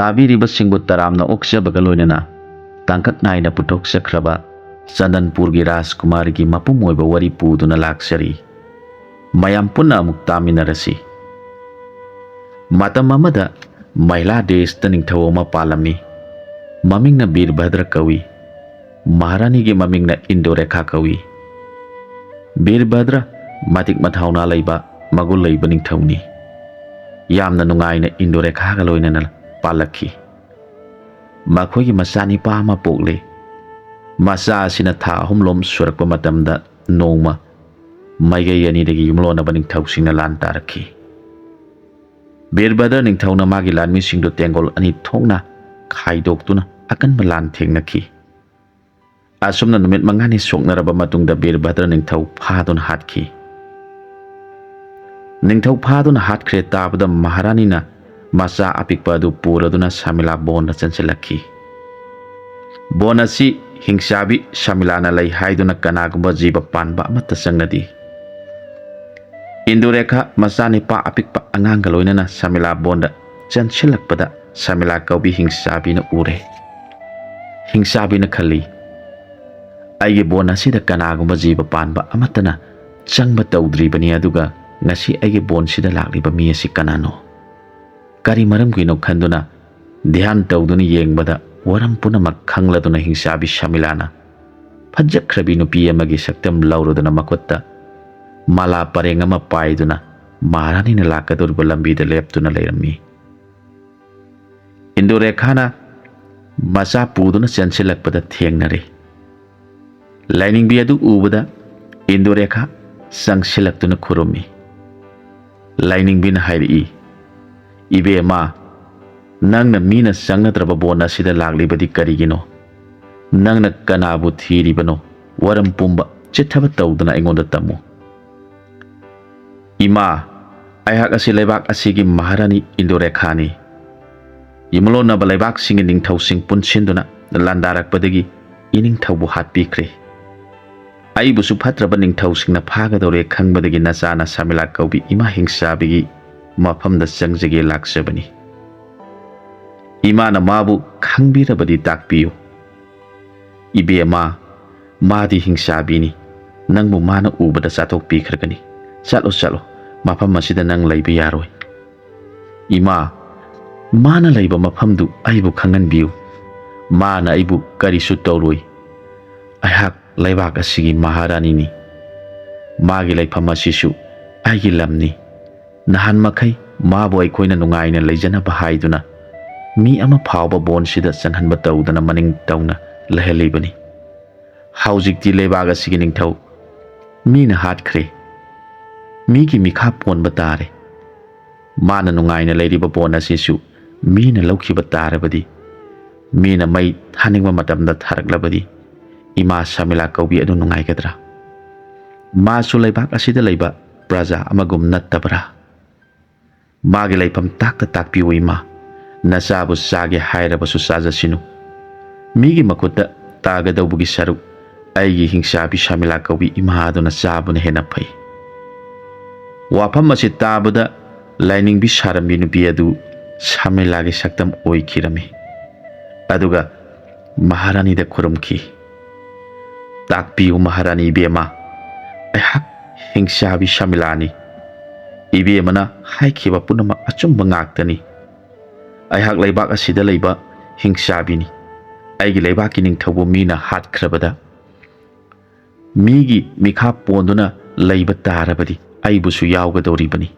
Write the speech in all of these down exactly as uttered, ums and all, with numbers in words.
ꯇꯥꯕꯤꯔꯤꯕꯁꯤꯡꯕꯨ ꯇꯔꯥꯝꯅ ꯑꯣꯛꯆꯕꯒ ꯂꯣꯏꯅꯅ ꯇꯥꯡꯀꯛ ꯅꯥꯏꯅ ꯄꯨꯊꯣꯛꯆꯈ꯭ꯔꯕ ꯆꯟꯗꯟꯄꯨꯔꯒꯤ ꯔꯥꯖꯀꯨꯃꯥꯔꯤꯒꯤ ꯃꯄꯨꯝ ꯑꯣꯏꯕ ꯋꯥꯔꯤ ꯄꯨꯗꯨꯅ ꯂꯥꯛꯆꯔꯤ꯫ ꯃꯌꯥꯝ ꯄꯨꯟꯅ ꯑꯃꯨꯛ ꯇꯥꯃꯤꯟꯅꯔꯁꯤ꯫ ꯃꯇꯝ ꯑꯃꯗ ꯃꯍꯤꯂꯥ ꯗꯦꯁꯇ ꯅꯤꯡꯊꯧ ꯑꯃ ꯄꯥꯜꯂꯝꯃꯤ꯫ ꯃꯃꯤꯡꯅ ꯕꯤꯔꯚꯗ꯭ꯔ ꯀꯧꯏ꯫ ꯃꯍꯥꯔꯥꯅꯤꯒꯤ ꯃꯃꯤꯡꯅ ꯏꯟꯗꯣꯔꯦꯈꯥ ꯀꯧꯏ꯫ ꯕꯤꯔꯚꯗ꯭ꯔ ꯃꯇꯤꯛ ꯃꯊꯧꯅꯥ ꯂꯩꯕ, ꯃꯒꯨꯟ ꯂꯩꯕ ꯅꯤꯡꯊꯧꯅꯤ꯫ ꯌꯥꯝꯅ ꯅꯨꯡꯉꯥꯏꯅ ꯏꯟꯗꯣꯔꯦꯈꯥꯒ ꯂꯣꯏꯅꯅ ꯄꯥꯜꯂꯛꯈꯤ꯫ ꯃꯈꯣꯏꯒꯤ ꯃꯆꯥꯅꯤꯄꯥ ꯑꯃ ꯄꯣꯛꯂꯦ꯫ ꯃꯆꯥ ꯑꯁꯤꯅ ꯊꯥ ꯑꯍꯨꯝꯂꯣꯝ ꯁꯨꯔꯛꯄ ꯃꯇꯝꯗ ꯅꯣꯡꯃ ꯃꯥꯏꯀꯩ ꯑꯅꯤꯗꯒꯤ ꯌꯨꯝꯂꯣꯟꯅꯕ ꯅꯤꯡꯊꯧꯁꯤꯡꯅ ꯂꯥꯟ ꯇꯥꯔꯛꯈꯤ꯫ ꯕꯤꯔꯚꯗ꯭ꯔ ꯅꯤꯡꯊꯧꯅ ꯃꯥꯒꯤ ꯂꯥꯟꯃꯤꯁꯤꯡꯗꯨ ꯇꯦꯡꯒꯣꯜ ꯑꯅꯤ ꯊꯣꯛꯅ ꯈꯥꯏꯗꯣꯛꯇꯨꯅ ꯑꯀꯟꯕ ꯂꯥꯟ ꯊꯦꯡꯅꯈꯤ꯫ ꯑꯁꯨꯝꯅ ꯅꯨꯃꯤꯠ ꯃꯉꯥꯅꯤ ꯁꯣꯛꯅꯔꯕ ꯃꯇꯨꯡꯗ ꯕꯤꯔꯚꯗ꯭ꯔ ꯅꯤꯡꯊꯧ ꯐꯥꯗꯨꯅ ꯍꯥꯠꯈꯤ꯫ ꯅꯤꯡꯊꯧ ꯐꯥꯗꯨꯅ ꯍꯥꯠꯈ꯭ꯔꯦ ꯇꯥꯕꯗ ꯃꯍꯥꯔꯥꯅꯤꯅ ꯃꯆꯥ ꯑꯄꯤꯛꯄ ꯑꯗꯨ ꯄꯨꯔꯗꯨꯅ ꯁꯃꯤꯂꯥ ꯕꯣꯟꯗ ꯆꯪꯁꯤꯜꯂꯛꯈꯤ꯫ ꯕꯣꯟ ꯑꯁꯤ ꯍꯤꯡꯆꯥꯕꯤ ꯁꯃꯤꯂꯥꯅ ꯂꯩ ꯍꯥꯏꯗꯨꯅ ꯀꯅꯥꯒꯨꯝꯕ ꯖꯤꯕ ꯄꯥꯟꯕ ꯑꯃꯠꯇ ꯆꯪꯅꯗꯦ꯫ ꯏꯟꯗꯨꯔꯦꯈꯥ ꯃꯆꯥꯅꯤꯄꯥ ꯑꯄꯤꯛꯄ ꯑꯉꯥꯡꯒ ꯂꯣꯏꯅꯅ ꯁꯃꯤꯂꯥ ꯕꯣꯟꯗ ꯆꯪꯁꯤꯜꯂꯛꯄꯗ ꯁꯃꯤꯂꯥ ꯀꯧꯕꯤ ꯍꯤꯡꯆꯥꯕꯤꯅ ꯎꯔꯦ꯫ ꯍꯤꯡꯆꯥꯕꯤꯅ ꯈꯜꯂꯤ, "ꯑꯩꯒꯤ ꯕꯣꯟ ꯑꯁꯤꯗ ꯀꯅꯥꯒꯨꯝꯕ ꯖꯤꯕ ꯄꯥꯟꯕ ꯑꯃꯠꯇꯅ ꯆꯪꯕ ꯇꯧꯗ꯭ꯔꯤꯕꯅꯤ, ꯑꯗꯨꯒ ꯉꯁꯤ ꯑꯩꯒꯤ ꯕꯣꯟꯁꯤꯗ ꯂꯥꯛꯂꯤꯕ ꯃꯤ ꯑꯁꯤ ꯀꯅꯥꯅꯣ? ꯀꯔꯤ ꯃꯔꯝꯒꯤꯅꯣ?" ꯈꯟꯗꯨꯅ ꯙ꯭ꯌꯥꯟ ꯇꯧꯗꯨꯅ ꯌꯦꯡꯕꯗ ꯋꯥꯔꯝ ꯄꯨꯝꯅꯃꯛ ꯈꯪꯂꯗꯨꯅ ꯍꯤꯡꯆꯥꯕꯤ ꯁꯃꯤꯂꯥꯅ ꯐꯖꯈ꯭ꯔꯕꯤ ꯅꯨꯄꯤ ꯑꯃꯒꯤ ꯁꯛꯇꯝ ꯂꯧꯔꯗꯨꯅ ꯃꯈꯨꯠꯇ ꯃꯥꯂꯥ ꯄꯔꯦꯡ ꯑꯃ ꯄꯥꯏꯗꯨꯅ ꯃꯍꯥꯔꯥꯅꯤꯅ ꯂꯥꯛꯀꯗꯧꯔꯤꯕ ꯂꯝꯕꯤꯗ ꯂꯦꯞꯇꯨꯅ ꯂꯩꯔꯝꯃꯤ꯫ ꯏꯟꯗꯨꯔꯦꯈꯥꯅ ꯃꯆꯥ ꯄꯨꯗꯨꯅ ꯆꯦꯟꯁꯤꯜꯂꯛꯄꯗ ꯊꯦꯡꯅꯔꯦ꯫ ꯂꯥꯏꯅꯤꯡꯕꯤ ꯑꯗꯨ ꯎꯕꯗ ꯏꯟꯗꯨꯔꯦꯈꯥ ꯆꯪꯁꯤꯜꯂꯛꯇꯨꯅ ꯈꯨꯔꯨꯝꯃꯤ꯫ ꯂꯥꯏꯅꯤꯡꯕꯤꯅ ꯍꯥꯏꯔꯛꯏ, "ꯏꯕꯦꯝꯃ, ꯅꯪꯅ ꯃꯤꯅ ꯆꯪꯅꯗ꯭ꯔꯕ ꯕꯣꯟ ꯑꯁꯤꯗ ꯂꯥꯛꯂꯤꯕꯗꯤ ꯀꯔꯤꯒꯤꯅꯣ? ꯅꯪꯅ ꯀꯅꯥꯕꯨ ꯊꯤꯔꯤꯕꯅꯣ? ꯋꯥꯔꯝ ꯄꯨꯝꯕ ꯆꯤꯠꯊꯕ ꯇꯧꯗꯨꯅ ꯑꯩꯉꯣꯟꯗ ꯇꯝꯃꯨ꯫" "ꯏꯃꯥ, ꯑꯩꯍꯥꯛ ꯑꯁꯤ ꯂꯩꯕꯥꯛ ꯑꯁꯤꯒꯤ ꯃꯍꯥꯔꯥꯅꯤ ꯏꯟꯗꯣꯔꯦꯈꯥꯅꯤ꯫ ꯌꯨꯝꯂꯣꯟꯅꯕ ꯂꯩꯕꯥꯛꯁꯤꯡꯒꯤ ꯅꯤꯡꯊꯧꯁꯤꯡ ꯄꯨꯟꯁꯤꯟꯗꯨꯅ ꯂꯥꯟꯗꯥꯔꯛꯄꯗꯒꯤ ꯏꯅꯤꯡꯊꯧꯕꯨ ꯍꯥꯠꯄꯤꯈ꯭ꯔꯦ꯫ ꯑꯩꯕꯨꯁꯨ ꯐꯠꯇ꯭ꯔꯕ ꯅꯤꯡꯊꯧꯁꯤꯡꯅ ꯐꯥꯒꯗꯧꯔꯦ ꯈꯪꯕꯗꯒꯤ ꯅꯆꯥꯅ ꯁꯃꯤꯂꯥ ꯀꯧꯕꯤ ꯏꯃꯥ ꯍꯤꯡꯆꯥꯕꯤꯒꯤ ꯃꯐꯝꯗ ꯆꯪꯖꯒꯦ ꯂꯥꯛꯆꯕꯅꯤ꯫" ꯏꯃꯥꯅ ꯃꯥꯕꯨ ꯈꯪꯕꯤꯔꯕꯗꯤ ꯇꯥꯛꯄꯤꯌꯨ꯫ ꯏꯕꯦꯝꯃ, ꯃꯥꯗꯤ ꯍꯤꯡꯆꯥꯕꯤꯅꯤ꯫ ꯅꯪꯕꯨ ꯃꯥꯅ ꯎꯕꯗ ꯆꯥꯊꯣꯛꯄꯤꯈ꯭ꯔꯒꯅꯤ꯫ ꯆꯠꯂꯣ, ꯆꯠꯂꯣ꯫ ꯃꯐꯝ ꯑꯁꯤꯗ ꯅꯪ ꯂꯩꯕ ꯌꯥꯔꯣꯏ꯫ ꯏꯃꯥ, ꯃꯥꯅ ꯂꯩꯕ ꯃꯐꯝꯗꯨ ꯑꯩꯕꯨ ꯈꯪꯍꯟꯕꯤꯌꯨ꯫ ꯃꯥꯅ ꯑꯩꯕꯨ ꯀꯔꯤꯁꯨ ꯇꯧꯔꯣꯏ꯫ ꯑꯩꯍꯥꯛ ꯂꯩꯕꯥꯛ ꯑꯁꯤꯒꯤ ꯃꯍꯥꯔꯥꯅꯤꯅꯤ꯫ ꯃꯥꯒꯤ ꯂꯩꯐꯝ ꯑꯁꯤꯁꯨ ꯑꯩꯒꯤ ꯂꯝꯅꯤ꯫ ꯅꯍꯥꯟ ꯃꯈꯩ ꯃꯥꯕꯨ ꯑꯩꯈꯣꯏꯅ ꯅꯨꯡꯉꯥꯏꯅ ꯂꯩꯖꯅꯕ ꯍꯥꯏꯗꯨꯅ ꯃꯤ ꯑꯃ ꯐꯥꯎꯕ ꯕꯣꯟꯁꯤꯗ ꯆꯪꯍꯟꯕ ꯇꯧꯗꯅ ꯃꯅꯤꯡ ꯇꯧꯅ ꯂꯩꯍꯜꯂꯤꯕꯅꯤ꯫ ꯍꯧꯖꯤꯛꯇꯤ ꯂꯩꯕꯥꯛ ꯑꯁꯤꯒꯤ ꯅꯤꯡꯊꯧ ꯃꯤꯅ ꯍꯥꯠꯈ꯭ꯔꯦ꯫ ꯃꯤꯒꯤ ꯃꯤꯈꯥ ꯄꯣꯟꯕ ꯇꯥꯔꯦ꯫ ꯃꯥꯅ ꯅꯨꯡꯉꯥꯏꯅ ꯂꯩꯔꯤꯕ ꯕꯣꯟ ꯑꯁꯤꯁꯨ ꯃꯤꯅ ꯂꯧꯈꯤꯕ ꯇꯥꯔꯕꯗꯤ, ꯃꯤꯅ ꯃꯩ ꯊꯥꯅꯤꯡꯕ ꯃꯇꯝꯗ ꯊꯥꯔꯛꯂꯕꯗꯤ, ꯏꯃꯥ ꯁꯃꯤꯂꯥ ꯀꯧꯕꯤ ꯑꯗꯨ ꯅꯨꯡꯉꯥꯏꯒꯗ꯭ꯔꯥ? ꯃꯥꯁꯨ ꯂꯩꯕꯥꯛ ꯑꯁꯤꯗ ꯂꯩꯕ ꯄ꯭ꯔꯖꯥ ꯑꯃꯒꯨꯝ ꯅꯠꯇꯕ꯭ꯔꯥ? ꯃꯥꯒꯤ ꯂꯩꯐꯝ ꯇꯥꯛꯇ ꯇꯥꯛꯄꯤꯌꯨ ꯏꯃꯥ꯫ ꯅꯆꯥꯕꯨ ꯆꯥꯒꯦ ꯍꯥꯏꯔꯕꯁꯨ ꯆꯥꯖꯁꯤꯅꯨ꯫ ꯃꯤꯒꯤ ꯃꯈꯨꯠꯇ ꯇꯥꯒꯗꯧꯕꯒꯤ ꯁꯔꯨꯛ ꯑꯩꯒꯤ ꯍꯤꯡꯆꯥꯕꯤ ꯁꯃꯤꯂꯥ ꯀꯧꯕꯤ ꯏꯃꯥ ꯑꯗꯨꯅ ꯆꯥꯕꯅ ꯍꯦꯟꯅ ꯐꯩ꯫ ꯋꯥꯐꯝ ꯑꯁꯤ ꯇꯥꯕꯗ ꯂꯥꯏꯅꯤꯡꯕꯤ ꯁꯥꯔꯝꯕꯤ ꯅꯨꯄꯤ ꯑꯗꯨ ꯁꯃꯤꯂꯥꯒꯤ ꯁꯛꯇꯝ ꯑꯣꯏꯈꯤꯔꯝꯃꯤ꯫ ꯑꯗꯨꯒ ꯃꯍꯥꯔꯥꯅꯤꯗ ꯈꯨꯔꯨꯝꯈꯤ꯫ "ꯇꯥꯛꯄꯤꯌꯨ ꯃꯍꯥꯔꯥꯅꯤ ꯏꯕꯦꯝꯃ, ꯑꯩꯍꯥꯛ ꯍꯤꯡꯆꯥꯕꯤ ꯁꯃꯤꯂꯥꯅꯤ꯫ ꯏꯕꯦꯝꯃꯅ ꯍꯥꯏꯈꯤꯕ ꯄꯨꯝꯅꯃꯛ ꯑꯆꯨꯝꯕ ꯉꯥꯛꯇꯅꯤ꯫ ꯑꯩꯍꯥꯛ ꯂꯩꯕꯥꯛ ꯑꯁꯤꯗ ꯂꯩꯕ ꯍꯤꯡꯆꯥꯕꯤꯅꯤ꯫ ꯑꯩꯒꯤ ꯂꯩꯕꯥꯛꯀꯤ ꯅꯤꯡꯊꯧꯕꯨ ꯃꯤꯅ ꯍꯥꯠꯈ꯭ꯔꯕꯗ, ꯃꯤꯒꯤ ꯃꯤꯈꯥ ꯄꯣꯟꯗꯨꯅ ꯂꯩꯕ ꯇꯥꯔꯕꯗꯤ ꯑꯩꯕꯨꯁꯨ ꯌꯥꯎꯒꯗꯧꯔꯤꯕꯅꯤ꯫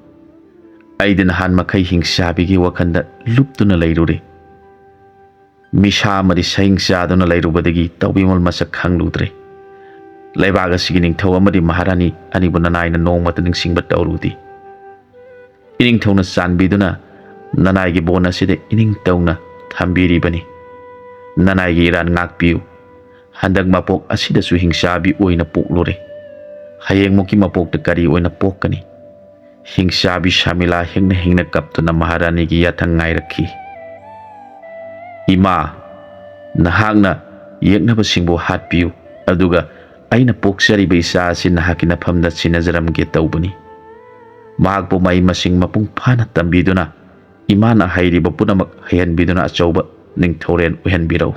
ꯑꯩꯗꯤ ꯅꯍꯥꯟ ꯃꯈꯩ ꯍꯤꯡꯆꯥꯕꯤꯒꯤ ꯋꯥꯈꯜꯗ ꯂꯨꯞꯇꯨꯅ ꯂꯩꯔꯨꯔꯦ꯫ ꯃꯤꯁꯥ ꯑꯃꯗꯤ ꯁꯍꯤꯡ ꯆꯥꯗꯨꯅ ꯂꯩꯔꯨꯕꯗꯒꯤ ꯇꯧꯕꯤꯃꯜ ꯃꯁꯛ ꯈꯪꯂꯨꯗ꯭ꯔꯦ꯫ ꯂꯩꯕꯥꯛ ꯑꯁꯤꯒꯤ ꯅꯤꯡꯊꯧ ꯑꯃꯗꯤ ꯃꯍꯥꯔꯥꯅꯤ ꯑꯅꯤꯕꯨ ꯅꯅꯥꯏꯅ ꯅꯣꯡꯃꯇ ꯅꯤꯡꯁꯤꯡꯕ ꯇꯧꯔꯨꯗꯦ꯫ ꯏꯅꯤꯡꯊꯧꯅ ꯆꯥꯟꯕꯤꯗꯨꯅ ꯅꯅꯥꯏꯒꯤ ꯕꯣꯟ ꯑꯁꯤꯗ ꯏꯅꯤꯡ ꯇꯧꯅ ꯊꯝꯕꯤꯔꯤꯕꯅꯤ꯫ ꯅꯅꯥꯏꯒꯤ ꯏꯔꯥꯟ ꯉꯥꯛꯄꯤꯌꯨ꯫ ꯍꯟꯗꯛ ꯃꯄꯣꯛ ꯑꯁꯤꯗꯁꯨ ꯍꯤꯡꯆꯥꯕꯤ ꯑꯣꯏꯅ ꯄꯣꯛꯂꯨꯔꯦ꯫ ꯍꯌꯦꯡꯃꯨꯛꯀꯤ ꯃꯄꯣꯛꯇ ꯀꯔꯤ ꯑꯣꯏꯅ ꯄꯣꯛꯀꯅꯤ?" ꯍꯤꯡꯆꯥꯕꯤ ꯁꯥꯃꯤꯂꯥ ꯍꯤꯡꯅ ꯍꯤꯡꯅ ꯀꯞꯇꯨꯅ ꯃꯍꯥꯔꯥꯅꯤꯒꯤ ꯌꯥꯊꯪ ꯉꯥꯏꯔꯛꯈꯤ꯫ "ꯏꯃꯥ, ꯅꯍꯥꯛꯅ ꯌꯦꯛꯅꯕꯁꯤꯡꯕꯨ ꯍꯥꯠꯄꯤꯌꯨ, ꯑꯗꯨꯒ ꯑꯩꯅ ꯄꯣꯛꯆꯔꯤꯕ ꯏꯆꯥ ꯑꯁꯤ ꯅꯍꯥꯛꯀꯤ ꯅꯐꯝꯗ ꯁꯤꯟꯅꯖꯔꯝꯒꯦ ꯇꯧꯕꯅꯤ꯫ ꯃꯍꯥꯛꯄꯨ ꯃꯍꯩ ꯃꯁꯤꯡ ꯃꯄꯨꯡ ꯐꯥꯅ ꯇꯝꯕꯤꯗꯨꯅ ꯏꯃꯥꯅ ꯍꯩꯔꯤꯕ ꯄꯨꯝꯅꯃꯛ ꯍꯩꯍꯟꯕꯤꯗꯨꯅ ꯑꯆꯧꯕ ꯅꯤꯡꯊꯧꯔꯦꯜ ꯑꯣꯏꯍꯟꯕꯤꯔꯧ꯫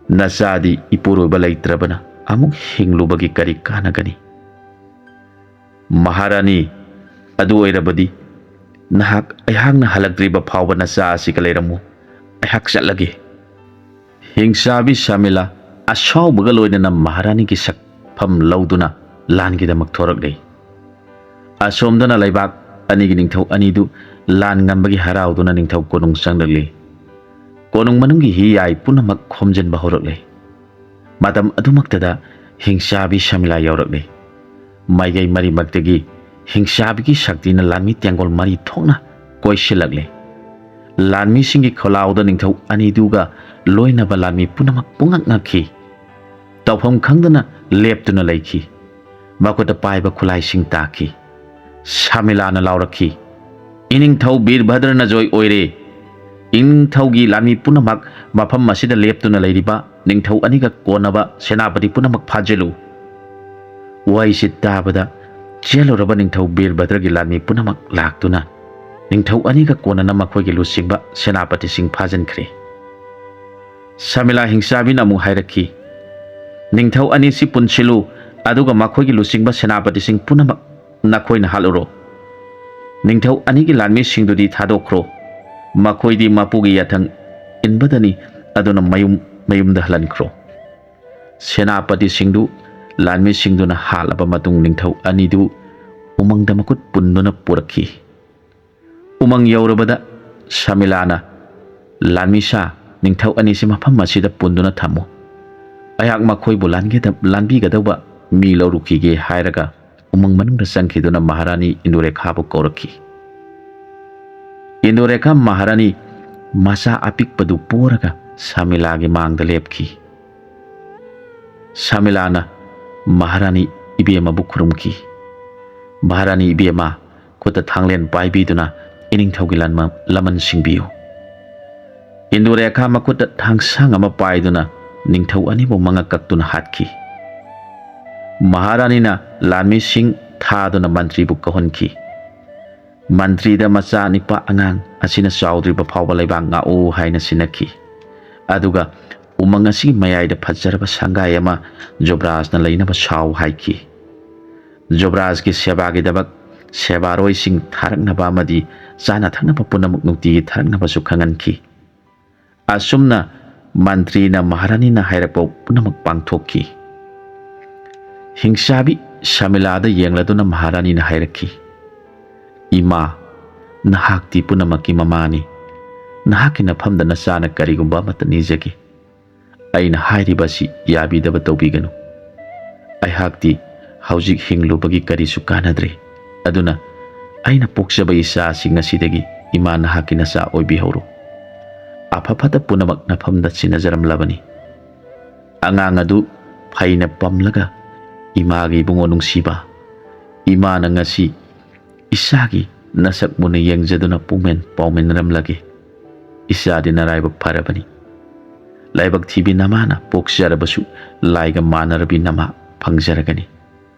ꯅꯆꯥꯗꯤ ꯏꯄꯨꯔꯣꯏꯕ ꯂꯩꯇ꯭ꯔꯕꯅ ꯑꯃꯨꯛ ꯍꯤꯡꯂꯨꯕꯒꯤ ꯀꯔꯤ ꯀꯥꯟꯅꯒꯅꯤ? ꯃꯍꯥꯔꯥꯅꯤ, ꯑꯗꯨ ꯑꯣꯏꯔꯕꯗꯤ ꯅꯍꯥꯛ ꯑꯩꯍꯥꯛꯅ ꯍꯜꯂꯛꯇ꯭ꯔꯤꯕ ꯐꯥꯎꯕ ꯅꯆꯥ ꯑꯁꯤꯒ ꯂꯩꯔꯝꯃꯨ꯫ ꯑꯩꯍꯥꯛ ꯆꯠꯂꯒꯦ꯫ ꯍꯤꯡꯆꯥꯕꯤ ꯁꯃꯤꯂꯥ ꯑꯁꯥꯎꯕꯒ ꯂꯣꯏꯅꯅ ꯃꯍꯥꯔꯥꯅꯤꯒꯤ ꯁꯛꯐꯝ ꯂꯧꯗꯨꯅ ꯂꯥꯟꯒꯤꯗꯃꯛ ꯊꯣꯔꯛꯂꯦ꯫ ꯑꯁꯣꯝꯗꯅ ꯂꯩꯕꯥꯛ ꯑꯅꯤꯒꯤ ꯅꯤꯡꯊꯧ ꯑꯅꯤꯗꯨ ꯂꯥꯟ ꯉꯝꯕꯒꯤ ꯍꯔꯥꯎꯗꯨꯅ ꯅꯤꯡꯊꯧ ꯀꯣꯅꯨꯡ ꯆꯪꯂꯛꯂꯤ꯫ ꯀꯣꯅꯨꯡ ꯃꯅꯨꯡꯒꯤ ꯍꯤ ꯌꯥꯏ ꯄꯨꯝꯅꯃꯛ ꯈꯣꯝꯖꯤꯟꯕ ꯍꯧꯔꯛꯂꯦ꯫ ꯃꯇꯝ ꯑꯗꯨꯃꯛꯇꯗ ꯍꯤꯡꯆꯥꯕꯤ ꯁꯃꯤꯂꯥ ꯌꯧꯔꯛꯂꯦ꯫ ꯃꯥꯏꯀꯩ ꯃꯔꯤꯃꯛꯇꯒꯤ ꯍꯤꯡꯆꯥꯕꯤꯒꯤ ꯁꯛꯇꯤꯅ ꯂꯥꯟꯃꯤ ꯇꯦꯡꯒꯣꯜ ꯃꯔꯤ ꯊꯣꯛꯅ ꯀꯣꯏꯁꯤꯜꯂꯛꯂꯦ꯫ ꯂꯥꯟꯃꯤꯁꯤꯡꯒꯤ ꯈꯣꯜꯂꯥꯎꯗ ꯅꯤꯡꯊꯧ ꯑꯅꯤꯗꯨꯒ ꯂꯣꯏꯅꯕ ꯂꯥꯟꯃꯤ ꯄꯨꯝꯅꯃꯛ ꯄꯨꯡꯉꯛ ꯉꯛꯈꯤ꯫ ꯇꯧꯐꯝ ꯈꯪꯗꯅ ꯂꯦꯞꯇꯨꯅ ꯂꯩꯈꯤ꯫ ꯃꯈꯨꯠꯇ ꯄꯥꯏꯕ ꯈꯨꯠꯂꯥꯏꯁꯤꯡ ꯇꯥꯈꯤ꯫ ꯁꯃꯤꯂꯥꯅ ꯂꯥꯎꯔꯛꯈꯤ, "ꯏꯅꯤꯡꯊꯧ ꯕꯤꯔꯚꯗ꯭ꯔꯅ ꯖꯣꯏ ꯑꯣꯏꯔꯦ꯫ ꯏꯅꯤꯡꯊꯧꯒꯤ ꯂꯥꯟꯃꯤ ꯄꯨꯝꯅꯃꯛ ꯃꯐꯝ ꯑꯁꯤꯗ ꯂꯦꯞꯇꯨꯅ ꯂꯩꯔꯤꯕ ꯅꯤꯡꯊꯧ ꯑꯅꯤꯒ ꯀꯣꯟꯅꯕ ꯁꯦꯅꯥꯄꯇꯤ ꯄꯨꯝꯅꯃꯛ ꯐꯥꯖꯤꯜꯂꯨ꯫" ꯋꯥꯍꯩꯁꯤ ꯇꯥꯕꯗ ꯆꯦꯜꯂꯨꯔꯕ ꯅꯤꯡꯊꯧ ꯕꯤꯔꯚꯗ꯭ꯔꯒꯤ ꯂꯥꯟꯃꯤ ꯄꯨꯝꯅꯃꯛ ꯂꯥꯛꯇꯨꯅ ꯅꯤꯡꯊꯧ ꯑꯅꯤꯒ ꯀꯣꯟꯅꯅ ꯃꯈꯣꯏꯒꯤ ꯂꯨꯆꯤꯡꯕ ꯁꯦꯅꯥꯄꯇꯤꯁꯤꯡ ꯐꯥꯖꯤꯟꯈ꯭ꯔꯦ꯫ ꯁꯃꯤꯂꯥ ꯍꯤꯡꯆꯥꯕꯤꯅ ꯑꯃꯨꯛ ꯍꯥꯏꯔꯛꯈꯤ, "ꯅꯤꯡꯊꯧ ꯑꯅꯤꯁꯤ ꯄꯨꯟꯁꯤꯜꯂꯨ, ꯑꯗꯨꯒ ꯃꯈꯣꯏꯒꯤ ꯂꯨꯆꯤꯡꯕ ꯁꯦꯅꯥꯄꯇꯤꯁꯤꯡ ꯄꯨꯝꯅꯃꯛ ꯅꯈꯣꯏꯅ ꯍꯥꯠꯂꯨꯔꯣ꯫ ꯅꯤꯡꯊꯧ ꯑꯅꯤꯒꯤ ꯂꯥꯟꯃꯤꯁꯤꯡꯗꯨꯗꯤ ꯊꯥꯗꯣꯛꯈ꯭ꯔꯣ꯫ ꯃꯈꯣꯏꯗꯤ ꯃꯄꯨꯒꯤ ꯌꯥꯊꯪ ꯏꯟꯕꯗꯅꯤ, ꯑꯗꯨꯅ ꯃꯌꯨꯝ ꯃꯌꯨꯝꯗ ꯍꯜꯍꯟꯈ꯭ꯔꯣ꯫" ꯁꯦꯅꯥꯄꯇꯤꯁꯤꯡꯗꯨ ꯂꯥꯟꯃꯤꯁꯤꯡꯗꯨꯅ ꯍꯥꯠꯂꯕ ꯃꯇꯨꯡ ꯅꯤꯡꯊꯧ ꯑꯅꯤꯗꯨ ꯎꯃꯪꯗ ꯃꯈꯨꯠ ꯄꯨꯟꯗꯨꯅ ꯄꯨꯔꯛꯈꯤ꯫ ꯎꯃꯪ ꯌꯧꯔꯕꯗ ꯁꯃꯤꯂꯥꯅ, "ꯂꯥꯟꯃꯤꯁꯥ, ꯅꯤꯡꯊꯧ ꯑꯅꯤꯁꯤ ꯃꯐꯝ ꯑꯁꯤꯗ ꯄꯨꯟꯗꯨꯅ ꯊꯝꯃꯨ꯫ ꯑꯩꯍꯥꯛ ꯃꯈꯣꯏꯕꯨ ꯂꯥꯟꯒꯦꯗ-, ꯂꯥꯟꯕꯤꯒꯗꯧꯕ ꯃꯤ ꯂꯧꯔꯨꯈꯤꯒꯦ" ꯍꯥꯏꯔꯒ ꯎꯃꯪ ꯃꯅꯨꯡꯗ ꯆꯪꯈꯤꯗꯨꯅ ꯃꯍꯥꯔꯥꯅꯤ ꯏꯟꯗꯨꯔꯦꯈꯥꯕꯨ ꯀꯧꯔꯛꯈꯤ꯫ ꯏꯟꯗꯨꯔꯦꯈꯥ ꯃꯍꯥꯔꯥꯅꯤ ꯃꯆꯥ ꯑꯄꯤꯛꯄꯗꯨ ꯄꯣꯔꯒ ꯁꯃꯤꯂꯥꯒꯤ ꯃꯥꯡꯗ ꯂꯦꯞꯈꯤ꯫ ꯁꯃꯤꯂꯥꯅ ꯃꯍꯥꯔꯥꯅꯤ ꯏꯕꯦꯝꯃꯕꯨ ꯈꯨꯔꯨꯝꯈꯤ꯫ "ꯃꯍꯥꯔꯥꯅꯤ ꯏꯕꯦꯝꯃ, ꯈꯨꯠꯇ ꯊꯥꯡꯂꯦꯟ ꯄꯥꯏꯕꯤꯗꯨꯅ ꯏꯅꯤꯡꯊꯧꯒꯤ ꯂꯟꯃ-, ꯂꯃꯟ ꯁꯤꯡꯕꯤꯌꯨ꯫" ꯏꯟꯗꯨꯔꯦꯈꯥ ꯃꯈꯨꯠꯇ ꯊꯥꯡꯁꯥꯡ ꯑꯃ ꯄꯥꯏꯗꯨꯅ ꯅꯤꯡꯊꯧ ꯑꯅꯤꯕꯨ ꯃꯉꯛ ꯀꯛꯇꯨꯅ ꯍꯥꯠꯈꯤ꯫ ꯃꯍꯥꯔꯥꯅꯤꯅ ꯂꯥꯟꯃꯤꯁꯤꯡ ꯊꯥꯗꯨꯅ ꯃꯟꯇ꯭ꯔꯤꯕꯨ ꯀꯧꯍꯟꯈꯤ꯫ ꯃꯟꯇ꯭ꯔꯤꯗ ꯃꯆꯥ ꯅꯤꯄꯥ ꯑꯉꯥꯡ ꯑꯁꯤꯅ ꯆꯥꯎꯗ꯭ꯔꯤꯕ ꯐꯥꯎꯕ ꯂꯩꯕꯥꯛ ꯉꯥꯛꯎ ꯍꯥꯏꯅ ꯁꯤꯟꯅꯈꯤ꯫ ꯑꯗꯨꯒ ꯎꯃꯪ ꯑꯁꯤꯒꯤ ꯃꯌꯥꯏꯗ ꯐꯖꯔꯕ ꯁꯪꯒꯥꯏ ꯑꯃ ꯖꯨꯕ꯭ꯔꯥꯖꯅ ꯂꯩꯅꯕ ꯁꯥꯎ ꯍꯥꯏꯈꯤ꯫ ꯖꯨꯕ꯭ꯔꯥꯖꯀꯤ ꯁꯦꯕꯥꯒꯤꯗꯃꯛ ꯁꯦꯕꯥꯔꯣꯏꯁꯤꯡ ꯊꯥꯔꯛꯅꯕ ꯑꯃꯗꯤ ꯆꯥꯅ ꯊꯛꯅꯕ ꯄꯨꯝꯅꯃꯛ ꯅꯨꯡꯇꯤꯒꯤ ꯊꯥꯔꯛꯅꯕꯁꯨ ꯈꯪꯍꯟꯈꯤ꯫ ꯑꯁꯨꯝꯅ ꯃꯟꯇ꯭ꯔꯤꯅ ꯃꯍꯥꯔꯥꯅꯤꯅ ꯍꯥꯏꯔꯛꯄ ꯄꯨꯝꯅꯃꯛ ꯄꯥꯡꯊꯣꯛꯈꯤ꯫ ꯍꯤꯡꯆꯥꯕꯤ ꯁꯃꯤꯂꯥꯗ ꯌꯦꯡꯂꯗꯨꯅ ꯃꯍꯥꯔꯥꯅꯤꯅ ꯍꯥꯏꯔꯛꯈꯤ, "ꯏꯃꯥ, ꯅꯍꯥꯛꯇꯤ ꯄꯨꯝꯅꯃꯛꯀꯤ ꯃꯃꯥꯅꯤ꯫ ꯅꯍꯥꯛꯀꯤ ꯅꯐꯝꯗ ꯅꯆꯥꯅ ꯀꯔꯤꯒꯨꯝꯕ ꯑꯃꯠꯇ ꯅꯤꯖꯒꯦ꯫ ꯑꯩꯅ ꯍꯥꯏꯔꯤꯕ ꯑꯁꯤ ꯌꯥꯕꯤꯗꯕ ꯇꯧꯕꯤꯒꯅꯨ꯫ ꯑꯩꯍꯥꯛꯇꯤ ꯍꯧꯖꯤꯛ ꯍꯤꯡꯂꯨꯕꯒꯤ ꯀꯔꯤꯁꯨ ꯀꯥꯟꯅꯗ꯭ꯔꯦ꯫ ꯑꯗꯨꯅ ꯑꯩꯅ ꯄꯣꯛꯆꯕ ꯏꯆꯥ ꯑꯁꯤ ꯉꯁꯤꯗꯒꯤ ꯏꯃꯥ ꯅꯍꯥꯛꯀꯤ ꯅꯆꯥ ꯑꯣꯏꯕꯤꯍꯧꯔꯣ꯫ ꯑꯐ ꯐꯠꯇ ꯄꯨꯝꯅꯃꯛ ꯅꯐꯝꯗ ꯁꯤꯟꯅꯖꯔꯝꯂꯕꯅꯤ꯫" ꯑꯉꯥꯡ ꯑꯗꯨ ꯐꯩꯅ ꯄꯝꯂꯒ, "ꯏꯃꯥꯒꯤ ꯏꯕꯨꯡꯉꯣ ꯅꯨꯡꯁꯤꯕ, ꯏꯃꯥꯅ ꯉꯁꯤ ꯏꯆꯥꯒꯤ ꯅꯁꯛ ꯃꯨꯟꯅ ꯌꯦꯡꯖꯗꯨꯅ ꯄꯨꯡꯃꯦꯟ ꯄꯥꯎꯃꯤꯟꯅꯔꯝꯂꯒꯦ꯫ ꯏꯆꯥꯗꯤ ꯅꯔꯥꯏꯕꯛ ꯐꯔꯕꯅꯤ꯫ ꯂꯥꯏꯕꯛ ꯊꯤꯕꯤ ꯅꯃꯥꯅ ꯄꯣꯛꯆꯔꯕꯁꯨ ꯂꯥꯏꯒ ꯃꯥꯟꯅꯔꯕꯤ ꯅꯃꯥ ꯐꯪꯖꯔꯒꯅꯤ꯫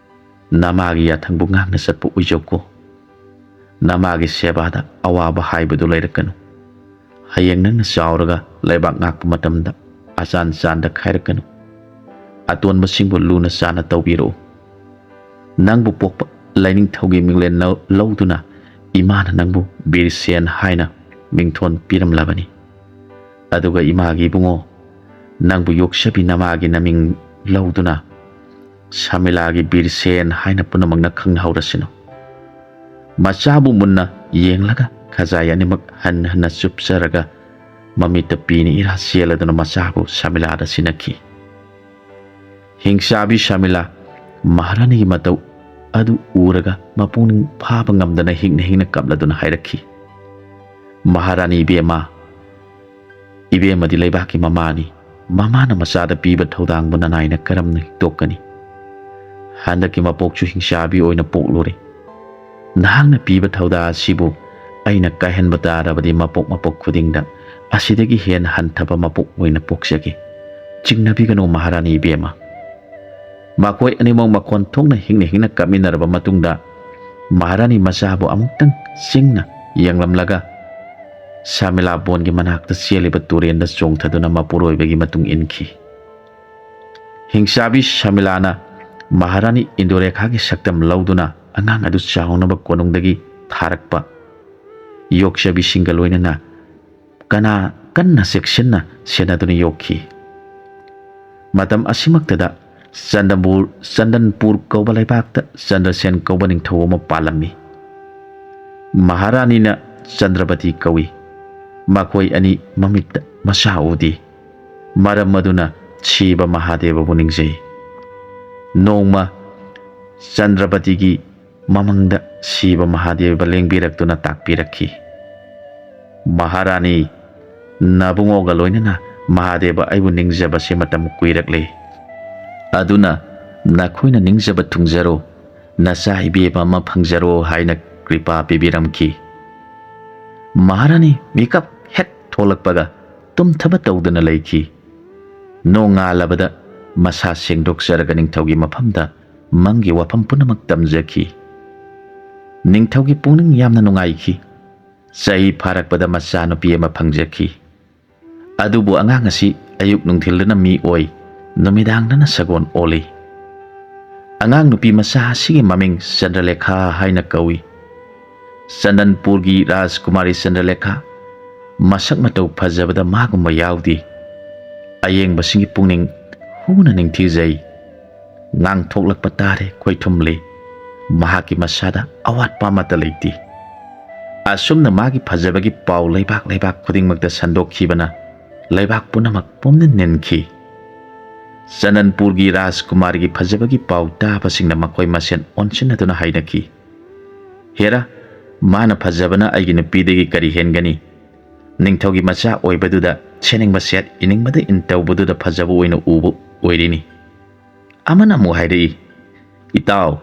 ꯅꯃꯥꯒꯤ ꯌꯥꯊꯪꯕꯨ ꯉꯥꯛꯅ ꯆꯠꯄ ꯑꯣꯏꯖꯧꯀꯣ꯫ ꯅꯃꯥꯒꯤ ꯁꯦꯕꯥꯗ ꯑꯋꯥꯕ ꯍꯥꯏꯕꯗꯨ ꯂꯩꯔꯛꯀꯅꯨ꯫ ꯍꯌꯦꯡ ꯅꯪꯅ ꯆꯥꯎꯔꯒ ꯂꯩꯕꯥꯛ ꯉꯥꯛꯄ ꯃꯇꯝꯗ ꯑꯆꯥꯟ ꯆꯥꯟꯗ ꯈꯥꯏꯔꯛꯀꯅꯨ꯫ ꯑꯇꯣꯟꯕꯁꯤꯡꯕꯨ ꯂꯨꯅ ꯆꯥꯟꯅ ꯇꯧꯕꯤꯔꯛꯎ꯫ ꯅꯪꯕꯨ ꯄꯣꯛꯄ ꯂꯥꯏꯅꯤꯡꯊꯧꯒꯤ ꯃꯤꯡꯂꯦꯟ ꯂꯧ-, ꯂꯧꯗꯨꯅ ꯏꯃꯥꯅ ꯅꯪꯕꯨ ꯕꯤꯔꯁꯦꯟ ꯍꯥꯏꯅ ꯃꯤꯡꯊꯣꯟ ꯄꯤꯔꯝꯂꯕꯅꯤ꯫ ꯑꯗꯨꯒ ꯏꯃꯥꯒꯤ ꯏꯕꯨꯡꯉꯣ, ꯅꯪꯕꯨ ꯌꯣꯛꯆꯕꯤ ꯅꯃꯥꯒꯤ ꯅꯃꯤꯡ ꯂꯧꯗꯨꯅ ꯁꯃꯤꯂꯥꯒꯤ ꯕꯤꯔꯁꯦꯟ ꯍꯥꯏꯅ ꯄꯨꯝꯅꯃꯛꯅ ꯈꯪꯅꯍꯧꯔꯁꯅꯨ꯫" ꯃꯆꯥꯕꯨ ꯃꯨꯟꯅ ꯌꯦꯡꯂꯒ ꯈꯖꯥꯏ ꯑꯅꯤꯃꯛ ꯍꯟ ꯍꯟꯅ ꯆꯨꯞꯆꯔꯒ ꯃꯃꯤꯠꯇ ꯄꯤꯅ ꯏꯔꯥ ꯆꯦꯜꯂꯗꯨꯅ ꯃꯆꯥꯕꯨ ꯁꯃꯤꯂꯥꯗ ꯁꯤꯟꯅꯈꯤ꯫ ꯍꯤꯡꯆꯥꯕꯤ ꯁꯃꯤꯂꯥ ꯃꯍꯥꯔꯥꯅꯤꯒꯤ ꯃꯇꯧ ꯑꯗꯨ ꯎꯔꯒ ꯃꯄꯨꯛꯅꯤꯡ ꯐꯥꯕ ꯉꯝꯗꯅ ꯍꯤꯡꯅ ꯍꯤꯡꯅ ꯀꯞꯂꯗꯨꯅ ꯍꯥꯏꯔꯛꯈꯤ, "ꯃꯍꯥꯔꯥꯅꯤ ꯏꯕꯦꯝꯃ, ꯏꯕꯦꯝꯃꯗꯤ ꯂꯩꯕꯥꯛꯀꯤ ꯃꯃꯥꯅꯤ꯫ ꯃꯃꯥꯅ ꯃꯆꯥꯗ ꯄꯤꯕ ꯊꯧꯗꯥꯡꯕꯨ ꯅꯅꯥꯏꯅ ꯀꯔꯝꯅ ꯍꯤꯛꯇꯣꯛꯀꯅꯤ? ꯍꯟꯗꯛꯀꯤ ꯃꯄꯣꯛꯁꯨ ꯍꯤꯡꯆꯥꯕꯤ ꯑꯣꯏꯅ ꯄꯣꯛꯂꯨꯔꯦ꯫ ꯅꯍꯥꯛꯅ ꯄꯤꯕ ꯊꯧꯗꯥꯡ ꯑꯁꯤꯕꯨ ꯑꯩꯅ ꯀꯥꯏꯍꯟꯕ ꯇꯥꯔꯕꯗꯤ ꯃꯄꯣꯛ ꯃꯄꯣꯛ ꯈꯨꯗꯤꯡꯗ ꯑꯁꯤꯗꯒꯤ ꯍꯦꯟꯅ ꯍꯟꯊꯕ ꯃꯄꯣꯛ ꯑꯣꯏꯅ ꯄꯣꯛꯆꯒꯦ꯫ ꯆꯤꯡꯅꯕꯤꯒꯅꯨ ꯃꯍꯥꯔꯥꯅꯤ ꯏꯕꯦꯝꯃ꯫" ꯃꯈꯣꯏ ꯑꯅꯤꯃꯛ ꯃꯈꯣꯟ ꯊꯣꯛꯅ ꯍꯤꯡꯅ ꯍꯤꯡꯅ ꯀꯞꯃꯤꯟꯅꯔꯕ ꯃꯇꯨꯡꯗ ꯃꯍꯥꯔꯥꯅꯤ ꯃꯆꯥꯕꯨ ꯑꯃꯨꯛꯇꯪ ꯆꯤꯡꯅ ꯌꯦꯡꯂꯝꯂꯒ ꯁꯥꯃꯤꯂꯥ ꯕꯣꯟꯒꯤ ꯃꯅꯥꯛꯇ ꯆꯦꯜꯂꯤꯕ ꯇꯨꯔꯦꯟꯗ ꯆꯣꯡꯊꯗꯨꯅ ꯃꯄꯨꯔꯣꯏꯕꯒꯤ ꯃꯇꯨꯡ ꯏꯟꯈꯤ꯫ ꯍꯤꯡꯆꯥꯕꯤ ꯁꯥꯃꯤꯂꯥꯅ ꯃꯍꯥꯔꯥꯅꯤ ꯏꯟꯗꯨꯔꯦꯈꯥꯒꯤ ꯁꯛꯇꯝ ꯂꯧꯗꯨꯅ ꯑꯉꯥꯡ ꯑꯗꯨ ꯆꯥꯎꯅꯕ ꯀꯣꯅꯨꯡꯗꯒꯤ ꯊꯥꯔꯛꯄ ꯌꯣꯛꯆꯕꯤꯁꯤꯡꯒ ꯂꯣꯏꯅꯅ ꯀꯅꯥ ꯀꯟꯅ ꯆꯦꯛꯁꯤꯟꯅ ꯁꯦꯟꯅꯗꯨꯅ ꯌꯣꯛꯈꯤ꯫ ꯃꯇꯝ ꯑꯁꯤꯃꯛꯇꯗ ꯆꯟꯗꯕꯨꯔ-, ꯆꯟꯗꯟꯄꯨꯔ ꯀꯧꯕ ꯂꯩꯕꯥꯛꯇ ꯆꯟꯗ꯭ꯔꯁꯦꯟ ꯀꯧꯕ ꯅꯤꯡꯊꯧ ꯑꯃ ꯄꯥꯜꯂꯝꯃꯤ꯫ ꯃꯍꯥꯔꯥꯅꯤꯅ ꯆꯟꯗ꯭ꯔꯕꯇꯤ ꯀꯧꯏ꯫ ꯃꯈꯣꯏ ꯑꯅꯤ ꯃꯃꯤꯠꯇ ꯃꯆꯥ ꯎꯗꯦ꯫ ꯃꯔꯝ ꯑꯗꯨꯅ ꯁꯤꯕ ꯃꯍꯥꯗꯦꯕꯕꯨ ꯅꯤꯡꯖꯩ꯫ ꯅꯣꯡꯃ ꯆꯟꯗ꯭ꯔꯕꯇꯤꯒꯤ ꯃꯃꯪꯗ ꯁꯤꯕ ꯃꯍꯥꯗꯦꯕ ꯂꯦꯡꯕꯤꯔꯛꯇꯨꯅ ꯇꯥꯛꯄꯤꯔꯛꯈꯤ, "ꯃꯍꯥꯔꯥꯅꯤ, ꯅꯕꯨꯡꯉꯣꯒ ꯂꯣꯏꯅꯅ ꯃꯍꯥꯗꯦꯕ ꯑꯩꯕꯨ ꯅꯤꯡꯖꯕꯁꯦ ꯃꯇꯝ ꯀꯨꯏꯔꯛꯂꯦ꯫ ꯑꯗꯨꯅ ꯅꯈꯣꯏꯅ ꯅꯤꯡꯖꯕ ꯊꯨꯡꯖꯔꯣ, ꯅꯆꯥ ꯏꯕꯦꯝꯃ ꯑꯃ ꯐꯪꯖꯔꯣ" ꯍꯥꯏꯅ ꯀ꯭ꯔꯤꯄꯥ ꯄꯤꯕꯤꯔꯝꯈꯤ꯫ ꯃꯍꯥꯔꯥꯅꯤ ꯃꯤꯀꯞ ꯍꯦꯛ ꯊꯣꯛꯂꯛꯄꯒ ꯇꯨꯝꯊꯕ ꯇꯧꯗꯅ ꯂꯩꯈꯤ꯫ ꯅꯣꯡꯉꯥꯜꯂꯕꯗ ꯃꯁꯥ ꯁꯦꯡꯗꯣꯛꯆꯔꯒ ꯅꯤꯡꯊꯧꯒꯤ ꯃꯐꯝꯗ ꯃꯪꯒꯤ ꯋꯥꯐꯝ ꯄꯨꯝꯅꯃꯛ ꯇꯝꯖꯈꯤ꯫ ꯅꯤꯡꯊꯧꯒꯤ ꯄꯨꯛꯅꯤꯡ ꯌꯥꯝꯅ ꯅꯨꯡꯉꯥꯏꯈꯤ꯫ ꯆꯍꯤ ꯐꯥꯔꯛꯄꯗ ꯃꯆꯥꯅꯨꯄꯤ ꯑꯃ ꯐꯪꯖꯈꯤ꯫ ꯑꯗꯨꯕꯨ ꯑꯉꯥꯡ ꯑꯁꯤ ꯑꯌꯨꯛ ꯅꯨꯡꯊꯤꯜꯗꯅ ꯃꯤ ꯑꯣꯏ, ꯅꯨꯃꯤꯗꯥꯡꯗꯅ ꯁꯒꯣꯜ ꯑꯣꯜꯂꯤ꯫ ꯑꯉꯥꯡ ꯅꯨꯄꯤ ꯃꯆꯥ ꯑꯁꯤꯒꯤ ꯃꯃꯤꯡ ꯆꯟꯗ꯭ꯔꯂꯦꯈꯥ ꯍꯥꯏꯅ ꯀꯧꯏ꯫ ꯆꯟꯗꯟꯄꯨꯔꯒꯤ ꯔꯥꯖꯀꯨꯃꯥꯔꯤ ꯆꯟꯗ꯭ꯔꯂꯦꯈꯥ ꯃꯁꯛ ꯃꯇꯧ ꯐꯖꯕꯗ ꯃꯥꯒꯨꯝꯕ ꯌꯥꯎꯗꯦ꯫ ꯑꯌꯦꯡꯕꯁꯤꯡꯒꯤ ꯄꯨꯛꯅꯤꯡ ꯍꯨꯅ ꯅꯤꯡꯊꯤꯖꯩ꯫ ꯉꯥꯡꯊꯣꯛꯂꯛꯄ ꯇꯥꯔꯦ ꯈꯣꯏꯊꯨꯝꯂꯤ꯫ ꯃꯍꯥꯛꯀꯤ ꯃꯁꯥꯗ ꯑꯋꯥꯠꯄ ꯑꯃꯠꯇ ꯂꯩꯇꯦ꯫ ꯑꯁꯨꯝꯅ ꯃꯥꯒꯤ ꯐꯖꯕꯒꯤ ꯄꯥꯎ ꯂꯩꯕꯥꯛ ꯂꯩꯕꯥꯛ ꯈꯨꯗꯤꯡꯃꯛꯇ ꯁꯟꯗꯣꯛꯈꯤꯕꯅ ꯂꯩꯕꯥꯛ ꯄꯨꯝꯅꯃꯛ ꯄꯨꯝꯅ ꯅꯤꯟꯈꯤ꯫ ꯆꯟꯗꯟꯄꯨꯔꯒꯤ ꯔꯥꯖꯀꯨꯃꯥꯔꯒꯤ ꯐꯖꯕꯒꯤ ꯄꯥꯎ ꯇꯥꯕꯁꯤꯡꯅ ꯃꯈꯣꯏ ꯃꯁꯦꯟ ꯑꯣꯟꯁꯤꯟꯅꯗꯨꯅ ꯍꯥꯏꯅꯈꯤ, "ꯍꯦꯔꯥ, ꯃꯥꯅ ꯐꯖꯕꯅ ꯑꯩꯒꯤ ꯅꯨꯄꯤꯗꯒꯤ ꯀꯔꯤ ꯍꯦꯟꯒꯅꯤ? ꯅꯤꯡꯊꯧꯒꯤ ꯃꯆꯥ ꯑꯣꯏꯕꯗꯨꯗ ꯁꯦꯠꯅꯤꯡꯕ ꯁꯦꯠ, ꯏꯅꯤꯡꯕꯗ ꯏꯟ ꯇꯧꯕꯗꯨꯗ ꯐꯖꯕ ꯑꯣꯏꯅ ꯎꯕ ꯑꯣꯏꯔꯤꯅꯤ"꯫ ꯑꯃꯅ ꯑꯃꯨꯛ ꯍꯥꯏꯔꯛꯏ, "ꯏꯇꯥꯎ,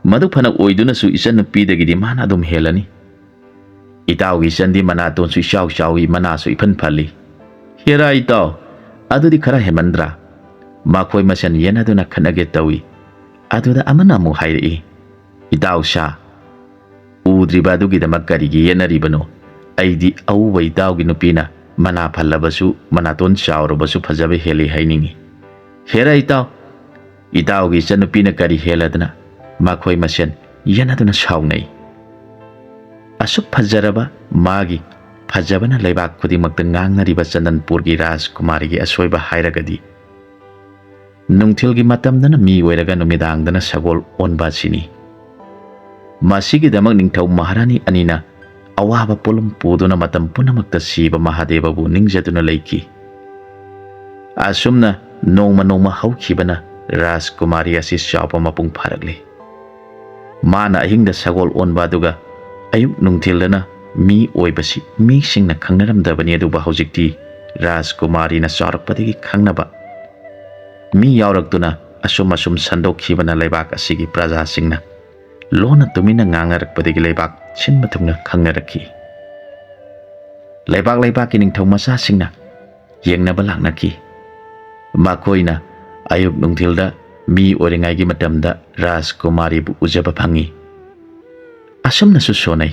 ꯃꯗꯨ ꯐꯅ ꯑꯣꯏꯗꯨꯅꯁꯨ ꯏꯆꯟꯅꯨꯄꯤꯗꯒꯤꯗꯤ ꯃꯥꯅ ꯑꯗꯨꯝ ꯍꯦꯜꯂꯅꯤ꯫ ꯏꯇꯥꯎꯒꯤ ꯏꯆꯟꯗꯤ ꯃꯅꯥꯇꯣꯟꯁꯨ ꯏꯆꯥꯎ ꯆꯥꯎꯏ, ꯃꯅꯥꯁꯨ ꯏꯐꯟ ꯐꯜꯂꯤ"꯫ "ꯍꯦꯔꯥ ꯏꯇꯥꯎ, ꯑꯗꯨꯗꯤ ꯈꯔ ꯍꯦꯟꯃꯟꯗ꯭ꯔꯥ?" ꯃꯈꯣꯏ ꯃꯁꯦꯟ ꯌꯦꯟꯅꯗꯨꯅ ꯈꯠꯅꯒꯦ ꯇꯧꯏ꯫ ꯑꯗꯨꯗ ꯑꯃꯅ ꯑꯃꯨꯛ ꯍꯥꯏꯔꯛꯏ, "ꯏꯇꯥꯎ ꯁꯥ, ꯎꯗ꯭ꯔꯤꯕ ꯑꯗꯨꯒꯤꯗꯃꯛ ꯀꯔꯤꯒꯤ ꯌꯦꯠꯅꯔꯤꯕꯅꯣ? ꯑꯩꯗꯤ ꯑꯎꯕ ꯏꯇꯥꯎꯒꯤ ꯅꯨꯄꯤꯅ ꯃꯅꯥ ꯐꯜꯂꯕꯁꯨ, ꯃꯅꯥꯇꯣꯟ ꯆꯥꯎꯔꯕꯁꯨ ꯐꯖꯕ ꯍꯦꯜꯂꯤ ꯍꯥꯏꯅꯤꯡꯏ꯫ ꯍꯦꯔꯥ ꯏꯇꯥꯎ, ꯏꯇꯥꯎꯒꯤ ꯏꯆꯟꯅꯨꯄꯤꯅ ꯀꯔꯤ ꯍꯦꯜꯂꯗꯅ ꯃꯈꯣꯏ ꯃꯁꯦꯟ ꯌꯦꯟꯅꯗꯨꯅ ꯁꯥꯎꯅꯩ? ꯑꯁꯨꯛ ꯐꯖꯔꯕ ꯃꯥꯒꯤ ꯐꯖꯕꯅ ꯂꯩꯕꯥꯛ ꯈꯨꯗꯤꯡꯃꯛꯇ ꯉꯥꯡꯅꯔꯤꯕ ꯆꯟꯗꯟꯄꯨꯔꯒꯤ ꯔꯥꯖꯀꯨꯃꯥꯔꯤꯒꯤ ꯑꯁꯣꯏꯕ ꯍꯥꯏꯔꯒꯗꯤ, ꯅꯨꯡꯊꯤꯜꯒꯤ ꯃꯇꯝꯗꯅ ꯃꯤ ꯑꯣꯏꯔꯒ ꯅꯨꯃꯤꯗꯥꯡꯗꯅ ꯁꯒꯣꯜ ꯑꯣꯟꯕ ꯑꯁꯤꯅꯤ꯫ ꯃꯁꯤꯒꯤꯗꯃꯛ ꯅꯤꯡꯊꯧ ꯃꯍꯥꯔꯥꯅꯤ ꯑꯅꯤꯅ ꯑꯋꯥꯕ ꯄꯣꯠꯂꯨꯝ ꯄꯨꯗꯨꯅ ꯃꯇꯝ ꯄꯨꯝꯅꯃꯛꯇ ꯁꯤꯕ ꯃꯍꯥꯗꯦꯕꯕꯨ ꯅꯤꯡꯖꯗꯨꯅ ꯂꯩꯈꯤ꯫ ꯑꯁꯨꯝꯅ ꯅꯣꯡꯃ ꯅꯣꯡꯃ ꯍꯧꯈꯤꯕꯅ ꯔꯥꯖꯀꯨꯃꯥꯔꯤ ꯑꯁꯤ ꯆꯥꯎꯕ ꯃꯄꯨꯡ ꯐꯥꯔꯛꯂꯤ꯫ ꯃꯥꯅ ꯑꯍꯤꯡꯗ ꯁꯒꯣꯜ ꯑꯣꯟꯕ ꯑꯗꯨꯒ ꯑꯌꯨꯛ ꯅꯨꯡꯊꯤꯜꯗꯅ ꯃꯤ ꯑꯣꯏꯕꯁꯤ ꯃꯤꯁꯤꯡꯅ ꯈꯪꯅꯔꯝꯗꯕꯅꯤ, ꯑꯗꯨꯕꯨ ꯍꯧꯖꯤꯛꯇꯤ ꯔꯥꯖꯀꯨꯃꯥꯔꯤꯅ ꯆꯥꯎꯔꯛꯄꯗꯒꯤ ꯈꯪꯅꯕ ꯃꯤ ꯌꯥꯎꯔꯛꯇꯨꯅ ꯑꯁꯨꯝ ꯑꯁꯨꯝ ꯁꯟꯗꯣꯛꯈꯤꯕꯅ ꯂꯩꯕꯥꯛ ꯑꯁꯤꯒꯤ ꯄ꯭ꯔꯖꯥꯁꯤꯡꯅ ꯂꯣꯟꯅ ꯇꯨꯃꯤꯟꯅ ꯉꯥꯡꯅꯔꯛꯄꯗꯒꯤ ꯂꯩꯕꯥꯛ ꯁꯤꯟꯕ ꯊꯨꯡꯅ ꯈꯪꯅꯔꯛꯈꯤ꯫ ꯂꯩꯕꯥꯛ ꯂꯩꯕꯥꯛꯀꯤ ꯅꯤꯡꯊꯧ ꯃꯆꯥꯁꯤꯡꯅ ꯌꯦꯡꯅꯕ ꯂꯥꯛꯅꯈꯤ꯫ ꯃꯈꯣꯏꯅ ꯑꯌꯨꯛ ꯅꯨꯡꯊꯤꯜꯗ ꯃꯤ ꯑꯣꯏꯔꯤꯉꯩꯒꯤ ꯃꯇꯝꯗ ꯔꯥꯖꯀꯨꯃꯥꯔꯤꯕꯨ ꯎꯖꯕ ꯐꯪꯏ꯫ ꯑꯁꯨꯝꯅꯁꯨ ꯁꯣꯟꯅꯩ,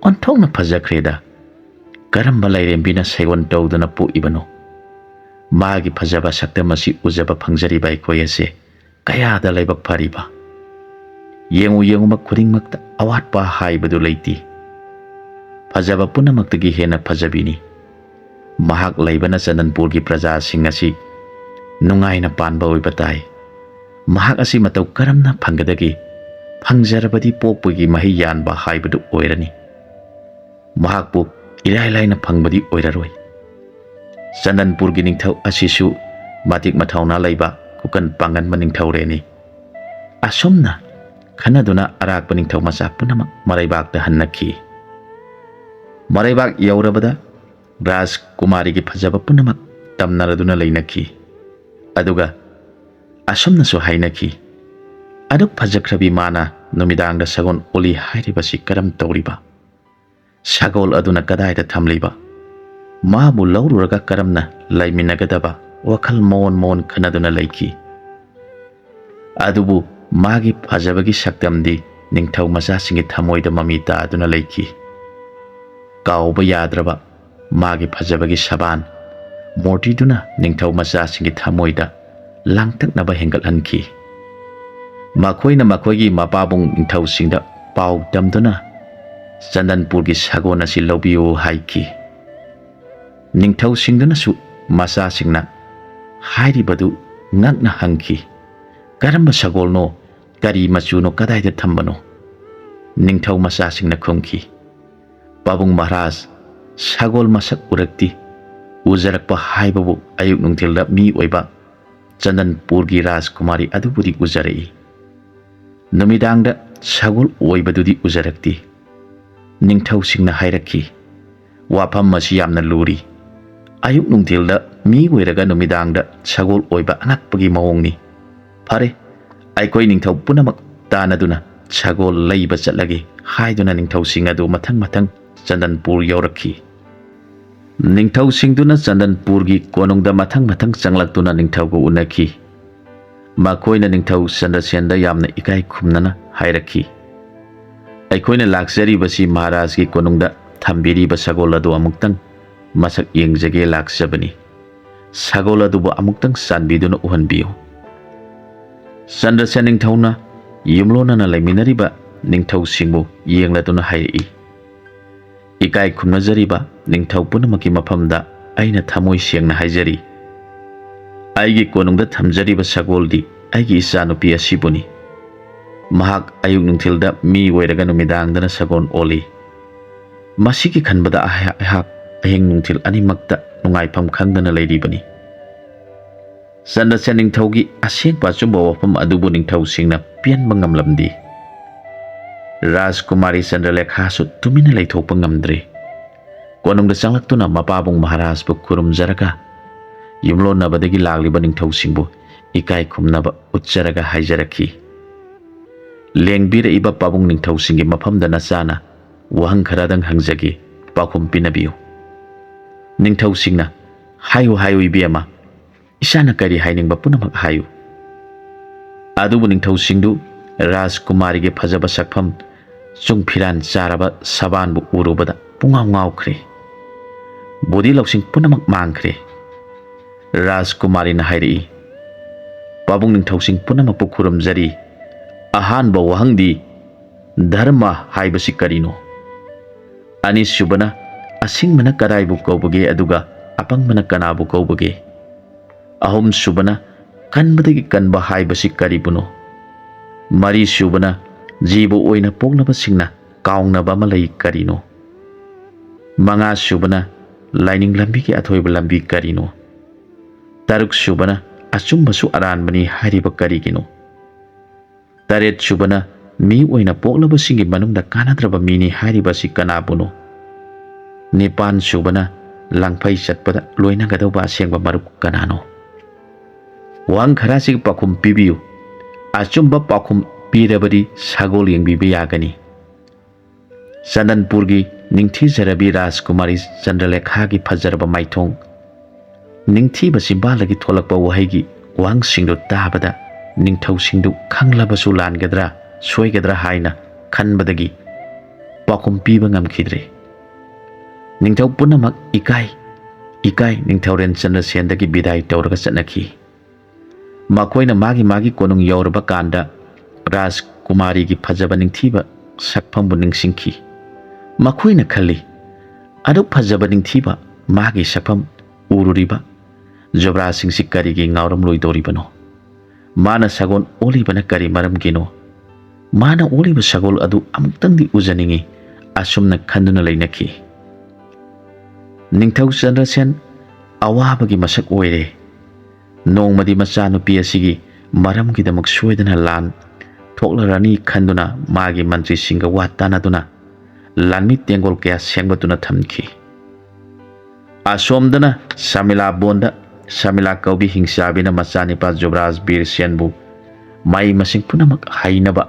"ꯑꯣꯟꯊꯣꯛꯅ ꯐꯖꯈ꯭ꯔꯦꯗ꯫ ꯀꯔꯝꯕ ꯂꯥꯏꯔꯦꯝꯕꯤꯅ ꯁꯩꯑꯣꯟ ꯇꯧꯗꯨꯅ ꯄꯣꯛꯏꯕꯅꯣ? ꯃꯥꯒꯤ ꯐꯖꯕ ꯁꯛꯇꯝ ꯑꯁꯤ ꯎꯖꯕ ꯐꯪꯖꯔꯤꯕ ꯑꯩꯈꯣꯏ ꯑꯁꯦ ꯀꯌꯥꯗ ꯂꯥꯏꯕꯛ ꯐꯔꯤꯕ! ꯌꯦꯡꯉꯨ ꯌꯦꯡꯉꯨꯕ ꯈꯨꯗꯤꯡꯃꯛꯇ ꯑꯋꯥꯠꯄ ꯍꯥꯏꯕꯗꯨ ꯂꯩꯇꯦ꯫ ꯐꯖꯕ ꯄꯨꯝꯅꯃꯛꯇꯒꯤ ꯍꯦꯟꯅ ꯐꯖꯕꯤꯅꯤ꯫ ꯃꯍꯥꯛ ꯂꯩꯕꯅ ꯆꯟꯗꯟꯄꯨꯔꯒꯤ ꯄ꯭ꯔꯖꯥꯁꯤꯡ ꯑꯁꯤ ꯅꯨꯡꯉꯥꯏꯅ ꯄꯥꯟꯕ ꯑꯣꯏꯕ ꯇꯥꯏ꯫ ꯃꯍꯥꯛ ꯑꯁꯤ ꯃꯇꯧ ꯀꯔꯝꯅ ꯐꯪꯒꯗꯒꯦ? ꯐꯪꯖꯔꯕꯗꯤ ꯄꯣꯛꯄꯒꯤ ꯃꯍꯩ ꯌꯥꯟꯕ ꯍꯥꯏꯕꯗꯨ ꯑꯣꯏꯔꯅꯤ꯫ ꯃꯍꯥꯛꯄꯨ ꯏꯔꯥꯏ ꯂꯥꯏꯅ ꯐꯪꯕꯗꯤ ꯑꯣꯏꯔꯔꯣꯏ꯫ ꯆꯟꯗꯟꯄꯨꯔꯒꯤ ꯅꯤꯡꯊꯧ ꯑꯁꯤꯁꯨ ꯃꯇꯤꯛ ꯃꯊꯧꯅꯥ ꯂꯩꯕ ꯀꯨꯀꯟ ꯄꯥꯡꯒꯟꯕ ꯅꯤꯡꯊꯧꯔꯦꯅꯤ꯫" ꯑꯁꯨꯝꯅ ꯈꯟꯅꯗꯨꯅ ꯑꯔꯥꯛꯄ ꯅꯤꯡꯊꯧ ꯃꯆꯥ ꯄꯨꯝꯅꯃꯛ ꯃꯔꯩꯕꯥꯛꯇ ꯍꯟꯅꯈꯤ꯫ ꯃꯔꯩꯕꯥꯛ ꯌꯧꯔꯕꯗ ꯔꯥꯖꯀꯨꯃꯥꯔꯤꯒꯤ ꯐꯖꯕ ꯄꯨꯝꯅꯃꯛ ꯇꯝꯅꯔꯗꯨꯅ ꯂꯩꯅꯈꯤ꯫ ꯑꯗꯨꯒ ꯑꯁꯨꯝꯅꯁꯨ ꯍꯥꯏꯅꯈꯤ, "ꯑꯗꯨꯛ ꯐꯖꯈ꯭ꯔꯕꯤ ꯃꯥꯅ ꯅꯨꯃꯤꯗꯥꯡꯗ ꯁꯒꯣꯜ ꯑꯣꯜꯂꯤ ꯍꯥꯏꯔꯤꯕꯁꯤ ꯀꯔꯝ ꯇꯧꯔꯤꯕ? ꯁꯒꯣꯜ ꯑꯗꯨꯅ ꯀꯗꯥꯏꯗ ꯊꯝꯂꯤꯕ? ꯃꯥꯕꯨ ꯂꯧꯔꯨꯔꯒ ꯀꯔꯝꯅ ꯂꯩꯃꯤꯟꯅꯒꯗꯕ?" ꯋꯥꯈꯜ ꯃꯑꯣꯟ ꯃꯑꯣꯟ ꯈꯟꯅꯗꯨꯅ ꯂꯩꯈꯤ꯫ ꯑꯗꯨꯕꯨ ꯃꯥꯒꯤ ꯐꯖꯕꯒꯤ ꯁꯛꯇꯝꯗꯤ ꯅꯤꯡꯊꯧ ꯃꯆꯥꯁꯤꯡꯒꯤ ꯊꯃꯣꯏꯗ ꯃꯃꯤ ꯇꯥꯗꯨꯅ ꯂꯩꯈꯤ꯫ ꯀꯥꯎꯕ ꯌꯥꯗ꯭ꯔꯕ ꯃꯥꯒꯤ ꯐꯖꯕꯒꯤ ꯁꯕꯥꯟ ꯃꯨꯔꯇꯤꯗꯨꯅ ꯅꯤꯡꯊꯧ ꯃꯆꯥꯁꯤꯡꯒꯤ ꯊꯃꯣꯏꯗ ꯂꯥꯡꯇꯛꯅꯕ ꯍꯦꯟꯒꯠꯍꯟꯈꯤ꯫ ꯃꯈꯣꯏꯅ ꯃꯈꯣꯏꯒꯤ ꯃꯄꯥꯕꯨꯡ ꯅꯤꯡꯊꯧꯁꯤꯡꯗ ꯄꯥꯎ ꯇꯝꯗꯨꯅ ꯆꯟꯗꯟꯄꯨꯔꯒꯤ ꯁꯒꯣꯜ ꯑꯁꯤ ꯂꯧꯕꯤꯌꯨ ꯍꯥꯏꯈꯤ꯫ ꯅꯤꯡꯊꯧꯁꯤꯡꯗꯨꯅꯁꯨ ꯃꯆꯥꯁꯤꯡꯅ ꯍꯥꯏꯔꯤꯕꯗꯨ ꯉꯛꯅ ꯍꯪꯈꯤ, "ꯀꯔꯝꯕ ꯁꯒꯣꯜꯅꯣ? ꯀꯔꯤ ꯃꯆꯨꯅꯣ? ꯀꯗꯥꯏꯗ ꯊꯝꯕꯅꯣ?" ꯅꯤꯡꯊꯧ ꯃꯆꯥꯁꯤꯡꯅ ꯈꯨꯝꯈꯤ, "ꯄꯥꯕꯨꯡ ꯃꯍꯥꯔꯥꯖ, ꯁꯒꯣꯜ ꯃꯁꯛ ꯎꯔꯛꯇꯦ꯫ ꯎꯖꯔꯛꯄ ꯍꯥꯏꯕꯕꯨ ꯑꯌꯨꯛ ꯅꯨꯡꯊꯤꯜꯗ ꯃꯤ ꯑꯣꯏꯕ ꯆꯟꯗꯟꯄꯨꯔꯒꯤ ꯔꯥꯖꯀꯨꯃꯥꯔꯤ ꯑꯗꯨꯕꯨꯗꯤ ꯎꯖꯔꯛꯏ꯫ ꯅꯨꯃꯤꯗꯥꯡꯗ ꯁꯒꯣꯜ ꯑꯣꯏꯕꯗꯨꯗꯤ ꯎꯖꯔꯛꯇꯦ꯫" ꯅꯤꯡꯊꯧꯁꯤꯡꯅ ꯍꯥꯏꯔꯛꯈꯤ, "ꯋꯥꯐꯝ ꯑꯁꯤ ꯌꯥꯝꯅ ꯂꯨꯔꯤ꯫ ꯑꯌꯨꯛ ꯅꯨꯡꯊꯤꯜꯗ ꯃꯤ ꯑꯣꯏꯔꯒ ꯅꯨꯃꯤꯗꯥꯡꯗ ꯁꯒꯣꯜ ꯑꯣꯏꯕ ꯑꯉꯛꯄꯒꯤ ꯃꯑꯣꯡꯅꯤ꯫ ꯐꯔꯦ, ꯑꯩꯈꯣꯏ ꯅꯤꯡꯊꯧ ꯄꯨꯝꯅꯃꯛ ꯇꯥꯟꯅꯗꯨꯅ ꯁꯒꯣꯜ ꯂꯩꯕ ꯆꯠꯂꯒꯦ" ꯍꯥꯏꯗꯨꯅ ꯅꯤꯡꯊꯧꯁꯤꯡ ꯑꯗꯨ ꯃꯊꯪ ꯃꯊꯪ ꯆꯟꯗꯟꯄꯨꯔ ꯌꯧꯔꯛꯈꯤ꯫ ꯅꯤꯡꯊꯧꯁꯤꯡꯗꯨꯅ ꯆꯟꯗꯟꯄꯨꯔꯒꯤ ꯀꯣꯅꯨꯡꯗ ꯃꯊꯪ ꯃꯊꯪ ꯆꯪꯂꯛꯇꯨꯅ ꯅꯤꯡꯊꯧꯒ ꯎꯅꯈꯤ꯫ ꯃꯈꯣꯏꯅ ꯅꯤꯡꯊꯧ ꯆꯟꯗ꯭ꯔꯁꯦꯟꯗ ꯌꯥꯝꯅ ꯏꯀꯥꯏ ꯈꯨꯝꯅꯅ ꯍꯥꯏꯔꯛꯈꯤ, "ꯑꯩꯈꯣꯏꯅ ꯂꯥꯛꯆꯔꯤꯕꯁꯤ ꯃꯍꯥꯔꯥꯖꯒꯤ ꯀꯣꯅꯨꯡꯗ ꯊꯝꯕꯤꯔꯤꯕ ꯁꯒꯣꯜ ꯑꯗꯨ ꯑꯃꯨꯛꯇꯪ ꯃꯁꯛ ꯌꯦꯡꯖꯒꯦ ꯂꯥꯛꯆꯕꯅꯤ꯫ ꯁꯒꯣꯜ ꯑꯗꯨꯕꯨ ꯑꯃꯨꯛꯇꯪ ꯆꯥꯟꯕꯤꯗꯨꯅ ꯎꯍꯟꯕꯤꯌꯨ꯫" ꯆꯟꯗ꯭ꯔꯁꯦꯟ ꯅꯤꯡꯊꯧꯅ ꯌꯨꯝꯂꯣꯟꯅꯅ ꯂꯩꯃꯤꯟꯅꯔꯤꯕ ꯅꯤꯡꯊꯧꯁꯤꯡꯕꯨ ꯌꯦꯡꯂꯗꯨꯅ ꯍꯥꯏꯔꯛꯏ, "ꯏꯀꯥꯏ ꯈꯨꯝꯅꯖꯔꯤꯕ ꯅꯤꯡꯊꯧ ꯄꯨꯝꯅꯃꯛꯀꯤ ꯃꯐꯝꯗ ꯑꯩꯅ ꯊꯃꯣꯏ ꯁꯦꯡꯅ ꯍꯥꯏꯖꯔꯤ꯫ ꯑꯩꯒꯤ ꯀꯣꯅꯨꯡꯗ ꯊꯝꯖꯔꯤꯕ ꯁꯒꯣꯜꯗꯤ ꯑꯩꯒꯤ ꯏꯆꯥꯅꯨꯄꯤ ꯑꯁꯤꯕꯨꯅꯤ꯫ ꯃꯍꯥꯛ ꯑꯌꯨꯛ ꯅꯨꯡꯊꯤꯜꯗ ꯃꯤ ꯑꯣꯏꯔꯒ ꯅꯨꯃꯤꯗꯥꯡꯗꯅ ꯁꯒꯣꯜ ꯑꯣꯜꯂꯤ꯫ ꯃꯁꯤꯒꯤ ꯈꯟꯕꯗ ꯑꯩꯍꯥꯛ, ꯑꯩꯍꯥꯛ ꯑꯍꯤꯡ ꯅꯨꯡꯊꯤꯜ ꯑꯅꯤꯃꯛꯇ ꯅꯨꯡꯉꯥꯏꯐꯝ ꯈꯪꯗꯅ ꯂꯩꯔꯤꯕꯅꯤ꯫" ꯆꯟꯗ꯭ꯔꯁꯦꯟ ꯅꯤꯡꯊꯧꯒꯤ ꯑꯁꯦꯡꯕ ꯑꯆꯨꯝꯕ ꯋꯥꯐꯝ ꯑꯗꯨꯕꯨ ꯅꯤꯡꯊꯧꯁꯤꯡꯅ ꯄꯦꯟꯕ ꯉꯝꯂꯝꯗꯦ꯫ ꯔꯥꯖꯀꯨꯃꯥꯔꯤ ꯆꯟꯗ꯭ꯔꯂꯦꯈꯥꯁꯨ ꯇꯨꯃꯤꯟꯅ ꯂꯩꯊꯣꯛꯄ ꯉꯝꯗ꯭ꯔꯦ꯫ ꯀꯣꯅꯨꯡꯗ ꯆꯪꯂꯛꯇꯨꯅ ꯃꯄꯥꯕꯨꯡ ꯃꯍꯥꯔꯥꯖꯕꯨ ꯈꯨꯔꯨꯝꯖꯔꯒ, ꯌꯨꯝꯂꯣꯟꯅꯕꯗꯒꯤ ꯂꯥꯛꯂꯤꯕ ꯅꯤꯡꯊꯧꯁꯤꯡꯕꯨ ꯏꯀꯥꯏ ꯈꯨꯝꯅꯕ ꯎꯠꯆꯔꯒ ꯍꯥꯏꯖꯔꯛꯈꯤ, "ꯂꯦꯡꯕꯤꯔꯛꯏꯕ ꯄꯥꯕꯨꯡ ꯅꯤꯡꯊꯧꯁꯤꯡꯒꯤ ꯃꯐꯝꯗ ꯅꯆꯥꯅ ꯋꯥꯍꯪ ꯈꯔꯗꯪ ꯍꯪꯖꯒꯦ, ꯄꯥꯎꯈꯨꯝ ꯄꯤꯅꯕꯤꯌꯨ꯫" ꯅꯤꯡꯊꯧꯁꯤꯡꯅ, "ꯍꯥꯏꯌꯨ, ꯍꯥꯏꯌꯨ, ꯏꯕꯦꯝꯃ, ꯏꯁꯥꯅ ꯀꯔꯤ ꯍꯥꯏꯅꯤꯡꯕ ꯄꯨꯝꯅꯃꯛ ꯍꯥꯏꯌꯨ꯫" ꯑꯗꯨꯕꯨ ꯅꯤꯡꯊꯧꯁꯤꯡꯗꯨ ꯔꯥꯖꯀꯨꯃꯥꯔꯤꯒꯤ ꯐꯖꯕ ꯁꯛꯐꯝ, ꯆꯨꯡ ꯐꯤꯔꯥꯟ ꯆꯥꯔꯕ ꯁꯕꯥꯟꯕꯨ ꯎꯔꯨꯕꯗ ꯄꯨꯡꯉꯥꯎ ꯉꯥꯎꯈ꯭ꯔꯦ꯫ ꯕꯨꯙꯤ ꯂꯧꯁꯤꯡ ꯄꯨꯝꯅꯃꯛ ꯃꯥꯡꯈ꯭ꯔꯦ꯫ ꯔꯥꯖꯀꯨꯃꯥꯔꯤꯅ ꯍꯥꯏꯔꯛꯏ, "ꯄꯥꯕꯨꯡ ꯅꯤꯡꯊꯧꯁꯤꯡ ꯄꯨꯝꯅꯃꯛꯄꯨ ꯈꯨꯔꯨꯝꯖꯔꯤ꯫ ꯑꯍꯥꯟꯕ ꯋꯥꯍꯪꯗꯤ, ꯙꯔꯃ ꯍꯥꯏꯕꯁꯤ ꯀꯔꯤꯅꯣ? ꯑꯅꯤꯁꯨꯕꯅ, ꯑꯁꯤꯡꯕꯅ ꯀꯗꯥꯏꯕꯨ ꯀꯧꯕꯒꯦ, ꯑꯗꯨꯒ ꯑꯄꯪꯕꯅ ꯀꯅꯥꯕꯨ ꯀꯧꯕꯒꯦ? ꯑꯍꯨꯝꯁꯨꯕꯅ, ꯀꯟꯕꯗꯒꯤ ꯀꯟꯕ ꯍꯥꯏꯕꯁꯤ ꯀꯔꯤꯕꯨꯅꯣ? ꯃꯔꯤꯁꯨꯕꯅ, ꯖꯤꯕ ꯑꯣꯏꯅ ꯄꯣꯛꯂꯕꯁꯤꯡꯅ ꯀꯥꯎꯅꯕ ꯑꯃ ꯂꯩ, ꯀꯔꯤꯅꯣ? ꯃꯉꯥꯁꯨꯕꯅ, ꯂꯥꯏꯅꯤꯡ ꯂꯝꯕꯤꯒꯤ ꯑꯊꯣꯏꯕ ꯂꯝꯕꯤ ꯀꯔꯤꯅꯣ? ꯇꯔꯨꯛꯁꯨꯕꯅ, ꯑꯆꯨꯝꯕꯁꯨ ꯑꯔꯥꯟꯕꯅꯤ ꯍꯥꯏꯔꯤꯕ ꯀꯔꯤꯒꯤꯅꯣ? ꯇꯔꯦꯠꯁꯨꯕꯅ, ꯃꯤ ꯑꯣꯏꯅ ꯄꯣꯛꯂꯕꯁꯤꯡꯒꯤ ꯃꯅꯨꯡꯗ ꯀꯥꯟꯅꯗ꯭ꯔꯕ ꯃꯤꯅꯤ ꯍꯥꯏꯔꯤꯕ ꯑꯁꯤ ꯀꯅꯥꯕꯨꯅꯣ? ꯅꯤꯄꯥꯟꯁꯨꯕꯅ, ꯂꯥꯡꯐꯩ ꯆꯠꯄꯗ ꯂꯣꯏꯅꯒꯗꯧꯕ ꯑꯁꯦꯡꯕ ꯃꯔꯨꯞ ꯀꯅꯥꯅꯣ?" ꯋꯥꯍꯪ ꯈꯔꯁꯤꯒꯤ ꯄꯥꯎꯈꯨꯝ ꯄꯤꯕꯤꯌꯨ꯫ ꯑꯆꯨꯝꯕ ꯄꯥꯎꯈꯨꯝ ꯄꯤꯔꯕꯗꯤ ꯁꯒꯣꯜ ꯌꯦꯡꯕꯤꯕ ꯌꯥꯒꯅꯤ꯫ ꯆꯟꯗꯟꯄꯨꯔꯒꯤ ꯅꯤꯡꯊꯤꯖꯔꯕꯤ ꯔꯥꯖꯀꯨꯃꯥꯔꯤ ꯆꯟꯗ꯭ꯔꯂꯦꯈꯥꯒꯤ ꯐꯖꯔꯕ ꯃꯥꯏꯊꯣꯡ, ꯅꯤꯡꯊꯤꯕ ꯆꯤꯝꯕꯥꯜꯗꯒꯤ ꯊꯣꯛꯂꯛꯄ ꯋꯥꯍꯩꯒꯤ ꯋꯥꯍꯪꯁꯤꯡꯗꯨ ꯇꯥꯕꯗ ꯅꯤꯡꯊꯧꯁꯤꯡꯗꯨ ꯈꯪꯂꯕꯁꯨ ꯂꯥꯟꯒꯗ꯭ꯔꯥ ꯁꯣꯏꯒꯗ꯭ꯔꯥ ꯍꯥꯏꯅ ꯈꯟꯕꯗꯒꯤ ꯄꯥꯎꯈꯨꯝ ꯄꯤꯕ ꯉꯝꯈꯤꯗ꯭ꯔꯦ꯫ ꯅꯤꯡꯊꯧ ꯄꯨꯝꯅꯃꯛ ꯏꯀꯥꯏ ꯏꯀꯥꯏ ꯅꯤꯡꯊꯧꯔꯦꯜ ꯆꯟꯗ꯭ꯔꯁꯦꯟꯗꯒꯤ ꯕꯤꯗꯥꯏ ꯇꯧꯔꯒ ꯆꯠꯅꯈꯤ꯫ ꯃꯈꯣꯏꯅ ꯃꯥꯒꯤ ꯃꯥꯒꯤ ꯀꯣꯅꯨꯡ ꯌꯧꯔꯕ ꯀꯥꯟꯗ ꯔꯥꯖꯀꯨꯃꯥꯔꯤꯒꯤ ꯐꯖꯕ ꯅꯤꯡꯊꯤꯕ ꯁꯛꯐꯝꯕꯨ ꯅꯤꯡꯁꯤꯡꯈꯤ꯫ ꯃꯈꯣꯏꯅ ꯈꯜꯂꯤ, "ꯑꯗꯨꯛ ꯐꯖꯕ ꯅꯤꯡꯊꯤꯕ ꯃꯥꯒꯤ ꯁꯛꯐꯝ ꯎꯔꯨꯔꯤꯕ ꯖꯨꯕ꯭ꯔꯥꯖꯁꯤꯡꯁꯤ ꯀꯔꯤꯒꯤ ꯉꯥꯎꯔꯝꯂꯣꯏꯗꯧꯔꯤꯕꯅꯣ? ꯃꯥꯅ ꯁꯒꯣꯜ ꯑꯣꯜꯂꯤꯕꯅ ꯀꯔꯤ ꯃꯔꯝꯒꯤꯅꯣ? ꯃꯥꯅ ꯑꯣꯜꯂꯤꯕ ꯁꯒꯣꯜ ꯑꯗꯨ ꯑꯃꯨꯛꯇꯪꯗꯤ ꯎꯖꯅꯤꯡꯏ", ꯑꯁꯨꯝꯅ ꯈꯟꯗꯨꯅ ꯂꯩꯅꯈꯤ꯫ ꯅꯤꯡꯊꯧ ꯆꯟꯗ꯭ꯔꯁꯦꯟ ꯑꯋꯥꯕꯒꯤ ꯃꯁꯛ ꯑꯣꯏꯔꯦ꯫ ꯅꯣꯡꯃꯗꯤ ꯃꯆꯥꯅꯨꯄꯤ ꯑꯁꯤꯒꯤ ꯃꯔꯝꯒꯤꯗꯃꯛ ꯁꯣꯏꯗꯅ ꯂꯥꯟ ꯊꯣꯛꯂꯔꯅꯤ ꯈꯟꯗꯨꯅ ꯃꯥꯒꯤ ꯃꯟꯇ꯭ꯔꯤꯁꯤꯡꯒ ꯋꯥ ꯇꯥꯅꯗꯨꯅ ꯂꯥꯟꯃꯤ ꯇꯦꯡꯒꯣꯜ ꯀꯌꯥ ꯁꯦꯝꯒꯠꯇꯨꯅ ꯊꯝꯈꯤ꯫ ꯑꯁꯣꯝꯗꯅ ꯁꯃꯤꯂꯥ ꯕꯣꯟꯗ ꯁꯃꯤꯂꯥ ꯀꯧꯕꯤ ꯍꯤꯡꯆꯥꯕꯤꯅ ꯃꯆꯥꯅꯤꯄꯥ ꯖꯨꯕ꯭ꯔꯥꯖ ꯕꯤꯔ ꯁꯦꯟꯕꯨ ꯃꯍꯩ ꯃꯁꯤꯡ ꯄꯨꯝꯅꯃꯛ ꯍꯩꯅꯕ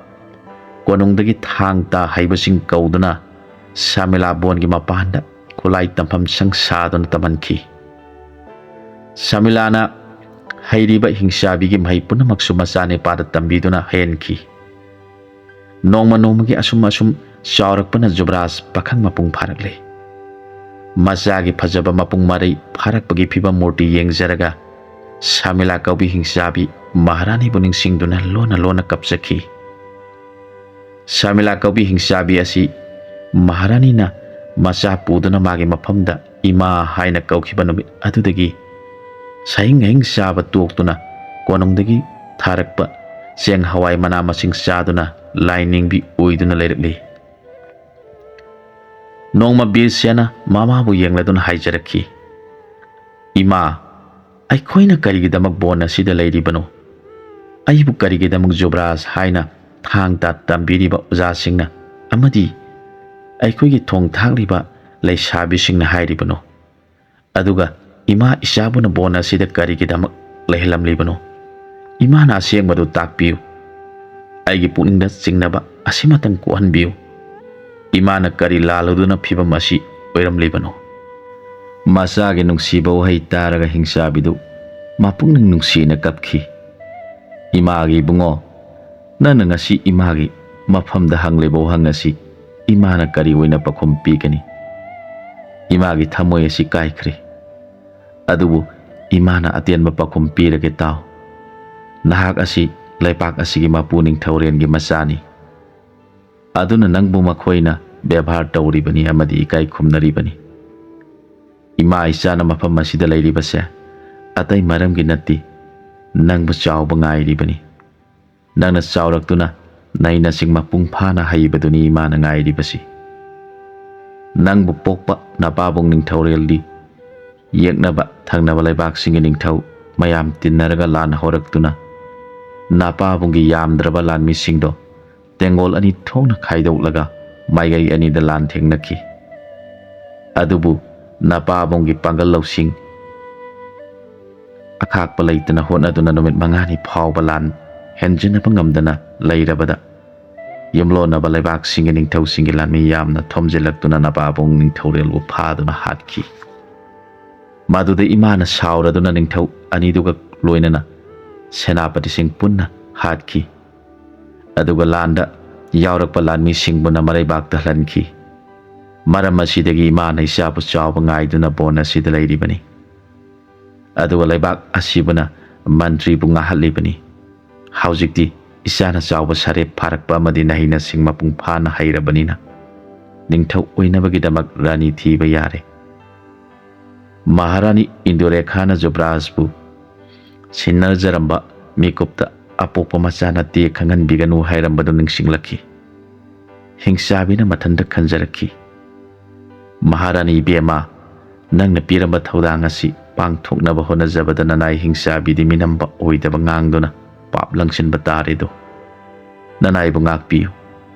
ꯀꯣꯅꯨꯡꯗꯒꯤ ꯊꯥꯡ ꯇꯥ ꯍꯩꯕꯁꯤꯡ ꯀꯧꯗꯨꯅ ꯁꯃꯤꯂꯥ ꯕꯣꯟꯒꯤ ꯃꯄꯥꯟꯗ ꯈꯨꯠꯂꯥꯏ ꯇꯝꯐꯝ ꯁꯪ ꯁꯥꯗꯨꯅ ꯇꯝꯍꯟꯈꯤ꯫ ꯁꯃꯤꯂꯥꯅ ꯍꯩꯔꯤꯕ ꯍꯤꯡꯆꯥꯕꯤꯒꯤ ꯃꯍꯩ ꯄꯨꯝꯅꯃꯛꯁꯨ ꯃꯆꯥꯅꯤꯄꯥꯗ ꯇꯝꯕꯤꯗꯨꯅ ꯍꯩꯍꯟꯈꯤ꯫ ꯅꯣꯡꯃ ꯅꯣꯡꯃꯒꯤ ꯑꯁꯨꯝ ꯑꯁꯨꯝ ꯆꯥꯎꯔꯛꯄꯅ ꯖꯨꯕꯔꯥꯖ ꯄꯥꯈꯪ ꯃꯄꯨꯡ ꯐꯥꯔꯛꯂꯦ꯫ ꯃꯆꯥꯒꯤ ꯐꯖꯕ ꯃꯄꯨꯡ ꯃꯔꯩ ꯐꯥꯔꯛꯄꯒꯤ ꯐꯤꯕꯝ ꯃꯨꯔꯇꯤ ꯌꯦꯡꯖꯔꯒ ꯁꯥꯃꯤꯂꯥ ꯀꯧꯕꯤ ꯍꯤꯡꯆꯥꯕꯤ ꯃꯍꯥꯔꯥꯅꯤꯕꯨ ꯅꯤꯡꯁꯤꯡꯗꯨꯅ ꯂꯣꯟꯅ ꯂꯣꯟꯅ ꯀꯞꯆꯈꯤ꯫ ꯁꯥꯃꯤꯂꯥ ꯀꯧꯕꯤ ꯍꯤꯡꯆꯥꯕꯤ ꯑꯁꯤ ꯃꯍꯥꯔꯥꯅꯤꯅ ꯃꯆꯥ ꯄꯨꯗꯨꯅ ꯃꯥꯒꯤ ꯃꯐꯝꯗ ꯏꯃꯥ ꯍꯥꯏꯅ ꯀꯧꯈꯤꯕ ꯅꯨꯃꯤꯠ ꯑꯗꯨꯗꯒꯤ ꯁꯍꯤꯡ ꯍꯍꯤꯡ ꯆꯥꯕ ꯇꯣꯛꯇꯨꯅ ꯀꯣꯅꯨꯡꯗꯒꯤ ꯊꯥꯔꯛꯄ ꯆꯦꯡ ꯍꯋꯥꯏ ꯃꯅꯥ ꯃꯁꯤꯡ ꯆꯥꯗꯨꯅ ꯂꯥꯏꯅꯤꯡꯕꯤ ꯑꯣꯏꯗꯨꯅ ꯂꯩꯔꯛꯂꯤ꯫ ꯅꯣꯡꯃ ꯕꯤꯔꯁꯦꯅ ꯃꯃꯥꯕꯨ ꯌꯦꯡꯂꯗꯨꯅ ꯍꯥꯏꯖꯔꯛꯈꯤ, "ꯏꯃꯥ, ꯑꯩꯈꯣꯏꯅ ꯀꯔꯤꯒꯤꯗꯃꯛ ꯕꯣꯟ ꯑꯁꯤꯗ ꯂꯩꯔꯤꯕꯅꯣ? ꯑꯩꯕꯨ ꯀꯔꯤꯒꯤꯗꯃꯛ ꯖꯨꯕꯔꯥꯖ ꯍꯥꯏꯅ ꯊꯥꯡ ꯇꯥ ꯇꯝꯕꯤꯔꯤꯕ ꯑꯣꯖꯥꯁꯤꯡꯅ ꯑꯃꯗꯤ ꯑꯩꯈꯣꯏꯒꯤ ꯊꯣꯡ ꯊꯥꯛꯂꯤꯕ ꯂꯩꯁꯥꯕꯤꯁꯤꯡꯅ ꯍꯥꯏꯔꯤꯕꯅꯣ? ꯑꯗꯨꯒ ꯏꯃꯥ ꯏꯆꯥꯕꯨꯅ ꯕꯣꯟ ꯑꯁꯤꯗ ꯀꯔꯤꯒꯤꯗꯃꯛ ꯂꯩꯍꯜꯂꯝꯂꯤꯕꯅꯣ? ꯏꯃꯥꯅ ꯑꯁꯦꯡꯕꯗꯨ ꯇꯥꯛꯄꯤꯌꯨ꯫ ꯑꯩꯒꯤ ꯄꯨꯛꯅꯤꯡꯗ ꯆꯤꯡꯅꯕ ꯑꯁꯤꯃꯇꯪ ꯀꯣꯛꯍꯟꯕꯤꯌꯨ꯫ ꯏꯃꯥꯅ ꯀꯔꯤ ꯂꯥꯜꯂꯨꯗꯨꯅ ꯐꯤꯕꯝ ꯑꯁꯤ ꯑꯣꯏꯔꯝꯂꯤꯕꯅꯣ?" ꯃꯆꯥꯒꯤ ꯅꯨꯡꯁꯤꯕ ꯋꯥꯍꯩ ꯇꯥꯔꯒ ꯍꯤꯡꯆꯥꯕꯤꯗꯨ ꯃꯄꯨꯛꯅꯤꯡ ꯅꯨꯡꯁꯤꯅ ꯀꯞꯈꯤ꯫ "ꯏꯃꯥꯒꯤ ꯏꯕꯨꯡꯉꯣ, ꯅꯪꯅ ꯉꯁꯤ ꯏꯃꯥꯒꯤ ꯃꯐꯝꯗ ꯍꯪꯂꯤꯕ ꯋꯥꯍꯪ ꯑꯁꯤ ꯏꯃꯥꯅ ꯀꯔꯤ ꯑꯣꯏꯅ ꯄꯥꯎꯈꯨꯝ ꯄꯤꯒꯅꯤ? ꯏꯃꯥꯒꯤ ꯊꯃꯣꯏ ꯑꯁꯤ ꯀꯥꯏꯈ꯭ꯔꯦ꯫ ꯑꯗꯨꯕꯨ ꯏꯃꯥꯅ ꯑꯇꯦꯟꯕ ꯄꯥꯎꯈꯨꯝ ꯄꯤꯔꯒꯦ ꯇꯥꯎ꯫ ꯅꯍꯥꯛ ꯑꯁꯤ ꯂꯩꯄꯥꯛ ꯑꯁꯤꯒꯤ ꯃꯄꯨ ꯅꯤꯡꯊꯧꯔꯦꯜꯒꯤ ꯃꯆꯥꯅꯤ꯫ ꯑꯗꯨꯅ ꯅꯪꯕꯨ ꯃꯈꯣꯏꯅ ꯕꯦꯕꯥꯔ ꯇꯧꯔꯤꯕꯅꯤ ꯑꯃꯗꯤ ꯏꯀꯥꯏ ꯈꯨꯝꯅꯔꯤꯕꯅꯤ꯫ ꯏꯃꯥ ꯏꯆꯥꯅ ꯃꯐꯝ ꯑꯁꯤꯗ ꯂꯩꯔꯤꯕꯁꯦ ꯑꯇꯩ ꯃꯔꯝꯒꯤ ꯅꯠꯇꯦ, ꯅꯪꯕꯨ ꯆꯥꯎꯕ ꯉꯥꯏꯔꯤꯕꯅꯤ꯫ ꯅꯪꯅ ꯆꯥꯎꯔꯛꯇꯨꯅ ꯅꯍꯩ ꯅꯁꯤꯡ ꯃꯄꯨꯡ ꯐꯥꯅ ꯍꯩꯕꯗꯨꯅꯤ ꯏꯃꯥꯅ ꯉꯥꯏꯔꯤꯕꯁꯤ꯫ ꯅꯪꯕꯨ ꯄꯣꯛꯄ ꯅꯄꯥꯕꯨꯡ ꯅꯤꯡꯊꯧꯔꯦꯜꯗꯤ ꯌꯦꯛꯅꯕ ꯊꯪꯅꯕ ꯂꯩꯕꯥꯛꯁꯤꯡꯒꯤ ꯅꯤꯡꯊꯧ ꯃꯌꯥꯝ ꯇꯤꯟꯅꯔꯒ ꯂꯥꯟ ꯍꯧꯔꯛꯇꯨꯅ ꯅꯄꯥꯕꯨꯡꯒꯤ ꯌꯥꯝꯗ꯭ꯔꯕ ꯂꯥꯟꯃꯤꯁꯤꯡꯗꯣ ꯇꯦꯡꯒꯣꯜ ꯑꯅꯤ ꯊꯣꯛꯅ ꯈꯥꯏꯗꯣꯛꯂꯒ ꯃꯥꯏꯀꯩ ꯑꯅꯤꯗ ꯂꯥꯟ ꯊꯦꯡꯅꯈꯤ꯫ ꯑꯗꯨꯕꯨ ꯅꯄꯥꯕꯨꯡꯒꯤ ꯄꯥꯡꯒꯜ ꯂꯧꯁꯤꯡ ꯑꯈꯥꯛꯄ ꯂꯩꯇꯅ ꯍꯣꯠꯅꯗꯨꯅ ꯅꯨꯃꯤꯠ ꯃꯉꯥꯅꯤ ꯐꯥꯎꯕ ꯂꯥꯟ ꯍꯦꯟꯖꯤꯟꯅꯕ ꯉꯝꯗꯅ ꯂꯩꯔꯕꯗ ꯌꯨꯝꯂꯣꯟꯅꯕ ꯂꯩꯕꯥꯛꯁꯤꯡꯒꯤ ꯅꯤꯡꯊꯧꯁꯤꯡꯒꯤ ꯂꯥꯟꯃꯤ ꯌꯥꯝꯅ ꯊꯣꯝꯖꯤꯜꯂꯛꯇꯨꯅ ꯅꯄꯥꯕꯨꯡ ꯅꯤꯡꯊꯧꯔꯦꯜꯕꯨ ꯐꯥꯗꯨꯅ ꯍꯥꯠꯈꯤ꯫ ꯃꯗꯨꯗ ꯏꯃꯥꯅ ꯁꯥꯎꯔꯗꯨꯅ ꯅꯤꯡꯊꯧ ꯑꯅꯤꯗꯨꯒ ꯂꯣꯏꯅꯅ ꯁꯦꯅꯥꯄꯇꯤꯁꯤꯡ ꯄꯨꯟꯅ ꯍꯥꯠꯈꯤ꯫ ꯑꯗꯨꯒ ꯂꯥꯟꯗ ꯌꯥꯎꯔꯛꯄ ꯂꯥꯟꯃꯤꯁꯤꯡꯕꯨꯅ ꯃꯔꯩꯕꯥꯛꯇ ꯍꯜꯍꯟꯈꯤ꯫ ꯃꯔꯝ ꯑꯁꯤꯗꯒꯤ ꯏꯃꯥꯅ ꯏꯆꯥꯕꯨ ꯆꯥꯎꯕ ꯉꯥꯏꯗꯨꯅ ꯕꯣꯟ ꯑꯁꯤꯗ ꯂꯩꯔꯤꯕꯅꯤ꯫ ꯑꯗꯨꯒ ꯂꯩꯕꯥꯛ ꯑꯁꯤꯕꯨꯅ ꯃꯟꯇ꯭ꯔꯤꯕꯨ ꯉꯥꯍꯜꯂꯤꯕꯅꯤ꯫ ꯍꯧꯖꯤꯛꯇꯤ ꯏꯆꯥꯅ ꯆꯥꯎꯕ ꯁꯔꯦꯞ ꯐꯥꯔꯛꯄ ꯑꯃꯗꯤ ꯅꯍꯩꯅꯁꯤꯡ ꯃꯄꯨꯡ ꯐꯥꯅ ꯍꯩꯔꯕꯅꯤꯅ ꯅꯤꯡꯊꯧ ꯑꯣꯏꯅꯕꯒꯤꯗꯃꯛ ꯔꯥꯅꯤ ꯊꯤꯕ ꯌꯥꯔꯦ꯫ ꯃꯍꯥꯔꯥꯅꯤ ꯏꯟꯗꯨꯔꯦꯈꯥꯅ ꯖꯨꯕ꯭ꯔꯥꯖꯄꯨ ꯁꯤꯟꯅꯖꯔꯝꯕ ꯃꯤꯀꯨꯞꯇ ꯑꯄꯣꯛꯄ ꯃꯆꯥ ꯅꯠꯇꯦ ꯈꯪꯍꯟꯕꯤꯒꯅꯨ ꯍꯥꯏꯔꯝꯕꯗꯨ ꯅꯤꯡꯁꯤꯡꯂꯛꯈꯤ꯫ ꯍꯤꯡꯆꯥꯕꯤꯅ ꯃꯊꯟꯇ ꯈꯟꯖꯔꯛꯈꯤ, "ꯃꯍꯥꯔꯥꯅꯤ ꯏꯕꯦꯝꯃ, ꯅꯪꯅ ꯄꯤꯔꯝꯕ ꯊꯧꯗꯥꯡ ꯑꯁꯤ ꯄꯥꯡꯊꯣꯛꯅꯕ ꯍꯣꯠꯅꯖꯕꯗ ꯅꯅꯥꯏ ꯍꯤꯡꯆꯥꯕꯤꯗꯤ ꯃꯤꯅꯝꯕ ꯑꯣꯏꯗꯕ ꯉꯥꯡꯗꯨꯅ ꯄꯥꯞ ꯂꯪꯁꯤꯟꯕ ꯇꯥꯔꯦꯗꯣ꯫ ꯅꯅꯥꯏꯕꯨ ꯉꯥꯛꯄꯤꯌꯨ꯫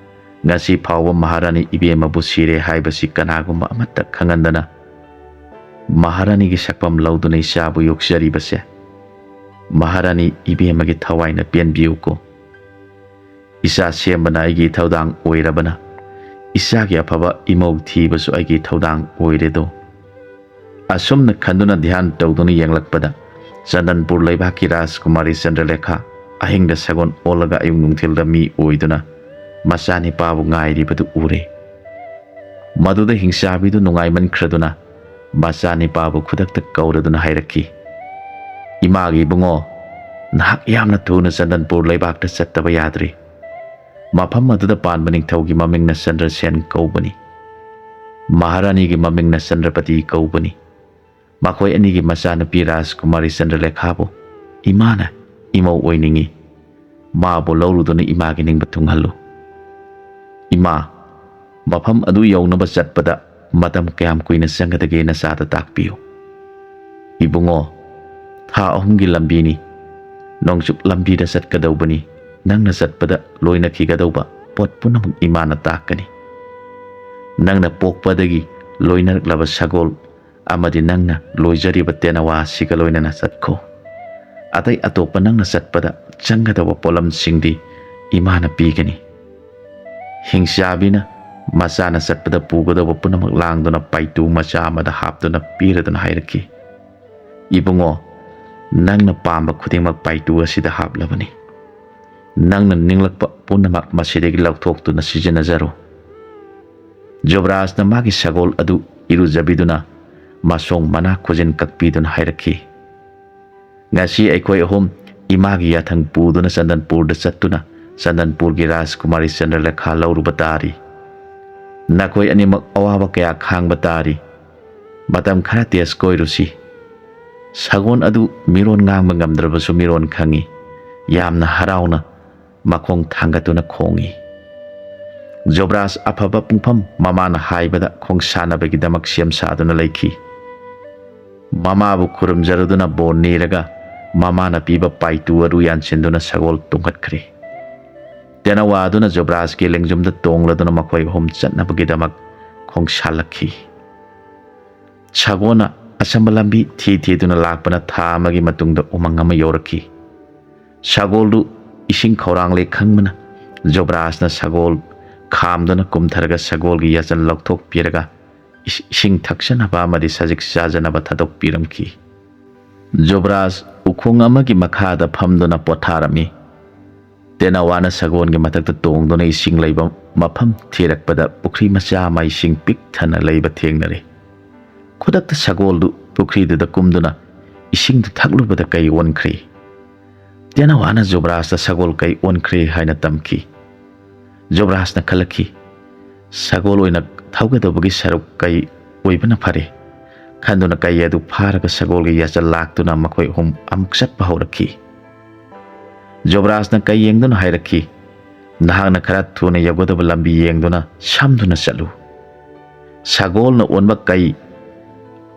ꯉꯁꯤ ꯐꯥꯎꯕ ꯃꯍꯥꯔꯥꯅꯤ ꯏꯕꯦꯝꯃꯕꯨ ꯁꯤꯔꯦ ꯍꯥꯏꯕꯁꯤ ꯀꯅꯥꯒꯨꯝꯕ ꯑꯃꯠꯇ ꯈꯪꯍꯟꯗꯅ ꯃꯍꯥꯔꯥꯅꯤꯒꯤ ꯁꯛꯐꯝ ꯂꯧꯗꯨꯅ ꯏꯆꯥꯕꯨ ꯌꯣꯛꯆꯔꯤꯕꯁꯦ ꯃꯍꯥꯔꯥꯅꯤ ꯏꯕꯦꯝꯃꯒꯤ ꯊꯋꯥꯏꯅ ꯄꯦꯟꯕꯤꯌꯨꯀꯣ꯫ ꯏꯆꯥ ꯁꯦꯝꯕꯅ ꯑꯩꯒꯤ ꯏꯊꯧꯗꯥꯡ ꯑꯣꯏꯔꯕꯅ ꯏꯆꯥꯒꯤ ꯑꯐꯕ ꯏꯃꯧ ꯊꯤꯕꯁꯨ ꯑꯩꯒꯤ ꯏꯊꯧꯗꯥꯡ ꯑꯣꯏꯔꯦꯗꯣ꯫" ꯑꯁꯨꯝꯅ ꯈꯟꯗꯨꯅ ꯙ꯭ꯌꯥꯟ ꯇꯧꯗꯨꯅ ꯌꯦꯡꯂꯛꯄꯗ ꯆꯟꯗꯟꯄꯨꯔ ꯂꯩꯕꯥꯛꯀꯤ ꯔꯥꯖꯀꯨꯃꯥꯔꯤ ꯆꯟꯗ꯭ꯔꯂꯦꯈꯥ ꯑꯍꯤꯡꯗ ꯁꯒꯣꯜ ꯑꯣꯜꯂꯒ ꯑꯌꯨꯛ ꯅꯨꯡꯊꯤꯜꯗ ꯃꯤ ꯑꯣꯏꯗꯨꯅ ꯃꯆꯥꯅꯤꯄꯥꯕꯨ ꯉꯥꯏꯔꯤꯕꯗꯨ ꯎꯔꯦ꯫ ꯃꯗꯨꯗ ꯍꯤꯡꯆꯥꯕꯤꯗꯨ ꯅꯨꯡꯉꯥꯏꯃꯟꯈ꯭ꯔꯗꯨꯅ ꯃꯆꯥꯅꯤꯄꯥꯕꯨ ꯈꯨꯗꯛꯇ ꯀꯧꯔꯗꯨꯅ ꯍꯥꯏꯔꯛꯈꯤ, "ꯏꯃꯥꯒꯤ ꯏꯕꯨꯡꯉꯣ, ꯅꯍꯥꯛ ꯌꯥꯝꯅ ꯊꯨꯅ ꯆꯟꯗꯟꯄꯨꯔ ꯂꯩꯕꯥꯛꯇ ꯆꯠꯇꯕ ꯌꯥꯗ꯭ꯔꯤ꯫ ꯃꯐꯝ ꯑꯗꯨꯗ ꯄꯥꯟꯕ ꯅꯤꯡꯊꯧꯒꯤ ꯃꯃꯤꯡꯅ ꯆꯟꯗ꯭ꯔꯁꯦꯟ ꯀꯧꯕꯅꯤ꯫ ꯃꯍꯥꯔꯥꯅꯤꯒꯤ ꯃꯃꯤꯡꯅ ꯆꯟꯗ꯭ꯔꯄꯇꯤ ꯀꯧꯕꯅꯤ꯫ ꯃꯈꯣꯏ ꯑꯅꯤꯒꯤ ꯃꯆꯥꯅꯨꯄꯤ ꯔꯥꯖꯀꯨꯃꯥꯔꯤ ꯆꯟꯗ꯭ꯔꯂꯦꯈꯥꯕꯨ ꯏꯃꯥꯅ ꯏꯃꯧ ꯑꯣꯏꯅꯤꯡꯏ꯫ ꯃꯥꯕꯨ ꯂꯧꯔꯨꯗꯨꯅ ꯏꯃꯥꯒꯤ ꯅꯤꯡꯕ ꯊꯨꯡꯍꯜꯂꯨ꯫ ꯏꯃꯥ, ꯃꯐꯝ ꯑꯗꯨ ꯌꯧꯅꯕ ꯆꯠꯄꯗ ꯃꯇꯝ ꯀꯌꯥꯝ ꯀꯨꯏꯅ ꯆꯪꯒꯗꯒꯦ ꯅꯆꯥꯗ ꯇꯥꯛꯄꯤꯌꯨ꯫" "ꯏꯕꯨꯡꯉꯣ, ꯊꯥ ꯑꯍꯨꯝꯒꯤ ꯂꯝꯕꯤꯅꯤ꯫ ꯅꯣꯡꯆꯨꯞ ꯂꯝꯕꯤꯗ ꯆꯠꯀꯗꯧꯕꯅꯤ꯫ ꯅꯪꯅ ꯆꯠꯄꯗ ꯂꯣꯏꯅꯈꯤꯒꯗꯧꯕ ꯄꯣꯠ ꯄꯨꯝꯅꯃꯛ ꯏꯃꯥꯅ ꯇꯥꯛꯀꯅꯤ꯫ ꯅꯪꯅ ꯄꯣꯛꯄꯗꯒꯤ ꯂꯣꯏꯅꯔꯛꯂꯕ ꯁꯒꯣꯜ ꯑꯃꯗꯤ ꯅꯪꯅ ꯂꯣꯏꯖꯔꯤꯕ ꯇꯦꯅꯋꯥ ꯑꯁꯤꯒ ꯂꯣꯏꯅꯅ ꯆꯠꯈꯣ꯫ ꯑꯇꯩ ꯑꯇꯣꯞꯄ ꯅꯪꯅ ꯆꯠꯄꯗ ꯆꯪꯒꯗꯧꯕ ꯄꯣꯠꯂꯝꯁꯤꯡꯗꯤ ꯏꯃꯥꯅ ꯄꯤꯒꯅꯤ꯫" ꯍꯤꯡꯆꯥꯕꯤꯅ ꯃꯆꯥꯅ ꯆꯠꯄꯗ ꯄꯨꯒꯗꯧꯕ ꯄꯨꯝꯅꯃꯛ ꯂꯥꯡꯗꯨꯅ ꯄꯥꯏꯇꯨ ꯃꯆꯥ ꯑꯃꯗ ꯍꯥꯞꯇꯨꯅ ꯄꯤꯔꯗꯨꯅ ꯍꯥꯏꯔꯛꯈꯤ, "ꯏꯕꯨꯡꯉꯣ, ꯅꯪꯅ ꯄꯥꯝꯕ ꯈꯨꯗꯤꯡꯃꯛ ꯄꯥꯏꯇꯨ ꯑꯁꯤꯗ ꯍꯥꯞꯂꯕꯅꯤ꯫ ꯅꯪꯅ ꯅꯤꯡꯂꯛꯄ ꯄꯨꯝꯅꯃꯛ ꯃꯁꯤꯗꯒꯤ ꯂꯧꯊꯣꯛꯇꯨꯅ ꯁꯤꯖꯤꯟꯅꯖꯔꯣ꯫ ꯖꯨꯕꯔꯥꯖꯅ ꯃꯥꯒꯤ ꯁꯒꯣꯜ ꯑꯗꯨ ꯏꯔꯨꯖꯕꯤꯗꯨꯅ ꯃꯁꯣꯡ ꯃꯅꯥ ꯈꯨꯖꯤꯟ ꯀꯛꯄꯤꯗꯨꯅ ꯍꯥꯏꯔꯛꯈꯤ, "ꯉꯁꯤ ꯑꯩꯈꯣꯏ ꯑꯍꯨꯝ ꯏꯃꯥꯒꯤ ꯌꯥꯊꯪ ꯄꯨꯗꯨꯅ ꯆꯟꯗꯟꯄꯨꯔꯗ ꯆꯠꯇꯨꯅ ꯆꯟꯗꯟꯄꯨꯔꯒꯤ ꯔꯥꯖꯀꯨꯃꯥꯔꯤ ꯆꯟꯗ꯭ꯔꯂꯦꯈꯥ ꯂꯧꯔꯨꯕ ꯇꯥꯔꯤ꯫ ꯅꯈꯣꯏ ꯑꯅꯤꯃꯛ ꯑꯋꯥꯕ ꯀꯌꯥ ꯈꯥꯡꯕ ꯇꯥꯔꯤ꯫ ꯃꯇꯝ ꯈꯔ ꯇꯦꯁ ꯀꯣꯏꯔꯨꯁꯤ꯫" ꯁꯒꯣꯜ ꯑꯗꯨ ꯃꯤꯔꯣꯟ ꯉꯥꯡꯕ ꯉꯝꯗ꯭ꯔꯕꯁꯨ ꯃꯤꯔꯣꯟ ꯈꯪꯏ꯫ ꯌꯥꯝꯅ ꯍꯔꯥꯎꯅ ꯃꯈꯣꯡ ꯊꯥꯡꯒꯠꯇꯨꯅ ꯈꯣꯡꯏ꯫ ꯖꯣꯕ꯭ꯔꯥꯖ ꯑꯐꯕ ꯄꯨꯡꯐꯝ ꯃꯃꯥꯅ ꯍꯥꯏꯕꯗ ꯈꯣꯡꯁꯥꯟꯅꯕꯒꯤꯗꯃꯛ ꯁꯦꯝ ꯁꯥꯗꯨꯅ ꯂꯩꯈꯤ꯫ ꯃꯃꯥꯕꯨ ꯈꯨꯔꯨꯝꯖꯔꯗꯨꯅ ꯕꯣꯔ ꯅꯤꯔꯒ ꯃꯃꯥꯅ ꯄꯤꯕ ꯄꯥꯏꯇꯨ ꯑꯗꯨ ꯌꯥꯟꯁꯤꯟꯗꯨꯅ ꯁꯒꯣꯜ ꯇꯣꯡꯈꯠꯈ꯭ꯔꯦ꯫ ꯇꯦꯅꯋꯥꯗꯨꯅ ꯖꯣꯕ꯭ꯔꯥꯖꯀꯤ ꯂꯦꯡꯖꯨꯝꯗ ꯇꯣꯡꯂꯗꯨꯅ ꯃꯈꯣꯏ ꯑꯍꯨꯝ ꯆꯠꯅꯕꯒꯤꯗꯃꯛ ꯈꯣꯡꯁꯥꯜꯂꯛꯈꯤ꯫ ꯁꯒꯣꯜꯅ ꯑꯁꯝꯕ ꯂꯝꯕꯤ ꯊꯤ ꯊꯤꯗꯨꯅ ꯂꯥꯛꯄꯅ ꯊꯥ ꯑꯃꯒꯤ ꯃꯇꯨꯡꯗ ꯎꯃꯪ ꯑꯃ ꯌꯧꯔꯛꯈꯤ꯫ ꯁꯒꯣꯜꯗꯨ ꯏꯁꯤꯡ ꯈꯧꯔꯥꯡꯂꯦ ꯈꯪꯕꯅ ꯖꯣꯕ꯭ꯔꯥꯖꯅ ꯁꯒꯣꯜ ꯈꯥꯝꯗꯨꯅ ꯀꯨꯝꯊꯔꯒ ꯁꯒꯣꯜꯒꯤ ꯌꯥꯆꯟ ꯂꯧꯊꯣꯛꯄꯤꯔꯒ ꯏꯁ-, ꯏꯁꯤꯡ ꯊꯛꯆꯅꯕ ꯑꯃꯗꯤ ꯁꯖꯤꯛ ꯆꯥꯖꯅꯕ ꯊꯥꯗꯣꯛꯄꯤꯔꯝꯈꯤ꯫ ꯖꯣꯕ꯭ꯔꯥꯖ ꯎꯈꯣꯡ ꯑꯃꯒꯤ ꯃꯈꯥꯗ ꯐꯝꯗꯨꯅ ꯄꯣꯊꯥꯔꯝꯃꯤ꯫ ꯇꯦꯅꯋꯥꯅ ꯁꯒꯣꯜꯒꯤ ꯃꯊꯛꯇ ꯇꯣꯡꯗꯨꯅ ꯏꯁꯤꯡ ꯂꯩꯕ ꯃꯐꯝ ꯊꯤꯔꯛꯄꯗ ꯄꯨꯈ꯭ꯔꯤ ꯃꯆꯥ ꯑꯃ ꯏꯁꯤꯡ ꯄꯤꯛ ꯊꯟꯅ ꯂꯩꯕ ꯊꯦꯡꯅꯔꯦ꯫ ꯈꯨꯗꯛꯇ ꯁꯒꯣꯜꯗꯨ ꯄꯨꯈ꯭ꯔꯤꯗꯨꯗ ꯀꯨꯝꯗꯨꯅ ꯏꯁꯤꯡꯗꯨ ꯊꯛꯂꯨꯕꯗ ꯀꯩ ꯑꯣꯟꯈ꯭ꯔꯦ꯫ ꯇꯦꯅꯋꯥꯅ ꯖꯨꯕ꯭ꯔꯥꯖꯇ ꯁꯒꯣꯜ ꯀꯩ ꯑꯣꯟꯈ꯭ꯔꯦ ꯍꯥꯏꯅ ꯇꯝꯈꯤ꯫ ꯖꯨꯕ꯭ꯔꯥꯖꯅ ꯈꯜꯂꯛꯈꯤ, "ꯁꯒꯣꯜ ꯑꯣꯏꯅ ꯊꯧꯒꯗꯧꯕꯒꯤ ꯁꯔꯨꯛ ꯀꯩ ꯑꯣꯏꯕꯅ ꯐꯔꯦ" ꯈꯟꯗꯨꯅ ꯀꯩ ꯑꯗꯨ ꯐꯥꯔꯒ ꯁꯒꯣꯜꯒꯤ ꯌꯥꯆꯜ ꯂꯥꯛꯇꯨꯅ ꯃꯈꯣꯏ ꯑꯍꯨꯝ ꯑꯃꯨꯛ ꯆꯠꯄ ꯍꯧꯔꯛꯈꯤ꯫ ꯖꯣꯕ꯭ꯔꯥꯖꯅ ꯀꯩ ꯌꯦꯡꯗꯨꯅ ꯍꯥꯏꯔꯛꯈꯤ, "ꯅꯍꯥꯛꯅ ꯈꯔ ꯊꯨꯅ ꯌꯧꯒꯗꯕ ꯂꯝꯕꯤ ꯌꯦꯡꯗꯨꯅ ꯁꯝꯗꯨꯅ ꯆꯠꯂꯨ꯫" ꯁꯒꯣꯜꯅ ꯑꯣꯟꯕ ꯀꯩ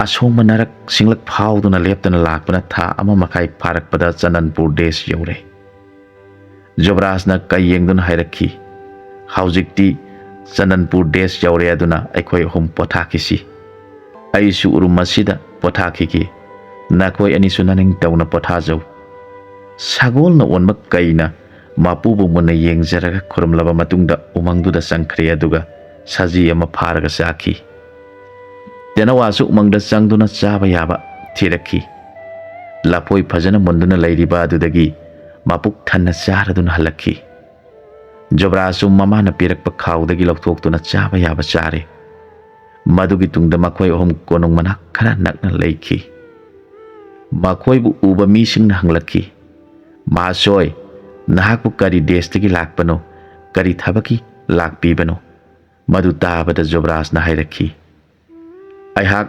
ꯑꯁꯣꯡꯕ ꯅꯔꯛ ꯁꯤꯡꯂꯛ ꯐꯥꯎꯗꯨꯅ ꯂꯦꯞꯇꯅ ꯂꯥꯛꯄꯅ ꯊꯥ ꯑꯃ ꯃꯈꯥꯏ ꯐꯥꯔꯛꯄꯗ ꯆꯟꯗꯟꯄꯨꯔ ꯗꯦꯁ ꯌꯧꯔꯦ꯫ ꯖꯣꯕ꯭ꯔꯥꯖꯅ ꯀꯩ ꯌꯦꯡꯗꯨꯅ ꯍꯥꯏꯔꯛꯈꯤ, "ꯍꯧꯖꯤꯛꯇꯤ ꯆꯟꯗꯟꯄꯨꯔ ꯗꯦꯁ ꯌꯧꯔꯦ, ꯑꯗꯨꯅ ꯑꯩꯈꯣꯏ ꯑꯍꯨꯝ ꯄꯣꯊꯥꯈꯤꯁꯤ꯫ ꯑꯩꯁꯨ ꯎꯔꯨꯝ ꯑꯁꯤꯗ ꯄꯣꯊꯥꯈꯤꯒꯦ꯫ ꯅꯈꯣꯏ ꯑꯅꯤꯁꯨ ꯅꯅꯤꯡ ꯇꯧꯅ ꯄꯣꯊꯥꯖꯧ꯫" ꯁꯒꯣꯜꯅ ꯑꯣꯟꯕ ꯀꯩꯅ ꯃꯄꯨꯕꯨ ꯃꯨꯟꯅ ꯌꯦꯡꯖꯔꯒ ꯈꯨꯔꯨꯝꯂꯕ ꯃꯇꯨꯡꯗ ꯎꯃꯪꯗꯨꯗ ꯆꯪꯈ꯭ꯔꯦ, ꯑꯗꯨꯒ ꯁꯖꯤ ꯑꯃ ꯐꯥꯔꯒ ꯆꯥꯈꯤ꯫ ꯇꯦꯅꯋꯥꯁꯨ ꯎꯃꯪꯗ ꯆꯪꯗꯨꯅ ꯆꯥꯕ ꯌꯥꯕ ꯊꯤꯔꯛꯈꯤ꯫ ꯂꯐꯣꯏ ꯐꯖꯅ ꯃꯨꯟꯗꯨꯅ ꯂꯩꯔꯤꯕ ꯑꯗꯨꯗꯒꯤ ꯃꯄꯨꯛ ꯊꯟꯅ ꯆꯥꯔꯗꯨꯅ ꯍꯜꯂꯛꯈꯤ꯫ ꯖꯨꯕ꯭ꯔꯥꯖꯁꯨ ꯃꯃꯥꯅ ꯄꯤꯔꯛꯄ ꯈꯥꯎꯗꯒꯤ ꯂꯧꯊꯣꯛꯇꯨꯅ ꯆꯥꯕ ꯌꯥꯕ ꯆꯥꯔꯦ꯫ ꯃꯗꯨꯒꯤ ꯇꯨꯡꯗ ꯃꯈꯣꯏ ꯑꯍꯨꯝ ꯀꯣꯅꯨꯡ ꯃꯅꯥꯛ ꯈꯔ ꯅꯛꯅ ꯂꯩꯈꯤ꯫ ꯃꯈꯣꯏꯕꯨ ꯎꯕ ꯃꯤꯁꯤꯡꯅ ꯍꯪꯂꯛꯈꯤ, "ꯃꯍꯥꯁꯣꯏ, ꯅꯍꯥꯛꯄꯨ ꯀꯔꯤ ꯗꯦꯁꯇꯒꯤ ꯂꯥꯛꯄꯅꯣ? ꯀꯔꯤ ꯊꯕꯛꯀꯤ ꯂꯥꯛꯄꯤꯕꯅꯣ?" ꯃꯗꯨ ꯇꯥꯕꯗ ꯖꯨꯕ꯭ꯔꯥꯖꯅ ꯍꯥꯏꯔꯛꯈꯤ, "ꯑꯩꯍꯥꯛ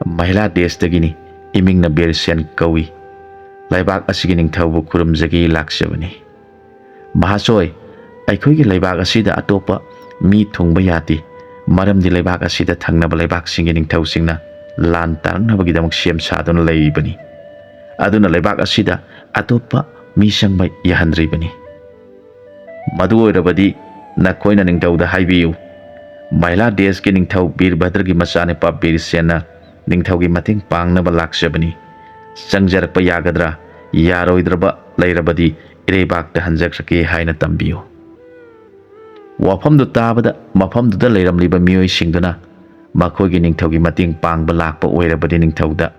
ꯃꯍꯤꯂꯥ ꯗꯦꯁꯇꯒꯤꯅꯤ, ꯏꯃꯤꯡꯅ ꯕꯤꯔꯁꯦꯟ ꯀꯧꯏ꯫ ꯂꯩꯕꯥꯛ ꯑꯁꯤꯒꯤ ꯅꯤꯡꯊꯧꯕꯨ ꯈꯨꯔꯨꯝꯖꯒꯦ ꯂꯥꯛꯆꯕꯅꯤ꯫ ꯃꯍꯥꯁꯣꯏ, ꯑꯩꯈꯣꯏꯒꯤ ꯂꯩꯕꯥꯛ ꯑꯁꯤꯗ ꯑꯇꯣꯞꯄ ꯃꯤ ꯊꯨꯡꯕ ꯌꯥꯗꯦ, ꯃꯔꯝꯗꯤ ꯂꯩꯕꯥꯛ ꯑꯁꯤꯗ ꯊꯪꯅꯕ ꯂꯩꯕꯥꯛꯁꯤꯡꯒꯤ ꯅꯤꯡꯊꯧꯁꯤꯡꯅ ꯂꯥꯟ ꯇꯥꯔꯛꯅꯕꯒꯤꯗꯃꯛ ꯁꯦꯝ ꯁꯥꯗꯨꯅ ꯂꯩꯔꯤꯕꯅꯤ꯫ ꯑꯗꯨꯅ ꯂꯩꯕꯥꯛ ꯑꯁꯤꯗ ꯑꯇꯣꯞꯄ ꯃꯤ ꯆꯪꯕ ꯌꯥꯍꯟꯗ꯭ꯔꯤꯕꯅꯤ꯫ ꯃꯗꯨ ꯑꯣꯏꯔꯕꯗꯤ ꯅꯈꯣꯏꯅ ꯅꯤꯡꯊꯧꯗ ꯍꯥꯏꯕꯤꯌꯨ, ꯃꯍꯤꯂꯥ ꯗꯦꯁꯀꯤ ꯅꯤꯡꯊꯧ ꯕꯤꯔꯚꯗ꯭ꯔꯒꯤ ꯃꯆꯥꯅꯨꯄꯥ ꯕꯤꯔꯁꯦꯟꯅ ꯅꯤꯡꯊꯧꯒꯤ ꯃꯇꯦꯡ ꯄꯥꯡꯅꯕ ꯂꯥꯛꯆꯕꯅꯤ꯫ ꯆꯪꯖꯔꯛꯄ ꯌꯥꯒꯗ꯭ꯔꯥ? ꯌꯥꯔꯣꯏꯗ꯭ꯔꯕ ꯂꯩꯔꯕꯗꯤ ꯏꯔꯩꯕꯥꯛꯇ ꯍꯟꯖꯈ꯭ꯔꯒꯦ ꯍꯥꯏꯅ ꯇꯝꯕꯤꯌꯨ꯫" ꯋꯥꯐꯝꯗꯨ ꯇꯥꯕꯗ ꯃꯐꯝꯗꯨꯗ ꯂꯩꯔꯝꯂꯤꯕ ꯃꯤꯑꯣꯏꯁꯤꯡꯗꯨꯅ ꯃꯈꯣꯏꯒꯤ ꯅꯤꯡꯊꯧꯒꯤ ꯃꯇꯦꯡ ꯄꯥꯡꯕ ꯂꯥꯛꯄ ꯑꯣꯏꯔꯕꯗꯤ ꯅꯤꯡꯊꯧꯗ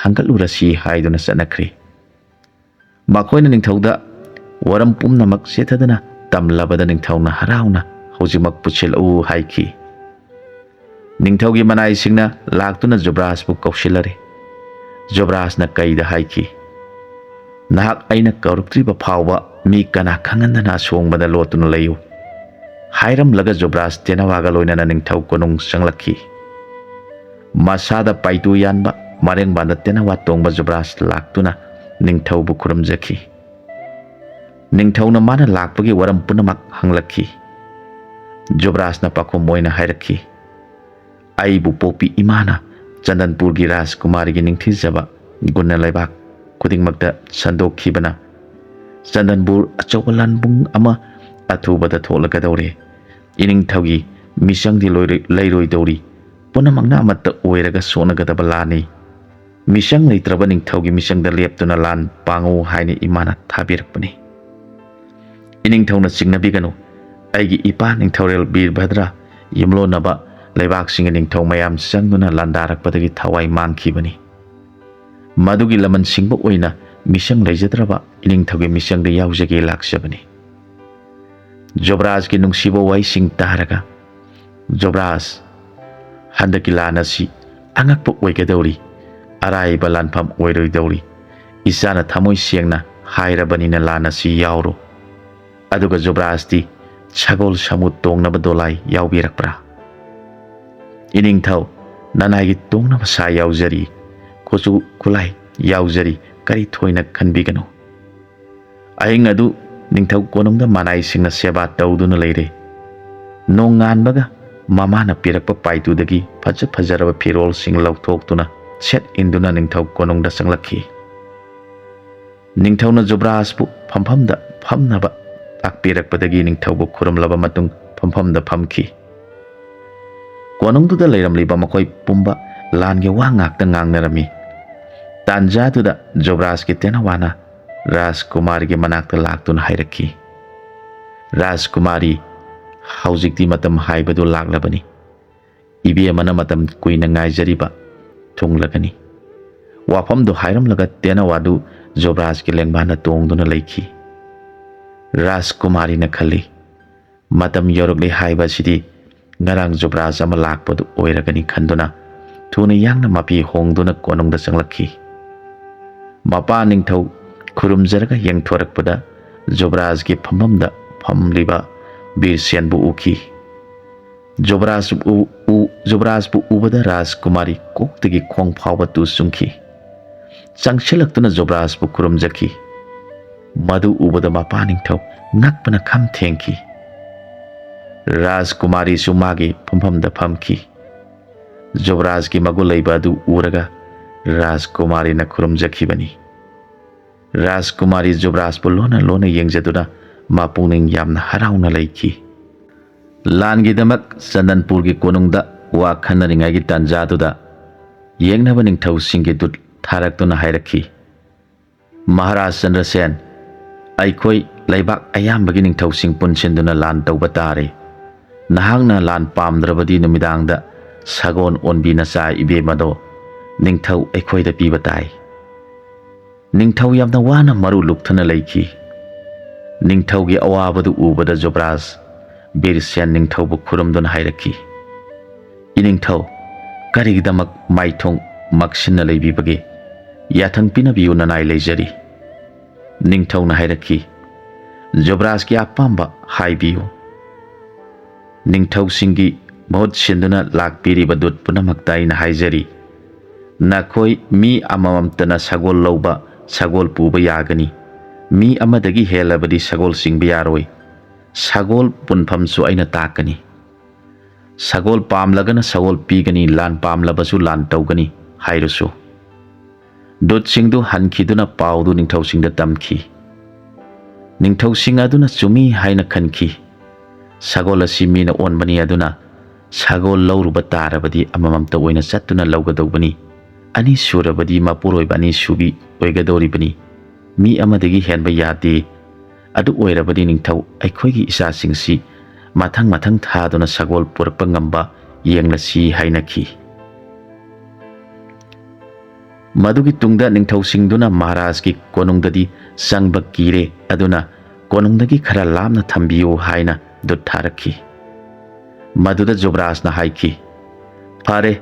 ꯍꯪꯒꯠꯂꯨꯔꯁꯤ ꯍꯥꯏꯗꯨꯅ ꯆꯠꯅꯈ꯭ꯔꯦ꯫ ꯃꯈꯣꯏꯅ ꯅꯤꯡꯊꯧꯗ ꯋꯥꯔꯝ ꯄꯨꯝꯅꯃꯛ ꯆꯦꯠꯊꯗꯅ ꯇꯝꯂꯕꯗ ꯅꯤꯡꯊꯧꯅ ꯍꯔꯥꯎꯅ, "ꯍꯧꯖꯤꯛꯃꯛ ꯄꯨꯁꯤꯜꯂꯛꯎ" ꯍꯥꯏꯈꯤ꯫ ꯅꯤꯡꯊꯧꯒꯤ ꯃꯅꯥꯏꯁꯤꯡꯅ ꯂꯥꯛꯇꯨꯅ ꯖꯨꯕ꯭ꯔꯥꯖꯄꯨ ꯀꯧꯁꯤꯜꯂꯔꯦ꯫ ꯖꯨꯕ꯭ꯔꯥꯖꯅ ꯀꯩꯗ ꯍꯥꯏꯈꯤ, "ꯅꯍꯥꯛ ꯑꯩꯅ ꯀꯧꯔꯛꯇ꯭ꯔꯤꯕ ꯐꯥꯎꯕ ꯃꯤ ꯀꯅꯥ ꯈꯪꯍꯟꯗꯅ ꯑꯁꯣꯡꯕꯗ ꯂꯣꯠꯇꯨꯅ ꯂꯩꯌꯨ" ꯍꯥꯏꯔꯝꯂꯒ ꯖꯨꯕ꯭ꯔꯥꯖ ꯇꯦꯅꯋꯥꯒ ꯂꯣꯏꯅꯅ ꯅꯤꯡꯊꯧ ꯀꯣꯅꯨꯡ ꯆꯪꯂꯛꯈꯤ꯫ ꯃꯁꯥꯗ ꯄꯥꯏꯇꯨ ꯌꯥꯟꯕ ꯃꯔꯦꯡꯕꯥꯟꯗ ꯇꯦꯅꯋꯥ ꯇꯣꯡꯕ ꯖꯨꯕ꯭ꯔꯥꯖ ꯂꯥꯛꯇꯨꯅ ꯅꯤꯡꯊꯧꯕꯨ ꯈꯨꯔꯨꯝꯖꯈꯤ꯫ ꯅꯤꯡꯊꯧꯅ ꯃꯥꯅ ꯂꯥꯛꯄꯒꯤ ꯋꯥꯔꯝ ꯄꯨꯝꯅꯃꯛ ꯍꯪꯂꯛꯈꯤ꯫ ꯖꯨꯕ꯭ꯔꯥꯖꯅ ꯄꯥꯈꯨꯝ ꯑꯣꯏꯅ ꯍꯥꯏꯔꯛꯈꯤ, "ꯑꯩꯕꯨ ꯄꯣꯛꯄꯤ ꯏꯃꯥꯅ ꯆꯟꯗꯟꯄꯨꯔꯒꯤ ꯔꯥꯖꯀꯨꯃꯥꯔꯤꯒꯤ ꯅꯤꯡꯊꯤꯖꯕ ꯒꯨꯟꯅ ꯂꯩꯕꯥꯛ ꯈꯨꯗꯤꯡꯃꯛꯇ ꯁꯟꯗꯣꯛꯈꯤꯕꯅ, ꯆꯟꯗꯟꯄꯨꯔ ꯑꯆꯧꯕ ꯂꯥꯟꯕꯨꯡ ꯑꯃ ꯑꯊꯨꯕꯗ ꯊꯣꯛꯂꯒꯗꯧꯔꯦ꯫ ꯏꯅꯤꯡꯊꯧꯒꯤ ꯃꯤꯆꯪꯗꯤ ꯂꯣꯏꯔꯣꯏ-, ꯂꯩꯔꯣꯏꯗꯧꯔꯤ꯫ ꯄꯨꯝꯅꯃꯛꯅ ꯑꯃꯠꯇ ꯑꯣꯏꯔꯒ ꯁꯣꯛꯅꯒꯗꯕ ꯂꯥꯟꯅꯤ꯫ ꯃꯤꯆꯪ ꯂꯩꯇ꯭ꯔꯕ ꯅꯤꯡꯊꯧꯒꯤ ꯃꯤꯆꯪꯗ ꯂꯦꯞꯇꯨꯅ ꯂꯥꯟ ꯄꯥꯡꯉꯨ ꯍꯥꯏꯅ ꯏꯃꯥꯅ ꯊꯥꯕꯤꯔꯛꯄꯅꯤ꯫ ꯏꯅꯤꯡꯊꯧꯅ ꯆꯤꯡꯅꯕꯤꯒꯅꯨ꯫ ꯑꯩꯒꯤ ꯏꯄꯥ ꯅꯤꯡꯊꯧꯔꯦꯜ ꯕꯤꯔꯚꯗ꯭ꯔ ꯌꯨꯝꯂꯣꯟꯅꯕ ꯂꯩꯕꯥꯛꯁꯤꯡꯒꯤ ꯅꯤꯡꯊꯧ ꯃꯌꯥꯝ ꯆꯪꯗꯨꯅ ꯂꯥꯟꯗꯥꯔꯛꯄꯗꯒꯤ ꯊꯋꯥꯏ ꯃꯥꯡꯈꯤꯕꯅꯤ꯫ ꯃꯗꯨꯒꯤ ꯂꯃꯟ ꯁꯤꯡꯕ ꯑꯣꯏꯅ ꯃꯤꯁꯪ ꯂꯩꯖꯗ꯭ꯔꯕ ꯏꯅꯤꯡꯊꯧꯒꯤ ꯃꯤꯁꯪꯗ ꯌꯥꯎꯖꯒꯦ ꯂꯥꯛꯆꯕꯅꯤ꯫ ꯖꯨꯕꯔꯥꯖꯀꯤ ꯅꯨꯡꯁꯤꯕ ꯋꯥꯍꯩꯁꯤꯡ ꯇꯥꯔꯒ, "ꯖꯨꯕꯔꯥꯖ, ꯍꯟꯗꯛꯀꯤ ꯂꯥꯟ ꯑꯁꯤ ꯑꯉꯛꯄ ꯑꯣꯏꯒꯗꯧꯔꯤ, ꯑꯔꯥꯏꯕ ꯂꯥꯟꯐꯝ ꯑꯣꯏꯔꯣꯏꯗꯧꯔꯤ꯫ ꯏꯆꯥꯅ ꯊꯃꯣꯏ ꯁꯦꯡꯅ ꯍꯥꯏꯔꯕꯅꯤꯅ ꯂꯥꯟ ꯑꯁꯤ ꯌꯥꯎꯔꯣ꯫" ꯑꯗꯨꯒ ꯖꯨꯕꯔꯥꯖꯇꯤ ꯁꯒꯣꯜ ꯁꯥꯃꯨ ꯇꯣꯡꯅꯕ ꯗꯣꯂꯥꯏ ꯌꯥꯎꯕꯤꯔꯛꯄ꯭ꯔꯥ? "ꯏꯅꯤꯡꯊꯧ, ꯅꯅꯥꯏꯒꯤ ꯇꯣꯡꯅꯕ ꯁꯥ ꯌꯥꯎꯖꯔꯤ, ꯈꯨꯠꯁꯨ ꯈꯨꯠꯂꯥꯏ ꯌꯥꯎꯖꯔꯤ, ꯀꯔꯤ ꯊꯣꯏꯅ ꯈꯟꯕꯤꯒꯅꯨ꯫" ꯑꯍꯤꯡ ꯑꯗꯨ ꯅꯤꯡꯊꯧ ꯀꯣꯅꯨꯡꯗ ꯃꯅꯥꯏꯁꯤꯡꯅ ꯁꯦꯕꯥ ꯇꯧꯗꯨꯅ ꯂꯩꯔꯦ꯫ ꯅꯣꯡꯉꯥꯟꯕꯒ ꯃꯃꯥꯅ ꯄꯤꯔꯛꯄ ꯄꯥꯏꯇꯨꯗꯒꯤ ꯐꯖ ꯐꯖꯔꯕ ꯐꯤꯔꯣꯜꯁꯤꯡ ꯂꯧꯊꯣꯛꯇꯨꯅ ꯁꯦꯠ ꯏꯟꯗꯨꯅ ꯅꯤꯡꯊꯧ ꯀꯣꯅꯨꯡꯗ ꯆꯪꯂꯛꯈꯤ꯫ ꯅꯤꯡꯊꯧꯅ ꯖꯨꯕꯔꯥꯖꯄꯨ ꯐꯝꯐꯝꯗ ꯐꯝꯅꯕ ꯇꯥꯛꯄꯤꯔꯛꯄꯗꯒꯤ ꯅꯤꯡꯊꯧꯕꯨ ꯈꯨꯔꯨꯝꯂꯕ ꯃꯇꯨꯡ ꯐꯝꯐꯝꯗ ꯐꯝꯈꯤ꯫ ꯀꯣꯅꯨꯡꯗꯨꯗ ꯂꯩꯔꯝꯂꯤꯕ ꯃꯈꯣꯏ ꯄꯨꯝꯕ ꯂꯥꯟꯒꯤ ꯋꯥ ꯉꯥꯛꯇ ꯉꯥꯡꯅꯔꯝꯃꯤ꯫ ꯇꯥꯟꯖꯥꯗꯨꯗ ꯖꯨꯕꯔꯥꯖꯀꯤ ꯇꯦꯅꯋꯥꯅ ꯔꯥꯖꯀꯨꯃꯥꯔꯤꯒꯤ ꯃꯅꯥꯛꯇ ꯂꯥꯛꯇꯨꯅ ꯍꯥꯏꯔꯛꯈꯤ, "ꯔꯥꯖꯀꯨꯃꯥꯔꯤ, ꯍꯧꯖꯤꯛꯇꯤ ꯃꯇꯝ ꯍꯥꯏꯕꯗꯨ ꯂꯥꯛꯂꯕꯅꯤ꯫ ꯏꯕꯦꯝꯃꯅ ꯃꯇꯝ ꯀꯨꯏꯅ ꯉꯥꯏꯖꯔꯤꯕ ꯊꯨꯡꯂꯒꯅꯤ꯫" ꯋꯥꯐꯝꯗꯨ ꯍꯥꯏꯔꯝꯂꯒ ꯇꯦꯅꯋꯥꯗꯨ ꯖꯨꯕꯔꯥꯖꯀꯤ ꯂꯦꯡꯕꯥꯟꯗ ꯇꯣꯡꯗꯨꯅ ꯂꯩꯈꯤ꯫ ꯔꯥꯖꯀꯨꯃꯥꯔꯤꯅ ꯈꯜꯂꯤ, "ꯃꯇꯝ ꯌꯧꯔꯛꯂꯦ ꯍꯥꯏꯕ ꯑꯁꯤꯗꯤ ꯉꯔꯥꯡ ꯖꯨꯕꯔꯥꯖ ꯑꯃ ꯂꯥꯛꯄꯗꯨ ꯑꯣꯏꯔꯒꯅꯤ" ꯈꯟꯗꯨꯅ ꯊꯨꯅ ꯌꯥꯡꯅ ꯃꯄꯤ ꯍꯣꯡꯗꯨꯅ ꯀꯣꯅꯨꯡꯗ ꯆꯪꯂꯛꯈꯤ꯫ ꯃꯄꯥ ꯅꯤꯡꯊꯧ ꯈꯨꯔꯨꯝꯖꯔꯒ ꯌꯦꯡꯊꯣꯔꯛꯄꯗ ꯖꯨꯕꯔꯥꯖꯀꯤ ꯐꯝꯐꯝꯗ ꯐꯝꯂꯤꯕ ꯕꯤꯔꯁꯦꯟꯕꯨ ꯎꯈꯤ꯫ ꯖꯨꯕꯔꯥꯖ ꯎ-, ꯎ-, ꯖꯨꯕꯔꯥꯖꯄꯨ ꯎꯕꯗ ꯔꯥꯖꯀꯨꯃꯥꯔꯤ ꯀꯣꯛꯇꯒꯤ ꯈꯣꯡ ꯐꯥꯎꯕ ꯇꯨ ꯆꯨꯡꯈꯤ꯫ ꯆꯪꯁꯤꯜꯂꯛꯇꯨꯅ ꯖꯨꯕꯔꯥꯖꯄꯨ ꯈꯨꯔꯨꯝꯖꯈꯤ꯫ ꯃꯗꯨ ꯎꯕꯗ ꯃꯄꯥ ꯅꯤꯡꯊꯧ ꯉꯛꯄꯅ ꯈꯝ ꯊꯦꯡꯈꯤ꯫ ꯔꯥꯖꯀꯨꯃꯥꯔꯤꯁꯨ ꯃꯥꯒꯤ ꯐꯝꯐꯝꯗ ꯐꯝꯈꯤ꯫ ꯖꯨꯕꯔꯥꯖꯀꯤ ꯃꯒꯨꯟ ꯂꯩꯕ ꯑꯗꯨ ꯎꯔꯒ ꯔꯥꯖꯀꯨꯃꯥꯔꯤꯅ ꯈꯨꯔꯨꯝꯖꯈꯤꯕꯅꯤ꯫ ꯔꯥꯖꯀꯨꯃꯥꯔꯤ ꯖꯨꯕꯔꯥꯖꯄꯨ ꯂꯣꯟꯅ ꯂꯣꯟꯅ ꯌꯦꯡꯖꯗꯨꯅ ꯃꯄꯨꯛꯅꯤꯡ ꯌꯥꯝꯅ ꯍꯔꯥꯎꯅ ꯂꯩꯈꯤ꯫ ꯂꯥꯟꯒꯤꯗꯃꯛ ꯆꯟꯗꯟꯄꯨꯔꯒꯤ ꯀꯣꯅꯨꯡꯗ ꯋꯥ ꯈꯟꯅꯔꯤꯉꯩꯒꯤ ꯇꯥꯟꯖꯥꯗꯨꯗ ꯌꯦꯡꯅꯕ ꯅꯤꯡꯊꯧꯁꯤꯡꯒꯤ ꯗꯨꯠ ꯊꯥꯔꯛꯇꯨꯅ ꯍꯥꯏꯔꯛꯈꯤ, "ꯃꯍꯥꯔꯥꯖ ꯆꯟꯗ꯭ꯔꯁꯦꯟ, ꯑꯩꯈꯣꯏ ꯂꯩꯕꯥꯛ ꯑꯌꯥꯝꯕꯒꯤ ꯅꯤꯡꯊꯧꯁꯤꯡ ꯄꯨꯟꯁꯤꯟꯗꯨꯅ ꯂꯥꯟ ꯇꯧꯕ ꯇꯥꯔꯦ꯫ ꯅꯍꯥꯛꯅ ꯂꯥꯟ ꯄꯥꯝꯗ꯭ꯔꯕꯗꯤ ꯅꯨꯃꯤꯗꯥꯡꯗ ꯁꯒꯣꯜ ꯑꯣꯟꯕꯤ ꯅꯆꯥ ꯏꯕꯦꯝꯃꯗꯣ ꯅꯤꯡꯊꯧ ꯑꯩꯈꯣꯏꯗ ꯄꯤꯕ ꯇꯥꯏ꯫" ꯅꯤꯡꯊꯧ ꯌꯥꯝꯅ ꯋꯥꯅ ꯃꯔꯨ ꯂꯨꯛꯊꯅ ꯂꯩꯈꯤ꯫ ꯅꯤꯡꯊꯧꯒꯤ ꯑꯋꯥꯕꯗꯨ ꯎꯕꯗ ꯖꯨꯕꯔꯥꯖ ꯕꯤꯔꯁꯦꯟ ꯅꯤꯡꯊꯧꯕꯨ ꯈꯨꯔꯨꯝꯗꯨꯅ ꯍꯥꯏꯔꯛꯈꯤ, "ꯏꯅꯤꯡꯊꯧ, ꯀꯔꯤꯒꯤꯗꯃꯛ ꯃꯥꯏꯊꯣꯡ ꯃꯛꯁꯤꯟꯅ ꯂꯩꯕꯤꯕꯒꯦ? ꯌꯥꯊꯪ ꯄꯤꯅꯕꯤꯌꯨ, ꯅꯅꯥꯏ ꯂꯩꯖꯔꯤ꯫" ꯅꯤꯡꯊꯧꯅ ꯍꯥꯏꯔꯛꯈꯤ, "ꯖꯨꯕꯔꯥꯖꯀꯤ ꯑꯄꯥꯝꯕ ꯍꯥꯏꯕꯤꯌꯨ꯫" ꯅꯤꯡꯊꯧꯁꯤꯡꯒꯤ ꯃꯍꯨꯠ ꯁꯤꯟꯗꯨꯅ ꯂꯥꯛꯄꯤꯔꯤꯕ ꯗꯨꯠ ꯄꯨꯝꯅꯃꯛꯇ ꯑꯩꯅ ꯍꯥꯏꯖꯔꯤ, ꯅꯈꯣꯏ ꯃꯤ ꯑꯃꯃꯝꯇꯅ ꯁꯒꯣꯜ ꯂꯧꯕ, ꯁꯒꯣꯜ ꯄꯨꯕ ꯌꯥꯒꯅꯤ꯫ ꯃꯤ ꯑꯃꯗꯒꯤ ꯍꯦꯜꯂꯕꯗꯤ ꯁꯒꯣꯜ ꯆꯤꯡꯕ ꯌꯥꯔꯣꯏ꯫ ꯁꯒꯣꯜ ꯄꯨꯟꯐꯝꯁꯨ ꯑꯩꯅ ꯇꯥꯛꯀꯅꯤ꯫ ꯁꯒꯣꯜ ꯄꯥꯝꯂꯒꯅ ꯁꯒꯣꯜ ꯄꯤꯒꯅꯤ, ꯂꯥꯟ ꯄꯥꯝꯂꯕꯁꯨ ꯂꯥꯟ ꯇꯧꯒꯅꯤ ꯍꯥꯏꯔꯨꯁꯨ꯫ ꯗꯨꯠꯁꯤꯡꯗꯨ ꯍꯟꯈꯤꯗꯨꯅ ꯄꯥꯎꯗꯨ ꯅꯤꯡꯊꯧꯁꯤꯡꯗ ꯇꯝꯈꯤ꯫ ꯅꯤꯡꯊꯧꯁꯤꯡ ꯑꯗꯨꯅ ꯆꯨꯝꯃꯤ ꯍꯥꯏꯅ ꯈꯟꯈꯤ꯫ ꯁꯒꯣꯜ ꯑꯁꯤ ꯃꯤꯅ ꯑꯣꯟꯕꯅꯤ, ꯑꯗꯨꯅ ꯁꯒꯣꯜ ꯂꯧꯔꯨꯕ ꯇꯥꯔꯕꯗꯤ ꯑꯃꯃꯝꯇ ꯑꯣꯏꯅ ꯆꯠꯇꯨꯅ ꯂꯧꯒꯗꯧꯕꯅꯤ꯫ ꯑꯅꯤ ꯁꯨꯔꯕꯗꯤ ꯃꯄꯨꯔꯣꯏꯕ ꯑꯅꯤ ꯁꯨꯕꯤ ꯑꯣꯏꯒꯗꯧꯔꯤꯕꯅꯤ꯫ ꯃꯤ ꯑꯃꯗꯒꯤ ꯍꯦꯟꯕ ꯌꯥꯗꯦ꯫ ꯑꯗꯨ ꯑꯣꯏꯔꯕꯗꯤ ꯅꯤꯡꯊꯧ, ꯑꯩꯈꯣꯏꯒꯤ ꯏꯆꯥꯁꯤꯡꯁꯤ ꯃꯊꯪ ꯃꯊꯪ ꯊꯥꯗꯨꯅ ꯁꯒꯣꯜ ꯄꯨꯔꯛꯄ ꯉꯝꯕ ꯌꯦꯡꯂꯁꯤ ꯍꯥꯏꯅꯈꯤ꯫ ꯃꯗꯨꯒꯤ ꯇꯨꯡꯗ ꯅꯤꯡꯊꯧꯁꯤꯡꯗꯨꯅ ꯃꯍꯥꯔꯥꯖꯀꯤ ꯀꯣꯅꯨꯡꯗꯗꯤ ꯆꯪꯕ ꯀꯤꯔꯦ, ꯑꯗꯨꯅ ꯀꯣꯅꯨꯡꯗꯒꯤ ꯈꯔ ꯂꯥꯞꯅ ꯊꯝꯕꯤꯌꯨ ꯍꯥꯏꯅ ꯗꯨꯠ ꯊꯥꯔꯛꯈꯤ꯫ ꯃꯗꯨꯗ ꯖꯨꯕꯔꯥꯖꯅ ꯍꯥꯏꯈꯤ, "ꯐꯔꯦ,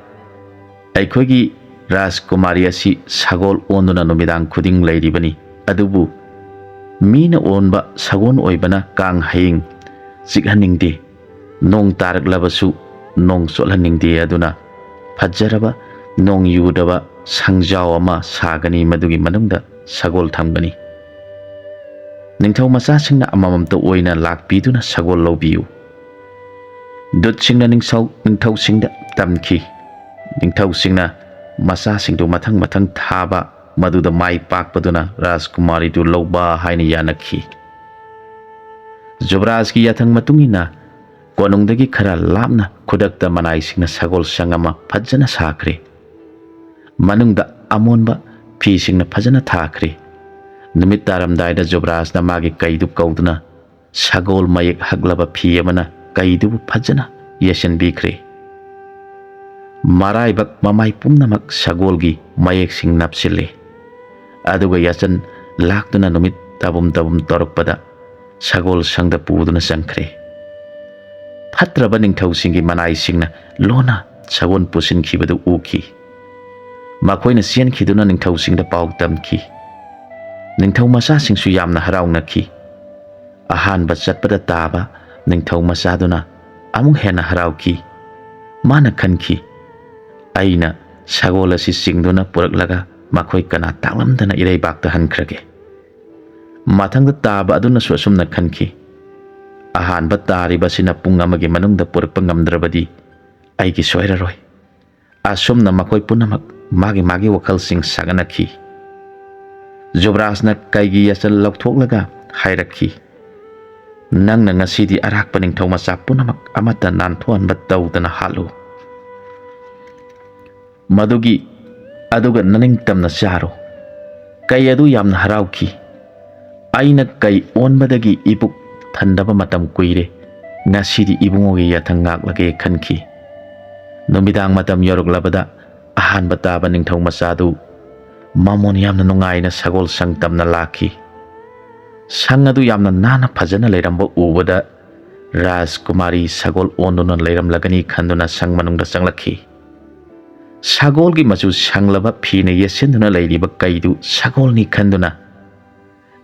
ꯑꯩꯈꯣꯏꯒꯤ ꯔꯥꯖꯀꯨꯃꯥꯔꯤ ꯑꯁꯤ ꯁꯒꯣꯜ ꯑꯣꯟꯗꯨꯅ ꯅꯨꯃꯤꯗꯥꯡ ꯈꯨꯗꯤꯡ ꯂꯩꯔꯤꯕꯅꯤ, ꯑꯗꯨꯕꯨ ꯃꯤꯅ ꯑꯣꯟꯕ ꯁꯒꯣꯜ ꯑꯣꯏꯕꯅ ꯀꯥꯡ ꯍꯌꯤꯡ ꯆꯤꯛꯍꯟꯅꯤꯡꯗꯦ, ꯅꯣꯡ ꯇꯥꯔꯛꯂꯕꯁꯨ ꯅꯣꯡ ꯆꯣꯠꯍꯟꯅꯤꯡꯗꯦ, ꯑꯗꯨꯅ ꯐꯖꯔꯕ ꯅꯣꯡ ꯌꯨꯗꯕ ꯁꯪꯖꯥꯎ ꯑꯃ ꯁꯥꯒꯅꯤ, ꯃꯗꯨꯒꯤ ꯃꯅꯨꯡꯗ ꯁꯒꯣꯜ ꯊꯝꯒꯅꯤ꯫ ꯅꯤꯡꯊꯧ ꯃꯆꯥꯁꯤꯡꯅ ꯑꯃꯃꯝꯇ ꯑꯣꯏꯅ ꯂꯥꯛꯄꯤꯗꯨꯅ ꯁꯒꯣꯜ ꯂꯧꯕꯤꯌꯨ꯫" ꯗꯨꯠꯁꯤꯡꯅ ꯅꯤꯡꯊꯧ-, ꯅꯤꯡꯊꯧꯁꯤꯡꯗ ꯇꯝꯈꯤ꯫ ꯅꯤꯡꯊꯧꯁꯤꯡꯅ ꯃꯆꯥꯁꯤꯡꯗꯨ ꯃꯊꯪ ꯃꯊꯪ ꯊꯥꯕ, ꯃꯗꯨꯗ ꯃꯥꯏ ꯄꯥꯛꯄꯗꯨꯅ ꯔꯥꯖꯀꯨꯃꯥꯔꯤꯗꯨ ꯂꯧꯕ ꯍꯥꯏꯅ ꯌꯥꯅꯈꯤ꯫ ꯖꯨꯕꯔꯥꯖꯀꯤ ꯌꯥꯊꯪ ꯃꯇꯨꯡ ꯏꯟꯅ ꯀꯣꯅꯨꯡꯗꯒꯤ ꯈꯔ ꯂꯥꯞꯅ ꯈꯨꯗꯛꯇ ꯃꯅꯥꯏꯁꯤꯡꯅ ꯁꯒꯣꯜ ꯁꯪ ꯑꯃ ꯐꯖꯅ ꯁꯥꯈ꯭ꯔꯦ꯫ ꯃꯅꯨꯡꯗ ꯑꯃꯣꯟꯕ ꯐꯤꯁꯤꯡꯅ ꯐꯖꯅ ꯊꯥꯈ꯭ꯔꯦ꯫ ꯅꯨꯃꯤꯠ ꯇꯥꯔꯝꯗꯥꯏꯗ ꯖꯨꯕꯔꯥꯖꯅ ꯃꯥꯒꯤ ꯀꯩꯗꯨ ꯀꯧꯗꯨꯅ ꯁꯒꯣꯜ ꯃꯌꯦꯛ ꯍꯛꯂꯕ ꯐꯤ ꯑꯃꯅ ꯀꯩꯗꯨꯕꯨ ꯐꯖꯅ ꯌꯦꯠꯁꯤꯟꯕꯤꯈ꯭ꯔꯦ꯫ ꯃꯔꯥꯏꯕꯛ ꯃꯃꯥꯏ ꯄꯨꯝꯅꯃꯛ ꯁꯒꯣꯜꯒꯤ ꯃꯌꯦꯛꯁꯤꯡ ꯅꯞꯁꯤꯜꯂꯦ꯫ ꯑꯗꯨꯒ ꯌꯥꯆꯟ ꯂꯥꯛꯇꯨꯅ ꯅꯨꯃꯤꯠ ꯇꯥꯕꯨꯝ ꯇꯥꯕꯨꯝ ꯇꯧꯔꯛꯄꯗ ꯁꯒꯣꯜ ꯁꯪꯗ ꯄꯨꯗꯨꯅ ꯆꯪꯈ꯭ꯔꯦ꯫ ꯐꯠꯇ꯭ꯔꯕ ꯅꯤꯡꯊꯧꯁꯤꯡꯒꯤ ꯃꯅꯥꯏꯁꯤꯡꯅ ꯂꯣꯟꯅ ꯁꯒꯣꯜ ꯄꯨꯁꯤꯟꯈꯤꯕꯗꯨ ꯎꯈꯤ꯫ ꯃꯈꯣꯏꯅ ꯆꯦꯟꯈꯤꯗꯨꯅ ꯅꯤꯡꯊꯧꯁꯤꯡꯗ ꯄꯥꯎ ꯇꯝꯈꯤ꯫ ꯅꯤꯡꯊꯧ ꯃꯆꯥꯁꯤꯡꯁꯨ ꯌꯥꯝꯅ ꯍꯔꯥꯎꯅꯈꯤ꯫ ꯑꯍꯥꯟꯕ ꯆꯠꯄꯗ ꯇꯥꯕ ꯅꯤꯡꯊꯧ ꯃꯆꯥꯗꯨꯅ ꯑꯃꯨꯛ ꯍꯦꯟꯅ ꯍꯔꯥꯎꯈꯤ꯫ ꯃꯥꯅ ꯈꯟꯈꯤ, "ꯑꯩꯅ ꯁꯒꯣꯜ ꯑꯁꯤ ꯆꯤꯡꯗꯨꯅ ꯄꯨꯔꯛꯂꯒ ꯃꯈꯣꯏ ꯀꯅꯥ ꯇꯥꯛꯂꯝꯗꯅ ꯏꯔꯩꯕꯥꯛꯇ ꯍꯟꯈ꯭ꯔꯒꯦ?" ꯃꯊꯪꯗ ꯇꯥꯕ ꯑꯗꯨꯅꯁꯨ ꯑꯁꯨꯝꯅ ꯈꯟꯈꯤ, "ꯑꯍꯥꯟꯕ ꯇꯥꯔꯤꯕ ꯑꯁꯤꯅ ꯄꯨꯡ ꯑꯃꯒꯤ ꯃꯅꯨꯡꯗ ꯄꯨꯔꯛꯄ ꯉꯝꯗ꯭ꯔꯕꯗꯤ ꯑꯩꯒꯤ ꯁꯣꯏꯔꯔꯣꯏ꯫" ꯑꯁꯨꯝꯅ ꯃꯈꯣꯏ ꯄꯨꯝꯅꯃꯛ ꯃꯥꯒꯤ ꯃꯥꯒꯤ ꯋꯥꯈꯜꯁꯤꯡ ꯁꯥꯒꯠꯅꯈꯤ꯫ ꯖꯨꯕꯔꯥꯖꯅ ꯀꯩꯒꯤ ꯌꯥꯆꯜ ꯂꯧꯊꯣꯛꯂꯒ ꯍꯥꯏꯔꯛꯈꯤ, "ꯅꯪꯅ ꯉꯁꯤꯗꯤ ꯑꯔꯥꯛꯄ ꯅꯤꯡꯊꯧ ꯃꯆꯥ ꯄꯨꯝꯅꯃꯛ ꯑꯃꯠꯇ ꯅꯥꯟꯊꯣꯛꯍꯟꯕ ꯇꯧꯗꯅ ꯍꯥꯠꯂꯨ꯫ ꯃꯗꯨꯒꯤ ꯑꯗꯨꯒ ꯅꯅꯤꯡꯇꯝꯅ ꯆꯥꯔꯣ꯫ ꯀꯩ ꯑꯗꯨ ꯌꯥꯝꯅ ꯍꯔꯥꯎꯈꯤ꯫ ꯑꯩꯅ ꯀꯩ ꯑꯣꯟꯕꯗꯒꯤ ꯏꯄꯨꯛ ꯊꯟꯗꯕ ꯃꯇꯝ ꯀꯨꯏꯔꯦ꯫ ꯉꯁꯤꯗꯤ ꯏꯕꯨꯡꯉꯣꯒꯤ ꯌꯥꯊꯪ ꯉꯥꯛꯂꯒꯦ" ꯈꯟꯈꯤ꯫ ꯅꯨꯃꯤꯗꯥꯡ ꯃꯇꯝ ꯌꯧꯔꯛꯂꯕꯗ ꯑꯍꯥꯟꯕ ꯇꯥꯕ ꯅꯤꯡꯊꯧ ꯃꯆꯥꯗꯨ ꯃꯃꯣꯟ ꯌꯥꯝꯅ ꯅꯨꯡꯉꯥꯏꯅ ꯁꯒꯣꯜ ꯁꯪ ꯇꯝꯅ ꯂꯥꯛꯈꯤ꯫ ꯁꯪ ꯑꯗꯨ ꯌꯥꯝꯅ ꯅꯥꯟꯅ ꯐꯖꯅ ꯂꯩꯔꯝꯕ ꯎꯕꯗ ꯔꯥꯖꯀꯨꯃꯥꯔꯤ ꯁꯒꯣꯜ ꯑꯣꯟꯗꯨꯅ ꯂꯩꯔꯝꯂꯒꯅꯤ ꯈꯟꯗꯨꯅ ꯁꯪ ꯃꯅꯨꯡꯗ ꯆꯪꯂꯛꯈꯤ꯫ ꯁꯒꯣꯜꯒꯤ ꯃꯆꯨ ꯁꯪꯂꯕ ꯐꯤꯅ ꯌꯦꯠꯁꯤꯟꯗꯨꯅ ꯂꯩꯔꯤꯕ ꯀꯩꯗꯨ ꯁꯒꯣꯜꯅꯤ ꯈꯟꯗꯨꯅ,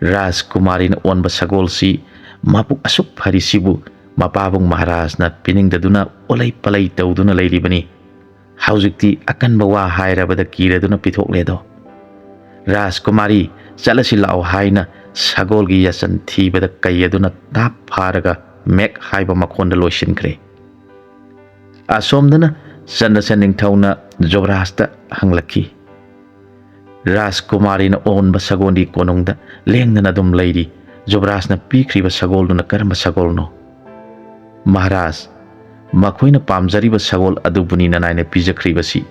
ꯔꯥꯖꯀꯨꯃꯥꯔꯤꯅ ꯑꯣꯟꯕ ꯁꯒꯣꯜꯁꯤ ꯃꯕꯨꯛ ꯑꯁꯨꯛ ꯐꯔꯤꯁꯤꯕꯨ ꯃꯄꯥꯕꯨꯡ ꯃꯍꯥꯔꯥꯖꯅ ꯄꯤꯅꯤꯡꯗꯗꯨꯅ ꯑꯣꯂꯩ ꯄꯂꯩ ꯇꯧꯗꯨꯅ ꯂꯩꯔꯤꯕꯅꯤ꯫ ꯍꯧꯖꯤꯛꯇꯤ ꯑꯀꯟꯕ ꯋꯥ ꯍꯥꯏꯔꯕꯗ ꯀꯤꯔꯗꯨꯅ ꯄꯤꯊꯣꯛꯂꯦꯗꯣ꯫ "ꯔꯥꯖꯀꯨꯃꯥꯔꯤ, ꯆꯠꯂꯁꯤ ꯂꯥꯛꯑꯣ" ꯍꯥꯏꯅ ꯁꯒꯣꯜꯒꯤ ꯌꯥꯆꯟ ꯊꯤꯕꯗ ꯀꯩ ꯑꯗꯨꯅ ꯇꯥꯞ ꯐꯥꯔꯒ ꯃꯦꯛ ꯍꯥꯏꯕ ꯃꯈꯣꯟꯗ ꯂꯣꯏꯁꯤꯟꯈ꯭ꯔꯦ꯫ ꯑꯁꯣꯝꯗꯅ ꯆꯟꯗ꯭ꯔꯁꯦꯟ ꯅꯤꯡꯊꯧꯅ ꯖꯨꯕꯔꯥꯖꯇ ꯍꯪꯂꯛꯈꯤ꯫ ꯔꯥꯖꯀꯨꯃꯥꯔꯤꯅ ꯑꯣꯟꯕ ꯁꯒꯣꯜꯗꯤ ꯀꯣꯅꯨꯡꯗ ꯂꯦꯡꯗꯅ ꯑꯗꯨꯝ ꯂꯩꯔꯤ꯫ ꯖꯨꯕꯔꯥꯖꯅ ꯄꯤꯈ꯭ꯔꯤꯕ ꯁꯒꯣꯜꯗꯨꯅ ꯀꯔꯝꯕ ꯁꯒꯣꯜꯅꯣ? ꯃꯍꯥꯔꯥꯖ, ꯃꯈꯣꯏꯅ ꯄꯥꯝꯖꯔꯤꯕ ꯁꯒꯣꯜ ꯑꯗꯨꯕꯨꯅꯤ ꯅꯅꯥꯏꯅ ꯄꯤꯖꯈ꯭ꯔꯤꯕꯁꯤ꯫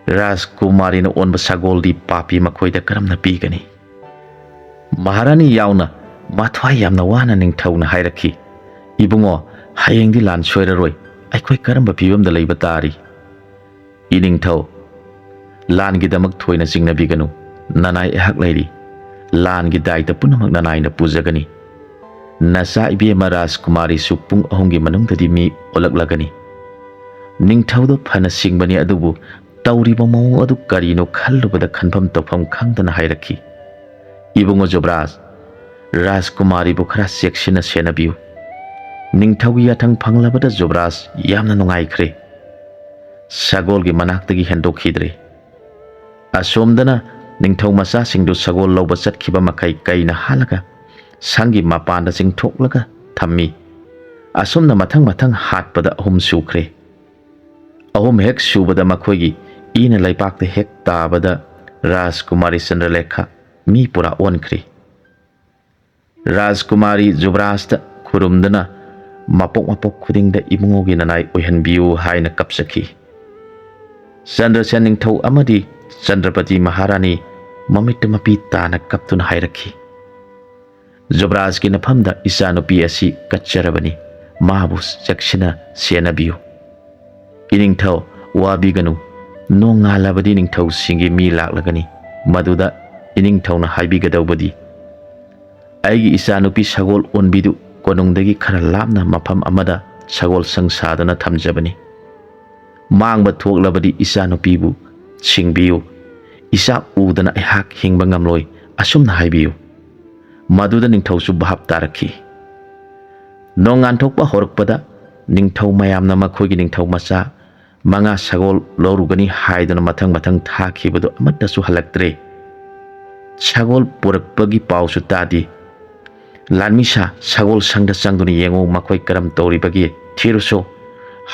ꯔꯥꯖꯀꯨꯃꯥꯔꯤꯅ ꯑꯣꯟꯕ ꯁꯒꯣꯜꯗꯤ ꯄꯥꯄꯤ ꯃꯈꯣꯏꯗ ꯀꯔꯝꯅ ꯄꯤꯒꯅꯤ? ꯃꯍꯥꯔꯥꯅꯤ ꯌꯥꯎꯅ ꯃꯊ꯭ꯋꯥꯏ ꯌꯥꯝꯅ ꯋꯥꯅ ꯅꯤꯡꯊꯧꯅ ꯍꯥꯏꯔꯛꯈꯤ, "ꯏꯕꯨꯡꯉꯣ, ꯍꯌꯦꯡꯗꯤ ꯂꯥꯟ ꯁꯣꯏꯔꯔꯣꯏ꯫ ꯑꯩꯈꯣꯏ ꯀꯔꯝꯕ ꯐꯤꯕꯝꯗ ꯂꯩꯕ ꯇꯥꯔꯤ?" "ꯏꯅꯤꯡꯊꯧ, ꯂꯥꯟꯒꯤꯗꯃꯛ ꯊꯣꯏꯅ ꯆꯤꯡꯅꯕꯤꯒꯅꯨ꯫ "ꯅꯅꯥꯏ ꯑꯩꯍꯥꯛ ꯂꯩꯔꯤ꯫ ꯂꯥꯟꯒꯤ ꯗꯥꯏꯇ ꯄꯨꯝꯅꯃꯛ ꯅꯅꯥꯏꯅ ꯄꯨꯖꯒꯅꯤ꯫ ꯅꯆꯥ ꯏꯕꯦꯝꯃ ꯔꯥꯖꯀꯨꯃꯥꯔꯤꯁꯨ ꯄꯨꯡ ꯑꯍꯨꯝꯒꯤ ꯃꯅꯨꯡꯗꯗꯤ ꯃꯤ ꯑꯣꯜꯂꯛꯂꯒꯅꯤ꯫" ꯅꯤꯡꯊꯧꯗꯣ ꯐꯅ ꯁꯤꯡꯕꯅꯤ, ꯑꯗꯨꯕꯨ ꯇꯧꯔꯤꯕ ꯃꯑꯣꯡ ꯑꯗꯨ ꯀꯔꯤꯅꯣ ꯈꯜꯂꯨꯕꯗ ꯈꯟꯐꯝ ꯇꯧꯐꯝ ꯈꯪꯗꯅ ꯍꯥꯏꯔꯛꯈꯤ, "ꯏꯕꯨꯡꯉꯣ ꯖꯨꯕ꯭ꯔꯥꯖ, ꯔꯥꯖꯀꯨꯃꯥꯔꯤꯕꯨ ꯈꯔ ꯆꯦꯛꯁꯤꯟꯅ ꯁꯦꯟꯅꯕꯤꯌꯨ꯫" ꯅꯤꯡꯊꯧꯒꯤ ꯌꯥꯊꯪ ꯐꯪꯂꯕꯗ ꯖꯨꯕ꯭ꯔꯥꯖ ꯌꯥꯝꯅ ꯅꯨꯡꯉꯥꯏꯈ꯭ꯔꯦ꯫ ꯁꯒꯣꯜꯒꯤ ꯃꯅꯥꯛꯇꯒꯤ ꯍꯦꯟꯗꯣꯛꯈꯤꯗ꯭ꯔꯦ꯫ ꯑꯁꯣꯝꯗꯅ ꯅꯤꯡꯊꯧ ꯃꯆꯥꯁꯤꯡꯗꯨ ꯁꯒꯣꯜ ꯂꯧꯕ ꯆꯠꯈꯤꯕ ꯃꯈꯩ ꯀꯩꯅ ꯍꯥꯠꯂꯒ ꯁꯪꯒꯤ ꯃꯄꯥꯟꯗ ꯆꯤꯡꯊꯣꯛꯂꯒ ꯊꯝꯃꯤ꯫ ꯑꯁꯨꯝꯅ ꯃꯊꯪ ꯃꯊꯪ ꯍꯥꯠꯄꯗ ꯑꯍꯨꯝ ꯁꯨꯈ꯭ꯔꯦ꯫ ꯑꯍꯨꯝ ꯍꯦꯛ ꯁꯨꯕꯗ ꯃꯈꯣꯏꯒꯤ ꯏꯅ ꯂꯩꯄꯥꯛꯇ ꯍꯦꯛ ꯇꯥꯕꯗ ꯔꯥꯖꯀꯨꯃꯥꯔꯤ ꯆꯟꯗ꯭ꯔꯂꯦꯈꯥ ꯃꯤ ꯄꯨꯔꯥ ꯑꯣꯟꯈ꯭ꯔꯦ꯫ ꯔꯥꯖꯀꯨꯃꯥꯔꯤ ꯖꯨꯕ꯭ꯔꯥꯖꯇ ꯈꯨꯔꯨꯝꯗꯨꯅ ꯃꯄꯣꯛ ꯃꯄꯣꯛ ꯈꯨꯗꯤꯡꯗ ꯏꯕꯨꯡꯉꯣꯒꯤ ꯅꯅꯥꯏ ꯑꯣꯏꯍꯟꯕꯤꯌꯨ ꯍꯥꯏꯅ ꯀꯞꯆꯈꯤ꯫ ꯆꯟꯗ꯭ꯔꯁꯦꯟ ꯅꯤꯡꯊꯧ ꯑꯃꯗꯤ ꯆꯟꯗ꯭ꯔꯄꯇꯤ ꯃꯍꯥꯔꯥꯅꯤ ꯃꯃꯤꯠꯇ ꯃꯄꯤ ꯇꯥꯅ ꯀꯞꯇꯨꯅ ꯍꯥꯏꯔꯛꯈꯤ, "ꯖꯨꯕ꯭ꯔꯥꯖꯀꯤ ꯅꯐꯝꯗ ꯏꯆꯥꯅꯨꯄꯤ ꯑꯁꯤ ꯀꯠꯆꯔꯕꯅꯤ, ꯃꯥꯕꯨ ꯆꯦꯛꯁꯤꯟꯅ ꯁꯦꯟꯅꯕꯤꯌꯨ꯫ ꯏꯅꯤꯡꯊꯧ, ꯋꯥꯕꯤꯒꯅꯨ, ꯅꯣꯡꯉꯥꯜꯂꯕꯗꯤ ꯅꯤꯡꯊꯧꯁꯤꯡꯒꯤ ꯃꯤ ꯂꯥꯛꯂꯒꯅꯤ, ꯃꯗꯨꯗ ꯏꯅꯤꯡꯊꯧꯅ ꯍꯥꯏꯕꯤꯒꯗꯧꯕꯗꯤ, 'ꯑꯩꯒꯤ ꯏꯆꯥꯅꯨꯄꯤ ꯁꯒꯣꯜ ꯑꯣꯟꯕꯤꯗꯨ ꯀꯣꯅꯨꯡꯗꯒꯤ ꯈꯔ ꯂꯥꯞꯅ ꯃꯐꯝ ꯑꯃꯗ ꯁꯒꯣꯜ ꯁꯪ ꯁꯥꯗꯨꯅ ꯊꯝꯖꯕꯅꯤ꯫ ꯃꯥꯡꯕ ꯊꯣꯛꯂꯕꯗꯤ ꯏꯆꯥꯅꯨꯄꯤꯕꯨ ꯁꯤꯡꯕꯤꯌꯨ꯫ ꯏꯆꯥ ꯎꯗꯅ ꯑꯩꯍꯥꯛ ꯍꯤꯡꯕ ꯉꯝꯂꯣꯏ,' ꯑꯁꯨꯝꯅ ꯍꯥꯏꯕꯤꯌꯨ꯫" ꯃꯗꯨꯗ ꯅꯤꯡꯊꯧꯁꯨ ꯚꯥꯞ ꯇꯥꯔꯛꯈꯤ꯫ ꯅꯣꯡꯉꯥꯟꯊꯣꯛꯄ ꯍꯧꯔꯛꯄꯗ ꯅꯤꯡꯊꯧ ꯃꯌꯥꯝꯅ ꯃꯈꯣꯏꯒꯤ ꯅꯤꯡꯊꯧ ꯃꯆꯥ ꯃꯉꯥ ꯁꯒꯣꯜ ꯂꯧꯔꯨꯒꯅꯤ ꯍꯥꯏꯗꯨꯅ ꯃꯊꯪ ꯃꯊꯪ ꯊꯥꯈꯤꯕꯗꯨ ꯑꯃꯠꯇꯁꯨ ꯍꯜꯂꯛꯇ꯭ꯔꯦ꯫ ꯁꯒꯣꯜ ꯄꯨꯔꯛꯄꯒꯤ ꯄꯥꯎꯁꯨ ꯇꯥꯗꯦ꯫ "ꯂꯥꯟꯃꯤꯁꯥ, ꯁꯒꯣꯜ ꯁꯪꯗ ꯆꯪꯗꯨꯅ ꯌꯦꯡꯉꯨ, ꯃꯈꯣꯏ ꯀꯔꯝ ꯇꯧꯔꯤꯕꯒꯦ ꯊꯤꯔꯨꯁꯣ꯫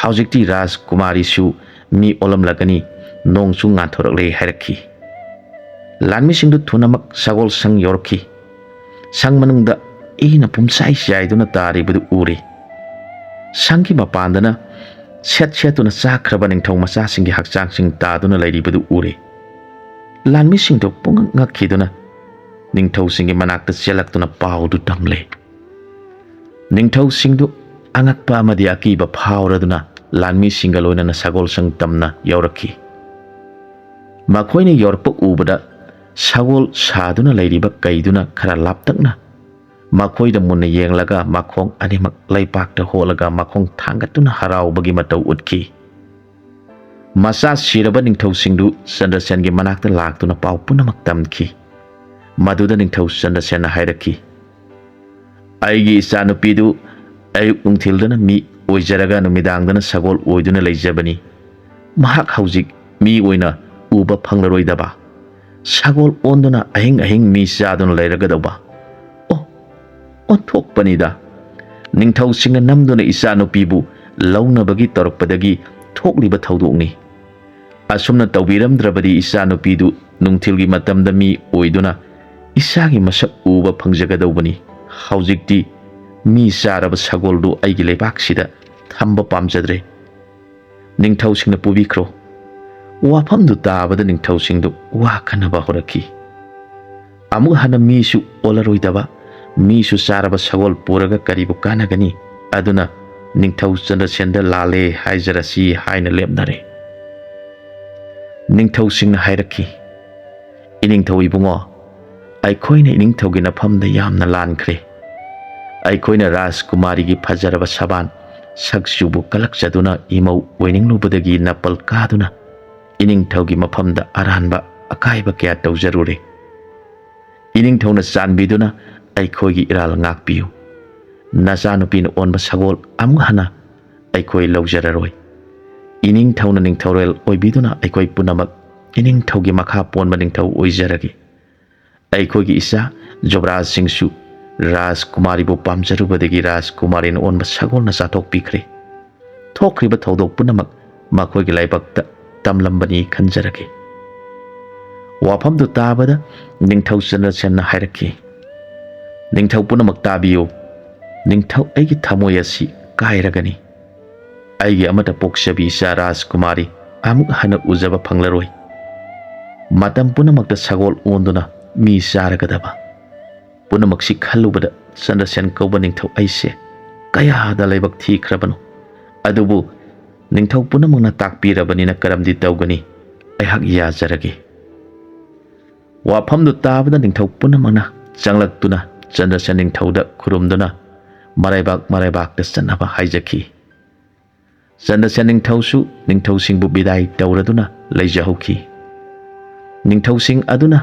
ꯍꯧꯖꯤꯛꯇꯤ ꯔꯥꯖꯀꯨꯃꯥꯔꯤꯁꯨ ꯃꯤ ꯑꯣꯜꯂꯝꯂꯒꯅꯤ, ꯅꯣꯡꯁꯨ ꯉꯥꯟꯊꯣꯔꯛꯂꯦ" ꯍꯥꯏꯔꯛꯈꯤ꯫ ꯂꯥꯟꯃꯤꯁꯤꯡꯗꯨ ꯊꯨꯅꯃꯛ ꯁꯒꯣꯜ ꯁꯪ ꯌꯧꯔꯛꯈꯤ꯫ ꯁꯪ ꯃꯅꯨꯡꯗ ꯏꯅ ꯄꯨꯝꯆꯥꯏ ꯆꯥꯏꯗꯨꯅ ꯇꯥꯔꯤꯕꯗꯨ ꯎꯔꯦ꯫ ꯁꯪꯒꯤ ꯃꯄꯥꯟꯗꯅ ꯁꯦꯠ ꯁꯦꯠꯇꯨꯅ ꯆꯥꯈ꯭ꯔꯕ ꯅꯤꯡꯊꯧ ꯃꯆꯥꯁꯤꯡꯒꯤ ꯍꯛꯆꯥꯡꯁꯤꯡ ꯇꯥꯗꯨꯅ ꯂꯩꯔꯤꯕꯗꯨ ꯎꯔꯦ꯫ ꯂꯥꯟꯃꯤꯁꯤꯡꯗꯨ ꯄꯨꯡꯉꯛ ꯉꯛꯈꯤꯗꯨꯅ ꯅꯤꯡꯊꯧꯁꯤꯡꯒꯤ ꯃꯅꯥꯛꯇ ꯆꯦꯜꯂꯛꯇꯨꯅ ꯄꯥꯎꯗꯨ ꯇꯝꯂꯦ꯫ ꯅꯤꯡꯊꯧꯁꯤꯡꯗꯨ ꯑꯉꯛꯄ ꯑꯃꯗꯤ ꯑꯀꯤꯕ ꯐꯥꯎꯔꯗꯨꯅ ꯂꯥꯟꯃꯤꯁꯤꯡꯒ ꯂꯣꯏꯅꯅ ꯁꯒꯣꯜꯁꯪ ꯇꯝꯅ ꯌꯧꯔꯛꯈꯤ꯫ ꯃꯈꯣꯏꯅ ꯌꯧꯔꯛꯄ ꯎꯕꯗ ꯁꯒꯣꯜ ꯁꯥꯗꯨꯅ ꯂꯩꯔꯤꯕ ꯀꯩꯗꯨꯅ ꯈꯔ ꯂꯥꯞꯇꯛꯅ ꯃꯈꯣꯏꯗ ꯃꯨꯟꯅ ꯌꯦꯡꯂꯒ ꯃꯈꯣꯡ ꯑꯅꯤꯃꯛ ꯂꯩꯄꯥꯛꯇ ꯍꯣꯠꯂꯒ ꯃꯈꯣꯡ ꯊꯥꯡꯒꯠꯇꯨꯅ ꯍꯔꯥꯎꯕꯒꯤ ꯃꯇꯧ ꯎꯠꯈꯤ꯫ ꯃꯆꯥ ꯁꯤꯔꯕ ꯅꯤꯡꯊꯧꯁꯤꯡꯗꯨ ꯆꯟꯗ꯭ꯔꯁꯦꯟꯒꯤ ꯃꯅꯥꯛꯇ ꯂꯥꯛꯇꯨꯅ ꯄꯥꯎ ꯄꯨꯝꯅꯃꯛ ꯇꯝꯈꯤ꯫ ꯃꯗꯨꯗ ꯅꯤꯡꯊꯧ ꯆꯟꯗ꯭ꯔꯁꯦꯟꯅ ꯍꯥꯏꯔꯛꯈꯤ, "ꯑꯩꯒꯤ ꯏꯆꯥꯅꯨꯄꯤꯗꯨ ꯑꯌꯨꯛ ꯅꯨꯡꯊꯤꯜꯗꯅ ꯃꯤ ꯑꯣꯏꯖꯔꯒ ꯅꯨꯃꯤꯗꯥꯡꯗꯅ ꯁꯒꯣꯜ ꯑꯣꯏꯗꯨꯅ ꯂꯩꯖꯕꯅꯤ꯫ ꯃꯍꯥꯛ ꯍꯧꯖꯤꯛ ꯃꯤ ꯑꯣꯏꯅ ꯎꯕ ꯐꯪꯂꯔꯣꯏꯗꯕ, ꯁꯒꯣꯜ ꯑꯣꯟꯗꯨꯅ ꯑꯍꯤꯡ ꯑꯍꯤꯡ ꯃꯤ ꯆꯥꯗꯨꯅ ꯂꯩꯔꯒꯗꯧꯕ꯫ ꯑꯣ, ꯑꯣꯟꯊꯣꯛꯄꯅꯤꯗ! ꯅꯤꯡꯊꯧꯁꯤꯡꯅ ꯅꯝꯗꯨꯅ ꯏꯆꯥꯅꯨꯄꯤꯕꯨ ꯂꯧꯅꯕꯒꯤ ꯇꯧꯔꯛꯄꯗꯒꯤ ꯊꯣꯛꯂꯤꯕ ꯊꯧꯗꯣꯛꯅꯤ꯫ ꯑꯁꯨꯝꯅ ꯇꯧꯕꯤꯔꯝꯗ꯭ꯔꯕꯗꯤ ꯏꯆꯥꯅꯨꯄꯤꯗꯨ ꯅꯨꯡꯊꯤꯜꯒꯤ ꯃꯇꯝꯗ ꯃꯤ ꯑꯣꯏꯗꯨꯅ ꯏꯆꯥꯒꯤ ꯃꯁꯛ ꯎꯕ ꯐꯪꯖꯒꯗꯧꯕꯅꯤ꯫ ꯍꯧꯖꯤꯛꯇꯤ ꯃꯤ ꯆꯥꯔꯕ ꯁꯒꯣꯜꯗꯨ ꯑꯩꯒꯤ ꯂꯩꯕꯥꯛꯁꯤꯗ ꯊꯝꯕ ꯄꯥꯝꯖꯗ꯭ꯔꯦ꯫ ꯅꯤꯡꯊꯧꯁꯤꯡꯅ ꯄꯨꯕꯤꯈ꯭ꯔꯣ꯫" ꯋꯥꯐꯝꯗꯨ ꯇꯥꯕꯗ ꯅꯤꯡꯊꯧꯁꯤꯡꯗꯨ ꯋꯥ ꯈꯟꯅꯕ ꯍꯧꯔꯛꯈꯤ꯫ "ꯑꯃꯨꯛ ꯍꯟꯅ ꯃꯤꯁꯨ ꯑꯣꯜꯂꯔꯣꯏꯗꯕ, ꯃꯤꯁꯨ ꯆꯥꯔꯕ ꯁꯒꯣꯜ ꯄꯨꯔꯒ ꯀꯔꯤꯕꯨ ꯀꯥꯟꯅꯒꯅꯤ? ꯑꯗꯨꯅ ꯅꯤꯡꯊꯧ ꯆꯟꯗ꯭ꯔꯁꯦꯟꯗ ꯂꯥꯜꯂꯦ ꯍꯥꯏꯖꯔꯁꯤ" ꯍꯥꯏꯅ ꯂꯦꯞꯅꯔꯦ꯫ ꯅꯤꯡꯊꯧꯁꯤꯡꯅ ꯍꯥꯏꯔꯛꯈꯤ, "ꯏꯅꯤꯡꯊꯧ ꯏꯕꯨꯡꯉꯣ, ꯑꯩꯈꯣꯏꯅ ꯏꯅꯤꯡꯊꯧꯒꯤ ꯅꯐꯝꯗ ꯌꯥꯝꯅ ꯂꯥꯟꯈ꯭ꯔꯦ꯫ ꯑꯩꯈꯣꯏꯅ ꯔꯥꯖꯀꯨꯃꯥꯔꯤꯒꯤ ꯐꯖꯔꯕ ꯁꯕꯥꯟ ꯁꯛꯆꯨꯕꯨ ꯀꯂꯛꯆꯗꯨꯅ ꯏꯃꯧ ꯑꯣꯏꯅꯤꯡꯂꯨꯕꯗꯒꯤ ꯅꯄꯜ ꯀꯥꯗꯨꯅ ꯏꯅꯤꯡꯊꯧꯒꯤ ꯃꯐꯝꯗ ꯑꯔꯥꯟꯕ ꯑꯀꯥꯏꯕ ꯀꯌꯥ ꯇꯧꯖꯔꯨꯔꯦ꯫ ꯏꯅꯤꯡꯊꯧꯅ ꯆꯥꯟꯕꯤꯗꯨꯅ ꯑꯩꯈꯣꯏꯒꯤ ꯏꯔꯥꯜ ꯉꯥꯛꯄꯤꯌꯨ꯫ ꯅꯆꯥꯅꯨꯄꯤꯅ ꯑꯣꯟꯕ ꯁꯒꯣꯜ ꯑꯃꯨꯛ ꯍꯟꯅ ꯑꯩꯈꯣꯏ ꯂꯧꯖꯔꯔꯣꯏ꯫ ꯏꯅꯤꯡꯊꯧꯅ ꯅꯤꯡꯊꯧꯔꯦꯜ ꯑꯣꯏꯕꯤꯗꯨꯅ ꯑꯩꯈꯣꯏ ꯄꯨꯝꯅꯃꯛ ꯏꯅꯤꯡꯊꯧꯒꯤ ꯃꯈꯥ ꯄꯣꯟꯕ ꯅꯤꯡꯊꯧ ꯑꯣꯏꯖꯔꯒꯦ꯫ ꯑꯩꯈꯣꯏꯒꯤ ꯏꯆꯥ ꯖꯨꯕꯔꯥꯖꯁꯤꯡꯁꯨ ꯔꯥꯖꯀꯨꯃꯥꯔꯤꯕꯨ ꯄꯥꯝꯖꯔꯨꯕꯗꯒꯤ ꯔꯥꯖꯀꯨꯃꯥꯔꯤꯅ ꯑꯣꯟꯕ ꯁꯒꯣꯜꯅ ꯆꯥꯊꯣꯛꯄꯤꯈ꯭ꯔꯦ꯫ ꯊꯣꯛꯈ꯭ꯔꯤꯕ ꯊꯧꯗꯣꯛ ꯄꯨꯝꯅꯃꯛ ꯃꯈꯣꯏꯒꯤ ꯂꯥꯏꯕꯛꯇ ꯇꯝꯂꯝꯕꯅꯤ ꯈꯟꯖꯔꯒꯦ꯫" ꯋꯥꯐꯝꯗꯨ ꯇꯥꯕꯗ ꯅꯤꯡꯊꯧ ꯆꯟꯗ꯭ꯔꯁꯦꯟꯅ ꯍꯥꯏꯔꯛꯈꯤ, "ꯅꯤꯡꯊꯧ ꯄꯨꯝꯅꯃꯛ ꯇꯥꯕꯤꯌꯨ꯫ ꯅꯤꯡꯊꯧ, ꯑꯩꯒꯤ ꯊꯃꯣꯏ ꯑꯁꯤ ꯀꯥꯏꯔꯒꯅꯤ꯫ ꯑꯩꯒꯤ ꯑꯃꯠꯇ ꯄꯣꯛꯆꯕꯤ ꯏꯆꯥ ꯔꯥꯖꯀꯨꯃꯥꯔꯤ ꯑꯃꯨꯛ ꯍꯟꯅ ꯎꯖꯕ ꯐꯪꯂꯔꯣꯏ꯫ ꯃꯇꯝ ꯄꯨꯝꯅꯃꯛꯇ ꯁꯒꯣꯜ ꯑꯣꯟꯗꯨꯅ ꯃꯤ ꯆꯥꯔꯒꯗꯕ꯫ ꯄꯨꯝꯅꯃꯛꯁꯤ ꯈꯜꯂꯨꯕꯗ ꯆꯟꯗ꯭ꯔꯁꯦꯟ ꯀꯧꯕ ꯅꯤꯡꯊꯧ ꯑꯩꯁꯦ ꯀꯌꯥꯗ ꯂꯥꯏꯕꯛ ꯊꯤꯈ꯭ꯔꯕꯅꯣ꯫ ꯑꯗꯨꯕꯨ ꯅꯤꯡꯊꯧ ꯄꯨꯝꯅꯃꯛꯅ ꯇꯥꯛꯄꯤꯔꯕꯅꯤꯅ ꯀꯔꯝꯗꯤ ꯇꯧꯒꯅꯤ? ꯑꯩꯍꯥꯛ ꯌꯥꯖꯔꯒꯦ꯫" ꯋꯥꯐꯝꯗꯨ ꯇꯥꯕꯗ ꯅꯤꯡꯊꯧ ꯄꯨꯝꯅꯃꯛꯅ ꯆꯪꯂꯛꯇꯨꯅ ꯆꯟꯗ꯭ꯔꯁꯦꯟ ꯅꯤꯡꯊꯧꯗ ꯈꯨꯔꯨꯝꯗꯨꯅ ꯃꯔꯩꯕꯥꯛ ꯃꯔꯩꯕꯥꯛꯇ ꯆꯠꯅꯕ ꯍꯥꯏꯖꯈꯤ꯫ ꯆꯟꯗ꯭ꯔꯁꯦꯟ ꯅꯤꯡꯊꯧꯁꯨ ꯅꯤꯡꯊꯧꯁꯤꯡꯕꯨ ꯕꯤꯗꯥꯏ ꯇꯧꯔꯗꯨꯅ ꯂꯩꯖꯍꯧꯈꯤ꯫ ꯅꯤꯡꯊꯧꯁꯤꯡ ꯑꯗꯨꯅ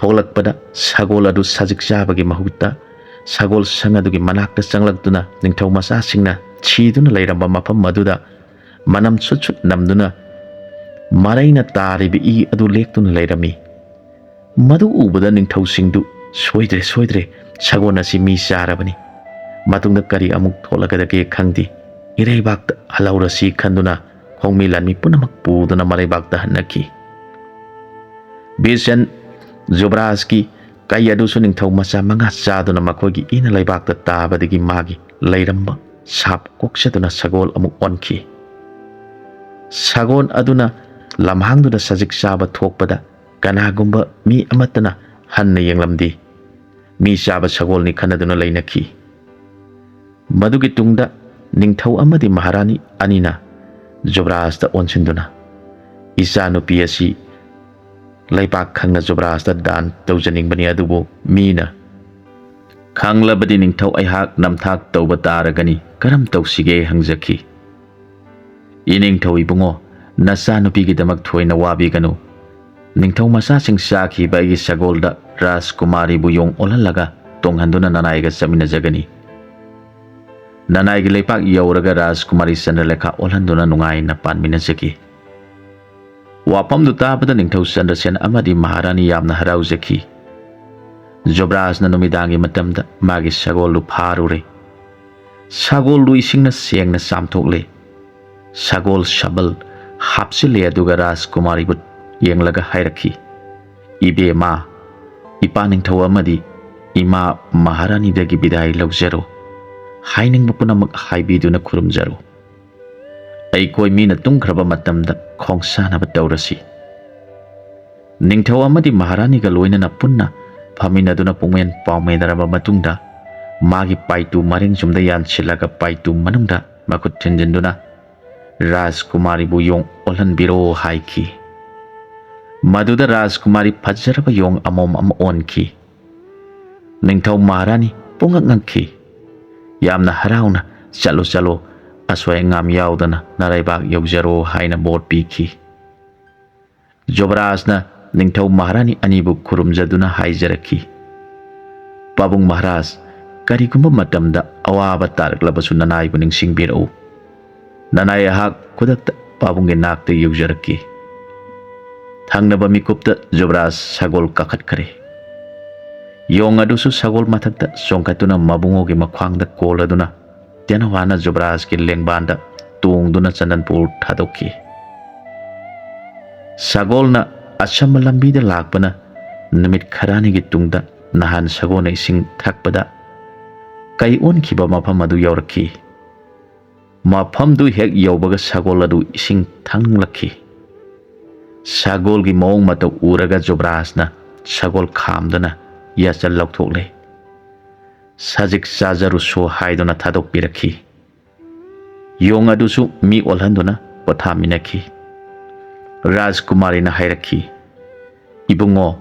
ꯊꯣꯛꯂꯛꯄꯗ ꯁꯒꯣꯜ ꯑꯗꯨ ꯁꯖꯤꯛ ꯆꯥꯕꯒꯤ ꯃꯍꯨꯠꯇ ꯁꯒꯣꯜ ꯁꯪ ꯑꯗꯨꯒꯤ ꯃꯅꯥꯛꯇ ꯆꯪꯂꯛꯇꯨꯅ ꯅꯤꯡꯊꯧ ꯃꯆꯥꯁꯤꯡꯅ ꯁꯤꯗꯨꯅ ꯂꯩꯔꯝꯕ ꯃꯐꯝ ꯑꯗꯨꯗ ꯃꯅꯝ ꯁꯨꯠ ꯁꯨꯠ ꯅꯝꯗꯨꯅ ꯃꯔꯩꯅ ꯇꯥꯔꯤꯕ ꯏ ꯑꯗꯨ ꯂꯦꯛꯇꯨꯅ ꯂꯩꯔꯝꯃꯤ꯫ ꯃꯗꯨ ꯎꯕꯗ ꯅꯤꯡꯊꯧꯁꯤꯡꯗꯨ, "ꯁꯣꯏꯗ꯭ꯔꯦ, ꯁꯣꯏꯗ꯭ꯔꯦ, ꯁꯒꯣꯜ ꯑꯁꯤ ꯃꯤ ꯆꯥꯔꯕꯅꯤ꯫ ꯃꯇꯨꯡꯗ ꯀꯔꯤ ꯑꯃꯨꯛ ꯊꯣꯛꯂꯛꯀꯗꯒꯦ ꯈꯪꯗꯦ꯫ ꯏꯔꯩꯕꯥꯛꯇ ꯍꯜꯍꯧꯔꯁꯤ" ꯈꯟꯗꯨꯅ ꯈꯣꯡꯃꯤ ꯂꯥꯟꯃꯤ ꯄꯨꯝꯅꯃꯛ ꯄꯨꯗꯨꯅ ꯃꯔꯩꯕꯥꯛꯇ ꯍꯟꯅꯈꯤ꯫ ꯕꯤꯔꯁꯦꯟ ꯖꯨꯕꯔꯥꯖꯀꯤ ꯀꯩ ꯑꯗꯨꯁꯨ ꯅꯤꯡꯊꯧ ꯃꯆꯥ ꯃꯉꯥ ꯆꯥꯗꯨꯅ ꯃꯈꯣꯏꯒꯤ ꯏꯅ ꯂꯩꯕꯥꯛꯇ ꯇꯥꯕꯗꯒꯤ ꯃꯥꯒꯤ ꯂꯩꯔꯝꯕ ꯁꯥꯞ ꯀꯣꯛꯆꯗꯨꯅ ꯁꯒꯣꯜ ꯑꯃꯨꯛ ꯑꯣꯟꯈꯤ꯫ ꯁꯒꯣꯜ ꯑꯗꯨꯅ ꯂꯝꯍꯥꯡꯗꯨꯗ ꯁꯖꯤꯛ ꯆꯥꯕ ꯊꯣꯛꯄꯗ ꯀꯅꯥꯒꯨꯝꯕ ꯃꯤ ꯑꯃꯠꯇꯅ ꯍꯟꯅ ꯌꯦꯡꯂꯝꯗꯦ꯫ ꯃꯤ ꯆꯥꯕ ꯁꯒꯣꯜꯅꯤ ꯈꯟꯅꯗꯨꯅ ꯂꯩꯅꯈꯤ꯫ ꯃꯗꯨꯒꯤ ꯇꯨꯡꯗ ꯅꯤꯡꯊꯧ ꯑꯃꯗꯤ ꯃꯍꯥꯔꯥꯅꯤ ꯑꯅꯤꯅ ꯖꯨꯕꯔꯥꯖꯇ ꯑꯣꯟꯁꯤꯟꯗꯨꯅ, "ꯏꯆꯥꯅꯨꯄꯤ ꯑꯁꯤ ꯂꯩꯕꯥꯛ ꯈꯪꯅ ꯖꯨꯕꯔꯥꯖꯇ ꯗꯥꯟ ꯇꯧꯖꯅꯤꯡꯕꯅꯤ, ꯑꯗꯨꯕꯨ ꯃꯤꯅ ꯈꯪꯂꯕꯗꯤ ꯅꯤꯡꯊꯧ ꯑꯩꯍꯥꯛ ꯅꯝꯊꯥꯛ ꯇꯧꯕ ꯇꯥꯔꯒꯅꯤ, ꯀꯔꯝ ꯇꯧꯁꯤꯒꯦ?" ꯍꯪꯖꯈꯤ꯫ "ꯏꯅꯤꯡꯊꯧ ꯏꯕꯨꯡꯉꯣ, ꯅꯆꯥꯅꯨꯄꯤꯒꯤꯗꯃꯛ ꯊꯣꯏꯅ ꯋꯥꯕꯤꯒꯅꯨ꯫ ꯅꯤꯡꯊꯧ ꯃꯆꯥꯁꯤꯡ ꯆꯥꯈꯤꯕ ꯑꯩꯒꯤ ꯁꯒꯣꯜꯗ ꯔꯥꯖꯀꯨꯃꯥꯔꯤꯕꯨ ꯌꯣꯡ ꯑꯣꯜꯍꯜꯂꯒ ꯇꯣꯡꯍꯟꯗꯨꯅ ꯅꯅꯥꯏꯒ ꯆꯠꯃꯤꯟꯅꯖꯒꯅꯤ꯫ ꯅꯅꯥꯏꯒꯤ ꯂꯩꯄꯥꯛ ꯌꯧꯔꯒ ꯔꯥꯖꯀꯨꯃꯥꯔꯤ ꯆꯟꯗ꯭ꯔꯂꯦꯈꯥ ꯑꯣꯜꯍꯟꯗꯨꯅ ꯅꯨꯡꯉꯥꯏꯅ ꯄꯥꯟꯃꯤꯟꯅꯖꯒꯦ꯫" ꯋꯥꯐꯝꯗꯨ ꯇꯥꯕꯗ ꯅꯤꯡꯊꯧ ꯆꯟꯗ꯭ꯔꯁꯦꯟ ꯑꯃꯗꯤ ꯃꯍꯥꯔꯥꯅꯤ ꯌꯥꯝꯅ ꯍꯔꯥꯎꯖꯈꯤ꯫ ꯖꯨꯕꯔꯥꯖꯅ ꯅꯨꯃꯤꯗꯥꯡꯒꯤ ꯃꯇꯝꯗ ꯃꯥꯒꯤ ꯁꯒꯣꯜꯗꯨ ꯐꯥꯔꯨꯔꯦ꯫ ꯁꯒꯣꯜꯗꯨ ꯏꯁꯤꯡꯅ ꯁꯦꯡꯅ ꯆꯥꯝꯊꯣꯛꯂꯦ꯫ ꯁꯒꯣꯜ ꯁꯕꯜ ꯍꯥꯞꯆꯤꯜꯂꯦ, ꯑꯗꯨꯒ ꯔꯥꯖꯀꯨꯃꯥꯔꯤꯕꯨ ꯌꯦꯡꯂꯒ ꯍꯥꯏꯔꯛꯈꯤ, "ꯏꯕꯦꯝꯃ, ꯏꯄꯥ ꯅꯤꯡꯊꯧ ꯑꯃꯗꯤ ꯏꯃꯥ ꯃꯍꯥꯔꯥꯅꯤꯗꯒꯤ ꯕꯤꯗꯥꯏ ꯂꯧꯖꯔꯣ꯫ ꯍꯥꯏꯅꯤꯡꯕ ꯄꯨꯝꯅꯃꯛ ꯍꯥꯏꯕꯤꯗꯨꯅ ꯈꯨꯔꯨꯝꯖꯔꯣ꯫ ꯑꯩꯈꯣꯏ ꯃꯤꯅ ꯇꯨꯝꯈ꯭ꯔꯕ ꯃꯇꯝꯗ ꯈꯣꯡꯁꯥꯟꯅꯕ ꯇꯧꯔꯁꯤ꯫" ꯅꯤꯡꯊꯧ ꯑꯃꯗꯤ ꯃꯍꯥꯔꯥꯅꯤꯒ ꯂꯣꯏꯅꯅ ꯄꯨꯟꯅ ꯐꯝꯃꯤꯟꯅꯗꯨꯅ ꯄꯨꯡꯃꯦꯟ ꯄꯥꯎꯃꯦꯟꯅꯔꯕ ꯃꯇꯨꯡꯗ ꯃꯥꯒꯤ ꯄꯥꯏꯇꯨ ꯃꯔꯦꯡ ꯌꯨꯝꯗ ꯌꯥꯟꯁꯤꯜꯂꯒ ꯄꯥꯏꯇꯨ ꯃꯅꯨꯡꯗ ꯃꯈꯨꯠ ꯊꯤꯟꯖꯤꯟꯗꯨꯅ ꯔꯥꯖꯀꯨꯃꯥꯔꯤꯕꯨ ꯌꯣꯡ ꯑꯣꯜꯍꯟꯕꯤꯔꯣ ꯍꯥꯏꯈꯤ꯫ ꯃꯗꯨꯗ ꯔꯥꯖꯀꯨꯃꯥꯔꯤ ꯐꯖꯔꯕ ꯌꯣꯡ ꯑꯃꯣꯝ ꯑꯃ ꯑꯣꯟꯈꯤ꯫ ꯅꯤꯡꯊꯧ ꯃꯍꯥꯔꯥꯅꯤ ꯄꯨꯡꯉꯛ ꯉꯛꯈꯤ꯫ ꯌꯥꯝꯅ ꯍꯔꯥꯎꯅ, "ꯆꯠꯂꯣ, ꯆꯠꯂꯣ, ꯑꯁꯣꯏ ꯑꯉꯥꯝ ꯌꯥꯎꯗꯅ ꯅꯔꯩꯕꯥꯛ ꯌꯧꯖꯔꯣ" ꯍꯥꯏꯅ ꯕꯣꯔ ꯄꯤꯈꯤ꯫ ꯖꯨꯕꯔꯥꯖꯅ ꯅꯤꯡꯊꯧ ꯃꯍꯥꯔꯥꯅꯤ ꯑꯅꯤꯕꯨ ꯈꯨꯔꯨꯝꯖꯗꯨꯅ ꯍꯥꯏꯖꯔꯛꯈꯤ, "ꯄꯥꯕꯨꯡ ꯃꯍꯥꯔꯥꯖ, ꯀꯔꯤꯒꯨꯝꯕ ꯃꯇꯝꯗ ꯑꯋꯥꯕ ꯇꯥꯔꯛꯂꯕꯁꯨ ꯅꯅꯥꯏꯕꯨ ꯅꯤꯡꯁꯤꯡꯕꯤꯔꯛꯎ꯫ ꯅꯅꯥꯏ ꯑꯩꯍꯥꯛ ꯈꯨꯗꯛꯇ ꯄꯥꯕꯨꯡꯒꯤ ꯅꯥꯛꯇ ꯌꯧꯖꯔꯛꯈꯤ"꯫ ꯊꯪꯅꯕ ꯃꯤꯀꯨꯞꯇ ꯖꯨꯕꯔꯥꯖ ꯁꯒꯣꯜ ꯀꯥꯈꯠꯈ꯭ꯔꯦ꯫ ꯌꯣꯡ ꯑꯗꯨꯁꯨ ꯁꯒꯣꯜ ꯃꯊꯛꯇ ꯆꯣꯡꯈꯠꯇꯨꯅ ꯃꯕꯨꯡꯉꯣꯒꯤ ꯃꯈ꯭ꯋꯥꯡꯗ ꯀꯣꯜꯂꯗꯨꯅ ꯇꯦꯅꯋꯥꯅ ꯖꯨꯕꯔꯥꯖꯀꯤ ꯂꯦꯡꯕꯥꯟꯗ ꯇꯣꯡꯗꯨꯅ ꯆꯟꯗꯟꯄꯨꯔ ꯊꯥꯗꯣꯛꯈꯤ꯫ ꯁꯒꯣꯜꯅ ꯑꯆꯝꯕ ꯂꯝꯕꯤꯗ ꯂꯥꯛꯄꯅ ꯅꯨꯃꯤꯠ ꯈꯔꯅꯤꯒꯤ ꯇꯨꯡꯗ ꯅꯍꯥꯟ ꯁꯒꯣꯜꯅ ꯏꯁꯤꯡ ꯊꯛꯄꯗ ꯀꯩ ꯑꯣꯟꯈꯤꯕ ꯃꯐꯝ ꯑꯗꯨ ꯌꯧꯔꯛꯈꯤ꯫ ꯃꯐꯝꯗꯨ ꯍꯦꯛ ꯌꯧꯕꯒ ꯁꯒꯣꯜ ꯑꯗꯨ ꯏꯁꯤꯡ ꯊꯛꯅꯤꯡꯂꯛꯈꯤ꯫ ꯁꯒꯣꯜꯒꯤ ꯃꯑꯣꯡ ꯃꯇꯧ ꯎꯔꯒ ꯖꯨꯕꯔꯥꯖꯅ ꯁꯒꯣꯜ ꯈꯥꯝꯗꯨꯅ ꯌꯥꯆꯜ ꯂꯧꯊꯣꯛꯂꯦ꯫ "ꯁꯖꯤꯛ ꯆꯥꯖꯔꯨꯁꯣ" ꯍꯥꯏꯗꯨꯅ ꯊꯥꯗꯣꯛꯄꯤꯔꯛꯈꯤ꯫ ꯌꯣꯡ ꯑꯗꯨꯁꯨ ꯃꯤ ꯑꯣꯜꯍꯟꯗꯨꯅ ꯄꯣꯊꯥꯃꯤꯟꯅꯈꯤ꯫ ꯔꯥꯖꯀꯨꯃꯥꯔꯤꯅ ꯍꯥꯏꯔꯛꯈꯤ, "ꯏꯕꯨꯡꯉꯣ,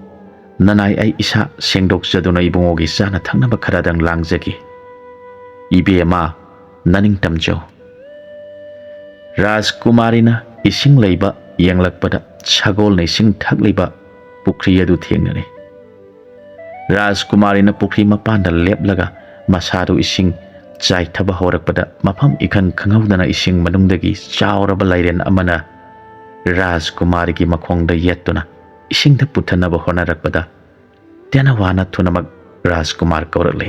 ꯅꯅꯥꯏ ꯑꯩ ꯏꯁꯥ ꯁꯦꯡꯗꯣꯛꯆꯗꯨꯅ ꯏꯕꯨꯡꯉꯣꯒꯤ ꯆꯥꯅ ꯊꯛꯅꯕ ꯈꯔꯗꯪ ꯂꯥꯡꯖꯒꯦ꯫ ꯏꯕꯦꯝꯃ, ꯅꯅꯤꯡ ꯇꯝꯖꯧ"꯫ ꯔꯥꯖꯀꯨꯃꯥꯔꯤꯅ ꯏꯁꯤꯡ ꯂꯩꯕ ꯌꯦꯡꯂꯛꯄꯗ ꯁꯒꯣꯜꯅ ꯏꯁꯤꯡ ꯊꯛꯂꯤꯕ ꯄꯨꯈ꯭ꯔꯤ ꯑꯗꯨ ꯊꯦꯡꯅꯔꯦ꯫ ꯔꯥꯖꯀꯨꯃꯥꯔꯤꯅ ꯄꯨꯈ꯭ꯔꯤ ꯃꯄꯥꯟꯗ ꯂꯦꯞꯂꯒ ꯃꯁꯥꯗꯨ ꯏꯁꯤꯡ ꯆꯥꯏꯊꯕ ꯍꯧꯔꯛꯄꯗ ꯃꯐꯝ ꯏꯈꯪ ꯈꯪꯍꯧꯗꯅ ꯏꯁꯤꯡ ꯃꯅꯨꯡꯗꯒꯤ ꯆꯥꯎꯔꯕ ꯂꯥꯏꯔꯦꯟ ꯑꯃꯅ ꯔꯥꯖꯀꯨꯃꯥꯔꯤꯒꯤ ꯃꯈꯣꯡꯗ ꯌꯦꯠꯇꯨꯅ ꯏꯁꯤꯡꯗ ꯄꯨꯊꯅꯕ ꯍꯣꯠꯅꯔꯛꯄꯗ ꯇꯦꯅꯋꯥꯅ ꯊꯨꯅꯃꯛ ꯔꯥꯖꯀꯨꯃꯥꯔ ꯀꯧꯔꯛꯂꯦ꯫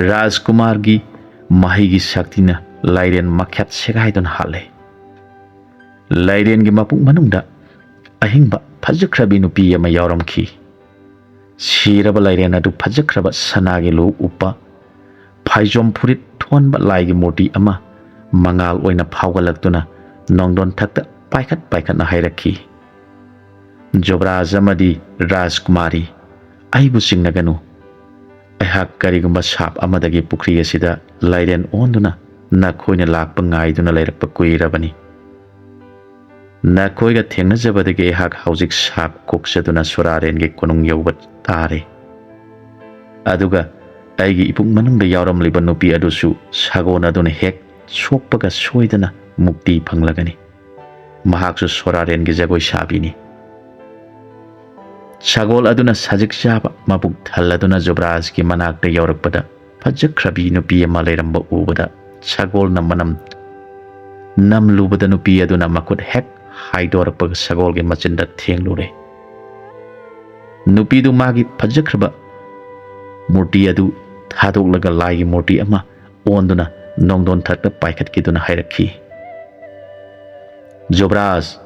ꯔꯥꯖꯀꯨꯃꯥꯔꯒꯤ ꯃꯍꯩꯒꯤ ꯁꯛꯇꯤꯅ ꯂꯥꯏꯔꯦꯟ ꯃꯈꯦꯠ ꯁꯦꯒꯥꯏꯗꯨꯅ ꯍꯥꯠꯂꯦ꯫ ꯂꯥꯏꯔꯦꯟꯒꯤ ꯃꯄꯨꯛ ꯃꯅꯨꯡꯗ ꯑꯍꯤꯡꯕ ꯐꯖꯈ꯭ꯔꯕꯤ ꯅꯨꯄꯤ ꯑꯃ ꯌꯥꯎꯔꯝꯈꯤ꯫ ꯁꯤꯔꯕ ꯂꯥꯏꯔꯦꯟ ꯑꯗꯨ ꯐꯖꯈ꯭ꯔꯕ ꯁꯅꯥꯒꯤ ꯂꯨ ꯎꯞꯄ, ꯐꯥꯏꯖꯣꯝ ꯐꯨꯔꯤꯠ ꯊꯣꯟꯕ ꯂꯥꯏꯒꯤ ꯃꯨꯔꯇꯤ ꯑꯃ ꯃꯉꯥꯜ ꯑꯣꯏꯅ ꯐꯥꯎꯒꯠꯂꯛꯇꯨꯅ ꯅꯣꯡꯗꯣꯟ ꯊꯛꯇ ꯄꯥꯏꯈꯠ ꯄꯥꯏꯈꯠꯅ ꯍꯥꯏꯔꯛꯈꯤ, "ꯖꯨꯕꯔꯥꯖ ꯑꯃꯗꯤ ꯔꯥꯖꯀꯨꯃꯥꯔꯤ, ꯑꯩꯕꯨ ꯆꯤꯡꯅꯒꯅꯨ꯫ ꯑꯩꯍꯥꯛ ꯀꯔꯤꯒꯨꯝꯕ ꯁꯥꯞ ꯑꯃꯗꯒꯤ ꯄꯨꯈ꯭ꯔꯤ ꯑꯁꯤꯗ ꯂꯥꯏꯔꯦꯟ ꯑꯣꯟꯗꯨꯅ ꯅꯈꯣꯏꯅ ꯂꯥꯛꯄ ꯉꯥꯏꯗꯨꯅ ꯂꯩꯔꯛꯄ ꯀꯨꯏꯔꯕꯅꯤ"꯫ ꯅꯈꯣꯏꯒ ꯊꯦꯡꯅꯖꯕꯗꯒꯤ ꯑꯩꯍꯥꯛ ꯍꯧꯖꯤꯛ ꯁꯥꯞ ꯀꯣꯛꯆꯗꯨꯅ ꯁꯣꯔꯥꯔꯦꯟꯒꯤ ꯀꯣꯅꯨꯡ ꯌꯧꯕ ꯇꯥꯔꯦ꯫ ꯑꯗꯨꯒ ꯑꯩꯒꯤ ꯏꯄꯨꯛ ꯃꯅꯨꯡꯗ ꯌꯥꯎꯔꯝꯂꯤꯕ ꯅꯨꯄꯤ ꯑꯗꯨꯁꯨ ꯁꯥꯒꯣꯟ ꯑꯗꯨꯅ ꯍꯦꯛ ꯁꯣꯛꯄꯒ ꯁꯣꯏꯗꯅ ꯃꯨꯛꯇꯤ ꯐꯪꯂꯒꯅꯤ꯫ ꯃꯍꯥꯛꯁꯨ ꯁꯣꯔꯥꯔꯦꯟꯒꯤ ꯖꯒꯣꯏ ꯁꯥꯕꯤꯅꯤ꯫ ꯁꯒꯣꯜ ꯑꯗꯨꯅ ꯁꯖꯤꯛ ꯆꯥꯕ ꯃꯕꯨꯛ ꯊꯜꯂꯗꯨꯅ ꯖꯨꯕ꯭ꯔꯥꯖꯀꯤ ꯃꯅꯥꯛꯇ ꯌꯧꯔꯛꯄꯗ, ꯐꯖꯈ꯭ꯔꯕꯤ ꯅꯨꯄꯤ ꯑꯃ ꯂꯩꯔꯝꯕ ꯎꯕꯗ, ꯁꯒꯣꯜꯅ ꯃꯅꯝ ꯅꯝꯂꯨꯕꯗ ꯅꯨꯄꯤ ꯑꯗꯨꯅ ꯃꯈꯨꯠ ꯍꯦꯛ ꯍꯥꯏꯗꯣꯔꯛꯄꯒ ꯁꯒꯣꯜꯒꯤ ꯃꯆꯤꯟꯗ ꯊꯦꯡꯂꯨꯔꯦ꯫ ꯅꯨꯄꯤꯗꯨ ꯃꯥꯒꯤ ꯐꯖꯈ꯭ꯔꯕ ꯃꯨꯔꯇꯤ ꯑꯗꯨ ꯊꯥꯗꯣꯛꯂꯒ ꯂꯥꯏꯒꯤ ꯃꯨꯔꯇꯤ ꯑꯃ ꯑꯣꯟꯗꯨꯅ ꯅꯣꯡꯗꯣꯟ ꯊꯛꯇ ꯄꯥꯏꯈꯠꯈꯤꯗꯨꯅ ꯍꯥꯏꯔꯛꯈꯤ, "ꯖꯨꯕ꯭ꯔꯥꯖ,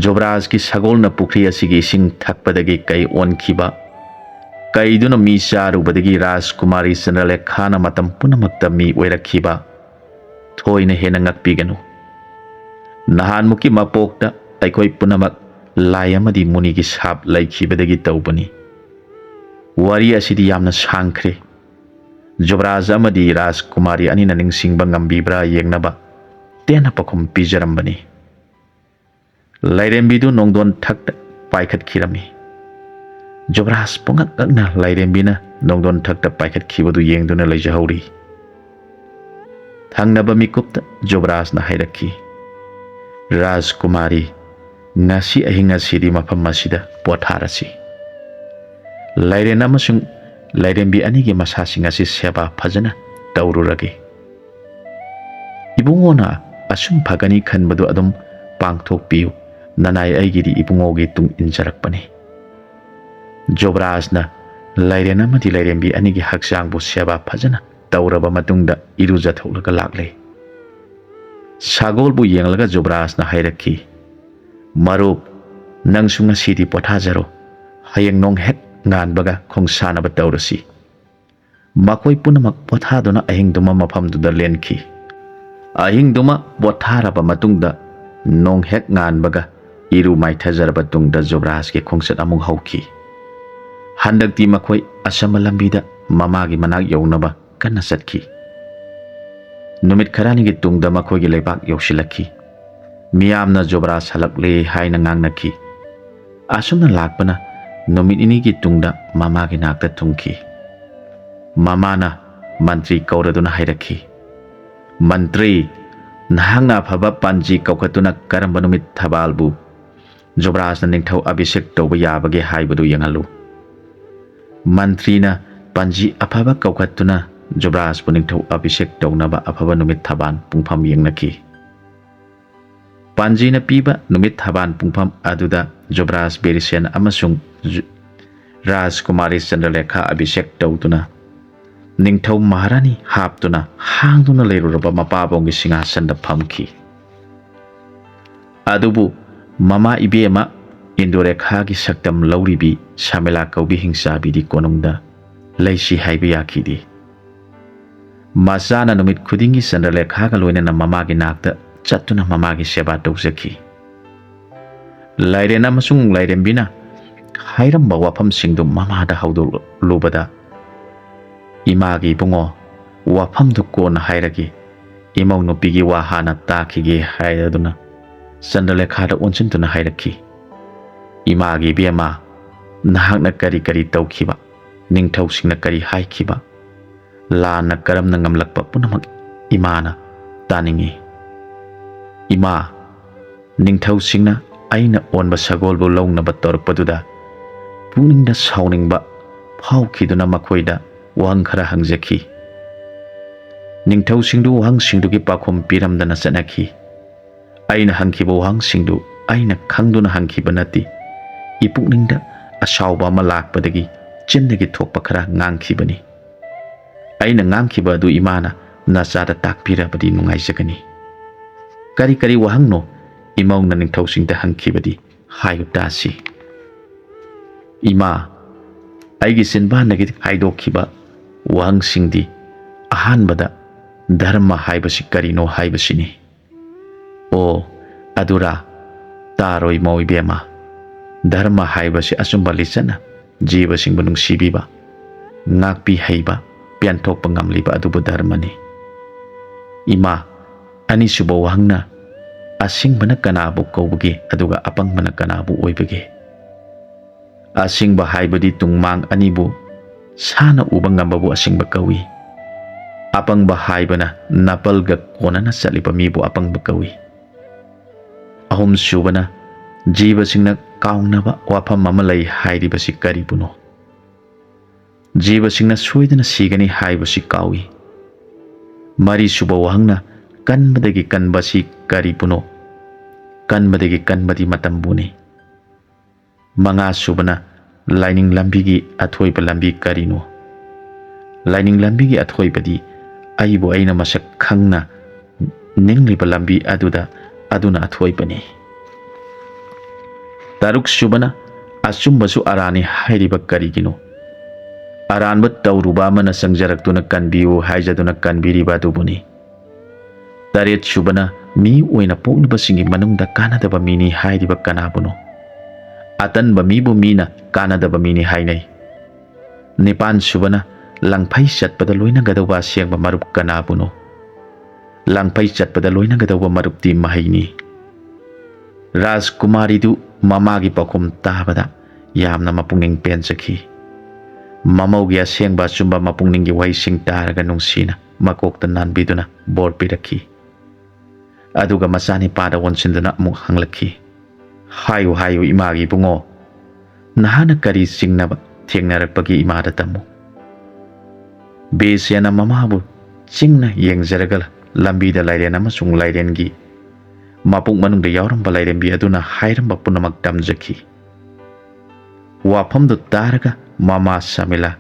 ꯖꯨꯕ꯭ꯔꯥꯖꯀꯤ ꯁꯒꯣꯜꯅ ꯄꯨꯈ꯭ꯔꯤ ꯑꯁꯤꯒꯤ ꯏꯁꯤꯡ ꯊꯛꯄꯗꯒꯤ ꯀꯩ ꯑꯣꯟꯈꯤꯕ, ꯀꯩꯗꯨꯅ ꯃꯤ ꯆꯥꯔꯨꯕꯗꯒꯤ ꯔꯥꯖꯀꯨꯃꯥꯔꯤ ꯆꯟꯗ꯭ꯔꯂꯦꯈꯥꯅ ꯃꯇꯝ ꯄꯨꯝꯅꯃꯛꯇ ꯃꯤ ꯑꯣꯏꯔꯛꯈꯤꯕ, ꯊꯣꯏꯅ ꯍꯦꯟꯅ ꯉꯛꯄꯤꯒꯅꯨ꯫ ꯅꯍꯥꯟꯃꯨꯛꯀꯤ ꯃꯄꯣꯛꯇ ꯑꯩꯈꯣꯏ ꯄꯨꯝꯅꯃꯛ ꯂꯥꯏ ꯑꯃꯗꯤ ꯃꯨꯅꯤꯒꯤ ꯁꯥꯞ ꯂꯩꯈꯤꯕꯗꯒꯤ ꯇꯧꯕꯅꯤ꯫ ꯋꯥꯔꯤ ꯑꯁꯤꯗꯤ ꯌꯥꯝꯅ ꯁꯥꯡꯈ꯭ꯔꯦ꯫ ꯖꯨꯕ꯭ꯔꯥꯖ ꯑꯃꯗꯤ ꯔꯥꯖꯀꯨꯃꯥꯔꯤ ꯑꯅꯤꯅ ꯅꯤꯡꯁꯤꯡꯕ ꯉꯝꯕꯤꯕ꯭ꯔꯥ ꯌꯦꯡꯅꯕ ꯇꯦꯟꯅ ꯄꯥꯎꯈꯨꯝ ꯄꯤꯖꯔꯝꯕꯅꯤ꯫" ꯂꯥꯏꯔꯦꯝꯕꯤꯗꯨ ꯅꯣꯡꯗꯣꯟ ꯊꯛꯇ ꯄꯥꯏꯈꯠꯈꯤꯔꯝꯃꯤ꯫ ꯖꯨꯕ꯭ꯔꯥꯖ ꯄꯨꯡꯉꯛ ꯉꯛꯅ ꯂꯥꯏꯔꯦꯝꯕꯤꯅ ꯅꯣꯡꯗꯣꯟ ꯊꯛꯇ ꯄꯥꯏꯈꯠꯈꯤꯕꯗꯨ ꯌꯦꯡꯗꯨꯅ ꯂꯩꯖꯍꯧꯔꯤ꯫ ꯊꯪꯅꯕ ꯃꯤꯀꯨꯞꯇ ꯖꯨꯕ꯭ꯔꯥꯖꯅ ꯍꯥꯏꯔꯛꯈꯤ, "ꯔꯥꯖꯀꯨꯃꯥꯔꯤ, ꯉꯁꯤ ꯑꯍꯤꯡ ꯑꯁꯤꯗꯤ ꯃꯐꯝ ꯑꯁꯤꯗ ꯄꯣꯊꯥꯔꯁꯤ꯫ ꯂꯥꯏꯔꯦꯟ ꯑꯃꯁꯨꯡ ꯂꯥꯏꯔꯦꯝꯕꯤ ꯑꯅꯤꯒꯤ ꯃꯁꯥꯁꯤꯡ ꯑꯁꯤ ꯁꯦꯕꯥ ꯐꯖꯅ ꯇꯧꯔꯨꯔꯒꯦ꯫ ꯏꯕꯨꯡꯉꯣꯅ ꯑꯁꯨꯝ ꯐꯒꯅꯤ ꯈꯟꯕꯗꯨ ꯑꯗꯨꯝ ꯄꯥꯡꯊꯣꯛꯄꯤꯌꯨ꯫ ꯅꯅꯥꯏ ꯑꯩꯒꯤꯗꯤ ꯏꯕꯨꯡꯉꯣꯒꯤ ꯇꯨꯡ ꯏꯟꯖꯔꯛꯄꯅꯤ꯫" ꯖꯨꯕ꯭ꯔꯥꯖꯅ ꯂꯥꯏꯔꯦꯟ ꯑꯃꯗꯤ ꯂꯥꯏꯔꯦꯝꯕꯤ ꯑꯅꯤꯒꯤ ꯍꯛꯆꯥꯡꯕꯨ ꯁꯦꯕꯥ ꯐꯖꯅ ꯇꯧꯔꯕ ꯃꯇꯨꯡꯗ ꯏꯔꯨꯖꯊꯣꯛꯂꯒ ꯂꯥꯛꯂꯦ꯫ ꯁꯒꯣꯜꯕꯨ ꯌꯦꯡꯂꯒ ꯖꯨꯕ꯭ꯔꯥꯖꯅ ꯍꯥꯏꯔꯛꯈꯤ, "ꯃꯔꯨꯞ, ꯅꯪꯁꯨ ꯉꯁꯤꯗꯤ ꯄꯣꯊꯥꯖꯔꯣ꯫ ꯍꯌꯦꯡ ꯅꯣꯡ ꯍꯦꯛ ꯉꯥꯟꯕꯒ ꯈꯣꯡꯁꯥꯟꯅꯕ ꯇꯧꯔꯁꯤ꯫" ꯃꯈꯣꯏ ꯄꯨꯝꯅꯃꯛ ꯄꯣꯊꯥꯗꯨꯅ ꯑꯍꯤꯡꯗꯨꯃ ꯃꯐꯝꯗꯨꯗ ꯂꯦꯟꯈꯤ꯫ ꯑꯍꯤꯡꯗꯨꯃ ꯄꯣꯊꯥꯔꯕ ꯃꯇꯨꯡꯗ ꯅꯣꯡ ꯍꯦꯛ ꯉꯥꯟꯕꯒ ꯏꯔꯨ ꯃꯥꯏꯊꯖꯔꯕ ꯇꯨꯡꯗ ꯖꯨꯕ꯭ꯔꯥꯖꯀꯤ ꯈꯣꯡꯆꯠ ꯑꯃꯨꯛ ꯍꯧꯈꯤ꯫ ꯍꯟꯗꯛꯇꯤ ꯃꯈꯣꯏ ꯑꯁꯝꯕ ꯂꯝꯕꯤꯗ ꯃꯃꯥꯒꯤ ꯃꯅꯥꯛ ꯌꯧꯅꯕ ꯀꯟꯅ ꯆꯠꯈꯤ꯫ ꯅꯨꯃꯤꯠ ꯈꯔꯅꯤꯒꯤ ꯇꯨꯡꯗ ꯃꯈꯣꯏꯒꯤ ꯂꯩꯕꯥꯛ ꯌꯧꯁꯤꯜꯂꯛꯈꯤ꯫ ꯃꯤꯌꯥꯝꯅ ꯖꯨꯕꯔꯥꯖ ꯍꯜꯂꯛꯂꯦ ꯍꯥꯏꯅ ꯉꯥꯡꯅꯈꯤ꯫ ꯑꯁꯨꯝꯅ ꯂꯥꯛꯄꯅ ꯅꯨꯃꯤꯠ ꯅꯤꯅꯤꯒꯤ ꯇꯨꯡꯗ ꯃꯃꯥꯒꯤ ꯅꯥꯛꯇ ꯊꯨꯡꯈꯤ꯫ ꯃꯃꯥꯅ ꯃꯟꯇ꯭ꯔꯤ ꯀꯧꯔꯗꯨꯅ ꯍꯥꯏꯔꯛꯈꯤ, "ꯃꯟꯇ꯭ꯔꯤ, ꯅꯍꯥꯛꯅ ꯑꯐꯕ ꯄꯥꯟꯖꯤ ꯀꯧꯈꯠꯇꯨꯅ ꯀꯔꯝꯕ ꯅꯨꯃꯤꯠ ꯊꯕꯥꯜꯕꯨ ꯖꯨꯕꯔꯥꯖꯅ ꯅꯤꯡꯊꯧ ꯑꯚꯤꯁꯦꯛ ꯇꯧꯕ ꯌꯥꯕꯒꯦ ꯍꯥꯏꯕꯗꯨ ꯌꯦꯡꯍꯜꯂꯨ꯫" ꯃꯟꯇ꯭ꯔꯤꯅ ꯄꯥꯟꯖꯤ ꯑꯐꯕ ꯀꯧꯈꯠꯇꯨꯅ ꯖꯨꯕꯔꯥꯖꯄꯨ ꯅꯤꯡꯊꯧ ꯑꯚꯤꯁꯦꯛ ꯇꯧꯅꯕ ꯑꯐꯕ ꯅꯨꯃꯤꯠ ꯊꯕꯥꯜ ꯄꯨꯡꯐꯝ ꯌꯦꯡꯅꯈꯤ꯫ ꯄꯥꯟꯖꯤꯅ ꯄꯤꯕ ꯅꯨꯃꯤꯠ ꯊꯕꯥꯜ ꯄꯨꯡꯐꯝ ꯑꯗꯨꯗ ꯖꯨꯕꯔꯥꯖ ꯕꯤꯔꯤꯁꯦꯟ ꯑꯃꯁꯨꯡ ꯖꯨ-, ꯔꯥꯖꯀꯨꯃꯥꯔꯤ ꯆꯟꯗ꯭ꯔꯂꯦꯈꯥ ꯑꯚꯤꯁꯦꯛ ꯇꯧꯗꯨꯅ ꯅꯤꯡꯊꯧ ꯃꯍꯥꯔꯥꯅꯤ ꯍꯥꯞꯇꯨꯅ ꯍꯥꯡꯗꯨꯅ ꯂꯩꯔꯨꯔꯕ ꯃꯄꯥꯕꯨꯡꯒꯤ ꯁꯤꯡꯍꯥꯁꯟꯗ ꯐꯝꯈꯤ꯫ ꯑꯗꯨꯕꯨ ꯃꯃꯥ ꯏꯕꯦꯝꯃ ꯏꯟꯗꯨꯔꯦꯈꯥꯒꯤ ꯁꯛꯇꯝ ꯂꯧꯔꯤꯕꯤ ꯁꯃꯤꯂꯥ ꯀꯧꯕꯤ ꯍꯤꯡꯆꯥꯕꯤꯗꯤ ꯀꯣꯅꯨꯡꯗ ꯂꯩꯁꯤ ꯍꯥꯏꯕ ꯌꯥꯈꯤꯗꯦ꯫ ꯃꯆꯥꯅ ꯅꯨꯃꯤꯠ ꯈꯨꯗꯤꯡꯒꯤ ꯆꯟꯗ꯭ꯔꯂꯦꯈꯥꯒ ꯂꯣꯏꯅꯅ ꯃꯃꯥꯒꯤ ꯅꯥꯛꯇ ꯆꯠꯇꯨꯅ ꯃꯃꯥꯒꯤ ꯁꯦꯕꯥ ꯇꯧꯖꯈꯤ꯫ ꯂꯥꯏꯔꯦꯟ ꯑꯃꯁꯨꯡ ꯂꯥꯏꯔꯦꯝꯕꯤꯅ ꯍꯥꯏꯔꯝꯕ ꯋꯥꯐꯝꯁꯤꯡꯗꯨ ꯃꯃꯥꯗ ꯍꯧꯗꯣꯛꯂꯨꯕꯗ, "ꯏꯃꯥꯒꯤ ꯏꯕꯨꯡꯉꯣ, ꯋꯥꯐꯝꯗꯨ ꯀꯣꯟꯅ ꯍꯥꯏꯔꯒꯦ, ꯏꯃꯧ ꯅꯨꯄꯤꯒꯤ ꯋꯥ ꯍꯥꯟꯅ ꯇꯥꯈꯤꯒꯦ" ꯍꯥꯏꯔꯗꯨꯅ ꯆꯟꯗ꯭ꯔꯂꯦꯈꯥꯗ ꯑꯣꯟꯁꯤꯟꯗꯨꯅ ꯍꯥꯏꯔꯛꯈꯤ, "ꯏꯃꯥꯒꯤ ꯏꯕꯦꯝꯃ, ꯅꯍꯥꯛꯅ ꯀꯔꯤ ꯀꯔꯤ ꯇꯧꯈꯤꯕ, ꯅꯤꯡꯊꯧꯁꯤꯡꯅ ꯀꯔꯤ ꯍꯥꯏꯈꯤꯕ, ꯂꯥꯟꯅ ꯀꯔꯝꯅ ꯉꯝꯂꯛꯄ ꯄꯨꯝꯅꯃꯛ ꯏꯃꯥꯅ ꯇꯥꯅꯤꯡꯏ꯫ ꯏꯃꯥ, ꯅꯤꯡꯊꯧꯁꯤꯡꯅ ꯑꯩꯅ ꯑꯣꯟꯕ ꯁꯒꯣꯜꯕꯨ ꯂꯧꯅꯕ ꯇꯧꯔꯛꯄꯗꯨꯗ ꯄꯨꯛꯅꯤꯡꯗ ꯁꯥꯎꯅꯤꯡꯕ ꯐꯥꯎꯈꯤꯗꯨꯅ ꯃꯈꯣꯏꯗ ꯋꯥꯍꯪ ꯈꯔ ꯍꯪꯖꯈꯤ꯫ ꯅꯤꯡꯊꯧꯁꯤꯡꯗꯨ ꯋꯥꯍꯪꯁꯤꯡꯗꯨꯒꯤ ꯄꯥꯎꯈꯨꯝ ꯄꯤꯔꯝꯗꯅ ꯆꯠꯅꯈꯤ꯫ ꯑꯩꯅ ꯍꯪꯈꯤꯕ ꯋꯥꯍꯪꯁꯤꯡꯗꯨ ꯑꯩꯅ ꯈꯪꯗꯨꯅ ꯍꯪꯈꯤꯕ ꯅꯠꯇꯦ꯫ ꯏꯄꯨꯛꯅꯤꯡꯗ ꯑꯁꯥꯎꯕ ꯑꯃ ꯂꯥꯛꯄꯗꯒꯤ ꯆꯤꯟꯗꯒꯤ ꯊꯣꯛꯄ ꯈꯔ ꯉꯥꯡꯈꯤꯕꯅꯤ꯫ ꯑꯩꯅ ꯉꯥꯡꯈꯤꯕ ꯑꯗꯨ ꯏꯃꯥꯅ ꯅꯆꯥꯗ ꯇꯥꯛꯄꯤꯔꯕꯗꯤ ꯅꯨꯡꯉꯥꯏꯖꯒꯅꯤ꯫" "ꯀꯔꯤ ꯀꯔꯤ ꯋꯥꯍꯪꯅꯣ?" ꯏꯃꯧꯅ ꯅꯤꯡꯊꯧꯁꯤꯡꯗ ꯍꯪꯈꯤꯕꯗꯤ ꯍꯥꯏꯌꯨ ꯇꯥꯁꯤ꯫ "ꯏꯃꯥ, ꯑꯩꯒꯤ ꯆꯤꯟꯕꯥꯟꯗꯒꯤ ꯍꯥꯏꯗꯣꯛꯈꯤꯕ ꯋꯥꯍꯪꯁꯤꯡꯗꯤ ꯑꯍꯥꯟꯕꯗ ꯙꯔꯃ ꯍꯥꯏꯕꯁꯤ ꯀꯔꯤꯅꯣ ꯍꯥꯏꯕꯁꯤꯅꯤ꯫" "ꯑꯣ, ꯑꯗꯨꯔꯥ? ꯇꯥꯔꯣ ꯏꯃꯧ ꯏꯕꯦꯝꯃ꯫ ꯙꯔꯃ ꯍꯥꯏꯕꯁꯤ ꯑꯆꯨꯝꯕ ꯂꯤꯆꯠꯅ ꯖꯤꯕꯁꯤꯡꯕꯨ ꯅꯨꯡꯁꯤꯕꯤꯕ, ꯉꯥꯛꯄꯤ ꯍꯩꯕ, ꯄꯦꯟꯊꯣꯛꯄ ꯉꯝꯂꯤꯕ ꯑꯗꯨꯕꯨ ꯙꯔꯃꯅꯤ꯫" "ꯏꯃꯥ, ꯑꯅꯤꯁꯨꯕ ꯋꯥꯍꯪꯅ ꯑꯁꯤꯡꯕꯅ ꯀꯅꯥꯕꯨ ꯀꯧꯕꯒꯦ, ꯑꯗꯨꯒ ꯑꯄꯪꯕꯅ ꯀꯅꯥꯕꯨ ꯑꯣꯏꯕꯒꯦ? ꯑꯁꯤꯡꯕ ꯍꯥꯏꯕꯗꯤ ꯇꯨꯡꯃꯥꯡ ꯑꯅꯤꯕꯨ ꯁꯥꯟꯅ ꯎꯕ ꯉꯝꯕꯕꯨ ꯑꯁꯤꯡꯕ ꯀꯧꯏ꯫ ꯑꯄꯪꯕ ꯍꯥꯏꯕꯅ ꯅꯥꯄꯜꯒ ꯀꯣꯟꯅꯅ ꯆꯠꯂꯤꯕ ꯃꯤꯕꯨ ꯑꯄꯪꯕ ꯀꯧꯏ꯫ ꯑꯍꯨꯝꯁꯨꯕꯅ, ꯖꯤꯕꯁꯤꯡꯅ ꯀꯥꯎꯅꯕ ꯋꯥꯐꯝ ꯑꯃ ꯂꯩ ꯍꯥꯏꯔꯤꯕꯁꯤ ꯀꯔꯤꯕꯨꯅꯣ? ꯖꯤꯕꯁꯤꯡꯅ ꯁꯣꯏꯗꯅ ꯁꯤꯒꯅꯤ ꯍꯥꯏꯕꯁꯤ ꯀꯥꯎꯏ꯫ ꯃꯔꯤꯁꯨꯕ ꯋꯥꯍꯪꯅ, ꯀꯟꯕꯗꯒꯤ ꯀꯟꯕꯁꯤ ꯀꯔꯤꯕꯨꯅꯣ? ꯀꯟꯕꯗꯒꯤ ꯀꯟꯕꯗꯤ ꯃꯇꯝꯕꯨꯅꯤ꯫ ꯃꯉꯥꯁꯨꯕꯅ, ꯂꯥꯏꯅꯤꯡ ꯂꯝꯕꯤꯒꯤ ꯑꯊꯣꯏꯕ ꯂꯝꯕꯤ ꯀꯔꯤꯅꯣ? ꯂꯥꯏꯅꯤꯡ ꯂꯝꯕꯤꯒꯤ ꯑꯊꯣꯏꯕꯗꯤ ꯑꯩꯕꯨ ꯑꯩꯅ ꯃꯁꯛ ꯈꯪꯅ ꯅꯤꯡꯂꯤꯕ ꯂꯝꯕꯤ ꯑꯗꯨꯗ, ꯑꯗꯨꯅ ꯑꯊꯣꯏꯕꯅꯤ꯫ ꯇꯔꯨꯛꯁꯨꯕꯅ, ꯑꯆꯨꯝꯕꯁꯨ ꯑꯔꯥꯟꯅꯤ ꯍꯥꯏꯔꯤꯕ ꯀꯔꯤꯒꯤꯅꯣ? ꯑꯔꯥꯟꯕ ꯇꯧꯔꯨꯕ ꯑꯃꯅ ꯆꯪꯖꯔꯛꯇꯨꯅ ꯀꯟꯕꯤꯌꯨ ꯍꯥꯏꯖꯗꯨꯅ ꯀꯟꯕꯤꯔꯤꯕ ꯑꯗꯨꯕꯨꯅꯤ꯫ ꯇꯔꯦꯠꯁꯨꯕꯅ, ꯃꯤ ꯑꯣꯏꯅ ꯄꯣꯛꯂꯤꯕꯁꯤꯡꯒꯤ ꯃꯅꯨꯡꯗ ꯀꯥꯟꯅꯗꯕ ꯃꯤꯅꯤ ꯍꯥꯏꯔꯤꯕ ꯀꯅꯥꯕꯨꯅꯣ? ꯑꯇꯟꯕ ꯃꯤꯕꯨ ꯃꯤꯅ ꯀꯥꯟꯅꯗꯕ ꯃꯤꯅꯤ ꯍꯥꯏꯅꯩ꯫ ꯅꯤꯄꯥꯟꯁꯨꯕꯅ, ꯂꯪꯐꯩ ꯆꯠꯄꯗ ꯂꯣꯏꯅꯒꯗꯧꯕ ꯑꯁꯦꯡꯕ ꯃꯔꯨꯞ ꯀꯅꯥꯕꯨꯅꯣ? ꯂꯪꯐꯩ ꯆꯠꯄꯗ ꯂꯣꯏꯅꯒꯗꯧꯕ ꯃꯔꯨꯞꯇꯤ ꯃꯍꯩꯅꯤ꯫ ꯔꯥꯖꯀꯨꯃꯥꯔꯤꯗꯨ ꯃꯃꯥꯒꯤ ꯄꯥꯎꯈꯨꯝ ꯇꯥꯕꯗ ꯌꯥꯝꯅ ꯃꯄꯨꯛꯅꯤꯡ ꯄꯦꯟꯖꯈꯤ꯫ ꯃꯃꯧꯒꯤ ꯑꯁꯦꯡꯕ ꯑꯆꯨꯝꯕ ꯃꯄꯨꯛꯅꯤꯡꯒꯤ ꯋꯥꯍꯩꯁꯤꯡ ꯇꯥꯔꯒ ꯅꯨꯡꯁꯤꯅ ꯃꯀꯣꯛꯇ ꯅꯥꯟꯕꯤꯗꯨꯅ ꯕꯣꯔ ꯄꯤꯔꯛꯈꯤ꯫ ꯑꯗꯨꯒ ꯃꯆꯥꯅꯤꯄꯥꯗ ꯑꯣꯟꯁꯤꯟꯗꯨꯅ ꯑꯃꯨꯛ ꯍꯪꯂꯛꯈꯤ, "ꯍꯥꯏꯌꯨ, ꯍꯥꯏꯌꯨ, ꯏꯃꯥꯒꯤ ꯏꯕꯨꯡꯉꯣ, ꯅꯍꯥꯛꯅ ꯀꯔꯤ ꯆꯤꯡꯅꯕ ꯊꯦꯡꯅꯔꯛꯄꯒꯦ ꯏꯃꯥꯗ ꯇꯝꯃꯨ?" ꯕꯦꯁꯤꯌꯥꯅ ꯃꯃꯥꯕꯨ ꯆꯤꯡꯅ ꯌꯦꯡꯖꯔꯒ ꯂꯝꯕꯤꯗ ꯂꯥꯏꯔꯦꯟ ꯑꯃꯁꯨꯡ ꯂꯥꯏꯔꯦꯟꯒꯤ ꯃꯄꯨꯛ ꯃꯅꯨꯡꯗ ꯌꯥꯎꯔꯝꯕ ꯂꯥꯏꯔꯦꯝꯕꯤ ꯑꯗꯨꯅ ꯍꯥꯏꯔꯝꯕ ꯄꯨꯝꯅꯃꯛ ꯇꯝꯖꯈꯤ꯫ ꯋꯥꯐꯝꯗꯨ ꯇꯥꯔꯒ ꯃꯃꯥ ꯁꯃꯤꯂꯥ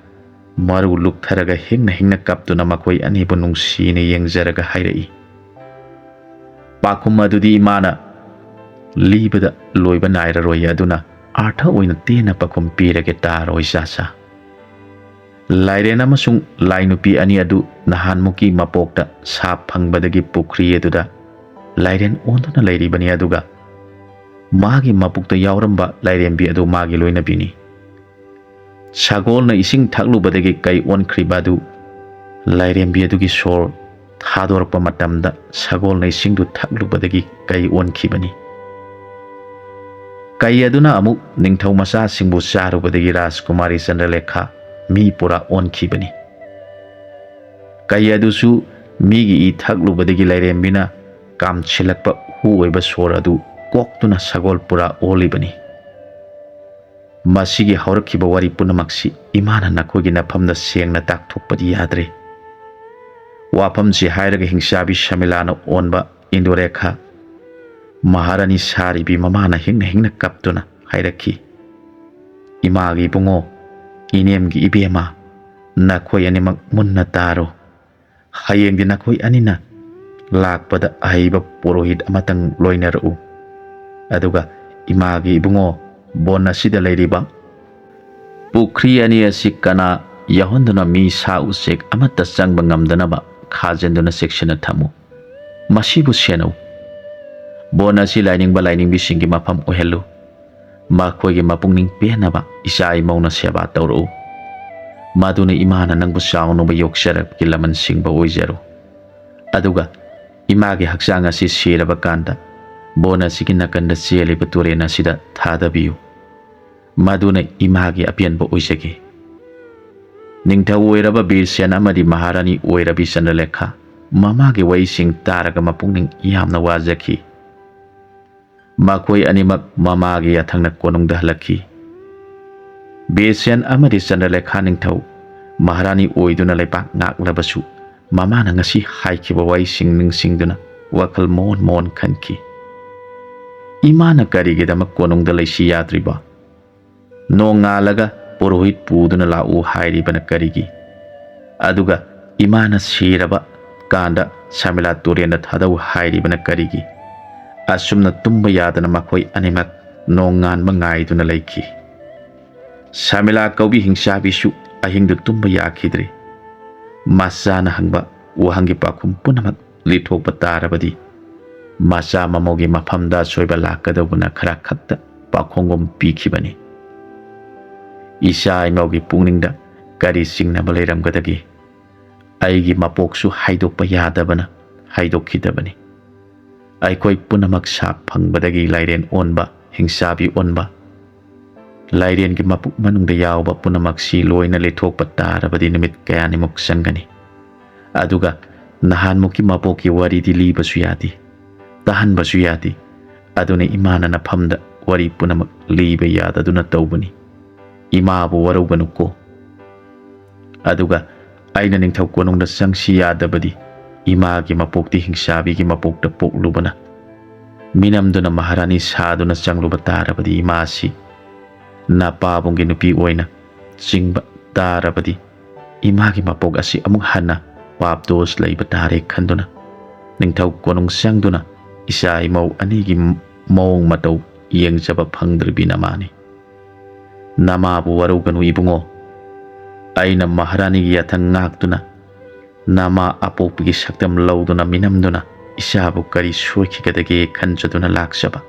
ꯃꯔꯨ ꯂꯨꯛꯊꯔꯒ ꯍꯤꯡꯅ ꯍꯤꯡꯅ ꯀꯞꯇꯨꯅ ꯃꯈꯣꯏ ꯑꯅꯤꯕꯨ ꯅꯨꯡꯁꯤꯅ ꯌꯦꯡꯖꯔꯒ ꯍꯥꯏꯔꯛꯏ, "ꯄꯥꯎꯈꯨꯝ ꯑꯗꯨꯗꯤ ꯏꯃꯥꯅ ꯂꯤꯕꯗ ꯂꯣꯏꯕ ꯅꯥꯏꯔꯔꯣꯏ, ꯑꯗꯨꯅ ꯑꯥꯔꯊ ꯑꯣꯏꯅ ꯇꯦꯟꯅ ꯄꯥꯎꯈꯨꯝ ꯄꯤꯔꯒꯦ ꯇꯥꯔꯣ, ꯏꯆꯥꯁꯥ꯫ ꯂꯥꯏꯔꯦꯟ ꯑꯃꯁꯨꯡ ꯂꯥꯏꯅꯨꯄꯤ ꯑꯅꯤ ꯑꯗꯨ ꯅꯍꯥꯟꯃꯨꯛꯀꯤ ꯃꯄꯣꯛꯇ ꯁꯥꯞ ꯐꯪꯕꯗꯒꯤ ꯄꯨꯈ꯭ꯔꯤ ꯑꯗꯨꯗ ꯂꯥꯏꯔꯦꯟ ꯑꯣꯟꯗꯨꯅ ꯂꯩꯔꯤꯕꯅꯤ, ꯑꯗꯨꯒ ꯃꯥꯒꯤ ꯃꯄꯨꯛꯇ ꯌꯥꯎꯔꯝꯕ ꯂꯥꯏꯔꯦꯝꯕꯤ ꯑꯗꯨ ꯃꯥꯒꯤ ꯂꯣꯏꯅꯕꯤꯅꯤ꯫ ꯁꯒꯣꯜꯅ ꯏꯁꯤꯡ ꯊꯛꯂꯨꯕꯗꯒꯤ ꯀꯩ ꯑꯣꯟꯈ꯭ꯔꯤꯕ ꯑꯗꯨ ꯂꯥꯏꯔꯦꯝꯕꯤ ꯑꯗꯨꯒꯤ ꯁꯣꯔ ꯊꯥꯗꯣꯔꯛꯄ ꯃꯇꯝꯗ ꯁꯒꯣꯜꯅ ꯏꯁꯤꯡꯗꯨ ꯊꯛꯂꯨꯕꯗꯒꯤ ꯀꯩ ꯑꯣꯟꯈꯤꯕꯅꯤ꯫ ꯀꯩ ꯑꯗꯨꯅ ꯑꯃꯨꯛ ꯅꯤꯡꯊꯧ ꯃꯆꯥꯁꯤꯡꯕꯨ ꯆꯥꯔꯨꯕꯗꯒꯤ ꯔꯥꯖꯀꯨꯃꯥꯔꯤ ꯆꯟꯗ꯭ꯔꯂꯦꯈꯥ ꯃꯤ ꯄꯨꯔꯥ ꯑꯣꯟꯈꯤꯕꯅꯤ꯫ ꯀꯩ ꯑꯗꯨꯁꯨ ꯃꯤꯒꯤ ꯏ ꯊꯛꯂꯨꯕꯗꯒꯤ ꯂꯥꯏꯔꯦꯝꯕꯤꯅ ꯀꯥꯝꯁꯤꯜꯂꯛꯄ ꯍꯨ ꯑꯣꯏꯕ ꯁꯣꯔ ꯑꯗꯨ ꯀꯣꯛꯇꯨꯅ ꯁꯒꯣꯜ ꯄꯨꯔꯥ ꯑꯣꯜꯂꯤꯕꯅꯤ꯫ ꯃꯁꯤꯒꯤ ꯍꯧꯔꯛꯈꯤꯕ ꯋꯥꯔꯤ ꯄꯨꯝꯅꯃꯛꯁꯤ ꯏꯃꯥꯅ ꯅꯈꯣꯏꯒꯤ ꯅꯐꯝꯗ ꯁꯦꯡꯅ ꯇꯥꯛꯊꯣꯛꯄꯗꯤ ꯌꯥꯗ꯭ꯔꯦ꯫ ꯋꯥꯐꯝꯁꯤ ꯍꯥꯏꯔꯒ ꯍꯤꯡꯆꯥꯕꯤ ꯁꯃꯤꯂꯥꯅ ꯑꯣꯟꯕ ꯏꯟꯗꯨꯔꯦꯈꯥ ꯃꯍꯥꯔꯥꯅꯤ ꯁꯥꯔꯤꯕꯤ ꯃꯃꯥꯅ ꯍꯤꯡꯅ ꯍꯤꯡꯅ ꯀꯞꯇꯨꯅ ꯍꯥꯏꯔꯛꯈꯤ, "ꯏꯃꯥꯒꯤ ꯏꯕꯨꯡꯉꯣ, ꯏꯅꯦꯝꯒꯤ ꯏꯕꯦꯝꯃ, ꯅꯈꯣꯏ ꯑꯅꯤꯃꯛ ꯃꯨꯟꯅ ꯇꯥꯔꯣ꯫ ꯍꯌꯦꯡꯗꯤ ꯅꯈꯣꯏ ꯑꯅꯤꯅ ꯂꯥꯛꯄꯗ ꯑꯍꯩꯕ ꯄꯨꯔꯣꯍꯤꯠ ꯑꯃꯇꯪ ꯂꯣꯏꯅꯔꯛꯎ꯫ ꯑꯗꯨꯒ ꯏꯃꯥꯒꯤ ꯏꯕꯨꯡꯉꯣ, ꯕꯣꯟ ꯑꯁꯤꯗ ꯂꯩꯔꯤꯕ ꯄꯨꯈ꯭ꯔꯤ ꯑꯅꯤ ꯑꯁꯤ ꯀꯅꯥ ꯌꯥꯎꯍꯟꯗꯨꯅ ꯃꯤ ꯁꯥ ꯎꯆꯦꯛ ꯑꯃꯠꯇ ꯆꯪꯕ ꯉꯝꯗꯅꯕ ꯈꯥꯖꯤꯟꯗꯨꯅ ꯆꯦꯛꯁꯤꯟꯅ ꯊꯝꯃꯨ꯫ ꯃꯁꯤꯕꯨ ꯁꯦꯟꯅꯧ꯫ ꯕꯣꯟ ꯑꯁꯤ ꯂꯥꯏꯅꯤꯡꯕ ꯂꯥꯏꯅꯤꯡꯕꯤꯁꯤꯡꯒꯤ ꯃꯐꯝ ꯑꯣꯏꯍꯜꯂꯨ꯫ ꯃꯈꯣꯏꯒꯤ ꯃꯄꯨꯛꯅꯤꯡ ꯄꯦꯟꯅꯕ ꯏꯆꯥ ꯏꯃꯧꯅ ꯁꯦꯕꯥ ꯇꯧꯔꯛꯎ꯫ ꯃꯗꯨꯅ ꯏꯃꯥꯅ ꯅꯪꯕꯨ ꯆꯥꯎꯅꯕ ꯌꯣꯛꯆꯔꯛꯄꯒꯤ ꯂꯃꯟ ꯁꯤꯡꯕ ꯑꯣꯏꯖꯔꯣ꯫ ꯑꯗꯨꯒ ꯏꯃꯥꯒꯤ ꯍꯛꯆꯥꯡ ꯑꯁꯤ ꯁꯤꯔꯕ ꯀꯥꯟꯗ ꯕꯣꯟ ꯑꯁꯤꯒꯤ ꯅꯥꯀꯟꯗ ꯆꯦꯜꯂꯤꯕ ꯇꯨꯔꯦꯜ ꯑꯁꯤꯗ ꯊꯥꯗꯕꯤꯌꯨ꯫ ꯃꯗꯨꯅ ꯏꯃꯥꯒꯤ ꯑꯄꯦꯟꯕ ꯑꯣꯏꯖꯒꯦ꯫" ꯅꯤꯡꯊꯧ ꯑꯣꯏꯔꯕ ꯕꯤꯔꯁꯦꯟ ꯑꯃꯗꯤ ꯃꯍꯥꯔꯥꯅꯤ ꯑꯣꯏꯔꯕꯤ ꯆꯟꯗ꯭ꯔꯂꯦꯈꯥ ꯃꯃꯥꯒꯤ ꯋꯥꯔꯤꯁꯤꯡ ꯇꯥꯔꯒ ꯃꯄꯨꯛꯅꯤꯡ ꯌꯥꯝꯅ ꯋꯥꯖꯈꯤ꯫ ꯃꯈꯣꯏ ꯑꯅꯤꯃꯛ ꯃꯃꯥꯒꯤ ꯌꯥꯊꯪꯅ ꯀꯣꯅꯨꯡꯗ ꯍꯜꯂꯛꯈꯤ꯫ ꯕꯤꯔꯁꯦꯟ ꯑꯃꯗꯤ ꯆꯟꯗ꯭ꯔꯂꯦꯈꯥ ꯅꯤꯡꯊꯧ ꯃꯍꯥꯔꯥꯅꯤ ꯑꯣꯏꯗꯨꯅ ꯂꯩꯄꯥꯛ ꯉꯥꯛꯂꯕꯁꯨ, ꯃꯃꯥꯅ ꯉꯁꯤ ꯍꯥꯏꯈꯤꯕ ꯋꯥꯍꯩꯁꯤꯡ ꯅꯤꯡꯁꯤꯡꯗꯨꯅ ꯋꯥꯈꯜ ꯃꯣꯟ ꯃꯣꯟ ꯈꯟꯈꯤ꯫ "ꯏꯃꯥꯅ ꯀꯔꯤꯒꯤꯗꯃꯛ ꯀꯣꯅꯨꯡꯗ ꯂꯩꯁꯤ ꯌꯥꯗ꯭ꯔꯤꯕ? ꯅꯣꯡꯉꯥꯜꯂꯒ ꯄꯨꯔꯣꯍꯤꯠ ꯄꯨꯗꯨꯅ ꯂꯥꯛꯎ ꯍꯥꯏꯔꯤꯕꯅ ꯀꯔꯤꯒꯤ? ꯑꯗꯨꯒ ꯏꯃꯥꯅ ꯁꯤꯔꯕ ꯀꯥꯟꯗ ꯁꯃꯤꯂꯥ ꯇꯨꯔꯦꯟꯗ ꯊꯥꯗꯧ ꯍꯥꯏꯔꯤꯕꯅ ꯀꯔꯤꯒꯤ?" ꯑꯁꯨꯝꯅ ꯇꯨꯝꯕ ꯌꯥꯗꯅ ꯃꯈꯣꯏ ꯑꯅꯤꯃꯛ ꯅꯣꯡꯉꯥꯟꯕ ꯉꯥꯏꯗꯨꯅ ꯂꯩꯈꯤ꯫ ꯁꯃꯤꯂꯥ ꯀꯧꯕꯤ ꯍꯤꯡꯆꯥꯕꯤꯁꯨ ꯑꯍꯤꯡꯗꯨ ꯇꯨꯝꯕ ꯌꯥꯈꯤꯗ꯭ꯔꯦ꯫ ꯃꯆꯥꯅ ꯍꯪꯕ ꯋꯥꯍꯪꯒꯤ ꯄꯥꯎꯈꯨꯝ ꯄꯨꯝꯅꯃꯛ ꯂꯤꯊꯣꯛꯄ ꯇꯥꯔꯕꯗꯤ ꯃꯆꯥ ꯃꯃꯧꯒꯤ ꯃꯐꯝꯗ ꯑꯁꯣꯏꯕ ꯂꯥꯛꯀꯗꯧꯕꯅ ꯈꯔ ꯈꯛꯇ ꯄꯥꯎꯈꯨꯝꯒꯨꯝ ꯄꯤꯈꯤꯕꯅꯤ꯫ ꯏꯆꯥ ꯏꯃꯧꯒꯤ ꯄꯨꯛꯅꯤꯡꯗ ꯀꯔꯤ ꯆꯤꯡꯅꯕ ꯂꯩꯔꯝꯒꯗꯒꯦ? ꯑꯩꯒꯤ ꯃꯄꯣꯛꯁꯨ ꯍꯥꯏꯗꯣꯛꯄ ꯌꯥꯗꯕꯅ ꯍꯥꯏꯗꯣꯛꯈꯤꯗꯕꯅꯤ꯫ ꯑꯩꯈꯣꯏ ꯄꯨꯝꯅꯃꯛ ꯁꯥ ꯐꯪꯕꯗꯒꯤ ꯂꯥꯏꯔꯦꯟ ꯑꯣꯟꯕ, ꯍꯤꯡꯆꯥꯕꯤ ꯑꯣꯟꯕ, ꯂꯥꯏꯔꯦꯟꯒꯤ ꯃꯄꯨꯛ ꯃꯅꯨꯡꯗ ꯌꯥꯎꯕ ꯄꯨꯝꯅꯃꯛꯁꯤ ꯂꯣꯏꯅ ꯂꯦꯊꯣꯛꯄ ꯇꯥꯔꯕꯗꯤ ꯅꯨꯃꯤꯠ ꯀꯌꯥꯅꯤꯃꯨꯛ ꯆꯪꯒꯅꯤ꯫ ꯑꯗꯨꯒ ꯅꯍꯥꯟꯃꯨꯛꯀꯤ ꯃꯄꯣꯛꯀꯤ ꯋꯥꯔꯤꯗꯤ ꯂꯤꯕꯁꯨ ꯌꯥꯗꯦ, ꯇꯥꯍꯟꯕꯁꯨ ꯌꯥꯗꯦ꯫ ꯑꯗꯨꯅ ꯏꯃꯥꯅ ꯅꯐꯝꯗ ꯋꯥꯔꯤ ꯄꯨꯝꯅꯃꯛ ꯂꯤꯕ ꯌꯥꯗꯗꯨꯅ ꯇꯧꯕꯅꯤ꯫ ꯏꯃꯥꯕꯨ ꯋꯥꯔꯧꯒꯅꯨꯀꯣ꯫ ꯑꯗꯨꯒ ꯑꯩꯅ ꯅꯤꯡꯊꯧ ꯀꯣꯅꯨꯡꯗ ꯆꯪꯁꯤ ꯌꯥꯗꯕꯗꯤ ꯏꯃꯥꯒꯤ ꯃꯄꯣꯛꯇꯤ ꯍꯤꯡꯆꯥꯕꯤꯒꯤ ꯃꯄꯣꯛꯇ ꯄꯣꯛꯂꯨꯕꯅ ꯃꯤꯅꯝꯗꯨꯅ ꯃꯍꯥꯔꯥꯅꯤ ꯁꯥꯗꯨꯅ ꯆꯪꯂꯨꯕ ꯇꯥꯔꯕꯗꯤ ꯏꯃꯥꯁꯤ ꯅꯄꯥꯕꯨꯡꯒꯤ ꯅꯨꯄꯤ ꯑꯣꯏꯅ ꯆꯤꯡꯕ ꯇꯥꯔꯕꯗꯤ ꯏꯃꯥꯒꯤ ꯃꯄꯣꯛ ꯑꯁꯤ ꯑꯃꯨꯛ ꯍꯟꯅ ꯄꯥꯞ ꯗꯣꯁ ꯂꯩꯕ ꯇꯥꯔꯦ ꯈꯟꯗꯨꯅ ꯅꯤꯡꯊꯧ ꯀꯣꯅꯨꯡ ꯆꯪꯗꯨꯅ ꯏꯆꯥ ꯏꯃꯧ ꯑꯅꯤꯒꯤ ꯃꯑꯣꯡ ꯃꯇꯧ ꯌꯦꯡꯖꯕ ꯐꯪꯗ꯭ꯔꯤꯕꯤ ꯅꯃꯥꯅꯤ꯫ ꯅꯃꯥꯕꯨ ꯋꯥꯔꯧꯒꯅꯨ ꯏꯕꯨꯡꯉꯣ꯫ ꯑꯩꯅ ꯃꯍꯥꯔꯥꯅꯤꯒꯤ ꯌꯥꯊꯪ ꯉꯥꯛꯇꯨꯅ ꯅꯃꯥ ꯑꯄꯣꯛꯄꯒꯤ ꯁꯛꯇꯝ ꯂꯧꯗꯨꯅ ꯃꯤꯅꯝꯗꯨꯅ ꯏꯆꯥꯕꯨ ꯀꯔꯤ ꯁꯣꯏꯈꯤꯒꯗꯒꯦ ꯈꯟꯖꯗꯨꯅ ꯂꯥꯛꯆꯕ꯫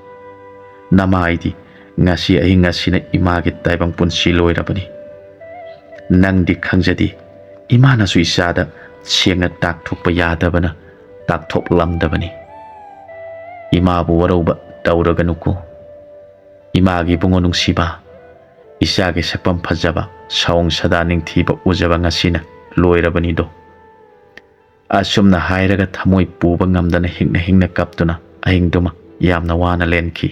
ꯅꯃꯥ ꯑꯩꯗꯤ ꯉꯁꯤ ꯑꯍꯤꯡ ꯑꯁꯤꯅ ꯏꯃꯥꯒꯤ ꯇꯥꯏꯕꯪ ꯄꯨꯟꯁꯤ ꯂꯣꯏꯔꯕꯅꯤ꯫ ꯅꯪꯗꯤ ꯈꯪꯖꯗꯦ, ꯏꯃꯥꯅꯁꯨ ꯏꯆꯥꯗ ꯁꯦꯡꯅ ꯇꯥꯛꯊꯣꯛꯄ ꯌꯥꯗꯕꯅ ꯇꯥꯛꯊꯣꯛꯂꯝꯗꯕꯅꯤ꯫ ꯏꯃꯥꯕꯨ ꯋꯥꯔꯧꯕ ꯇꯧꯔꯒꯅꯨꯀꯣ꯫ ꯏꯃꯥꯒꯤ ꯏꯕꯨꯡꯉꯣ ꯅꯨꯡꯁꯤꯕ, ꯏꯆꯥꯒꯤ ꯁꯛꯐꯝ ꯐꯖꯕ, ꯁꯥꯑꯣꯡ ꯁꯥꯗꯥ ꯅꯤꯡꯊꯤꯕ ꯎꯖꯕ ꯉꯁꯤꯅ ꯂꯣꯏꯔꯕꯅꯤꯗꯣ꯫ ꯑꯁꯨꯝꯅ ꯍꯥꯏꯔꯒ ꯊꯃꯣꯏ ꯄꯨꯕ ꯉꯝꯗꯅ ꯍꯤꯡꯅ ꯍꯤꯡꯅ ꯀꯞꯇꯨꯅ ꯑꯍꯤꯡꯗꯨꯃ ꯌꯥꯝꯅ ꯋꯥꯅ ꯂꯦꯟꯈꯤ꯫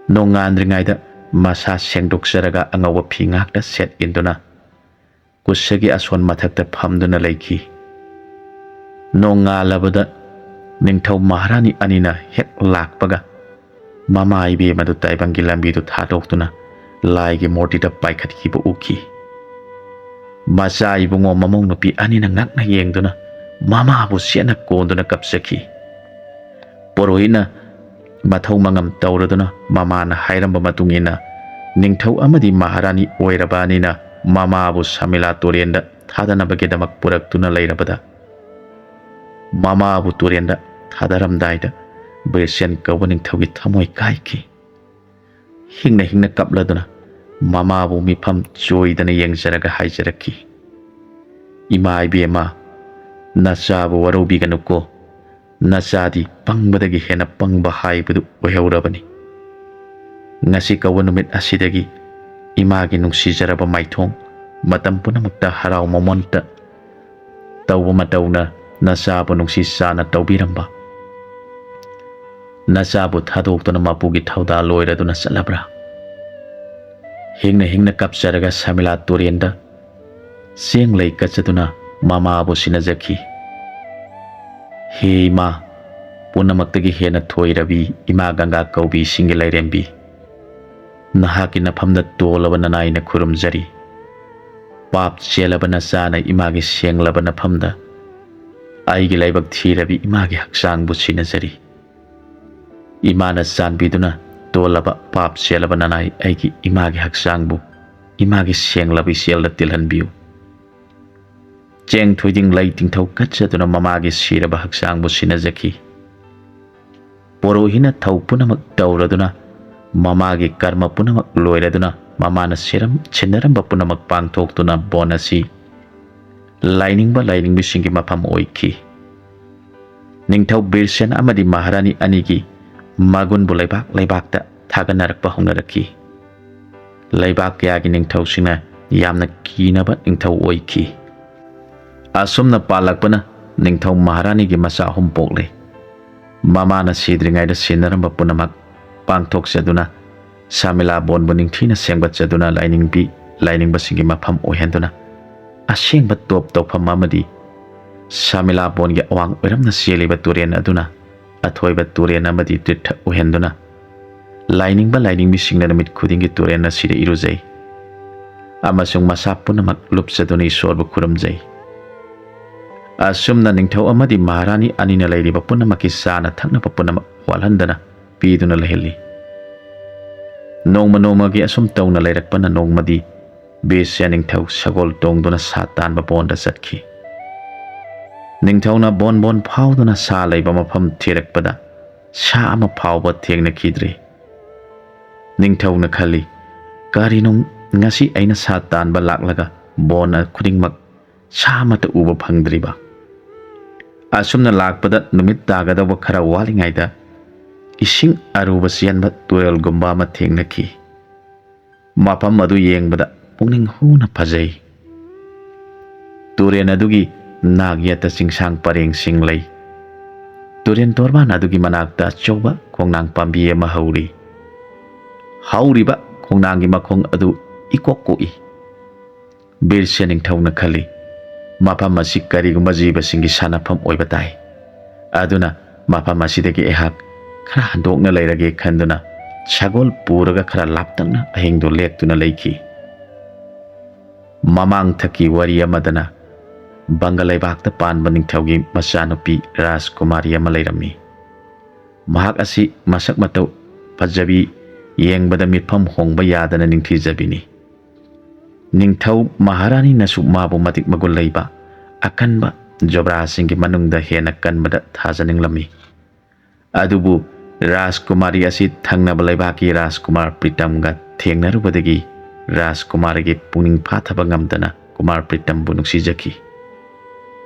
ꯅꯣꯡꯉꯥꯟꯗ꯭ꯔꯤꯉꯩꯗ ꯃꯁꯥ ꯁꯦꯡꯗꯣꯛꯆꯔꯒ ꯑꯉꯧꯕ ꯐꯤ ꯉꯥꯛꯇ ꯁꯦꯠ ꯏꯟꯗꯨꯅ ꯀꯨꯁꯒꯤ ꯑꯁꯣꯟ ꯃꯊꯛꯇ ꯐꯝꯗꯨꯅ ꯂꯩꯈꯤ꯫ ꯅꯣꯡꯉꯥꯜꯂꯕꯗ ꯅꯤꯡꯊꯧ ꯃꯍꯥꯔꯥꯅꯤ ꯑꯅꯤꯅ ꯍꯦꯛ ꯂꯥꯛꯄꯒ ꯃꯃꯥ ꯏꯕꯦꯝ ꯑꯗꯨ ꯇꯥꯏꯕꯪꯒꯤ ꯂꯝꯕꯤꯗꯨ ꯊꯥꯗꯣꯛꯇꯨꯅ ꯂꯥꯏꯒꯤ ꯃꯨꯔꯇꯤꯗ ꯄꯥꯏꯈꯠꯈꯤꯕ ꯎꯈꯤ꯫ ꯃꯆꯥ ꯏꯕꯨꯡꯉꯣ ꯃꯃꯧ ꯅꯨꯄꯤ ꯑꯅꯤꯅ ꯉꯛꯅ ꯌꯦꯡꯗꯨꯅ ꯃꯃꯥꯕꯨ ꯆꯦꯠꯅ ꯀꯣꯟꯗꯨꯅ ꯀꯞꯆꯈꯤ꯫ ꯄꯨꯔꯣꯍꯤꯠꯅ ꯃꯊꯧ ꯃꯉꯝ ꯇꯧꯔꯗꯨꯅ ꯃꯃꯥꯅ ꯍꯥꯏꯔꯝꯕ ꯃꯇꯨꯡ ꯏꯟꯅ ꯅꯤꯡꯊꯧ ꯑꯃꯗꯤ ꯃꯍꯥꯔꯥꯅꯤ ꯑꯣꯏꯔꯕ ꯑꯅꯤꯅ ꯃꯃꯥꯕꯨ ꯁꯃꯤꯂꯥ ꯇꯨꯔꯦꯟꯗ ꯊꯥꯗꯅꯕꯒꯤꯗꯃꯛ ꯄꯨꯔꯛꯇꯨꯅ ꯂꯩꯔꯕꯗ ꯃꯃꯥꯕꯨ ꯇꯨꯔꯦꯟꯗ ꯊꯥꯗꯔꯝꯗꯥꯏꯗ ꯕꯤꯔꯁꯦꯟ ꯀꯧꯕ ꯅꯤꯡꯊꯧꯒꯤ ꯊꯃꯣꯏ ꯀꯥꯏꯈꯤ꯫ ꯍꯤꯡꯅ ꯍꯤꯡꯅ ꯀꯞꯂꯗꯨꯅ ꯃꯃꯥꯕꯨ ꯃꯤꯐꯝ ꯆꯣꯏꯗꯅ ꯌꯦꯡꯖꯔꯒ ꯍꯥꯏꯖꯔꯛꯈꯤ, "ꯏꯃꯥ ꯏꯕꯦꯝꯃ, ꯅꯆꯥꯕꯨ ꯋꯥꯔꯧꯕꯤꯒꯅꯨꯀꯣ꯫ ꯅꯆꯥꯗꯤ ꯄꯪꯕꯗꯒꯤ ꯍꯦꯟꯅ ꯄꯪꯕ ꯍꯥꯏꯕꯗꯨ ꯑꯣꯏꯍꯧꯔꯕꯅꯤ꯫ ꯉꯁꯤ ꯀꯧꯕ ꯅꯨꯃꯤꯠ ꯑꯁꯤꯗꯒꯤ ꯏꯃꯥꯒꯤ ꯅꯨꯡꯁꯤꯖꯔꯕ ꯃꯥꯏꯊꯣꯡ, ꯃꯇꯝ ꯄꯨꯝꯅꯃꯛꯇ ꯍꯔꯥꯎ ꯃꯃꯣꯟꯇ ꯇꯧꯕ ꯃꯇꯧꯅ ꯅꯆꯥꯕꯨ ꯅꯨꯡꯁꯤ ꯆꯥꯅ ꯇꯧꯕꯤꯔꯝꯕ ꯅꯆꯥꯕꯨ ꯊꯥꯗꯣꯛꯇꯨꯅ ꯃꯄꯨꯒꯤ ꯊꯧꯗꯥ ꯂꯣꯏꯔꯗꯨꯅ ꯆꯠꯂꯕ꯭ꯔꯥ?" ꯍꯤꯡꯅ ꯍꯤꯡꯅ ꯀꯞꯆꯔꯒ ꯁꯃꯤꯂꯥ ꯇꯨꯔꯦꯟꯗ ꯆꯦꯡ ꯂꯩ ꯀꯠꯆꯗꯨꯅ ꯃꯃꯥꯕꯨ ꯁꯤꯟꯅꯖꯈꯤ꯫ "ꯍꯦ ꯏꯃꯥ, ꯄꯨꯝꯅꯃꯛꯇꯒꯤ ꯍꯦꯟꯅ ꯊꯣꯏꯔꯕꯤ ꯏꯃꯥ ꯒꯪꯒꯥ ꯀꯧꯕꯤ ꯏꯁꯤꯡꯒꯤ ꯂꯥꯏꯔꯦꯝꯕꯤ, ꯅꯍꯥꯛꯀꯤ ꯅꯐꯝꯗ ꯇꯣꯜꯂꯕ ꯅꯅꯥꯏꯅ ꯈꯨꯔꯨꯝꯖꯔꯤ꯫ ꯄꯥꯞ ꯆꯦꯜꯂꯕ ꯅꯆꯥꯅ ꯏꯃꯥꯒꯤ ꯁꯦꯡꯂꯕ ꯅꯐꯝꯗ ꯑꯩꯒꯤ ꯂꯥꯏꯕꯛ ꯊꯤꯔꯕꯤ ꯏꯃꯥꯒꯤ ꯍꯛꯆꯥꯡꯕꯨ ꯁꯤꯟꯅꯖꯔꯤ꯫ ꯏꯃꯥꯅ ꯆꯥꯟꯕꯤꯗꯨꯅ ꯇꯣꯜꯂꯕ ꯄꯥꯞ ꯆꯦꯜꯂꯕ ꯅꯅꯥꯏ ꯑꯩꯒꯤ ꯏꯃꯥꯒꯤ ꯍꯛꯆꯥꯡꯕꯨ ꯏꯃꯥꯒꯤ ꯁꯦꯡꯂꯕ ꯏꯆꯦꯜꯗ ꯇꯤꯜꯍꯟꯕꯤꯌꯨ꯫" ꯆꯦꯡ ꯊꯣꯏꯗꯤꯡ ꯂꯩ ꯇꯤꯡꯊꯧ ꯀꯠꯆꯗꯨꯅ ꯃꯃꯥꯒꯤ ꯁꯤꯔꯕ ꯍꯛꯆꯥꯡꯕꯨ ꯁꯤꯟꯅꯖꯈꯤ꯫ ꯄꯣꯔꯣꯍꯤꯅ ꯊꯧ ꯄꯨꯝꯅꯃꯛ ꯇꯧꯔꯗꯨꯅ ꯃꯃꯥꯒꯤ ꯀꯔꯃ ꯄꯨꯝꯅꯃꯛ ꯂꯣꯏꯔꯗꯨꯅ ꯃꯃꯥꯅ ꯁꯤꯔꯝ-, ꯁꯤꯟꯅꯔꯝꯕ ꯄꯨꯝꯅꯃꯛ ꯄꯥꯡꯊꯣꯛꯇꯨꯅ ꯕꯣꯟ ꯑꯁꯤ ꯂꯥꯏꯅꯤꯡꯕ ꯂꯥꯏꯅꯤꯡꯕꯤꯁꯤꯡꯒꯤ ꯃꯐꯝ ꯑꯣꯏꯈꯤ꯫ ꯅꯤꯡꯊꯧ ꯕꯤꯔꯁꯦꯟ ꯑꯃꯗꯤ ꯃꯍꯥꯔꯥꯅꯤ ꯑꯅꯤꯒꯤ ꯃꯒꯨꯟꯕꯨ ꯂꯩꯕꯥꯛ ꯂꯩꯕꯥꯛꯇ ꯊꯥꯒꯠꯅꯔꯛꯄ ꯍꯧꯅꯔꯛꯈꯤ꯫ ꯂꯩꯕꯥꯛ ꯀꯌꯥꯒꯤ ꯅꯤꯡꯊꯧꯁꯤꯡꯅ ꯌꯥꯝꯅ ꯀꯤꯅꯕ ꯅꯤꯡꯊꯧ ꯑꯣꯏꯈꯤ꯫ ꯑꯁꯨꯝꯅ ꯄꯥꯜꯂꯛꯄꯅ ꯅꯤꯡꯊꯧ ꯃꯍꯥꯔꯥꯅꯤꯒꯤ ꯃꯆꯥ ꯑꯍꯨꯝ ꯄꯣꯛꯂꯦ꯫ ꯃꯃꯥꯅ ꯁꯤꯗ꯭ꯔꯤꯉꯩꯗ ꯁꯤꯟꯅꯔꯝꯕ ꯄꯨꯝꯅꯃꯛ ꯄꯥꯡꯊꯣꯛꯆꯗꯨꯅ ꯁꯥꯃꯤꯂꯥ ꯕꯣꯟꯕꯨ ꯅꯤꯡꯊꯤꯅ ꯁꯦꯝꯒꯠꯆꯗꯨꯅ ꯂꯥꯏꯅꯤꯡꯕꯤ ꯂꯥꯏꯅꯤꯡꯕꯁꯤꯡꯒꯤ ꯃꯐꯝ ꯑꯣꯏꯍꯟꯗꯨꯅ ꯑꯁꯦꯡꯕ ꯇꯣꯞ ꯇꯧꯐꯝ ꯑꯃꯗꯤ ꯁꯥꯃꯤꯂꯥ ꯕꯣꯟꯒꯤ ꯑꯋꯥꯡ ꯑꯣꯏꯔꯝꯅ ꯆꯦꯜꯂꯤꯕ ꯇꯨꯔꯦꯜ ꯑꯗꯨꯅ ꯑꯊꯣꯏꯕ ꯇꯨꯔꯦꯜ ꯑꯃꯗꯤ ꯇꯤꯔꯊ ꯑꯣꯏꯍꯟꯗꯨꯅ ꯂꯥꯏꯅꯤꯡꯕ ꯂꯥꯏꯅꯤꯡꯕꯤꯁꯤꯡꯅ ꯅꯨꯃꯤꯠ ꯈꯨꯗꯤꯡꯒꯤ ꯇꯨꯔꯦꯜ ꯑꯁꯤꯗ ꯏꯔꯨꯖꯩ ꯑꯃꯁꯨꯡ ꯃꯁꯥ ꯄꯨꯝꯅꯃꯛ ꯂꯨꯞꯆꯗꯨꯅ ꯏꯁꯣꯔꯕꯨ ꯈꯨꯔꯨꯝꯖꯩ꯫ ꯑꯁꯨꯝꯅ ꯅꯤꯡꯊꯧ ꯑꯃꯗꯤ ꯃꯍꯥꯔꯥꯅꯤ ꯑꯅꯤꯅ ꯂꯩꯔꯤꯕ ꯄꯨꯝꯅꯃꯛꯀꯤ ꯆꯥꯅ ꯊꯛꯅꯕ ꯄꯨꯝꯅꯃꯛ ꯋꯥꯠꯍꯟꯗꯅ ꯄꯤꯗꯨꯅ ꯂꯩꯍꯜꯂꯤ꯫ ꯅꯣꯡꯃ ꯅꯣꯡꯃꯒꯤ ꯑꯁꯨꯝ ꯇꯧꯅ ꯂꯩꯔꯛꯄꯅ ꯅꯣꯡꯃꯗꯤ ꯕꯤꯔꯁꯤꯌꯥ ꯅꯤꯡꯊꯧ ꯁꯒꯣꯜ ꯇꯣꯡꯗꯨꯅ ꯁꯥ ꯇꯥꯟꯕ ꯕꯣꯟꯗ ꯆꯠꯈꯤ꯫ ꯅꯤꯡꯊꯧꯅ ꯕꯣꯟ ꯕꯣꯟ ꯐꯥꯎꯗꯨꯅ ꯁꯥ ꯂꯩꯕ ꯃꯐꯝ ꯊꯤꯔꯛꯄꯗ ꯁꯥ ꯑꯃ ꯐꯥꯎꯕ ꯊꯦꯡꯅꯈꯤꯗ꯭ꯔꯦ꯫ ꯅꯤꯡꯊꯧꯅ ꯈꯜꯂꯤ, "ꯀꯔꯤꯅꯣ ꯉꯁꯤ ꯑꯩꯅ ꯁꯥ ꯇꯥꯟꯕ ꯂꯥꯛꯂꯒ ꯕꯣꯟ ꯈꯨꯗꯤꯡꯃꯛ ꯁꯥ ꯑꯃꯠꯇ ꯎꯕ ꯐꯪꯗ꯭ꯔꯤꯕ꯫ ꯑꯁꯨꯝꯅ ꯂꯥꯛꯄꯗ ꯅꯨꯃꯤꯠ ꯇꯥꯒꯗꯧꯕ ꯈꯔ ꯋꯥꯠꯂꯤꯉꯩꯗ ꯏꯁꯤꯡ ꯑꯔꯨꯕ ꯆꯦꯟꯕ ꯇꯨꯔꯦꯜꯒꯨꯝꯕ ꯑꯃ ꯊꯦꯡꯅꯈꯤ꯫ ꯃꯐꯝ ꯑꯗꯨ ꯌꯦꯡꯕꯗ ꯄꯨꯛꯅꯤꯡ ꯍꯨꯅ ꯐꯖꯩ꯫ ꯇꯨꯔꯦꯜ ꯑꯗꯨꯒꯤ ꯅꯥꯛ ꯌꯦꯠꯇ ꯆꯤꯡꯁꯥꯡ ꯄꯔꯦꯡꯁꯤꯡ ꯂꯩ꯫ ꯇꯨꯔꯦꯜ ꯇꯣꯔꯕꯥꯟ ꯑꯗꯨꯒꯤ ꯃꯅꯥꯛꯇ ꯑꯆꯧꯕ ꯈꯣꯡꯅꯥꯡ ꯄꯥꯝꯕꯤ ꯑꯃ ꯍꯧꯔꯤ꯫ ꯍꯧꯔꯤꯕ ꯈꯣꯡꯅꯥꯡꯒꯤ ꯃꯈꯣꯡ ꯑꯗꯨ ꯏꯀꯣꯛ ꯀꯣꯛꯏ꯫ ꯕꯤꯔꯁꯤꯌꯥ ꯅꯤꯡꯊꯧꯅ ꯈꯜꯂꯤ, "ꯃꯐꯝ ꯑꯁꯤ ꯀꯔꯤꯒꯨꯝꯕ ꯖꯤꯕꯁꯤꯡꯒꯤ ꯁꯥꯟꯅꯐꯝ ꯑꯣꯏꯕ ꯇꯥꯏ꯫ ꯑꯗꯨꯅ ꯃꯐꯝ ꯑꯁꯤꯗꯒꯤ ꯑꯩꯍꯥꯛ ꯈꯔ ꯍꯟꯗꯣꯛꯅ ꯂꯩꯔꯒꯦ" ꯈꯟꯗꯨꯅ ꯁꯒꯣꯜ ꯄꯨꯔꯒ ꯈꯔ ꯂꯥꯞꯇꯛꯅ ꯑꯍꯤꯡꯗꯨ ꯂꯦꯛꯇꯨꯅ ꯂꯩꯈꯤ꯫ ꯃꯃꯥꯡ ꯊꯛꯀꯤ ꯋꯥꯔꯤ ꯑꯃꯗꯅ ꯕꯪꯒ ꯂꯩꯕꯥꯛꯇ ꯄꯥꯟꯕ ꯅꯤꯡꯊꯧꯒꯤ ꯃꯆꯥꯅꯨꯄꯤ ꯔꯥꯖꯀꯨꯃꯥꯔꯤ ꯑꯃ ꯂꯩꯔꯝꯃꯤ꯫ ꯃꯍꯥꯛ ꯑꯁꯤ ꯃꯁꯛ ꯃꯇꯧ ꯐꯖꯕꯤ, ꯌꯦꯡꯕꯗ ꯃꯤꯠꯐꯝ ꯍꯣꯡꯕ ꯌꯥꯗꯅ ꯅꯤꯡꯊꯤꯖꯕꯤꯅꯤ꯫ ꯅꯤꯡꯊꯧ ꯃꯍꯥꯔꯥꯅꯤꯅꯁꯨ ꯃꯥꯕꯨ ꯃꯇꯤꯛ ꯃꯒꯨꯟ ꯂꯩꯕ, ꯑꯀꯟꯕ ꯖꯣꯕ꯭ꯔꯥꯁꯤꯡꯒꯤ ꯃꯅꯨꯡꯗ ꯍꯦꯟꯅ ꯀꯟꯕꯗ ꯊꯥꯖꯅꯤꯡꯂꯝꯃꯤ꯫ ꯑꯗꯨꯕꯨ ꯔꯥꯖꯀꯨꯃꯥꯔꯤ ꯑꯁꯤ ꯊꯪꯅꯕ ꯂꯩꯕꯥꯛꯀꯤ ꯔꯥꯖꯀꯨꯃꯥꯔ ꯄ꯭ꯔꯤꯇꯝꯒ ꯊꯦꯡꯅꯔꯨꯕꯗꯒꯤ ꯔꯥꯖꯀꯨꯃꯥꯔꯤꯒꯤ ꯄꯨꯛꯅꯤꯡ ꯐꯥꯊꯕ ꯉꯝꯗꯅ ꯀꯨꯃꯥꯔ ꯄ꯭ꯔꯤꯇꯝꯕꯨ ꯅꯨꯡꯁꯤꯖꯈꯤ꯫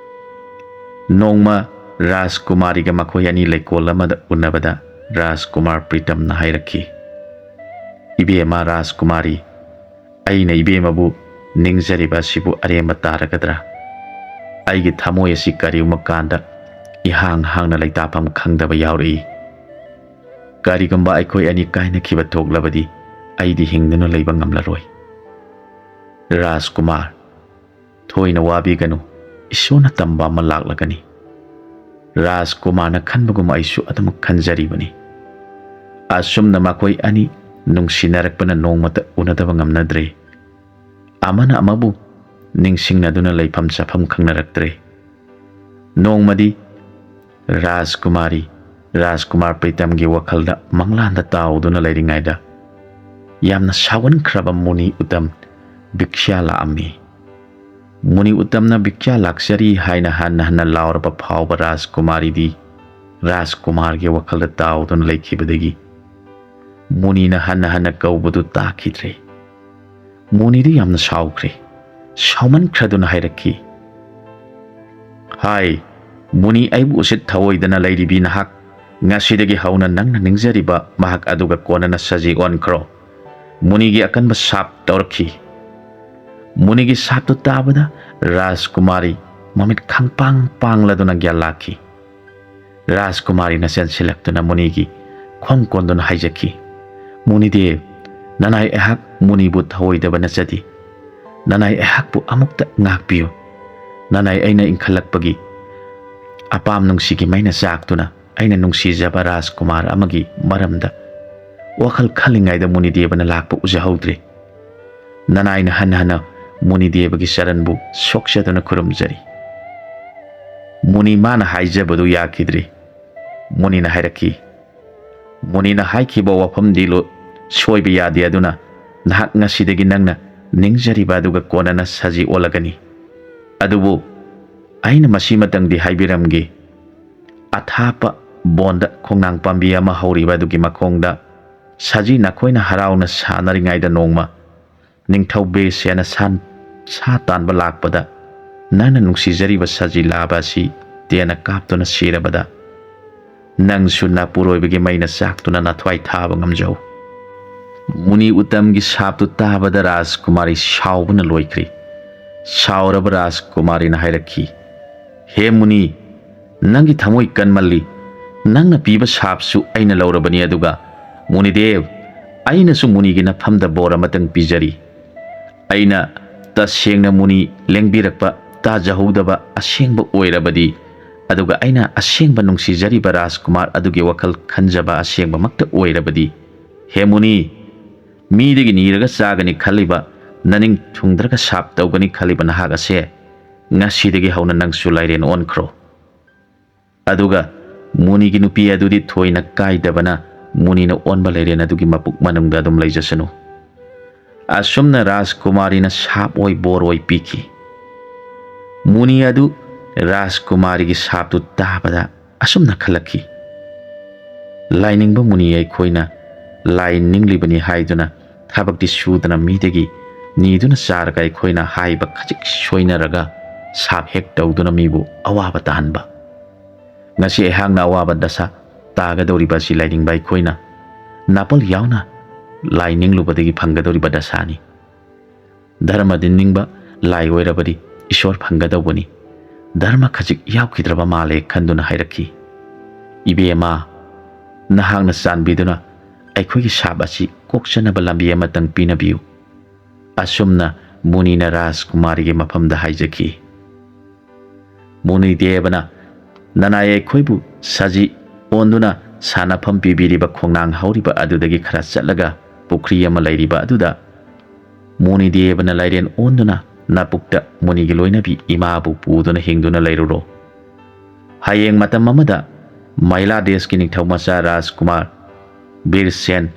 ꯅꯣꯡꯃ ꯔꯥꯖꯀꯨꯃꯥꯔꯤꯒ ꯃꯈꯣꯏ ꯑꯅꯤ ꯂꯩꯀꯣꯜ ꯑꯃꯗ ꯎꯅꯕꯗ ꯔꯥꯖꯀꯨꯃꯥꯔ ꯄ꯭ꯔꯤꯇꯝꯅ ꯍꯥꯏꯔꯛꯈꯤ, "ꯏꯕꯦꯝꯃ ꯔꯥꯖꯀꯨꯃꯥꯔꯤ, ꯑꯩꯅ ꯏꯕꯦꯝꯃꯕꯨ ꯅꯤꯡꯖꯔꯤꯕ ꯑꯁꯤꯕꯨ ꯑꯔꯦꯝꯕ ꯇꯥꯔꯒꯗ꯭ꯔꯥ? ꯑꯩꯒꯤ ꯊꯃꯣꯏ ꯑꯁꯤ ꯀꯔꯤꯒꯨꯝꯕ ꯀꯥꯟꯗ ꯏꯍꯥꯡ ꯍꯥꯡꯅ ꯂꯩꯇꯥꯐꯝ ꯈꯪꯗꯕ ꯌꯥꯎꯔꯛꯏ꯫ ꯀꯔꯤꯒꯨꯝꯕ ꯑꯩꯈꯣꯏ ꯑꯅꯤ ꯀꯥꯏꯅꯈꯤꯕ ꯊꯣꯛꯂꯕꯗꯤ ꯑꯩꯗꯤ ꯍꯤꯡꯗꯨꯅ ꯂꯩꯕ ꯉꯝꯂꯔꯣꯏ꯫" ꯔꯥꯖꯀꯨꯃꯥꯔ, ꯊꯣꯏꯅ ꯋꯥꯕꯤꯒꯅꯨ, ꯏꯁꯣꯔꯅ ꯇꯝꯕ ꯑꯃ ꯂꯥꯛꯂꯒꯅꯤ꯫ ꯔꯥꯖꯀꯨꯃꯥꯔꯅ ꯈꯟꯕꯒꯨꯝ ꯑꯩꯁꯨ ꯑꯗꯨꯃꯛ ꯈꯟꯖꯔꯤꯕꯅꯤ꯫ ꯑꯁꯨꯝꯅ ꯃꯈꯣꯏ ꯑꯅꯤ ꯅꯨꯡꯁꯤꯅꯔꯛꯄꯅ ꯅꯣꯡꯃꯇ ꯎꯅꯗꯕ ꯉꯝꯅꯗ꯭ꯔꯦ꯫ ꯑꯃꯅ ꯑꯃꯕꯨ ꯅꯤꯡꯁꯤꯡꯅꯗꯨꯅ ꯂꯩꯐꯝ ꯆꯥꯐꯝ ꯈꯪꯅꯔꯛꯇ꯭ꯔꯦ꯫ ꯅꯣꯡꯃꯗꯤ ꯔꯥꯖꯀꯨꯃꯥꯔꯤ, ꯔꯥꯖꯀꯨꯃꯥꯔ ꯄ꯭ꯔꯤꯇꯝꯒꯤ ꯋꯥꯈꯜꯗ ꯃꯪꯂꯥꯟꯗ ꯇꯥꯎꯗꯨꯅ ꯂꯩꯔꯤꯉꯩꯗ ꯌꯥꯝꯅ ꯁꯥꯎꯒꯟꯈ꯭ꯔꯕ ꯃꯨꯅꯤ ꯎꯇꯝ ꯚꯤꯛꯁ꯭ꯌꯥ ꯂꯥꯛꯑꯝꯃꯤ꯫ ꯃꯨꯅꯤ ꯎꯇꯝꯅ ꯚꯤꯛꯁ꯭ꯌꯥ ꯂꯥꯛꯆꯔꯤ ꯍꯥꯏꯅ ꯍꯟꯅ ꯍꯟꯅ ꯂꯥꯎꯔꯕ ꯐꯥꯎꯕ ꯔꯥꯖꯀꯨꯃꯥꯔꯤꯗꯤ ꯔꯥꯖꯀꯨꯃꯥꯔꯒꯤ ꯋꯥꯈꯜꯗ ꯇꯥꯎꯗꯨꯅ ꯂꯩꯈꯤꯕꯗꯒꯤ ꯃꯨꯅꯤꯅ ꯍꯟꯅ ꯍꯟꯅ ꯀꯧꯕꯗꯨ ꯇꯥꯈꯤꯗ꯭ꯔꯦ꯫ ꯃꯨꯅꯤꯗꯤ ꯌꯥꯝꯅ ꯁꯥꯎꯈ꯭ꯔꯦ꯫ ꯁꯥꯎꯃꯟꯈ꯭ꯔꯗꯨꯅ ꯍꯥꯏꯔꯛꯈꯤ, "ꯍꯥꯏ, ꯃꯨꯅꯤ, ꯑꯩꯕꯨ ꯎꯁꯤꯠ ꯊꯑꯣꯏꯗꯅ ꯂꯩꯔꯤꯕꯤ ꯅꯍꯥꯛ, ꯉꯁꯤꯗꯒꯤ ꯍꯧꯅ ꯅꯪꯅ ꯅꯤꯡꯖꯔꯤꯕ ꯃꯍꯥꯛ ꯑꯗꯨꯒ ꯀꯣꯟꯅꯅ ꯁꯖꯤ ꯑꯣꯟꯈ꯭ꯔꯣ꯫" ꯃꯨꯅꯤꯒꯤ ꯑꯀꯟꯕ ꯁꯥꯞ ꯇꯧꯔꯛꯈꯤ꯫ ꯃꯨꯅꯤꯒꯤ ꯁꯥꯞꯇꯨ ꯇꯥꯕꯗ ꯔꯥꯖꯀꯨꯃꯥꯔꯤ ꯃꯃꯤꯠ ꯈꯪꯄꯥꯡ ꯄꯥꯡꯂꯗꯨꯅ ꯒ꯭ꯌꯥꯟ ꯂꯥꯛꯈꯤ꯫ ꯔꯥꯖꯀꯨꯃꯥꯔꯤꯅ ꯆꯦꯟꯁꯤꯜꯂꯛꯇꯨꯅ ꯃꯨꯅꯤꯒꯤ ꯈꯣꯡ ꯀꯣꯟꯗꯨꯅ ꯍꯥꯏꯖꯈꯤ, "ꯃꯨꯅꯤꯗꯦꯕ, ꯅꯅꯥꯏ ꯑꯩꯍꯥꯛ ꯃꯨꯅꯤꯕꯨ ꯊꯑꯣꯏꯗꯕ ꯅꯠꯆꯗꯦ꯫ ꯅꯅꯥꯏ ꯑꯩꯍꯥꯛꯄꯨ ꯑꯃꯨꯛꯇ ꯉꯥꯛꯄꯤꯌꯨ꯫ ꯅꯅꯥꯏ ꯑꯩꯅ ꯏꯟꯈꯠꯂꯛꯄꯒꯤ ꯑꯄꯥꯝ ꯅꯨꯡꯁꯤꯒꯤ ꯃꯩꯅ ꯆꯥꯛꯇꯨꯅ ꯑꯩꯅ ꯅꯨꯡꯁꯤꯖꯕ ꯔꯥꯖꯀꯨꯃꯥꯔ ꯑꯃꯒꯤ ꯃꯔꯝꯗ ꯋꯥꯈꯜ ꯈꯜꯂꯤꯉꯩꯗ ꯃꯨꯅꯤꯗꯦꯕꯅ ꯂꯥꯛꯄ ꯎꯖꯍꯧꯗ꯭ꯔꯦ꯫ ꯅꯅꯥꯏꯅ ꯍꯟꯅ ꯍꯟꯅ ꯃꯨꯅꯤꯗꯦꯕꯒꯤ ꯆꯔꯟꯕꯨ ꯁꯣꯛꯆꯗꯨꯅ ꯈꯨꯔꯨꯝꯖꯔꯤ꯫" ꯃꯨꯅꯤ ꯃꯥꯅ ꯍꯥꯏꯖꯕꯗꯨ ꯌꯥꯈꯤꯗ꯭ꯔꯦ꯫ ꯃꯨꯅꯤꯅ ꯍꯥꯏꯔꯛꯈꯤ, "ꯃꯨꯅꯤꯅ ꯍꯥꯏꯈꯤꯕ ꯋꯥꯐꯝꯗꯤ ꯂꯣ-, ꯁꯣꯏꯕ ꯌꯥꯗꯦ꯫ ꯑꯗꯨꯅ ꯅꯍꯥꯛ ꯉꯁꯤꯗꯒꯤ ꯅꯪꯅ ꯅꯤꯡꯖꯔꯤꯕ ꯑꯗꯨꯒ ꯀꯣꯟꯅꯅ ꯁꯖꯤ ꯑꯣꯜꯂꯒꯅꯤ꯫ ꯑꯗꯨꯕꯨ ꯑꯩꯅ ꯃꯁꯤꯃꯇꯪꯗꯤ ꯍꯥꯏꯕꯤꯔꯝꯒꯦ, ꯑꯊꯥꯞꯄ ꯕꯣꯟꯗ ꯈꯣꯡꯅꯥꯡ ꯄꯥꯝꯕꯤ ꯑꯃ ꯍꯧꯔꯤꯕ ꯑꯗꯨꯒꯤ ꯃꯈꯣꯡꯗ ꯁꯖꯤ ꯅꯈꯣꯏꯅ ꯍꯔꯥꯎꯅ ꯁꯥꯟꯅꯔꯤꯉꯩꯗ ꯅꯣꯡꯃ ꯅꯤꯡꯊꯧ ꯕꯦꯁꯦꯅ ꯁꯟ-, ꯁꯥ ꯇꯥꯟꯕ ꯂꯥꯛꯄꯗ ꯅꯪꯅ ꯅꯨꯡꯁꯤꯖꯔꯤꯕ ꯁꯖꯤ ꯂꯥꯕ ꯑꯁꯤ ꯇꯦꯟꯅ ꯀꯥꯞꯇꯨꯅ ꯁꯤꯔꯕꯗ ꯅꯪꯁꯨ ꯅꯥꯄꯨꯔꯣꯏꯕꯒꯤ ꯃꯩꯅ ꯆꯥꯛꯇꯨꯅ ꯅꯥꯊ꯭ꯋꯥꯏ ꯊꯥꯕ ꯉꯝꯖꯧ꯫" ꯃꯨꯅꯤ ꯎꯇꯝꯒꯤ ꯁꯥꯞꯇꯨ ꯇꯥꯕꯗ ꯔꯥꯖꯀꯨꯃꯥꯔꯤ ꯁꯥꯎꯕꯅ ꯂꯣꯏꯈ꯭ꯔꯦ꯫ ꯁꯥꯎꯔꯕ ꯔꯥꯖꯀꯨꯃꯥꯔꯤꯅ ꯍꯥꯏꯔꯛꯈꯤ, "ꯍꯦ ꯃꯨꯅꯤ, ꯅꯪꯒꯤ ꯊꯃꯣꯏ ꯀꯟꯃꯜꯂꯤ꯫ ꯅꯪꯅ ꯄꯤꯕ ꯁꯥꯞꯁꯨ ꯑꯩꯅ ꯂꯧꯔꯕꯅꯤ, ꯑꯗꯨꯒ ꯃꯨꯅꯤꯗꯦꯕ, ꯑꯩꯅꯁꯨ ꯃꯨꯅꯤꯒꯤ ꯅꯐꯝꯗ ꯕꯣꯔ ꯑꯃꯇꯪ ꯄꯤꯖꯔꯤ꯫ ꯑꯩꯅ ꯇꯁꯦꯡꯅ ꯃꯨꯅꯤ ꯂꯦꯡꯕꯤꯔꯛꯄ ꯇꯥꯖꯍꯧꯗꯕ ꯑꯁꯦꯡꯕ ꯑꯣꯏꯔꯕꯗꯤ, ꯑꯗꯨꯒ ꯑꯩꯅ ꯑꯁꯦꯡꯕ ꯅꯨꯡꯁꯤꯖꯔꯤꯕ ꯔꯥꯖꯀꯨꯃꯥꯔ ꯑꯗꯨꯒꯤ ꯋꯥꯈꯜ ꯈꯟꯖꯕ ꯑꯁꯦꯡꯕꯃꯛꯇ ꯑꯣꯏꯔꯕꯗꯤ, ꯍꯦ ꯃꯨꯅꯤ, ꯃꯤꯗꯒꯤ ꯅꯤꯔꯒ ꯆꯥꯒꯅꯤ ꯈꯜꯂꯤꯕ, ꯅꯅꯤꯡ ꯊꯨꯡꯗ꯭ꯔꯒ ꯁꯥꯞ ꯇꯧꯒꯅꯤ ꯈꯜꯂꯤꯕ ꯅꯍꯥꯛ ꯑꯁꯦ ꯉꯁꯤꯗꯒꯤ ꯍꯧꯅ ꯅꯪꯁꯨ ꯂꯥꯏꯔꯦꯟ ꯑꯣꯟꯈ꯭ꯔꯣ꯫ ꯑꯗꯨꯒ ꯃꯨꯅꯤꯒꯤ ꯅꯨꯄꯤ ꯑꯗꯨꯗꯤ ꯊꯣꯏꯅ ꯀꯥꯏꯗꯕꯅ ꯃꯨꯅꯤꯅ ꯑꯣꯟꯕ ꯂꯩꯔꯦꯟ ꯑꯗꯨꯒꯤ ꯃꯄꯨꯛ ꯃꯅꯨꯡꯗ ꯑꯗꯨꯝ ꯂꯩꯖꯁꯅꯨ꯫" ꯑꯁꯨꯝꯅ ꯔꯥꯖꯀꯨꯃꯥꯔꯤꯅ ꯁꯥꯞ ꯑꯣꯏ ꯕꯣꯔ ꯑꯣꯏ ꯄꯤꯈꯤ꯫ ꯃꯨꯅꯤ ꯑꯗꯨ ꯔꯥꯖꯀꯨꯃꯥꯔꯤꯒꯤ ꯁꯥꯞꯇꯨ ꯇꯥꯕꯗ ꯑꯁꯨꯝꯅ ꯈꯜꯂꯛꯈꯤ, "ꯂꯥꯏꯅꯤꯡꯕ ꯃꯨꯅꯤ ꯑꯩꯈꯣꯏꯅ ꯂꯥꯏ ꯅꯤꯡꯂꯤꯕꯅꯤ ꯍꯥꯏꯗꯨꯅ ꯊꯕꯛꯇꯤ ꯁꯨꯗꯅ ꯃꯤꯗꯒꯤ ꯅꯤꯗꯨꯅ ꯆꯥꯔꯒ ꯑꯩꯈꯣꯏꯅ ꯍꯥꯏꯕ ꯈꯖꯤꯛ ꯁꯣꯏꯅꯔꯒ ꯁꯥꯞ ꯍꯦꯛ ꯇꯧꯗꯨꯅ ꯃꯤꯕꯨ ꯑꯋꯥꯕ ꯇꯥꯍꯟꯕ꯫ ꯉꯁꯤ ꯑꯩꯍꯥꯛꯅ ꯑꯋꯥꯕ ꯗꯁꯥ ꯇꯥꯒꯗꯧꯔꯤꯕ ꯑꯁꯤ ꯂꯥꯏꯅꯤꯡꯕ ꯑꯩꯈꯣꯏꯅ ꯅꯥꯄꯜ ꯌꯥꯎꯅ ꯂꯥꯏ ꯅꯤꯡꯂꯨꯕꯗꯒꯤ ꯐꯪꯒꯗꯧꯔꯤꯕ ꯗꯁꯥꯅꯤ꯫ ꯙꯔꯃꯗꯤ ꯅꯤꯡꯕ ꯂꯥꯏ ꯑꯣꯏꯔꯕꯗꯤ ꯏꯁꯣꯔ ꯐꯪꯒꯗꯧꯕꯅꯤ꯫ ꯙꯔꯃ ꯈꯖꯤꯛ ꯌꯥꯎꯈꯤꯗ꯭ꯔꯕ ꯃꯥꯜꯂꯦ ꯈꯟꯗꯨꯅ ꯍꯥꯏꯔꯛꯈꯤ꯫ "ꯏꯕꯦꯝꯃ, ꯅꯍꯥꯛꯅ ꯆꯥꯟꯕꯤꯗꯨꯅ ꯑꯩꯈꯣꯏꯒꯤ ꯁꯥꯞ ꯑꯁꯤ ꯀꯣꯛꯆꯅꯕ ꯂꯝꯕꯤ ꯑꯃꯇꯪ ꯄꯤꯅꯕꯤꯌꯨ"꯫ ꯑꯁꯨꯝꯅ ꯃꯨꯅꯤꯅ ꯔꯥꯖꯀꯨꯃꯥꯔꯤꯒꯤ ꯃꯐꯝꯗ ꯍꯥꯏꯖꯈꯤ꯫ ꯃꯨꯅꯤꯗꯦꯕꯅ ꯅꯅꯥꯏ ꯑꯩꯈꯣꯏꯕꯨ ꯁꯖꯤ ꯑꯣꯟꯗꯨꯅ ꯁꯥꯟꯅꯐꯝ ꯄꯤꯕꯤꯔꯤꯕ ꯈꯣꯡꯅꯥꯡ ꯍꯧꯔꯤꯕ ꯑꯗꯨꯗꯒꯤ ꯈꯔ ꯆꯠꯂꯒ ꯄꯨꯈ꯭ꯔꯤ ꯑꯃ ꯂꯩꯔꯤꯕ ꯑꯗꯨꯗ ꯃꯨꯅꯤꯗꯦꯕꯅ ꯂꯥꯏꯔꯦꯟ ꯑꯣꯟꯗꯨꯅ ꯅꯄꯨꯛꯇ ꯃꯨꯅꯤꯒꯤ ꯂꯣꯏꯅꯕꯤ ꯏꯃꯥꯕꯨ ꯄꯨꯗꯨꯅ ꯍꯤꯡꯗꯨꯅ ꯂꯩꯔꯨꯔꯣ꯫ ꯍꯌꯦꯡ ꯃꯇꯝ ꯑꯃꯗ ꯃꯩꯂꯥ ꯗꯦꯁꯀꯤ ꯅꯤꯡꯊꯧ ꯃꯆꯥ ꯔꯥꯖꯀꯨꯃꯥꯔ ꯕꯤꯔꯁꯦꯟ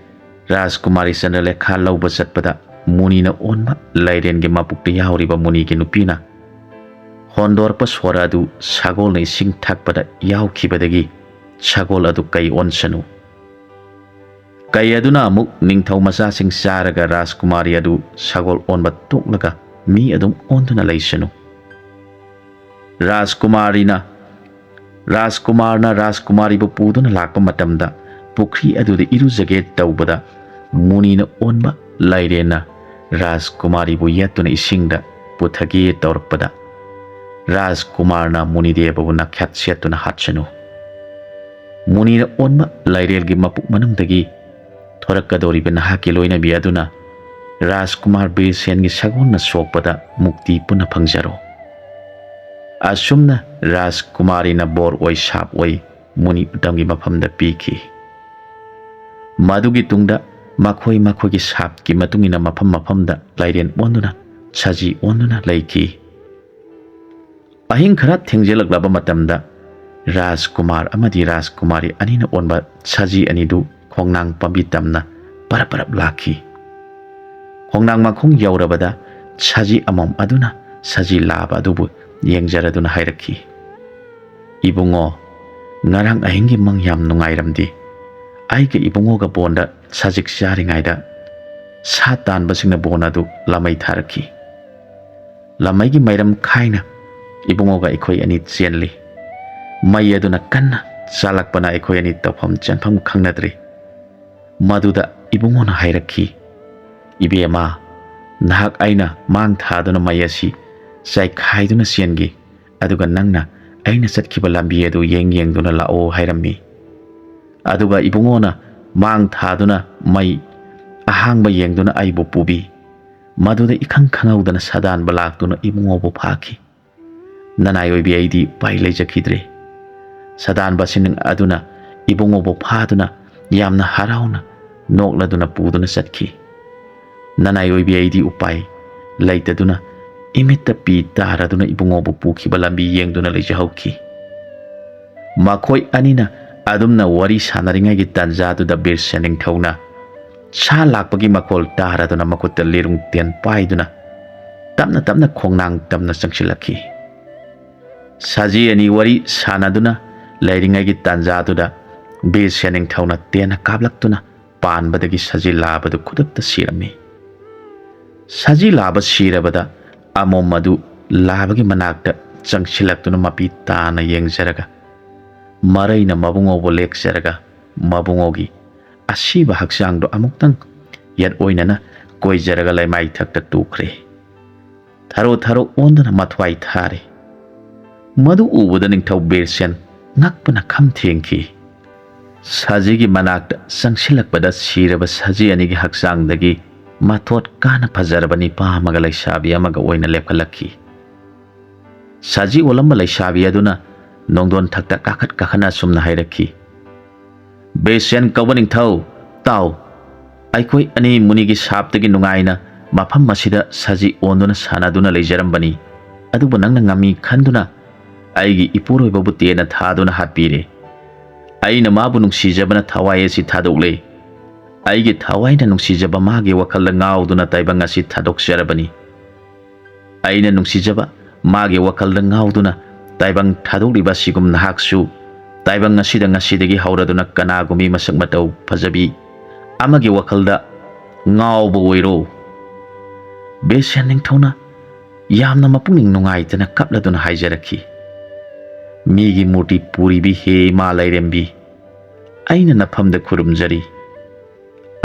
ꯔꯥꯖꯀꯨꯃꯥꯔꯤ ꯆꯟꯗ꯭ꯔꯂꯦꯈꯥ ꯂꯧꯕ ꯆꯠꯄꯗ ꯃꯨꯅꯤꯅ ꯑꯣꯟꯕ ꯂꯥꯏꯔꯦꯟꯒꯤ ꯃꯄꯨꯛꯇ ꯌꯥꯎꯔꯤꯕ ꯃꯨꯅꯤꯒꯤ ꯅꯨꯄꯤꯅ ꯍꯣꯟꯗꯣꯔꯛꯄ ꯁꯣꯔ ꯑꯗꯨ ꯁꯒꯣꯜꯅ ꯏꯁꯤꯡ ꯊꯛꯄꯗ ꯌꯥꯎꯈꯤꯕꯗꯒꯤ ꯁꯒꯣꯜ ꯑꯗꯨ ꯀꯩ ꯑꯣꯟꯁꯅꯨ꯫ ꯀꯩ ꯑꯗꯨꯅ ꯑꯃꯨꯛ ꯅꯤꯡꯊꯧ ꯃꯆꯥꯁꯤꯡ ꯆꯥꯔꯒ ꯔꯥꯖꯀꯨꯃꯥꯔꯤ ꯑꯗꯨ ꯁꯒꯣꯜ ꯑꯣꯟꯕ ꯇꯣꯛꯂꯒ ꯃꯤ ꯑꯗꯨꯝ ꯑꯣꯟꯗꯨꯅ ꯂꯩꯁꯅꯨ꯫ ꯔꯥꯖꯀꯨꯃꯥꯔꯤꯅ, ꯔꯥꯖꯀꯨꯃꯥꯔꯅ ꯔꯥꯖꯀꯨꯃꯥꯔꯤꯕꯨ ꯄꯨꯗꯨꯅ ꯂꯥꯛꯄ ꯃꯇꯝꯗ ꯄꯨꯈ꯭ꯔꯤ ꯑꯗꯨꯗ ꯏꯔꯨꯖꯒꯦ ꯇꯧꯕꯗ ꯃꯨꯅꯤꯅ ꯑꯣꯟꯕ ꯂꯥꯏꯔꯦꯟꯅ ꯔꯥꯖꯀꯨꯃꯥꯔꯤꯕꯨ ꯌꯦꯠꯇꯨꯅ ꯏꯁꯤꯡꯗ ꯄꯨꯊꯒꯦ ꯇꯧꯔꯛꯄꯗ ꯔꯥꯖꯀꯨꯃꯥꯔꯅ ꯃꯨꯅꯤꯗꯦꯕꯕꯨ ꯅꯥꯈ꯭ꯌꯥꯠ ꯁꯦꯠꯇꯨꯅ ꯍꯥꯠꯁꯅꯨ꯫ ꯃꯨꯅꯤꯅ ꯑꯣꯟꯕ ꯂꯥꯏꯔꯦꯜꯒꯤ ꯃꯄꯨꯛ ꯃꯅꯨꯡꯗꯒꯤ ꯊꯣꯔꯛꯀꯗꯧꯔꯤꯕ ꯅꯍꯥꯛꯀꯤ ꯂꯣꯏꯅꯕꯤ ꯑꯗꯨꯅ ꯔꯥꯖꯀꯨꯃꯥꯔ ꯕꯤꯔꯁꯦꯟꯒꯤ ꯁꯒꯣꯜꯅ ꯁꯣꯛꯄꯗ ꯃꯨꯛꯇꯤ ꯄꯨꯟꯅ ꯐꯪꯖꯔꯣ꯫ ꯑꯁꯨꯝꯅ ꯔꯥꯖꯀꯨꯃꯥꯔꯤꯅ ꯕꯣꯔ ꯑꯣꯏ ꯁꯥꯞ ꯑꯣꯏ ꯃꯨꯅꯤ ꯎꯇꯝꯒꯤ ꯃꯐꯝꯗ ꯄꯤꯈꯤ꯫ ꯃꯗꯨꯒꯤ ꯇꯨꯡꯗ ꯃꯈꯣꯏ ꯃꯈꯣꯏꯒꯤ ꯁꯥꯞꯀꯤ ꯃꯇꯨꯡ ꯏꯟꯅ ꯃꯐꯝ ꯃꯐꯝꯗ ꯂꯥꯏꯔꯦꯟ ꯑꯣꯟꯗꯨꯅ ꯁꯖꯤ ꯑꯣꯟꯗꯨꯅ ꯂꯩꯈꯤ꯫ ꯑꯍꯤꯡ ꯈꯔ ꯊꯦꯡꯖꯤꯜꯂꯛꯂꯕ ꯃꯇꯝꯗ ꯔꯥꯖꯀꯨꯃꯥꯔ ꯑꯃꯗꯤ ꯔꯥꯖꯀꯨꯃꯥꯔꯤ ꯑꯅꯤꯅ ꯑꯣꯟꯕ ꯁꯖꯤ ꯑꯅꯤꯗꯨ ꯈꯣꯡꯅꯥꯡ ꯄꯥꯝꯕꯤ ꯇꯝꯅ ꯄꯔꯞ ꯄꯔꯞ ꯂꯥꯛꯈꯤ꯫ ꯈꯣꯡꯅꯥꯡ ꯃꯈꯣꯡ ꯌꯧꯔꯕꯗ ꯁꯖꯤ ꯑꯃꯣꯝ ꯑꯗꯨꯅ ꯁꯖꯤ ꯂꯥꯕ ꯑꯗꯨꯕꯨ ꯌꯦꯡꯖꯔꯗꯨꯅ ꯍꯥꯏꯔꯛꯈꯤ, "ꯏꯕꯨꯡꯉꯣ, ꯉꯔꯥꯡ ꯑꯍꯤꯡꯒꯤ ꯃꯪ ꯌꯥꯝ ꯅꯨꯡꯉꯥꯏꯔꯝꯗꯦ꯫ ꯑꯩꯒ ꯏꯕꯨꯡꯉꯣꯒ ꯕꯣꯟꯗ ꯁꯖꯤꯛ ꯆꯥꯔꯤꯉꯩꯗ ꯁꯥ ꯇꯥꯟꯕꯁꯤꯡꯅ ꯕꯣꯟ ꯑꯗꯨ ꯂꯥꯃꯩ ꯊꯥꯔꯛꯈꯤ꯫ ꯂꯥꯃꯩꯒꯤ ꯃꯩꯔꯝ ꯈꯥꯏꯅ ꯏꯕꯨꯡꯉꯣꯒ ꯑꯩꯈꯣꯏ ꯑꯅꯤ ꯆꯦꯜꯂꯤ꯫ ꯃꯩ ꯑꯗꯨꯅ ꯀꯟꯅ ꯆꯥꯜꯂꯛꯄꯅ ꯑꯩꯈꯣꯏ ꯑꯅꯤ ꯇꯧꯐꯝ ꯆꯦꯟꯐꯝ ꯈꯪꯅꯗ꯭ꯔꯦ꯫ ꯃꯗꯨꯗ ꯏꯕꯨꯡꯉꯣꯅ ꯍꯥꯏꯔꯛꯈꯤ, "ꯏꯕꯦꯝꯃ, ꯅꯍꯥꯛ ꯑꯩꯅ ꯃꯥꯡ ꯊꯥꯗꯨꯅ ꯃꯩ ꯑꯁꯤ ꯆꯥꯏꯈꯥꯏꯗꯨꯅ ꯆꯦꯟꯒꯦ, ꯑꯗꯨꯒ ꯅꯪꯅ ꯑꯩꯅ ꯆꯠꯈꯤꯕ ꯂꯝꯕꯤ ꯑꯗꯨ ꯌꯦꯡ ꯌꯦꯡꯗꯨꯅ ꯂꯥꯛꯑꯣ" ꯍꯥꯏꯔꯝꯃꯤ꯫ ꯑꯗꯨꯒ ꯏꯕꯨꯡꯉꯣꯅ ꯃꯥꯡ ꯊꯥꯗꯨꯅ ꯃꯩ ꯑꯍꯥꯡꯕ ꯌꯦꯡꯗꯨꯅ ꯑꯩꯕꯨ ꯄꯨꯕꯤ꯫ ꯃꯗꯨꯗ ꯏꯈꯪ ꯈꯪꯍꯧꯗꯅ ꯁꯗꯥꯟꯕ ꯂꯥꯛꯇꯨꯅ ꯏꯕꯨꯡꯉꯣꯕꯨ ꯐꯥꯈꯤ꯫ ꯅꯅꯥꯏ ꯑꯣꯏꯕꯤ ꯑꯩꯗꯤ ꯎꯄꯥꯏ ꯂꯩꯖꯈꯤꯗ꯭ꯔꯦ꯫ ꯁꯗꯥꯟꯕꯁꯤꯡ ꯑꯗꯨꯅ ꯏꯕꯨꯡꯉꯣꯕꯨ ꯐꯥꯗꯨꯅ ꯌꯥꯝꯅ ꯍꯔꯥꯎꯅ ꯅꯣꯛꯂꯗꯨꯅ ꯄꯨꯗꯨꯅ ꯆꯠꯈꯤ꯫ ꯅꯅꯥꯏ ꯑꯣꯏꯕꯤ ꯑꯩꯗꯤ ꯎꯄꯥꯏ ꯂꯩꯇꯗꯨꯅ ꯏꯃꯤꯠꯇ ꯄꯤ ꯇꯥꯔꯗꯨꯅ ꯏꯕꯨꯡꯉꯣꯕꯨ ꯄꯨꯈꯤꯕ ꯂꯝꯕꯤ ꯌꯦꯡꯗꯨꯅ ꯂꯩꯖꯍꯧꯈꯤ꯫ ꯃꯈꯣꯏ ꯑꯅꯤꯅ ꯑꯗꯨꯝꯅ ꯋꯥꯔꯤ ꯁꯥꯟꯅꯔꯤꯉꯩꯒꯤ ꯇꯥꯟꯖꯥꯗꯨꯗ ꯕꯤꯔꯁꯦꯟ ꯅꯤꯡꯊꯧꯅ ꯁꯥ ꯂꯥꯛꯄꯒꯤ ꯃꯈꯣꯜ ꯇꯥꯔꯗꯨꯅ ꯃꯈꯨꯠꯇ ꯂꯤꯔꯨꯡ ꯇꯦꯟ ꯄꯥꯏꯗꯨꯅ ꯇꯞꯅ ꯇꯞꯅ ꯈꯣꯡꯅꯥꯡ ꯇꯝꯅ ꯆꯪꯁꯤꯜꯂꯛꯈꯤ꯫ ꯁꯖꯤ ꯑꯅꯤ ꯋꯥꯔꯤ ꯁꯥꯟꯅꯗꯨꯅ ꯂꯩꯔꯤꯉꯩꯒꯤ ꯇꯥꯟꯖꯥꯗꯨꯗ ꯕꯤꯔꯁꯦꯟ ꯅꯤꯡꯊꯧꯅ ꯇꯦꯟꯅ ꯀꯥꯞꯂꯛꯇꯨꯅ ꯄꯥꯟꯕꯗꯒꯤ ꯁꯖꯤ ꯂꯥꯕꯗꯨ ꯈꯨꯗꯛꯇ ꯁꯤꯔꯝꯃꯤ꯫ ꯁꯖꯤ ꯂꯥꯕ ꯁꯤꯔꯕꯗ ꯑꯃꯣꯝ ꯑꯗꯨ ꯂꯥꯕꯒꯤ ꯃꯅꯥꯛꯇ ꯆꯪꯁꯤꯜꯂꯛꯇꯨꯅ ꯃꯄꯤ ꯇꯥꯅ ꯌꯦꯡꯖꯔꯒ, ꯃꯔꯩꯅ ꯃꯕꯨꯡꯉꯣꯕꯨ ꯂꯦꯛꯆꯔꯒ, ꯃꯕꯨꯡꯉꯣꯒꯤ ꯑꯁꯤꯕ ꯍꯛꯆꯥꯡꯗꯨ ꯑꯃꯨꯛꯇꯪ ꯌꯦꯠ ꯑꯣꯏꯅꯅ ꯀꯣꯏꯖꯔꯒ ꯂꯩꯃꯥꯏꯊꯛꯇ ꯇꯨꯈ꯭ꯔꯦ꯫ ꯊꯔꯣ ꯊꯔꯣ ꯑꯣꯟꯗꯨꯅ ꯃꯊ꯭ꯋꯥꯏ ꯊꯥꯔꯦ꯫ ꯃꯗꯨ ꯎꯕꯗ ꯅꯤꯡꯊꯧ ꯕꯤꯔꯁꯦꯟ ꯉꯛꯄꯅ ꯈꯝ ꯊꯦꯡꯈꯤ꯫ ꯁꯖꯤꯒꯤ ꯃꯅꯥꯛꯇ ꯆꯪꯁꯤꯜꯂꯛꯄꯗ ꯁꯤꯔꯕ ꯁꯖꯤ ꯑꯅꯤꯒꯤ ꯍꯛꯆꯥꯡꯗꯒꯤ ꯃꯊꯣꯠ ꯀꯥꯅ ꯐꯖꯔꯕ ꯅꯤꯄꯥ ꯑꯃꯒ ꯂꯩꯁꯥꯕꯤ ꯑꯃꯒ ꯑꯣꯏꯅ ꯂꯦꯞꯈꯠꯂꯛꯈꯤ꯫ ꯁꯖꯤ ꯑꯣꯜꯂꯝꯕ ꯂꯩꯁꯥꯕꯤ ꯑꯗꯨꯅ ꯅꯣꯡꯗꯣꯟ ꯊꯛꯇ ꯀꯥꯈꯠ ꯀꯥꯈꯠꯅ ꯑꯁꯨꯝꯅ ꯍꯥꯏꯔꯛꯈꯤ, "ꯕꯤꯔꯁꯦꯟ ꯀꯧꯕ ꯅꯤꯡꯊꯧ, ꯇꯥꯎ꯫ ꯑꯩꯈꯣꯏ ꯑꯅꯤ ꯃꯨꯅꯤꯒꯤ ꯁꯥꯞꯇꯒꯤ ꯅꯨꯡꯉꯥꯏꯅ ꯃꯐꯝ ꯑꯁꯤꯗ ꯁꯖꯤ ꯑꯣꯟꯗꯨꯅ ꯁꯥꯟꯅꯗꯨꯅ ꯂꯩꯖꯔꯝꯕꯅꯤ꯫ ꯑꯗꯨꯕꯨ ꯅꯪꯅ ꯉꯝꯃꯤ ꯈꯟꯗꯨꯅ ꯑꯩꯒꯤ ꯏꯄꯨꯔꯣꯏꯕꯕꯨ ꯇꯦꯟꯅ ꯊꯥꯗꯨꯅ ꯍꯥꯠꯄꯤꯔꯦ꯫ ꯑꯩꯅ ꯃꯥꯕꯨ ꯅꯨꯡꯁꯤꯖꯕꯅ ꯊꯋꯥꯏ ꯑꯁꯤ ꯊꯥꯗꯣꯛꯂꯦ꯫ ꯑꯩꯒꯤ ꯊꯋꯥꯏꯅ ꯅꯨꯡꯁꯤꯖꯕ ꯃꯥꯒꯤ ꯋꯥꯈꯜꯗ ꯉꯥꯎꯗꯨꯅ ꯇꯥꯏꯕꯪ ꯑꯁꯤ ꯊꯥꯗꯣꯛꯆꯔꯕꯅꯤ꯫ ꯑꯩꯅ ꯅꯨꯡꯁꯤꯖꯕ ꯃꯥꯒꯤ ꯋꯥꯈꯜꯗ ꯉꯥꯎꯗꯨꯅ ꯇꯥꯏꯕꯪ ꯊꯥꯗꯣꯛꯂꯤꯕ ꯑꯁꯤꯒꯨꯝ ꯅꯍꯥꯛꯁꯨ ꯇꯥꯏꯕꯪ ꯑꯁꯤꯗ ꯉꯁꯤꯗꯒꯤ ꯍꯧꯔꯗꯨꯅ ꯀꯅꯥꯒꯨꯝꯕꯤ ꯃꯁꯛ ꯃꯇꯧ ꯐꯖꯕꯤ ꯑꯃꯒꯤ ꯋꯥꯈꯜꯗ ꯉꯥꯎꯕ ꯑꯣꯏꯔꯣ꯫" ꯕꯤꯔꯁꯦꯟ ꯅꯤꯡꯊꯧꯅ ꯌꯥꯝꯅ ꯃꯄꯨꯛꯅꯤꯡ ꯅꯨꯡꯉꯥꯏꯇꯅ ꯀꯞꯂꯗꯨꯅ ꯍꯥꯏꯖꯔꯛꯈꯤ, "ꯃꯤꯒꯤ ꯃꯨꯔꯇꯤ ꯄꯨꯔꯤꯕꯤ ꯍꯦ ꯏꯃꯥ ꯂꯥꯏꯔꯦꯝꯕꯤ, ꯑꯩꯅ ꯅꯐꯝꯗ ꯈꯨꯔꯨꯝꯖꯔꯤ꯫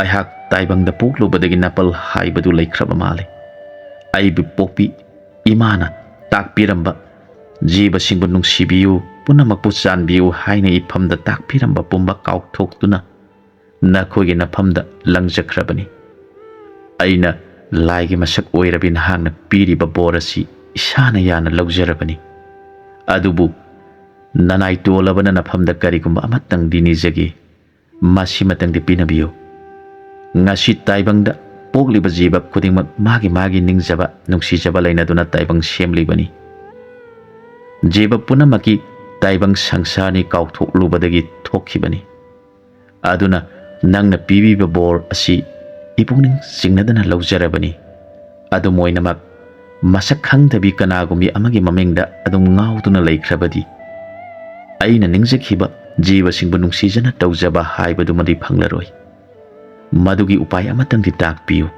ꯑꯩꯍꯥꯛ ꯇꯥꯏꯕꯪꯗ ꯄꯣꯛꯂꯨꯕꯗꯒꯤ ꯅꯥꯄꯜ ꯍꯥꯏꯕꯗꯨ ꯂꯩꯈ꯭ꯔꯕ ꯃꯥꯜꯂꯦ꯫ ꯑꯩꯕꯨ ꯄꯣꯛꯄꯤ ꯏꯃꯥꯅ ꯇꯥꯛꯄꯤꯔꯝꯕ, ꯖꯤꯕꯁꯤꯡꯕꯨ ꯅꯨꯡꯁꯤꯕꯤꯌꯨ, ꯄꯨꯝꯅꯃꯛꯄꯨ ꯆꯥꯟꯕꯤꯌꯨ ꯍꯥꯏꯅ ꯏꯐꯝꯗ ꯇꯥꯛꯄꯤꯔꯝꯕ ꯄꯨꯝꯕ ꯀꯥꯎꯊꯣꯛꯇꯨꯅ ꯅꯈꯣꯏꯒꯤ ꯅꯐꯝꯗ ꯂꯪꯖꯈ꯭ꯔꯕꯅꯤ꯫ ꯑꯩꯅ ꯂꯥꯏꯒꯤ ꯃꯁꯛ ꯑꯣꯏꯔꯕꯤ ꯅꯍꯥꯛꯅ ꯄꯤꯔꯤꯕ ꯕꯣꯔ ꯑꯁꯤ ꯏꯁꯥꯅ ꯌꯥꯅ ꯂꯧꯖꯔꯕꯅꯤ꯫ ꯑꯗꯨꯕꯨ ꯅꯅꯥꯏ ꯇꯣꯜꯂꯕꯅ ꯅꯐꯝꯗ ꯀꯔꯤꯒꯨꯝꯕ ꯑꯃꯇꯪꯗꯤ ꯅꯤꯖꯒꯦ, ꯃꯁꯤꯃꯇꯪꯗꯤ ꯄꯤꯅꯕꯤꯌꯨ꯫ ꯉꯁꯤ ꯇꯥꯏꯕꯪꯗ ꯄꯣꯛꯂꯤꯕ ꯖꯤꯕ ꯈꯨꯗꯤꯡꯃꯛ ꯃꯥꯒꯤ ꯃꯥꯒꯤ ꯅꯤꯡꯖꯕ, ꯅꯨꯡꯁꯤꯖꯕ ꯂꯩꯅꯗꯨꯅ ꯇꯥꯏꯕꯪ ꯁꯦꯝꯂꯤꯕꯅꯤ꯫ ꯖꯤꯕ ꯄꯨꯝꯅꯃꯛꯀꯤ ꯇꯥꯏꯕꯪ ꯁꯪꯁꯥꯔꯅꯤ ꯀꯥꯎꯊꯣꯛꯂꯨꯕꯗꯒꯤ ꯊꯣꯛꯈꯤꯕꯅꯤ꯫ ꯑꯗꯨꯅ ꯅꯪꯅ ꯄꯤꯕꯤꯕ ꯕꯣꯔ ꯑꯁꯤ ꯏꯄꯨꯛꯅꯤꯡ ꯆꯤꯡꯅꯗꯅ ꯂꯧꯖꯔꯕꯅꯤ꯫ ꯑꯗꯨꯝ ꯑꯣꯏꯅꯃꯛ, ꯃꯁꯛ ꯈꯪꯗꯕꯤ ꯀꯅꯥꯒꯨꯝꯕꯤ ꯑꯃꯒꯤ ꯃꯃꯤꯡꯗ ꯑꯗꯨꯝ ꯉꯥꯎꯗꯨꯅ ꯂꯩꯈ꯭ꯔꯕꯗꯤ, ꯑꯩꯅ ꯅꯤꯡꯖꯈꯤꯕ ꯖꯤꯕꯁꯤꯡꯕꯨ ꯅꯨꯡꯁꯤꯖꯅ ꯇꯧꯖꯕ ꯍꯥꯏꯕꯗꯨꯃꯗꯤ ꯐꯪꯂꯔꯣꯏ꯫ ꯃꯗꯨꯒꯤ ꯎꯄꯥꯏ ꯑꯃꯇꯪꯗꯤ ꯇꯥꯛꯄꯤꯌꯨ꯫"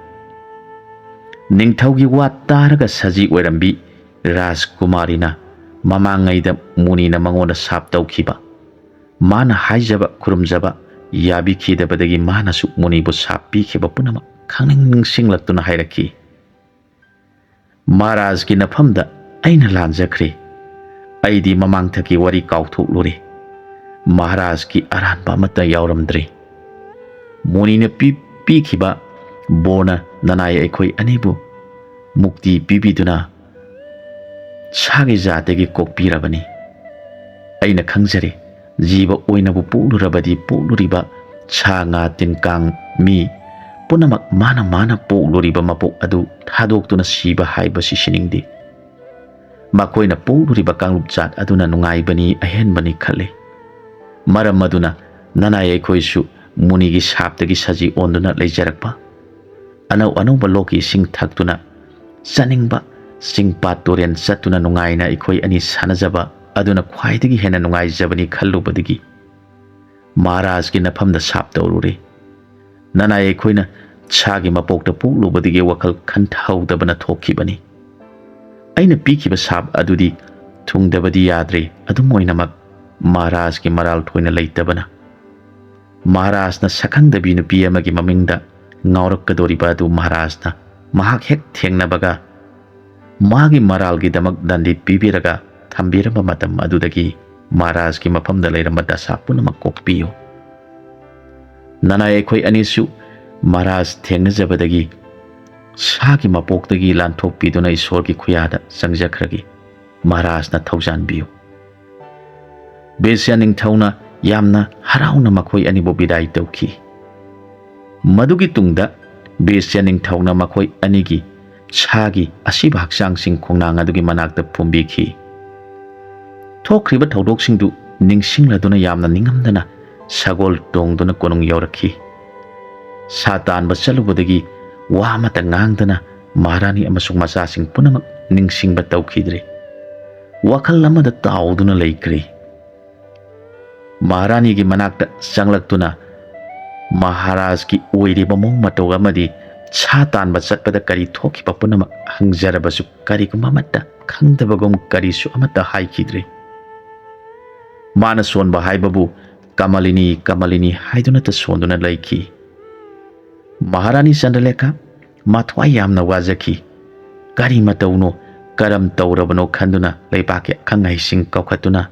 ꯅꯤꯡꯊꯧꯒꯤ ꯋꯥ ꯇꯥꯔꯒ ꯁꯖꯤ ꯑꯣꯏꯔꯝꯕꯤ ꯔꯥꯖꯀꯨꯃꯥꯔꯤꯅ ꯃꯃꯥꯡꯉꯩꯗ ꯃꯨꯅꯤꯅ ꯃꯉꯣꯟꯗ ꯁꯥꯞ ꯇꯧꯈꯤꯕ, ꯃꯥꯅ ꯍꯥꯏꯖꯕ ꯈꯨꯔꯨꯝꯖꯕ ꯌꯥꯕꯤꯈꯤꯗꯕꯗꯒꯤ ꯃꯥꯅꯁꯨ ꯃꯨꯅꯤꯕꯨ ꯁꯥꯞ ꯄꯤꯈꯤꯕ ꯄꯨꯝꯅꯃꯛ ꯈꯪꯅꯤꯡ ꯅꯤꯡꯁꯤꯡꯂꯛꯇꯨꯅ ꯍꯥꯏꯔꯛꯈꯤ, "ꯃꯍꯥꯔꯥꯖꯀꯤ ꯅꯐꯝꯗ ꯑꯩꯅ ꯂꯥꯟꯖꯈ꯭ꯔꯦ꯫ ꯑꯩꯗꯤ ꯃꯃꯥꯡꯊꯛꯀꯤ ꯋꯥꯔꯤ ꯀꯥꯎꯊꯣꯛꯂꯨꯔꯦ꯫ ꯃꯍꯥꯔꯥꯖꯀꯤ ꯑꯔꯥꯟꯕ ꯑꯃꯠꯇ ꯌꯥꯎꯔꯝꯗ꯭ꯔꯦ꯫ ꯃꯨꯅꯤꯅ ꯄꯤ-, ꯄꯤꯈꯤꯕ ꯕꯣꯔꯅ ꯅꯅꯥꯏ ꯑꯩꯈꯣꯏ ꯑꯅꯤꯕꯨ ꯃꯨꯛꯇꯤ ꯄꯤꯕꯤꯗꯨꯅ ꯁꯥꯒꯤ ꯖꯥꯠꯇꯒꯤ ꯀꯣꯛꯄꯤꯔꯕꯅꯤ꯫ ꯑꯩꯅ ꯈꯪꯖꯔꯦ, ꯖꯤꯕ ꯑꯣꯏꯅꯕꯨ ꯄꯣꯛꯂꯨꯔꯕꯗꯤ ꯄꯣꯛꯂꯨꯔꯤꯕ ꯁꯥ ꯉꯥ ꯇꯤꯟ ꯀꯥꯡ ꯃꯤ ꯄꯨꯝꯅꯃꯛ ꯃꯥꯅ ꯃꯥꯅ ꯄꯣꯛꯂꯨꯔꯤꯕ ꯃꯄꯣꯛ ꯑꯗꯨ ꯊꯥꯗꯣꯛꯇꯨꯅ ꯁꯤꯕ ꯍꯥꯏꯕꯁꯤ ꯁꯤꯅꯤꯡꯗꯦ꯫ ꯃꯈꯣꯏꯅ ꯄꯣꯛꯂꯨꯔꯤꯕ ꯀꯥꯡꯂꯨꯞ ꯖꯥꯠ ꯑꯗꯨꯅ ꯅꯨꯡꯉꯥꯏꯕꯅꯤ, ꯑꯍꯦꯟꯕꯅꯤ ꯈꯜꯂꯤ꯫ ꯃꯔꯝ ꯑꯗꯨꯅ ꯅꯅꯥꯏ ꯑꯩꯈꯣꯏꯁꯨ ꯃꯨꯅꯤꯒꯤ ꯁꯥꯞꯇꯒꯤ ꯁꯖꯤ ꯑꯣꯟꯗꯨꯅ ꯂꯩꯖꯔꯛꯄ, ꯑꯅꯧ ꯑꯅꯧꯕ ꯂꯣꯛꯀꯤ ꯏꯁꯤꯡ ꯊꯛꯇꯨꯅ ꯆꯥꯅꯤꯡꯕ ꯆꯤꯡ ꯄꯥꯠ ꯇꯨꯔꯦꯟ ꯆꯠꯇꯨꯅ ꯅꯨꯡꯉꯥꯏꯅ ꯑꯩꯈꯣꯏ ꯑꯅꯤ ꯁꯥꯟꯅꯖꯕ ꯑꯗꯨꯅ ꯈ꯭ꯋꯥꯏꯗꯒꯤ ꯍꯦꯟꯅ ꯅꯨꯡꯉꯥꯏꯖꯕꯅꯤ ꯈꯜꯂꯨꯕꯗꯒꯤ ꯃꯍꯥꯔꯥꯖꯀꯤ ꯅꯐꯝꯗ ꯁꯥꯞ ꯇꯧꯔꯨꯔꯦ꯫ ꯅꯅꯥꯏ ꯑꯩꯈꯣꯏꯅ ꯁꯥꯒꯤ ꯃꯄꯣꯛꯇ ꯄꯣꯛꯂꯨꯕꯗꯒꯤ ꯋꯥꯈꯜ ꯈꯟꯊꯍꯧꯗꯕꯅ ꯊꯣꯛꯈꯤꯕꯅꯤ꯫ ꯑꯩꯅ ꯄꯤꯈꯤꯕ ꯁꯥꯞ ꯑꯗꯨꯗꯤ ꯊꯨꯡꯗꯕꯗꯤ ꯌꯥꯗ꯭ꯔꯦ꯫ ꯑꯗꯨꯝ ꯑꯣꯏꯅꯃꯛ ꯃꯍꯥꯔꯥꯖꯀꯤ ꯃꯔꯥꯜ ꯊꯣꯏꯅ ꯂꯩꯇꯕꯅ ꯃꯍꯥꯔꯥꯖꯅ ꯁꯛꯈꯪꯗꯕꯤ ꯅꯨꯄꯤ ꯑꯃꯒꯤ ꯃꯃꯤꯡꯗ ꯉꯥꯎꯔꯛꯀꯗꯧꯔꯤꯕ ꯑꯗꯨ ꯃꯍꯥꯔꯥꯖꯅ ꯃꯍꯥꯛ ꯍꯦꯛ ꯊꯦꯡꯅꯕꯒ ꯃꯥꯒꯤ ꯃꯔꯥꯜꯒꯤꯗꯃꯛ ꯗꯟꯗꯤ ꯄꯤꯕꯤꯔꯒ ꯊꯝꯕꯤꯔꯝꯕ ꯃꯇꯝ ꯑꯗꯨꯗꯒꯤ ꯃꯍꯥꯔꯥꯖꯀꯤ ꯃꯐꯝꯗ ꯂꯩꯔꯝꯕ ꯗꯁꯥ ꯄꯨꯝꯅꯃꯛ ꯀꯣꯛꯄꯤꯌꯨ꯫ ꯅꯅꯥꯏ ꯑꯩꯈꯣꯏ ꯑꯅꯤꯁꯨ ꯃꯍꯥꯔꯥꯖ ꯊꯦꯡꯅꯖꯕꯗꯒꯤ ꯁꯥꯒꯤ ꯃꯄꯣꯛꯇꯒꯤ ꯂꯥꯟꯊꯣꯛꯄꯤꯗꯨꯅ ꯏꯁꯣꯔꯒꯤ ꯈꯨꯌꯥꯗ ꯆꯪꯖꯈ꯭ꯔꯒꯦ꯫ ꯃꯍꯥꯔꯥꯖꯅ ꯊꯧꯖꯥꯟꯕꯤꯌꯨ꯫ ꯕꯦꯁ꯭ꯌꯥ ꯅꯤꯡꯊꯧꯅ ꯌꯥꯝꯅ ꯍꯔꯥꯎꯅ ꯃꯈꯣꯏ ꯑꯅꯤꯕꯨ ꯕꯤꯗꯥꯏ ꯇꯧꯈꯤ꯫ ꯃꯗꯨꯒꯤ ꯇꯨꯡꯗ ꯕꯦꯁ꯭ꯌꯥ ꯅꯤꯡꯊꯧꯅ ꯃꯈꯣꯏ ꯑꯅꯤꯒꯤ ꯁꯥꯒꯤ ꯑꯁꯤꯕ ꯍꯛꯆꯥꯡꯁꯤꯡ ꯈꯣꯡꯅꯥꯡ ꯑꯗꯨꯒꯤ ꯃꯅꯥꯛꯇ ꯐꯨꯝꯕꯤꯈꯤ꯫ ꯊꯣꯛꯈ꯭ꯔꯤꯕ ꯊꯧꯗꯣꯛꯁꯤꯡꯗꯨ ꯅꯤꯡꯁꯤꯡꯂꯗꯨꯅ ꯌꯥꯝꯅ ꯅꯤꯡꯉꯝꯗꯅ ꯁꯒꯣꯜ ꯇꯣꯡꯗꯨꯅ ꯀꯣꯅꯨꯡ ꯌꯧꯔꯛꯈꯤ꯫ ꯁꯥ ꯇꯥꯟꯕ ꯆꯠꯂꯨꯕꯗꯒꯤ ꯋꯥ ꯑꯃꯠꯇ ꯉꯥꯡꯗꯅ ꯃꯍꯥꯔꯥꯅꯤ ꯑꯃꯁꯨꯡ ꯃꯆꯥꯁꯤꯡ ꯄꯨꯝꯅꯃꯛ ꯅꯤꯡꯁꯤꯡꯕ ꯇꯧꯈꯤꯗ꯭ꯔꯦ꯫ ꯋꯥꯈꯜ ꯑꯃꯗ ꯇꯥꯎꯗꯨꯅ ꯂꯩꯈ꯭ꯔꯦ꯫ ꯃꯍꯥꯔꯥꯅꯤꯒꯤ ꯃꯅꯥꯛꯇ ꯆꯪꯂꯛꯇꯨꯅ ꯃꯍꯥꯔꯥꯖꯀꯤ ꯑꯣꯏꯔꯤꯕ ꯃꯑꯣꯡ ꯃꯇꯧ ꯑꯃꯗꯤ ꯁꯥ ꯇꯥꯟꯕ ꯆꯠꯄꯗ ꯀꯔꯤ ꯊꯣꯛꯈꯤꯕ ꯄꯨꯝꯅꯃꯛ ꯍꯪꯖꯔꯕꯁꯨ ꯀꯔꯤꯒꯨꯝꯕ ꯑꯃꯠꯇ ꯈꯪꯗꯕꯒꯨꯝ ꯀꯔꯤꯁꯨ ꯑꯃꯠꯇ ꯍꯥꯏꯈꯤꯗ꯭ꯔꯦ꯫ ꯃꯥꯅ ꯁꯣꯟꯕ ꯍꯥꯏꯕꯕꯨ ꯀꯃꯂꯤꯅꯤ, ꯀꯃꯂꯤꯅꯤ ꯍꯥꯏꯗꯨꯅꯇ ꯁꯣꯟꯗꯨꯅ ꯂꯩꯈꯤ꯫ ꯃꯍꯥꯔꯥꯅꯤ ꯆꯟꯗ꯭ꯔꯂꯦꯈꯥ ꯃꯊ꯭ꯋꯥꯏ ꯌꯥꯝꯅ ꯋꯥꯖꯈꯤ꯫ ꯀꯔꯤ ꯃꯇꯧꯅꯣ, ꯀꯔꯝ ꯇꯧꯔꯕꯅꯣ ꯈꯟꯗꯨꯅ ꯂꯩꯕꯥꯛꯀꯤ ꯑꯈꯪ ꯑꯍꯩꯁꯤꯡ ꯀꯧꯈꯠꯇꯨꯅ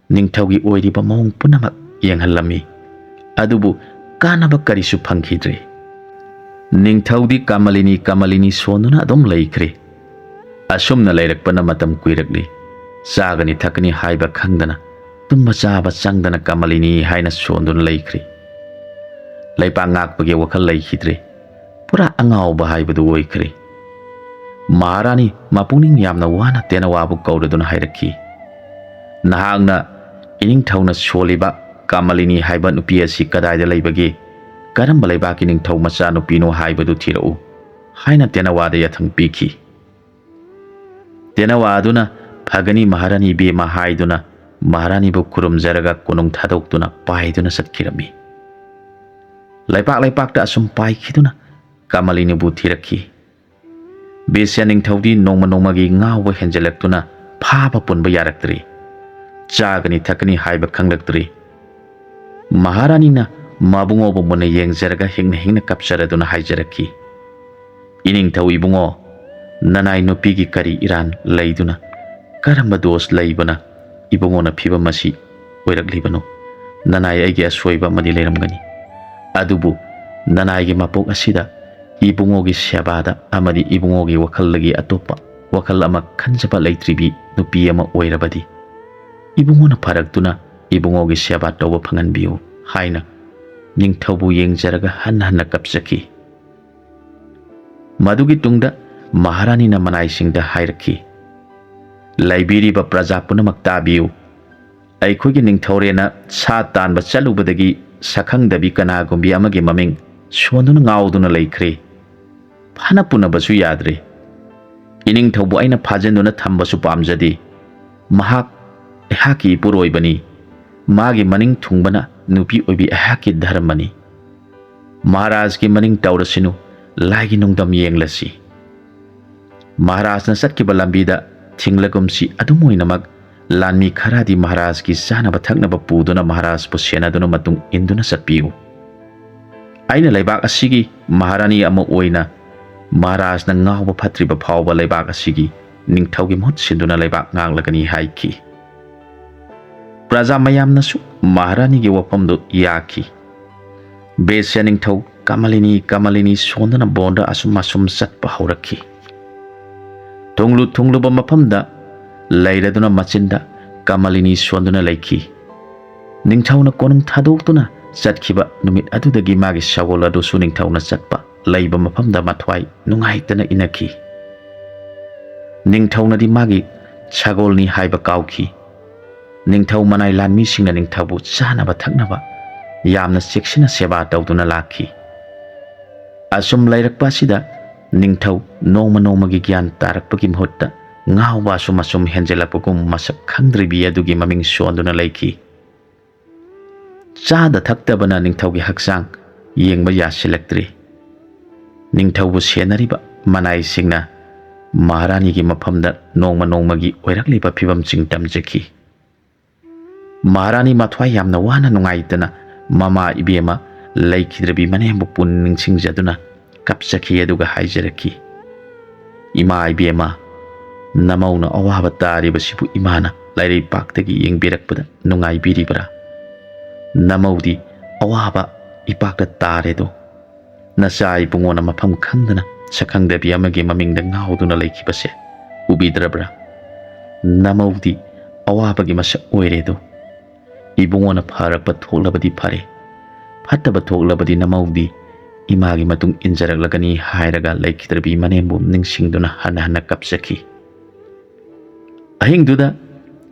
ꯅꯤꯡꯊꯧꯒꯤ ꯑꯣꯏꯔꯤꯕ ꯃꯑꯣꯡ ꯄꯨꯝꯅꯃꯛ ꯌꯦꯡꯍꯜꯂꯝꯃꯤ꯫ ꯑꯗꯨꯕꯨ ꯀꯥꯟꯅꯕ ꯀꯔꯤꯁꯨ ꯐꯪꯈꯤꯗ꯭ꯔꯦ꯫ ꯅꯤꯡꯊꯧꯗꯤ ꯀꯃꯂꯤꯅꯤ, ꯀꯃꯂꯤꯅꯤ ꯁꯣꯟꯗꯨꯅ ꯑꯗꯨꯝ ꯂꯩꯈ꯭ꯔꯦ꯫ ꯑꯁꯨꯝꯅ ꯂꯩꯔꯛꯄꯅ ꯃꯇꯝ ꯀꯨꯏꯔꯛꯂꯤ꯫ ꯆꯥꯒꯅꯤ ꯊꯛꯀꯅꯤ ꯍꯥꯏꯕ ꯈꯪꯗꯅ, ꯇꯨꯝꯕ ꯆꯥꯕ ꯆꯪꯗꯅ ꯀꯃꯂꯤꯅꯤ ꯍꯥꯏꯅ ꯁꯣꯟꯗꯨꯅ ꯂꯩꯈ꯭ꯔꯦ꯫ ꯂꯩꯄꯥꯛ ꯉꯥꯛꯄꯒꯤ ꯋꯥꯈꯜ ꯂꯩꯈꯤꯗ꯭ꯔꯦ꯫ ꯄꯨꯔꯥ ꯑꯉꯥꯎꯕ ꯍꯥꯏꯕꯗꯨ ꯑꯣꯏꯈ꯭ꯔꯦ꯫ ꯃꯍꯥꯔꯥꯅꯤ ꯃꯄꯨꯛꯅꯤꯡ ꯌꯥꯝꯅ ꯋꯥꯅ ꯇꯦꯅꯋꯥꯕꯨ ꯀꯧꯔꯗꯨꯅ ꯍꯥꯏꯔꯛꯈꯤ, "ꯅꯍꯥꯛꯅ ꯏꯅꯤꯡꯊꯧꯅ ꯁꯣꯜꯂꯤꯕ ꯀꯃꯂꯤꯅꯤ ꯍꯥꯏꯕ ꯅꯨꯄꯤ ꯑꯁꯤ ꯀꯗꯥꯏꯗ ꯂꯩꯕꯒꯦ? ꯀꯔꯝꯕ ꯂꯩꯕꯥꯛꯀꯤ ꯅꯤꯡꯊꯧ ꯃꯆꯥꯅꯨꯄꯤꯅꯣ ꯍꯥꯏꯕꯗꯨ ꯊꯤꯔꯛꯎ" ꯍꯥꯏꯅ ꯇꯦꯅꯋꯥꯗ ꯌꯥꯊꯪ ꯄꯤꯈꯤ꯫ ꯇꯦꯅꯋꯥ ꯑꯗꯨꯅ "ꯐꯒꯅꯤ ꯃꯍꯥꯔꯥꯅꯤ ꯏꯕꯦꯝꯃ" ꯍꯥꯏꯗꯨꯅ ꯃꯍꯥꯔꯥꯅꯤꯕꯨ ꯈꯨꯔꯨꯝꯖꯔꯒ ꯀꯣꯅꯨꯡ ꯊꯥꯗꯣꯛꯇꯨꯅ ꯄꯥꯏꯗꯨꯅ ꯆꯠꯈꯤꯔꯝꯃꯤ꯫ ꯂꯩꯄꯥꯛ ꯂꯩꯄꯥꯛꯇ ꯑꯁꯨꯝ ꯄꯥꯏꯈꯤꯗꯨꯅ ꯀꯃꯂꯤꯅꯤꯕꯨ ꯊꯤꯔꯛꯈꯤ꯫ ꯕꯦꯁ꯭ꯌꯥ ꯅꯤꯡꯊꯧꯗꯤ ꯅꯣꯡꯃ ꯅꯣꯡꯃꯒꯤ ꯉꯥꯎꯕ ꯍꯦꯟꯖꯜꯂꯛꯇꯨꯅ ꯐꯥꯕ ꯄꯨꯟꯕ ꯌꯥꯔꯛꯇ꯭ꯔꯦ꯫ ꯆꯥꯒꯅꯤ ꯊꯛꯀꯅꯤ ꯍꯥꯏꯕ ꯈꯪꯂꯛꯇ꯭ꯔꯦ꯫ ꯃꯍꯥꯔꯥꯅꯤꯅ ꯃꯕꯨꯡꯉꯣꯕꯨ ꯃꯨꯟꯅ ꯌꯦꯡꯖꯔꯒ ꯍꯤꯡꯅ ꯍꯤꯡꯅ ꯀꯞꯆꯔꯗꯨꯅ ꯍꯥꯏꯖꯔꯛꯈꯤ, "ꯏꯅꯤꯡꯊꯧ ꯏꯕꯨꯡꯉꯣ, ꯅꯅꯥꯏ ꯅꯨꯄꯤꯒꯤ ꯀꯔꯤ ꯏꯔꯥꯟ ꯂꯩꯗꯨꯅ, ꯀꯔꯝꯕ ꯗꯣꯁ ꯂꯩꯕꯅ ꯏꯕꯨꯡꯉꯣꯅ ꯐꯤꯕꯝ ꯑꯁꯤ ꯑꯣꯏꯔꯛꯂꯤꯕꯅꯣ? ꯅꯅꯥꯏ ꯑꯩꯒꯤ ꯑꯁꯣꯏꯕ ꯑꯃꯗꯤ ꯂꯩꯔꯝꯒꯅꯤ꯫ ꯑꯗꯨꯕꯨ ꯅꯅꯥꯏꯒꯤ ꯃꯄꯣꯛ ꯑꯁꯤꯗ ꯏꯕꯨꯡꯉꯣꯒꯤ ꯁꯦꯕꯥꯗ ꯑꯃꯗꯤ ꯏꯕꯨꯡꯉꯣꯒꯤ ꯋꯥꯈꯜꯗꯒꯤ ꯑꯇꯣꯞꯄ ꯋꯥꯈꯜ ꯑꯃ ꯈꯟꯖꯕ ꯂꯩꯇ꯭ꯔꯤꯕꯤ ꯅꯨꯄꯤ ꯑꯃ ꯑꯣꯏꯔꯕꯗꯤ ꯏꯕꯨꯡꯉꯣꯅ ꯐꯔꯛꯇꯨꯅ ꯏꯕꯨꯡꯉꯣꯒꯤ ꯁꯦꯕꯥ ꯇꯧꯕ ꯐꯪꯍꯟꯕꯤꯌꯨ" ꯍꯥꯏꯅ ꯅꯤꯡꯊꯧꯕꯨ ꯌꯦꯡꯖꯔꯒ ꯍꯟꯅ ꯍꯟꯅ ꯀꯞꯆꯈꯤ꯫ ꯃꯗꯨꯒꯤ ꯇꯨꯡꯗ ꯃꯍꯥꯔꯥꯅꯤꯅ ꯃꯅꯥꯏꯁꯤꯡꯗ ꯍꯥꯏꯔꯛꯈꯤ, "ꯂꯩꯕꯤꯔꯤꯕ ꯄ꯭ꯔꯖꯥ ꯄꯨꯝꯅꯃꯛ ꯇꯥꯕꯤꯌꯨ꯫ ꯑꯩꯈꯣꯏꯒꯤ ꯅꯤꯡꯊꯧꯔꯦꯅ ꯁꯥ ꯇꯥꯟꯕ ꯆꯠꯂꯨꯕꯗꯒꯤ ꯁꯛꯈꯪꯗꯕꯤ ꯀꯅꯥꯒꯨꯝꯕꯤ ꯑꯃꯒꯤ ꯃꯃꯤꯡ ꯁꯣꯟꯗꯨꯅ ꯉꯥꯎꯗꯨꯅ ꯂꯩꯈ꯭ꯔꯦ꯫ ꯐꯥꯅ ꯄꯨꯅꯕꯁꯨ ꯌꯥꯗ꯭ꯔꯦ꯫ ꯏꯅꯤꯡꯊꯧꯕꯨ ꯑꯩꯅ ꯐꯥꯖꯤꯟꯗꯨꯅ ꯊꯝꯕꯁꯨ ꯄꯥꯝꯖꯗꯦ꯫ ꯃꯍꯥꯛ ꯑꯩꯍꯥꯛꯀꯤ ꯏꯄꯨꯔꯣꯏꯕꯅꯤ꯫ ꯃꯥꯒꯤ ꯃꯅꯤꯡ ꯊꯨꯡꯕꯅ ꯅꯨꯄꯤ ꯑꯣꯏꯕꯤ ꯑꯩꯍꯥꯛꯀꯤ ꯙꯔꯃꯅꯤ꯫ ꯃꯍꯥꯔꯥꯖꯀꯤ ꯃꯅꯤꯡ ꯇꯧꯔꯁꯤꯅꯨ, ꯂꯥꯏꯒꯤ ꯅꯨꯡꯗꯝ ꯌꯦꯡꯂꯁꯤ꯫ ꯃꯍꯥꯔꯥꯖꯅ ꯆꯠꯈꯤꯕ ꯂꯝꯕꯤꯗ ꯊꯤꯡꯂꯒꯨꯝꯁꯤ, ꯑꯗꯨꯝ ꯑꯣꯏꯅꯃꯛ ꯂꯥꯟꯃꯤ ꯈꯔꯗꯤ ꯃꯍꯥꯔꯥꯖꯀꯤ ꯆꯥꯅꯕ ꯊꯛꯅꯕ ꯄꯨꯗꯨꯅ ꯃꯍꯥꯔꯥꯖꯄꯨ ꯁꯦꯟꯅꯗꯨꯅ ꯃꯇꯨꯡ ꯏꯟꯗꯨꯅ ꯆꯠꯄꯤꯌꯨ꯫ ꯑꯩꯅ ꯂꯩꯕꯥꯛ ꯑꯁꯤꯒꯤ ꯃꯍꯥꯔꯥꯅꯤ ꯑꯃ ꯑꯣꯏꯅ ꯃꯍꯥꯔꯥꯖꯅ ꯉꯥꯎꯕ ꯐꯠꯇ꯭ꯔꯤꯕ ꯐꯥꯎꯕ ꯂꯩꯕꯥꯛ ꯑꯁꯤꯒꯤ ꯅꯤꯡꯊꯧꯒꯤ ꯃꯍꯨꯠ ꯁꯤꯟꯗꯨꯅ ꯂꯩꯕꯥꯛ ꯉꯥꯛꯂꯒꯅꯤ" ꯍꯥꯏꯈꯤ꯫ ꯄ꯭ꯔꯖꯥ ꯃꯌꯥꯝꯅꯁꯨ ꯃꯍꯥꯔꯥꯅꯤꯒꯤ ꯋꯥꯐꯝꯗꯨ ꯌꯥꯈꯤ꯫ ꯕꯦꯁ꯭ꯌꯥ ꯅꯤꯡꯊꯧ "ꯀꯃꯂꯤꯅꯤ, ꯀꯃꯂꯤꯅꯤ" ꯁꯣꯟꯗꯨꯅ ꯕꯣꯟꯗ ꯑꯁꯨꯝ ꯑꯁꯨꯝ ꯆꯠꯄ ꯍꯧꯔꯛꯈꯤ꯫ ꯊꯨꯡꯂꯨ ꯊꯨꯡꯂꯨꯕ ꯃꯐꯝꯗ ꯂꯩꯔꯗꯨꯅ ꯃꯆꯤꯟꯗ "ꯀꯃꯂꯤꯅꯤ" ꯁꯣꯟꯗꯨꯅ ꯂꯩꯈꯤ꯫ ꯅꯤꯡꯊꯧꯅ ꯀꯣꯅꯨꯡ ꯊꯥꯗꯣꯛꯇꯨꯅ ꯆꯠꯈꯤꯕ ꯅꯨꯃꯤꯠ ꯑꯗꯨꯗꯒꯤ ꯃꯥꯒꯤ ꯁꯒꯣꯜ ꯑꯗꯨꯁꯨ ꯅꯤꯡꯊꯧꯅ ꯆꯠꯄ ꯂꯩꯕ ꯃꯐꯝꯗ ꯃꯊ꯭ꯋꯥꯏ ꯅꯨꯡꯉꯥꯏꯇꯅ ꯏꯟꯅꯈꯤ꯫ ꯅꯤꯡꯊꯧꯅꯗꯤ ꯃꯥꯒꯤ ꯁꯒꯣꯜꯅꯤ ꯍꯥꯏꯕ ꯀꯥꯎꯈꯤ꯫ ꯅꯤꯡꯊꯧ ꯃꯅꯥꯏ ꯂꯥꯟꯃꯤꯁꯤꯡꯅ ꯅꯤꯡꯊꯧꯕꯨ ꯆꯥꯅꯕ ꯊꯛꯅꯕ ꯌꯥꯝꯅ ꯆꯦꯛꯁꯤꯟꯅ ꯁꯦꯕꯥ ꯇꯧꯗꯨꯅ ꯂꯥꯛꯈꯤ꯫ ꯑꯁꯨꯝ ꯂꯩꯔꯛꯄ ꯑꯁꯤꯗ ꯅꯤꯡꯊꯧ ꯅꯣꯡꯃ ꯅꯣꯡꯃꯒꯤ ꯒ꯭ꯌꯥꯟ ꯇꯥꯔꯛꯄꯒꯤ ꯃꯍꯨꯠꯇ ꯉꯥꯎꯕ ꯑꯁꯨꯝ ꯑꯁꯨꯝ ꯍꯦꯟꯖꯜꯂꯛꯄꯒꯨꯝ ꯃꯁꯛ ꯈꯪꯗ꯭ꯔꯤꯕꯤ ꯑꯗꯨꯒꯤ ꯃꯃꯤꯡ ꯁꯣꯟꯗꯨꯅ ꯂꯩꯈꯤ꯫ ꯆꯥꯗ ꯊꯛꯇꯕꯅ ꯅꯤꯡꯊꯧꯒꯤ ꯍꯛꯆꯥꯡ ꯌꯦꯡꯕ ꯌꯥꯁꯤꯜꯂꯛꯇ꯭ꯔꯤ꯫ ꯅꯤꯡꯊꯧꯕꯨ ꯁꯦꯟꯅꯔꯤꯕ ꯃꯅꯥꯏꯁꯤꯡꯅ ꯃꯍꯥꯔꯥꯅꯤꯒꯤ ꯃꯐꯝꯗ ꯅꯣꯡꯃ ꯅꯣꯡꯃꯒꯤ ꯑꯣꯏꯔꯛꯂꯤꯕ ꯐꯤꯕꯝꯁꯤꯡ ꯇꯝꯖꯈꯤ꯫ ꯃꯍꯥꯔꯥꯅꯤ ꯃꯊ꯭ꯋꯥꯏ ꯌꯥꯝꯅ ꯋꯥꯅ ꯅꯨꯡꯉꯥꯏꯇꯅ ꯃꯃꯥ ꯏꯕꯦꯝꯃ ꯂꯩꯈꯤꯗ꯭ꯔꯕꯤ ꯃꯅꯦꯝꯕꯨ ꯄꯨꯛꯅꯤꯡ ꯅꯤꯡꯁꯤꯡꯖꯗꯨꯅ ꯀꯞꯆꯈꯤ, ꯑꯗꯨꯒ ꯍꯥꯏꯖꯔꯛꯈꯤ, "ꯏꯃꯥ ꯏꯕꯦꯝꯃ, ꯅꯃꯧꯅ ꯑꯋꯥꯕ ꯇꯥꯔꯤꯕꯁꯤꯕꯨ ꯏꯃꯥꯅ ꯂꯥꯏꯔꯩꯄꯥꯛꯇꯒꯤ ꯌꯦꯡꯕꯤꯔꯛꯄꯗ ꯅꯨꯡꯉꯥꯏꯕꯤꯔꯤꯕ꯭ꯔꯥ? ꯅꯃꯧꯗꯤ ꯑꯋꯥꯕ ꯏꯄꯥꯛꯇ ꯇꯥꯔꯦꯗꯣ꯫ ꯅꯆꯥ ꯏꯕꯨꯡꯉꯣꯅ ꯃꯐꯝ ꯈꯪꯗꯅ ꯁꯛꯈꯪꯗꯕꯤ ꯑꯃꯒꯤ ꯃꯃꯤꯡꯗ ꯉꯥꯎꯗꯨꯅ ꯂꯩꯈꯤꯕꯁꯦ ꯎꯕꯤꯗ꯭ꯔꯕ꯭ꯔꯥ? ꯅꯃꯧꯗꯤ ꯑꯋꯥꯕꯒꯤ ꯃꯁꯛ ꯑꯣꯏꯔꯦꯗꯣ꯫ ꯏꯕꯨꯡꯉꯣꯅ ꯐꯔꯛꯄ ꯊꯣꯛꯂꯕꯗꯤ ꯐꯔꯦ, ꯐꯠꯇꯕ ꯊꯣꯛꯂꯕꯗꯤ ꯅꯃꯧꯗꯤ ꯏꯃꯥꯒꯤ ꯃꯇꯨꯡ ꯏꯟꯖꯔꯛꯂꯒꯅꯤ" ꯍꯥꯏꯔꯒ ꯂꯩꯈꯤꯗ꯭ꯔꯕꯤ ꯃꯅꯦꯝꯕꯨ ꯅꯤꯡꯁꯤꯡꯗꯨꯅ ꯍꯟꯅ ꯍꯟꯅ ꯀꯞꯆꯈꯤ꯫ ꯑꯍꯤꯡꯗꯨꯗ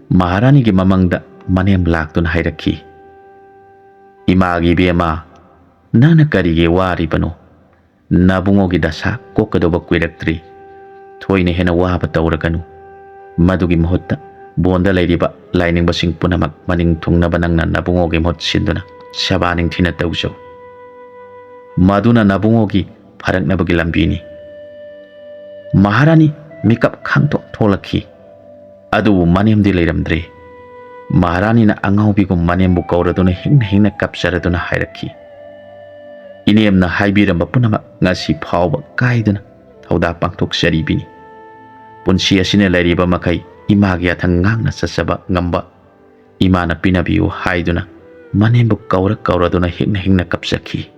ꯃꯍꯥꯔꯥꯅꯤꯒꯤ ꯃꯃꯪꯗ ꯃꯅꯦꯝ ꯂꯥꯛꯇꯨꯅ ꯍꯥꯏꯔꯛꯈꯤ, "ꯏꯃꯥꯒꯤ ꯏꯕꯦꯝꯃ, ꯅꯪꯅ ꯀꯔꯤꯒꯤ ꯋꯥꯔꯤꯕꯅꯣ? ꯅꯕꯨꯡꯉꯣꯒꯤ ꯗꯁꯥ ꯀꯣꯛꯀꯗꯧꯕ ꯀꯨꯏꯔꯛꯇ꯭ꯔꯤ꯫ ꯊꯣꯏꯅ ꯍꯦꯟꯅ ꯋꯥꯕ ꯇꯧꯔꯒꯅꯨ꯫ ꯃꯗꯨꯒꯤ ꯃꯍꯨꯠꯇ ꯕꯣꯟꯗ ꯂꯩꯔꯤꯕ ꯂꯥꯏꯅꯤꯡꯕꯁꯤꯡ ꯄꯨꯝꯅꯃꯛ ꯃꯅꯤꯡ ꯊꯨꯡꯅꯕ ꯅꯪꯅ ꯅꯕꯨꯡꯉꯣꯒꯤ ꯃꯍꯨꯠ ꯁꯤꯟꯗꯨꯅ ꯁꯦꯕꯥ ꯅꯤꯡꯊꯤꯅ ꯇꯧꯖꯧ꯫ ꯃꯗꯨꯅ ꯅꯕꯨꯡꯉꯣꯒꯤ ꯐꯔꯛꯅꯕꯒꯤ ꯂꯝꯕꯤꯅꯤ"꯫ ꯃꯍꯥꯔꯥꯅꯤ ꯃꯤꯀꯞ ꯈꯪꯊꯣꯛ ꯊꯣꯛꯂꯛꯈꯤ꯫ ꯑꯗꯨꯕꯨ ꯃꯅꯦꯝꯗꯤ ꯂꯩꯔꯝꯗ꯭ꯔꯦ꯫ ꯃꯍꯥꯔꯥꯅꯤꯅ ꯑꯉꯥꯎꯕꯤꯒꯨꯝ ꯃꯅꯦꯝꯕꯨ ꯀꯧꯔꯗꯨꯅ ꯍꯤꯡꯅ ꯍꯤꯡꯅ ꯀꯞꯆꯔꯗꯨꯅ ꯍꯥꯏꯔꯛꯈꯤ, "ꯏꯅꯦꯝꯅ ꯍꯥꯏꯕꯤꯔꯝꯕ ꯄꯨꯝꯅꯃꯛ ꯉꯁꯤ ꯐꯥꯎꯕ ꯀꯥꯏꯗꯅ ꯊꯧꯗꯥ ꯄꯥꯡꯊꯣꯛꯆꯔꯤꯕꯤꯅꯤ꯫ ꯄꯨꯟꯁꯤ ꯑꯁꯤꯅ ꯂꯩꯔꯤꯕ ꯃꯈꯩ ꯏꯃꯥꯒꯤ ꯌꯥꯊꯪ ꯉꯥꯛꯅ ꯆꯠꯆꯕ ꯉꯝꯕ ꯏꯃꯥꯅ ꯄꯤꯅꯕꯤꯌꯨ" ꯍꯥꯏꯗꯨꯅ ꯃꯅꯦꯝꯕꯨ ꯀꯧꯔ ꯀꯧꯔꯗꯨꯅ ꯍꯤꯡꯅ ꯍꯤꯡꯅ ꯀꯞꯆꯈꯤ꯫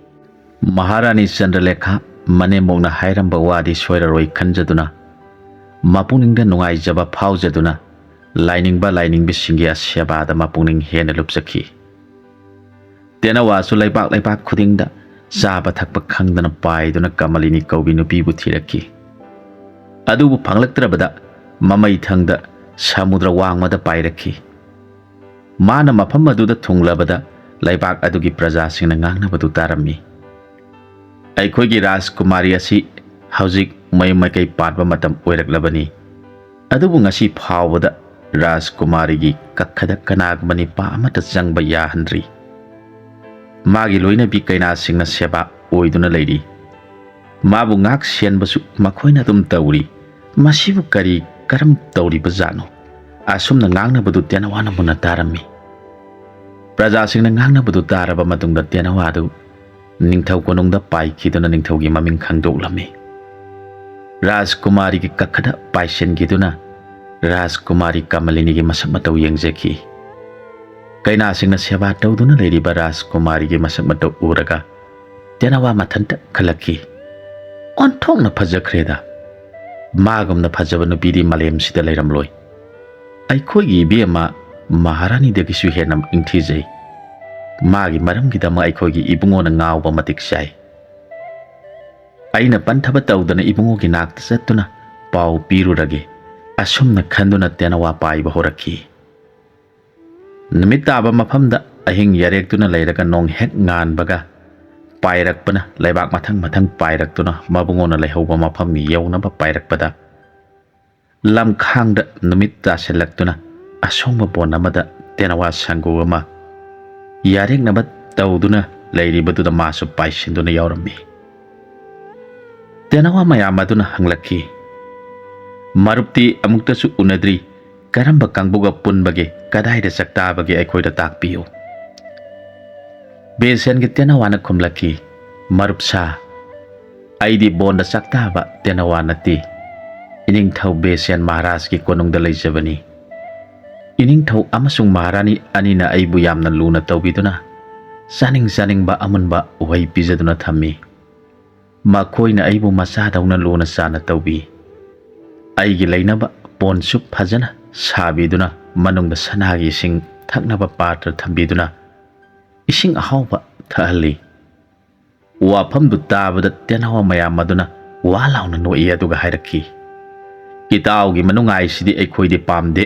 ꯃꯍꯥꯔꯥꯅꯤ ꯆꯟꯗ꯭ꯔꯂꯦꯈꯥ ꯃꯅꯦꯝꯕꯣꯛꯅ ꯍꯥꯏꯔꯝꯕ ꯋꯥꯗꯤ ꯁꯣꯏꯔꯔꯣꯏ ꯈꯟꯖꯗꯨꯅ, ꯃꯄꯨꯛꯅꯤꯡꯗ ꯅꯨꯡꯉꯥꯏꯖꯕ ꯐꯥꯎꯖꯗꯨꯅ, ꯂꯥꯏꯅꯤꯡꯕ ꯂꯥꯏꯅꯤꯡꯕꯤꯁꯤꯡꯒꯤ ꯁꯦꯕꯥꯗ ꯃꯄꯨꯛꯅꯤꯡ ꯍꯦꯟꯅ ꯂꯨꯞꯆꯈꯤ꯫ ꯇꯦꯅꯋꯥꯁꯨ ꯂꯩꯕꯥꯛ ꯂꯩꯕꯥꯛ ꯈꯨꯗꯤꯡꯗ ꯆꯥꯕ ꯊꯛꯄ ꯈꯪꯗꯅ ꯄꯥꯏꯗꯨꯅ ꯀꯃꯂꯤꯅꯤ ꯀꯧꯕꯤ ꯅꯨꯄꯤꯕꯨ ꯊꯤꯔꯛꯈꯤ꯫ ꯑꯗꯨꯕꯨ ꯐꯪꯂꯛꯇ꯭ꯔꯕꯗ ꯃꯃꯩ ꯊꯪꯗ ꯁꯃꯨꯗ꯭ꯔ ꯋꯥꯡꯃꯗ ꯄꯥꯏꯔꯛꯈꯤ꯫ ꯃꯥꯅ ꯃꯐꯝ ꯑꯗꯨꯗ ꯊꯨꯡꯂꯕꯗ ꯂꯩꯕꯥꯛ ꯑꯗꯨꯒꯤ ꯄ꯭ꯔꯖꯥꯁꯤꯡꯅ ꯉꯥꯡꯅꯕꯗꯨ ꯇꯥꯔꯝꯃꯤ꯫ "ꯑꯩꯈꯣꯏꯒꯤ ꯔꯥꯖꯀꯨꯃꯥꯔꯤ ꯑꯁꯤ ꯍꯧꯖꯤꯛ ꯃꯌꯨꯝ ꯃꯀꯩ ꯄꯥꯟꯕ ꯃꯇꯝ ꯑꯣꯏꯔꯛꯂꯕꯅꯤ꯫ ꯑꯗꯨꯕꯨ ꯉꯁꯤ ꯐꯥꯎꯕꯗ ꯔꯥꯖꯀꯨꯃꯥꯔꯤꯒꯤ ꯀꯛꯈꯗ ꯀꯅꯥꯒꯨꯝꯕ ꯅꯤꯄꯥ ꯑꯃꯠꯇ ꯆꯪꯕ ꯌꯥꯍꯟꯗ꯭ꯔꯤ꯫ ꯃꯥꯒꯤ ꯂꯣꯏꯅꯕꯤ ꯀꯩꯅꯥꯁꯤꯡꯅ ꯁꯦꯕꯥ ꯑꯣꯏꯗꯨꯅ ꯂꯩꯔꯤ꯫ ꯃꯥꯕꯨ ꯉꯥꯛ ꯁꯦꯟꯕꯁꯨ ꯃꯈꯣꯏꯅ ꯑꯗꯨꯝ ꯇꯧꯔꯤ꯫ "ꯃꯁꯤꯕꯨ ꯀꯔꯤ ꯀꯔꯝ ꯇꯧꯔꯤꯕꯖꯥꯠꯅꯣ?" ꯑꯁꯨꯝꯅ ꯉꯥꯡꯅꯕꯗꯨ ꯇꯦꯅꯋꯥꯅ ꯃꯨꯟꯅ ꯇꯥꯔꯝꯃꯤ꯫ ꯄ꯭ꯔꯖꯥꯁꯤꯡꯅ ꯉꯥꯡꯅꯕꯗꯨ ꯇꯥꯔꯕ ꯃꯇꯨꯡꯗ ꯇꯦꯅꯋꯥꯗꯨ ꯅꯤꯡꯊꯧ ꯀꯣꯅꯨꯡꯗ ꯄꯥꯏꯈꯤꯗꯨꯅ ꯅꯤꯡꯊꯧꯒꯤ ꯃꯃꯤꯡ ꯈꯪꯗꯣꯛꯂꯝꯃꯤ꯫ ꯔꯥꯖꯀꯨꯃꯥꯔꯤꯒꯤ ꯀꯥꯈꯗ ꯄꯥꯏꯁꯤꯟꯈꯤꯗꯨꯅ ꯔꯥꯖꯀꯨꯃꯥꯔꯤ ꯀꯃꯂꯤꯅꯤꯒꯤ ꯃꯁꯛ ꯃꯇꯧ ꯌꯦꯡꯖꯈꯤ꯫ ꯀꯩꯅꯥꯁꯤꯡꯅ ꯁꯦꯕꯥ ꯇꯧꯗꯨꯅ ꯂꯩꯔꯤꯕ ꯔꯥꯖꯀꯨꯃꯥꯔꯤꯒꯤ ꯃꯁꯛ ꯃꯇꯧ ꯎꯔꯒ ꯇꯦꯅꯋꯥ ꯃꯊꯟꯇ ꯈꯜꯂꯛꯈꯤ, "ꯑꯣꯟꯊꯣꯛꯅ ꯐꯖꯈ꯭ꯔꯦꯗ꯫ ꯃꯥꯒꯨꯝꯅ ꯐꯖꯕ ꯅꯨꯄꯤꯗꯤ ꯃꯥꯂꯦꯝꯁꯤꯗ ꯂꯩꯔꯝꯂꯣꯏ꯫ ꯑꯩꯈꯣꯏꯒꯤ ꯏꯕꯦꯝꯃ ꯃꯍꯥꯔꯥꯅꯤꯗꯒꯤꯁꯨ ꯍꯦꯟꯅ ꯅꯤꯡꯊꯤꯖꯩ꯫ ꯃꯥꯒꯤ ꯃꯔꯝꯒꯤꯗꯃꯛ ꯑꯩꯈꯣꯏꯒꯤ ꯏꯕꯨꯡꯉꯣꯅ ꯉꯥꯎꯕ ꯃꯇꯤꯛ ꯆꯥꯏ꯫ ꯑꯩꯅ ꯄꯟꯊꯕ ꯇꯧꯗꯅ ꯏꯕꯨꯡꯉꯣꯒꯤ ꯅꯥꯛꯇ ꯆꯠꯇꯨꯅ ꯄꯥꯎ ꯄꯤꯔꯨꯔꯒꯦ"꯫ ꯑꯁꯨꯝꯅ ꯈꯟꯗꯨꯅ ꯇꯦꯅꯋꯥ ꯄꯥꯏꯕ ꯍꯧꯔꯛꯈꯤ꯫ ꯅꯨꯃꯤꯠ ꯇꯥꯕ ꯃꯐꯝꯗ ꯑꯍꯤꯡ ꯌꯥꯔꯦꯛꯇꯨꯅ ꯂꯩꯔꯒ ꯅꯣꯡ ꯍꯦꯛ ꯉꯥꯟꯕꯒ ꯄꯥꯏꯔꯛꯄꯅ ꯂꯩꯕꯥꯛ ꯃꯊꯪ ꯃꯊꯪ ꯄꯥꯏꯔꯛꯇꯨꯅ ꯃꯕꯨꯡꯉꯣꯅ ꯂꯩꯍꯧꯕ ꯃꯐꯝ ꯌꯧꯅꯕ ꯄꯥꯏꯔꯛꯄꯗ, ꯂꯝꯈꯥꯡꯗ ꯅꯨꯃꯤꯠ ꯇꯥꯁꯤꯜꯂꯛꯇꯨꯅ ꯑꯁꯣꯡꯕ ꯕꯣꯟ ꯑꯃꯗ ꯇꯦꯅꯋꯥ ꯁꯪꯒꯨ ꯑꯃ ꯌꯥꯔꯦꯛꯅꯕ ꯇꯧꯗꯨꯅ ꯂꯩꯔꯤꯕꯗꯨꯗ ꯃꯥꯁꯨ ꯄꯥꯏꯁꯤꯟꯗꯨꯅ ꯌꯥꯎꯔꯝꯃꯤ꯫ ꯇꯦꯅꯋꯥ ꯃꯌꯥꯝ ꯑꯗꯨꯅ ꯍꯪꯂꯛꯈꯤ, "ꯃꯔꯨꯞꯇꯤ ꯑꯃꯨꯛꯇꯁꯨ ꯎꯅꯗ꯭ꯔꯤ, ꯀꯔꯝꯕ ꯀꯥꯡꯕꯨꯒ ꯄꯨꯟꯕꯒꯦ? ꯀꯗꯥꯏꯗ ꯆꯥꯛꯇꯥꯕꯒꯦ? ꯑꯩꯈꯣꯏꯗ ꯇꯥꯛꯄꯤꯌꯨ"꯫ ꯕꯦꯁꯦꯟꯒꯤ ꯇꯦꯅꯋꯥꯅ ꯈꯨꯝꯂꯛꯈꯤ, "ꯃꯔꯨꯞ ꯁꯥ, ꯑꯩꯗꯤ ꯕꯣꯟꯗ ꯆꯥꯛꯇꯥꯕ ꯇꯦꯅꯋꯥ ꯅꯠꯇꯦ, ꯏꯅꯤꯡꯊꯧ ꯕꯦꯁꯦꯟ ꯃꯍꯥꯔꯥꯖꯀꯤ ꯀꯣꯅꯨꯡꯗ ꯂꯩꯖꯕꯅꯤ꯫ ꯏꯅꯤꯡꯊꯧ ꯑꯃꯁꯨꯡ ꯃꯍꯥꯔꯥꯅꯤ ꯑꯅꯤꯅ ꯑꯩꯕꯨ ꯌꯥꯝꯅ ꯂꯨꯅ ꯇꯧꯕꯤꯗꯨꯅ ꯆꯥꯅꯤꯡ ꯆꯥꯅꯤꯡꯕ ꯑꯃꯨꯟꯕ ꯎꯍꯩ ꯄꯤꯖꯗꯨꯅ ꯊꯝꯃꯤ꯫ ꯃꯈꯣꯏꯅ ꯑꯩꯕꯨ ꯃꯆꯥꯗꯧꯅ ꯂꯨꯅ ꯆꯥꯟꯅ ꯇꯧꯕꯤ꯫ ꯑꯩꯒꯤ ꯂꯩꯅꯕ ꯄꯣꯟꯁꯨ ꯐꯖꯅ ꯁꯥꯕꯤꯗꯨꯅ ꯃꯅꯨꯡꯗ ꯁꯅꯥꯒꯤ ꯏꯁꯤꯡ ꯊꯛꯅꯕ ꯄꯥꯇ꯭ꯔ ꯊꯝꯕꯤꯗꯨꯅ ꯏꯁꯤꯡ ꯑꯍꯥꯎꯕ ꯊꯛꯍꯜꯂꯤ"꯫ ꯋꯥꯐꯝꯗꯨ ꯇꯥꯕꯗ ꯇꯦꯅꯋꯥ ꯃꯌꯥꯝ ꯑꯗꯨꯅ ꯋꯥ ꯂꯥꯎꯅ ꯅꯣꯛꯏ, ꯑꯗꯨꯒ ꯍꯥꯏꯔꯛꯈꯤ, "ꯏꯇꯥꯎꯒꯤ ꯃꯅꯨꯡꯉꯥꯏꯁꯤꯗꯤ ꯑꯩꯈꯣꯏꯗꯤ ꯄꯥꯝꯗꯦ꯫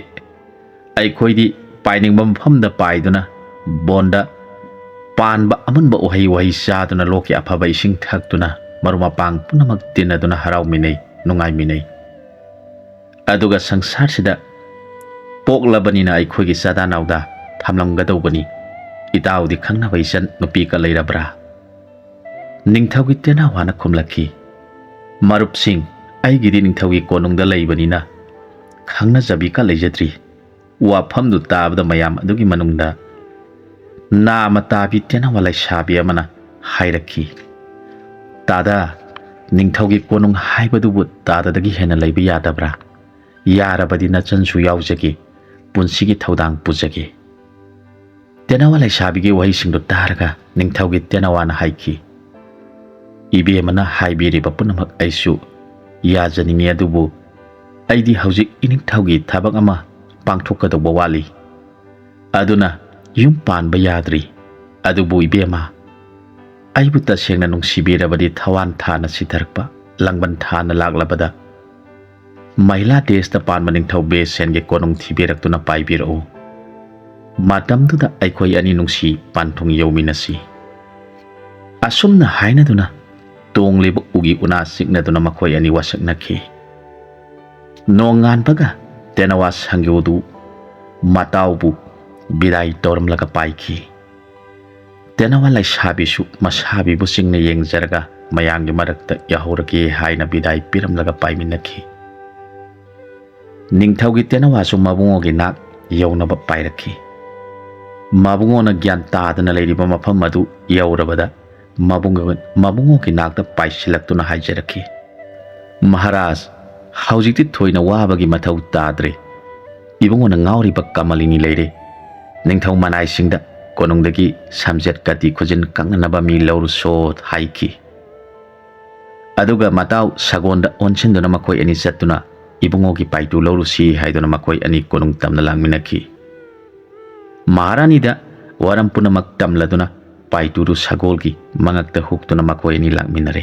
ꯑꯩꯈꯣꯏꯗꯤ ꯄꯥꯏꯅꯤꯡꯕ ꯃꯐꯝꯗ ꯄꯥꯏꯗꯨꯅ ꯕꯣꯟꯗ ꯄꯥꯟꯕ ꯑꯃꯨꯟꯕ ꯎꯍꯩ ꯋꯥꯍꯩ ꯆꯥꯗꯨꯅ ꯂꯣꯛꯀꯤ ꯑꯐꯕ ꯏꯁꯤꯡ ꯊꯛꯇꯨꯅ ꯃꯔꯨꯞ ꯃꯄꯥꯡ ꯄꯨꯝꯅꯃꯛ ꯇꯤꯟꯅꯗꯨꯅ ꯍꯔꯥꯎꯃꯤꯟꯅꯩ, ꯅꯨꯡꯉꯥꯏꯃꯤꯟꯅꯩ꯫ ꯑꯗꯨꯒ ꯁꯪꯁꯥꯔꯁꯤꯗ ꯄꯣꯛꯂꯕꯅꯤꯅ ꯑꯩꯈꯣꯏꯒꯤ ꯆꯥꯗꯥ ꯅꯥꯎꯗꯥ ꯊꯝꯂꯝꯒꯗꯧꯕꯅꯤ꯫ ꯏꯇꯥꯎꯗꯤ ꯈꯪꯅꯕ ꯏꯆꯟ ꯅꯨꯄꯤꯒ ꯂꯩꯔꯕ꯭ꯔꯥ?" ꯅꯤꯡꯊꯧꯒꯤ ꯇꯦꯅꯋꯥꯅ ꯈꯨꯝꯂꯛꯈꯤ, "ꯃꯔꯨꯞꯁꯤꯡ, ꯑꯩꯒꯤꯗꯤ ꯅꯤꯡꯊꯧꯒꯤ ꯀꯣꯅꯨꯡꯗ ꯂꯩꯕꯅꯤꯅ ꯈꯪꯅꯖꯕꯤꯒ ꯂꯩꯖꯗ꯭ꯔꯤ꯫ ꯋꯥꯐꯝꯗꯨ ꯇꯥꯕꯗ ꯃꯌꯥꯝ ꯑꯗꯨꯒꯤ ꯃꯅꯨꯡꯗ ꯅꯥꯃ ꯇꯥꯕꯤ ꯇꯦꯅꯋꯥ ꯂꯩꯁꯥꯕꯤ ꯑꯃꯅ ꯍꯥꯏꯔꯛꯈꯤ, "ꯇꯥꯗ, ꯅꯤꯡꯊꯧꯒꯤ ꯀꯣꯅꯨꯡ ꯍꯥꯏꯕꯗꯨꯕꯨ ꯇꯥꯗꯗꯒꯤ ꯍꯦꯟꯅ ꯂꯩꯕ ꯌꯥꯗꯕ꯭ꯔꯥ? ꯌꯥꯔꯕꯗꯤ ꯅꯆꯟꯁꯨ ꯌꯥꯎꯖꯒꯦ, ꯄꯨꯟꯁꯤꯒꯤ ꯊꯧꯗꯥꯡ ꯄꯨꯖꯒꯦ꯫" ꯇꯦꯅꯋꯥ ꯂꯩꯁꯥꯕꯤꯒꯤ ꯋꯥꯍꯩꯁꯤꯡꯗꯨ ꯇꯥꯔꯒ ꯅꯤꯡꯊꯧꯒꯤ ꯇꯦꯅꯋꯥꯅ ꯍꯥꯏꯈꯤ, "ꯏꯕꯦꯝꯃꯅ ꯍꯥꯏꯕꯤꯔꯤꯕ ꯄꯨꯝꯅꯃꯛ ꯑꯩꯁꯨ ꯌꯥꯖꯅꯤꯡꯉꯤ, ꯑꯗꯨꯕꯨ ꯑꯩꯗꯤ ꯍꯧꯖꯤꯛ ꯏꯅꯤꯡꯊꯧꯒꯤ ꯊꯕꯛ ꯑꯃ ꯄꯥꯡꯊꯣꯛꯀꯗꯧꯕ ꯋꯥꯠꯂꯤ꯫ ꯑꯗꯨꯅ ꯌꯨꯝ ꯄꯥꯟꯕ ꯌꯥꯗ꯭ꯔꯤ꯫ ꯑꯗꯨꯕꯨ ꯏꯕꯦꯝꯃ, ꯑꯩꯕꯨ ꯇꯁꯦꯡꯅ ꯅꯨꯡꯁꯤꯕꯤꯔꯕꯗꯤ ꯊꯋꯥꯟ ꯊꯥꯅ ꯁꯤꯊꯔꯛꯄ ꯂꯥꯡꯕꯟ ꯊꯥꯅ ꯂꯥꯛꯂꯕꯗ ꯃꯍꯤꯂꯥ ꯗꯦꯁꯇ ꯄꯥꯟꯕ ꯅꯤꯡꯊꯧ ꯕꯦꯁꯦꯟꯒꯤ ꯀꯣꯅꯨꯡ ꯊꯤꯕꯤꯔꯛꯇꯨꯅ ꯄꯥꯏꯕꯤꯔꯛꯎ꯫ ꯃꯇꯝꯗꯨꯗ ꯑꯩꯈꯣꯏ ꯑꯅꯤ ꯅꯨꯡꯁꯤ ꯄꯥꯟꯊꯨꯡ ꯌꯧꯃꯤꯟꯅꯁꯤ꯫" ꯑꯁꯨꯝꯅ ꯍꯥꯏꯅꯗꯨꯅ ꯇꯣꯡꯂꯤꯕ ꯎꯒꯤ ꯎꯅꯥ ꯆꯤꯛꯅꯗꯨꯅ ꯃꯈꯣꯏ ꯑꯅꯤ ꯋꯥꯁꯛꯅꯈꯤ꯫ ꯅꯣꯡꯉꯥꯟꯕꯒ ꯇꯦꯅꯋꯥ ꯁꯪꯒꯨꯗꯨ ꯃꯇꯥꯎꯕꯨ ꯕꯤꯗꯥꯏ ꯇꯧꯔꯝꯂꯒ ꯄꯥꯏꯈꯤ꯫ ꯇꯦꯅꯋꯥ ꯂꯩꯁꯥꯕꯤꯁꯨ ꯃꯁꯥꯕꯤꯕꯨ ꯆꯤꯡꯅ ꯌꯦꯡꯖꯔꯒ ꯃꯌꯥꯝꯒꯤ ꯃꯔꯛꯇ ꯌꯥꯍꯧꯔꯒꯦ ꯍꯥꯏꯅ ꯕꯤꯗꯥꯏ ꯄꯤꯔꯝꯂꯒ ꯄꯥꯏꯃꯤꯟꯅꯈꯤ꯫ ꯅꯤꯡꯊꯧꯒꯤ ꯇꯦꯅꯋꯥꯁꯨ ꯃꯕꯨꯡꯉꯣꯒꯤ ꯅꯥꯛ ꯌꯧꯅꯕ ꯄꯥꯏꯔꯛꯈꯤ꯫ ꯃꯕꯨꯡꯉꯣꯅ ꯒ꯭ꯌꯥꯟ ꯇꯥꯗꯅ ꯂꯩꯔꯤꯕ ꯃꯐꯝ ꯑꯗꯨ ꯌꯧꯔꯕꯗ ꯃꯕꯨꯡ-, ꯃꯕꯨꯡꯉꯣꯒꯤ ꯅꯥꯛꯇ ꯄꯥꯏꯁꯤꯜꯂꯛꯇꯨꯅ ꯍꯥꯏꯖꯔꯛꯈꯤ, "ꯃꯍꯥꯔꯥꯖ, ꯍꯧꯖꯤꯛꯇꯤ ꯊꯣꯏꯅ ꯋꯥꯕꯒꯤ ꯃꯊꯧ ꯇꯥꯗ꯭ꯔꯦ꯫ ꯏꯕꯨꯡꯉꯣꯅ ꯉꯥꯎꯔꯤꯕ ꯀꯃꯂꯤꯅꯤ ꯂꯩꯔꯦ꯫ ꯅꯤꯡꯊꯧ ꯃꯅꯥꯏꯁꯤꯡꯗ ꯀꯣꯅꯨꯡꯗꯒꯤ ꯁꯝꯖꯦꯠ ꯀꯥꯇꯤ ꯈꯨꯖꯤꯟ ꯀꯛꯅꯅꯕ ꯃꯤ ꯂꯧꯔꯨꯁꯣ" ꯍꯥꯏꯈꯤ꯫ ꯑꯗꯨꯒ ꯃꯇꯥꯎ ꯁꯒꯣꯜꯗ ꯑꯣꯟꯁꯤꯟꯗꯨꯅ ꯃꯈꯣꯏ ꯑꯅꯤ ꯆꯠꯇꯨꯅ ꯏꯕꯨꯡꯉꯣꯒꯤ ꯄꯥꯏꯇꯨ ꯂꯧꯔꯨꯁꯤ ꯍꯥꯏꯗꯨꯅ ꯃꯈꯣꯏ ꯑꯅꯤ ꯀꯣꯅꯨꯡ ꯇꯝꯅ ꯂꯥꯛꯃꯤꯟꯅꯈꯤ꯫ ꯃꯍꯥꯔꯥꯅꯤꯗ ꯋꯥꯔꯝ ꯄꯨꯝꯅꯃꯛ ꯇꯝꯂꯗꯨꯅ ꯄꯥꯏꯇꯨꯗꯨ ꯁꯒꯣꯜꯒꯤ ꯃꯉꯛꯇ ꯍꯨꯛꯇꯨꯅ ꯃꯈꯣꯏ ꯑꯅꯤ ꯂꯥꯛꯃꯤꯟꯅꯔꯦ꯫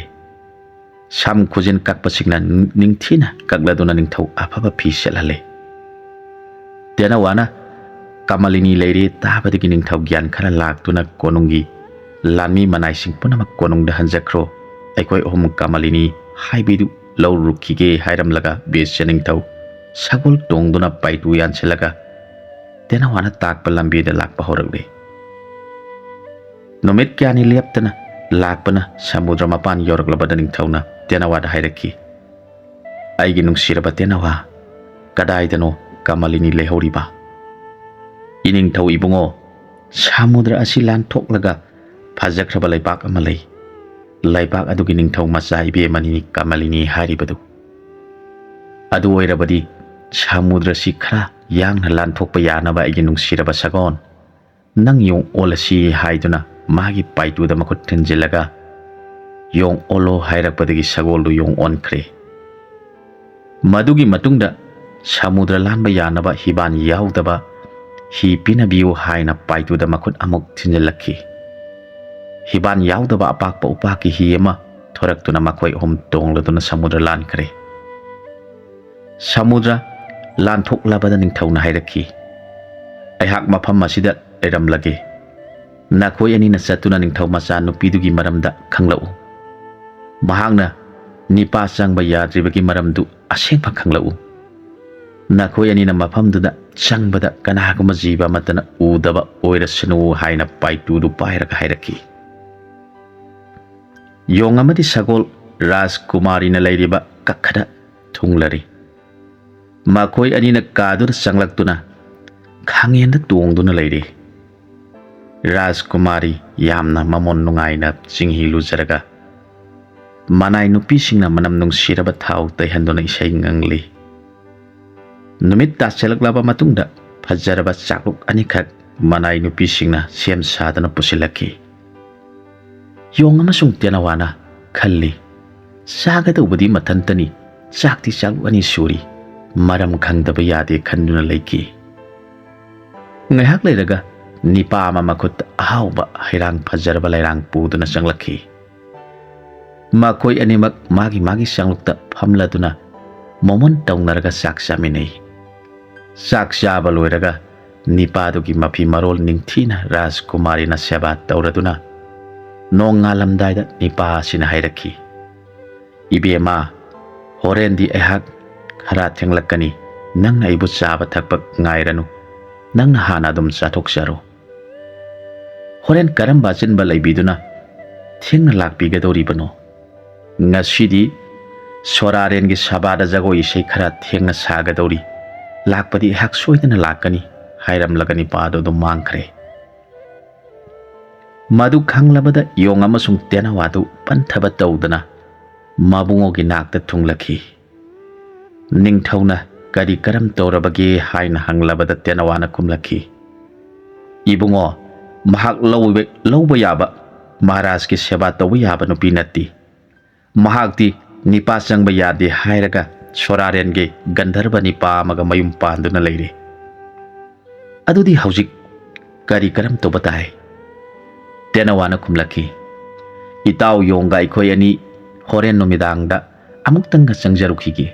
ꯁꯝ ꯈꯨꯖꯤꯟ ꯀꯛꯄꯁꯤꯡꯅ ꯅꯤꯡꯊꯤꯅ ꯀꯛꯂꯗꯨꯅ ꯅꯤꯡꯊꯧ ꯑꯐꯕ ꯐꯤ ꯁꯦꯠꯍꯜꯂꯦ꯫ ꯇꯦꯅꯋꯥꯅ ꯀꯃꯂꯤꯅꯤ ꯂꯩꯔꯦ ꯇꯥꯕꯗꯒꯤ ꯅꯤꯡꯊꯧ ꯒ꯭ꯌꯥꯟ ꯈꯔ ꯂꯥꯛꯇꯨꯅ ꯀꯣꯅꯨꯡꯒꯤ ꯂꯥꯟꯃꯤ ꯃꯅꯥꯏꯁꯤꯡ ꯄꯨꯝꯅꯃꯛ ꯀꯣꯅꯨꯡꯗ ꯍꯟꯖꯈ꯭ꯔꯣ, ꯑꯩꯈꯣꯏ ꯑꯍꯨꯝ ꯀꯃꯂꯤꯅꯤ ꯍꯥꯏꯕꯤꯗꯨ ꯂꯧꯔꯨꯈꯤꯒꯦ ꯍꯥꯏꯔꯝꯂꯒ ꯕꯦꯁ ꯅꯤꯡꯊꯧ ꯁꯒꯣꯜ ꯇꯣꯡꯗꯨꯅ ꯄꯥꯏꯇꯨ ꯌꯥꯟꯁꯤꯜꯂꯒ ꯇꯦꯅꯋꯥꯅ ꯇꯥꯛꯄ ꯂꯝꯕꯤꯗ ꯂꯥꯛꯄ ꯍꯧꯔꯛꯂꯦ꯫ ꯅꯨꯃꯤꯠ ꯀꯌꯥꯅꯤ ꯂꯦꯞꯇꯅ ꯂꯥꯛꯄꯅ ꯁꯃꯨꯗ꯭ꯔ ꯃꯄꯥꯟ ꯌꯧꯔꯛꯂꯕꯗ ꯅꯤꯡꯊꯧꯅ ꯇꯦꯅꯋꯥꯗ ꯍꯥꯏꯔꯛꯈꯤ, ꯑꯩꯒꯤ ꯅꯨꯡꯁꯤꯔꯕ ꯇꯦꯅꯋꯥ, ꯀꯗꯥꯏꯗꯅꯣ ꯀꯃꯂꯤꯅꯤ ꯂꯩꯍꯧꯔꯤꯕ? ꯏꯅꯤꯡꯊꯧ ꯏꯕꯨꯡꯉꯣ, ꯁꯃꯨꯗ꯭ꯔ ꯑꯁꯤ ꯂꯥꯟꯊꯣꯛꯂꯒ ꯐꯖꯈ꯭ꯔꯕ ꯂꯩꯕꯥꯛ ꯑꯃ ꯂꯩ꯫ ꯂꯩꯕꯥꯛ ꯑꯗꯨꯒꯤ ꯅꯤꯡꯊꯧ ꯃꯆꯥ ꯏꯕꯦꯝꯃꯅꯤ ꯀꯃꯂꯤꯅꯤ ꯍꯥꯏꯔꯤꯕꯗꯨ꯫ ꯑꯗꯨ ꯑꯣꯏꯔꯕꯗꯤ ꯁꯃꯨꯗ꯭ꯔꯁꯤ ꯈꯔ ꯌꯥꯡꯅ ꯂꯥꯟꯊꯣꯛꯄ ꯌꯥꯅꯕ ꯑꯩꯒꯤ ꯅꯨꯡꯁꯤꯔꯕ ꯁꯒꯣꯜ, ꯅꯪ ꯌꯣꯡ ꯑꯣꯜꯂꯁꯤ ꯍꯥꯏꯗꯨꯅ ꯃꯥꯒꯤ ꯄꯥꯏꯇꯨꯗ ꯃꯈꯨꯠ ꯊꯤꯟꯖꯤꯜꯂꯒ, "ꯌꯣꯡ ꯑꯣꯜꯂꯣ" ꯍꯥꯏꯔꯛꯄꯗꯒꯤ ꯁꯒꯣꯜꯗꯨ ꯌꯣꯡ ꯑꯣꯟꯈ꯭ꯔꯦ꯫ ꯃꯗꯨꯒꯤ ꯃꯇꯨꯡꯗ ꯁꯃꯨꯗ꯭ꯔ ꯂꯥꯟꯕ ꯌꯥꯅꯕ ꯍꯤꯕꯥꯟ ꯌꯥꯎꯗꯕ ꯍꯤ ꯄꯤꯅꯕꯤꯌꯨ ꯍꯥꯏꯅ ꯄꯥꯏꯇꯨꯗ ꯃꯈꯨꯠ ꯑꯃꯨꯛ ꯊꯤꯟꯖꯤꯜꯂꯛꯈꯤ꯫ ꯍꯤꯕꯥꯟ ꯌꯥꯎꯗꯕ ꯑꯄꯥꯛꯄ ꯎꯄꯥꯛꯀꯤ ꯍꯤ ꯑꯃ ꯊꯣꯔꯛꯇꯨꯅ ꯃꯈꯣꯏ ꯑꯍꯨꯝ ꯇꯣꯡꯂꯗꯨꯅ ꯁꯃꯨꯗ꯭ꯔ ꯂꯥꯟꯈ꯭ꯔꯦ꯫ ꯁꯃꯨꯗ꯭ꯔ ꯂꯥꯟꯊꯣꯛꯂꯕꯗ ꯅꯤꯡꯊꯧꯅ ꯍꯥꯏꯔꯛꯈꯤ, "ꯑꯩꯍꯥꯛ ꯃꯐꯝ ꯑꯁꯤꯗ ꯂꯩꯔꯝꯂꯒꯦ꯫ ꯅꯈꯣꯏ ꯑꯅꯤꯅ ꯆꯠꯇꯨꯅ ꯅꯤꯡꯊꯧ ꯃꯆꯥ ꯅꯨꯄꯤꯗꯨꯒꯤ ꯃꯔꯝꯗ ꯈꯪꯂꯛꯎ꯫ ꯃꯍꯥꯛꯅ ꯅꯤꯄꯥ ꯆꯪꯕ ꯌꯥꯗ꯭ꯔꯤꯕꯒꯤ ꯃꯔꯝꯗꯨ ꯑꯁꯦꯡꯕ ꯈꯪꯂꯛꯎ꯫ ꯅꯈꯣꯏ ꯑꯅꯤꯅ ꯃꯐꯝꯗꯨꯗ ꯆꯪꯕꯗ ꯀꯅꯥꯒꯨꯝꯕ ꯖꯤꯕ ꯑꯃꯠꯇꯅ ꯎꯗꯕ ꯑꯣꯏꯔꯁꯅꯨ" ꯍꯥꯏꯅ ꯄꯥꯏꯇꯨꯗꯨ ꯄꯥꯏꯔꯒ ꯍꯥꯏꯔꯛꯈꯤ꯫ ꯌꯣꯡ ꯑꯃꯗꯤ ꯁꯒꯣꯜ ꯔꯥꯖꯀꯨꯃꯥꯔꯤꯅ ꯂꯩꯔꯤꯕ ꯀꯛꯈꯗ ꯊꯨꯡꯂꯔꯤ꯫ ꯃꯈꯣꯏ ꯑꯅꯤꯅ ꯀꯥꯗꯨꯗ ꯆꯪꯂꯛꯇꯨꯅ ꯈꯥꯡꯉꯦꯟꯗ ꯇꯣꯡꯗꯨꯅ ꯂꯩꯔꯤ꯫ ꯔꯥꯖꯀꯨꯃꯥꯔꯤ ꯌꯥꯝꯅ ꯃꯃꯣꯟ ꯅꯨꯡꯉꯥꯏꯅ ꯆꯤꯡꯍꯤ ꯂꯨꯖꯔꯒ ꯃꯅꯥꯏ ꯅꯨꯄꯤꯁꯤꯡꯅ ꯃꯅꯝ ꯅꯨꯡꯁꯤꯔꯕ ꯊꯥꯎ ꯇꯩꯍꯟꯗꯨꯅ ꯏꯁꯩ ꯉꯪꯂꯤ꯫ ꯅꯨꯃꯤꯠ ꯇꯥꯁꯤꯜꯂꯛꯂꯕ ꯃꯇꯨꯡꯗ ꯐꯖꯔꯕ ꯆꯥꯛꯂꯨꯛ ꯑꯅꯤꯈꯛ ꯃꯅꯥꯏ ꯅꯨꯄꯤꯁꯤꯡꯅ ꯁꯦꯝ ꯁꯥꯗꯨꯅ ꯄꯨꯁꯤꯜꯂꯛꯈꯤ꯫ ꯌꯣꯡ ꯑꯃꯁꯨꯡ ꯇꯦꯅꯋꯥꯅ ꯈꯜꯂꯤ, "ꯆꯥꯒꯗꯧꯕꯗꯤ ꯃꯊꯟꯇꯅꯤ, ꯆꯥꯛꯇꯤ ꯆꯥꯛꯂꯨꯛ ꯑꯅꯤ ꯁꯨꯔꯤ, ꯃꯔꯝ ꯈꯪꯗꯕ ꯌꯥꯗꯦ" ꯈꯟꯗꯨꯅ ꯂꯩꯈꯤ꯫ ꯉꯥꯏꯍꯥꯛ ꯂꯩꯔꯒ ꯅꯤꯄꯥ ꯑꯃ ꯃꯈꯨꯠꯇ ꯑꯍꯥꯎꯕ ꯍꯩꯔꯥꯡ ꯐꯖꯔꯕ ꯂꯩꯔꯥꯡ ꯄꯨꯗꯨꯅ ꯆꯪꯂꯛꯈꯤ꯫ ꯃꯈꯣꯏ ꯑꯅꯤꯃꯛ ꯃꯥꯒꯤ ꯃꯥꯒꯤ ꯆꯥꯛꯂꯨꯛꯇ ꯐꯝꯂꯗꯨꯅ ꯃꯣꯃꯣꯟ ꯇꯧꯅꯔꯒ ꯆꯥꯛ ꯆꯥꯃꯤꯟꯅꯩ꯫ ꯆꯥꯛ ꯆꯥꯕ ꯂꯣꯏꯔꯒ ꯅꯤꯄꯥꯗꯨꯒꯤ ꯃꯐꯤ ꯃꯔꯣꯜ ꯅꯤꯡꯊꯤꯅ ꯔꯥꯖꯀꯨꯃꯥꯔꯤꯅ ꯁꯦꯕꯥ ꯇꯧꯔꯗꯨꯅ ꯅꯣꯡꯉꯥꯜꯂꯝꯗꯥꯏꯗ ꯅꯤꯄꯥ ꯑꯁꯤꯅ ꯍꯥꯏꯔꯛꯈꯤ, "ꯏꯕꯦꯝꯃ, ꯍꯣꯔꯦꯟꯗꯤ ꯑꯩꯍꯥꯛ ꯈꯔ ꯊꯦꯡꯂꯛꯀꯅꯤ꯫ ꯅꯪꯅ ꯑꯩꯕꯨ ꯆꯥꯕ ꯊꯛꯄ ꯉꯥꯏꯔꯅꯨ꯫ ꯅꯪꯅ ꯍꯥꯟꯅ ꯑꯗꯨꯝ ꯆꯥꯊꯣꯛꯆꯔꯣ꯫ ꯍꯣꯔꯦꯟ ꯀꯔꯝꯕ ꯑꯆꯤꯟꯕ ꯂꯩꯕꯤꯗꯨꯅ ꯊꯦꯡꯅ ꯂꯥꯛꯄꯤꯒꯗꯧꯔꯤꯕꯅꯣ? ꯉꯁꯤꯗꯤ "ꯁꯣꯔꯥꯔꯦꯟꯒꯤ ꯁꯚꯥꯗ ꯖꯒꯣꯏ ꯏꯁꯩ ꯈꯔ ꯊꯦꯡꯅ ꯁꯥꯒꯗꯧꯔꯤ, ꯂꯥꯛꯄꯗꯤ ꯑꯩꯍꯥꯛ ꯁꯣꯏꯗꯅ ꯂꯥꯛꯀꯅꯤ" ꯍꯥꯏꯔꯝꯂꯒ ꯅꯤꯄꯥꯗꯨ ꯑꯗꯨꯝ ꯃꯥꯡꯈ꯭ꯔꯦ꯫ ꯃꯗꯨ ꯈꯪꯂꯕꯗ ꯌꯣꯡ ꯑꯃꯁꯨꯡ ꯇꯦꯅꯋꯥꯗꯨ ꯄꯟꯊꯕ ꯇꯧꯗꯅ ꯃꯕꯨꯡꯉꯣꯒꯤ ꯅꯥꯛꯇ ꯊꯨꯡꯂꯛꯈꯤ꯫ ꯅꯤꯡꯊꯧꯅ ꯀꯔꯤ ꯀꯔꯝ ꯇꯧꯔꯕꯒꯦ ꯍꯥꯏꯅ ꯍꯪꯂꯕꯗ ꯇꯦꯅꯋꯥꯅ ꯈꯨꯝꯂꯛꯈꯤ, "ꯏꯕꯨꯡꯉꯣ, ꯃꯍꯥꯛ ꯂꯧꯕ, ꯂꯧꯕ ꯌꯥꯕ, ꯃꯍꯥꯔꯥꯖꯀꯤ ꯁꯦꯕꯥ ꯇꯧꯕ ꯌꯥꯕ ꯅꯨꯄꯤ ꯅꯠꯇꯦ꯫ ꯃꯍꯥꯛꯇꯤ ꯅꯤꯄꯥ ꯆꯪꯕ ꯌꯥꯗꯦ ꯍꯥꯏꯔꯒ ꯁꯣꯔꯥꯔꯦꯟꯒꯤ ꯒꯟꯙꯔꯕ ꯅꯤꯄꯥ ꯑꯃꯒ ꯃꯌꯨꯝ ꯄꯥꯟꯗꯨꯅ ꯂꯩꯔꯦ꯫ ꯑꯗꯨꯗꯤ ꯍꯧꯖꯤꯛ ꯀꯔꯤ ꯀꯔꯝ ꯇꯧꯕ ꯇꯥꯏ?" ꯇꯦꯅꯋꯥꯅ ꯈꯨꯝꯂꯛꯈꯤ, "ꯏꯇꯥꯎ ꯌꯣꯡꯒ ꯑꯩꯈꯣꯏ ꯑꯅꯤ ꯍꯣꯔꯦꯟ ꯅꯨꯃꯤꯗꯥꯡꯗ ꯑꯃꯨꯛꯇꯪꯒ ꯆꯪꯖꯔꯨꯈꯤꯒꯦ"꯫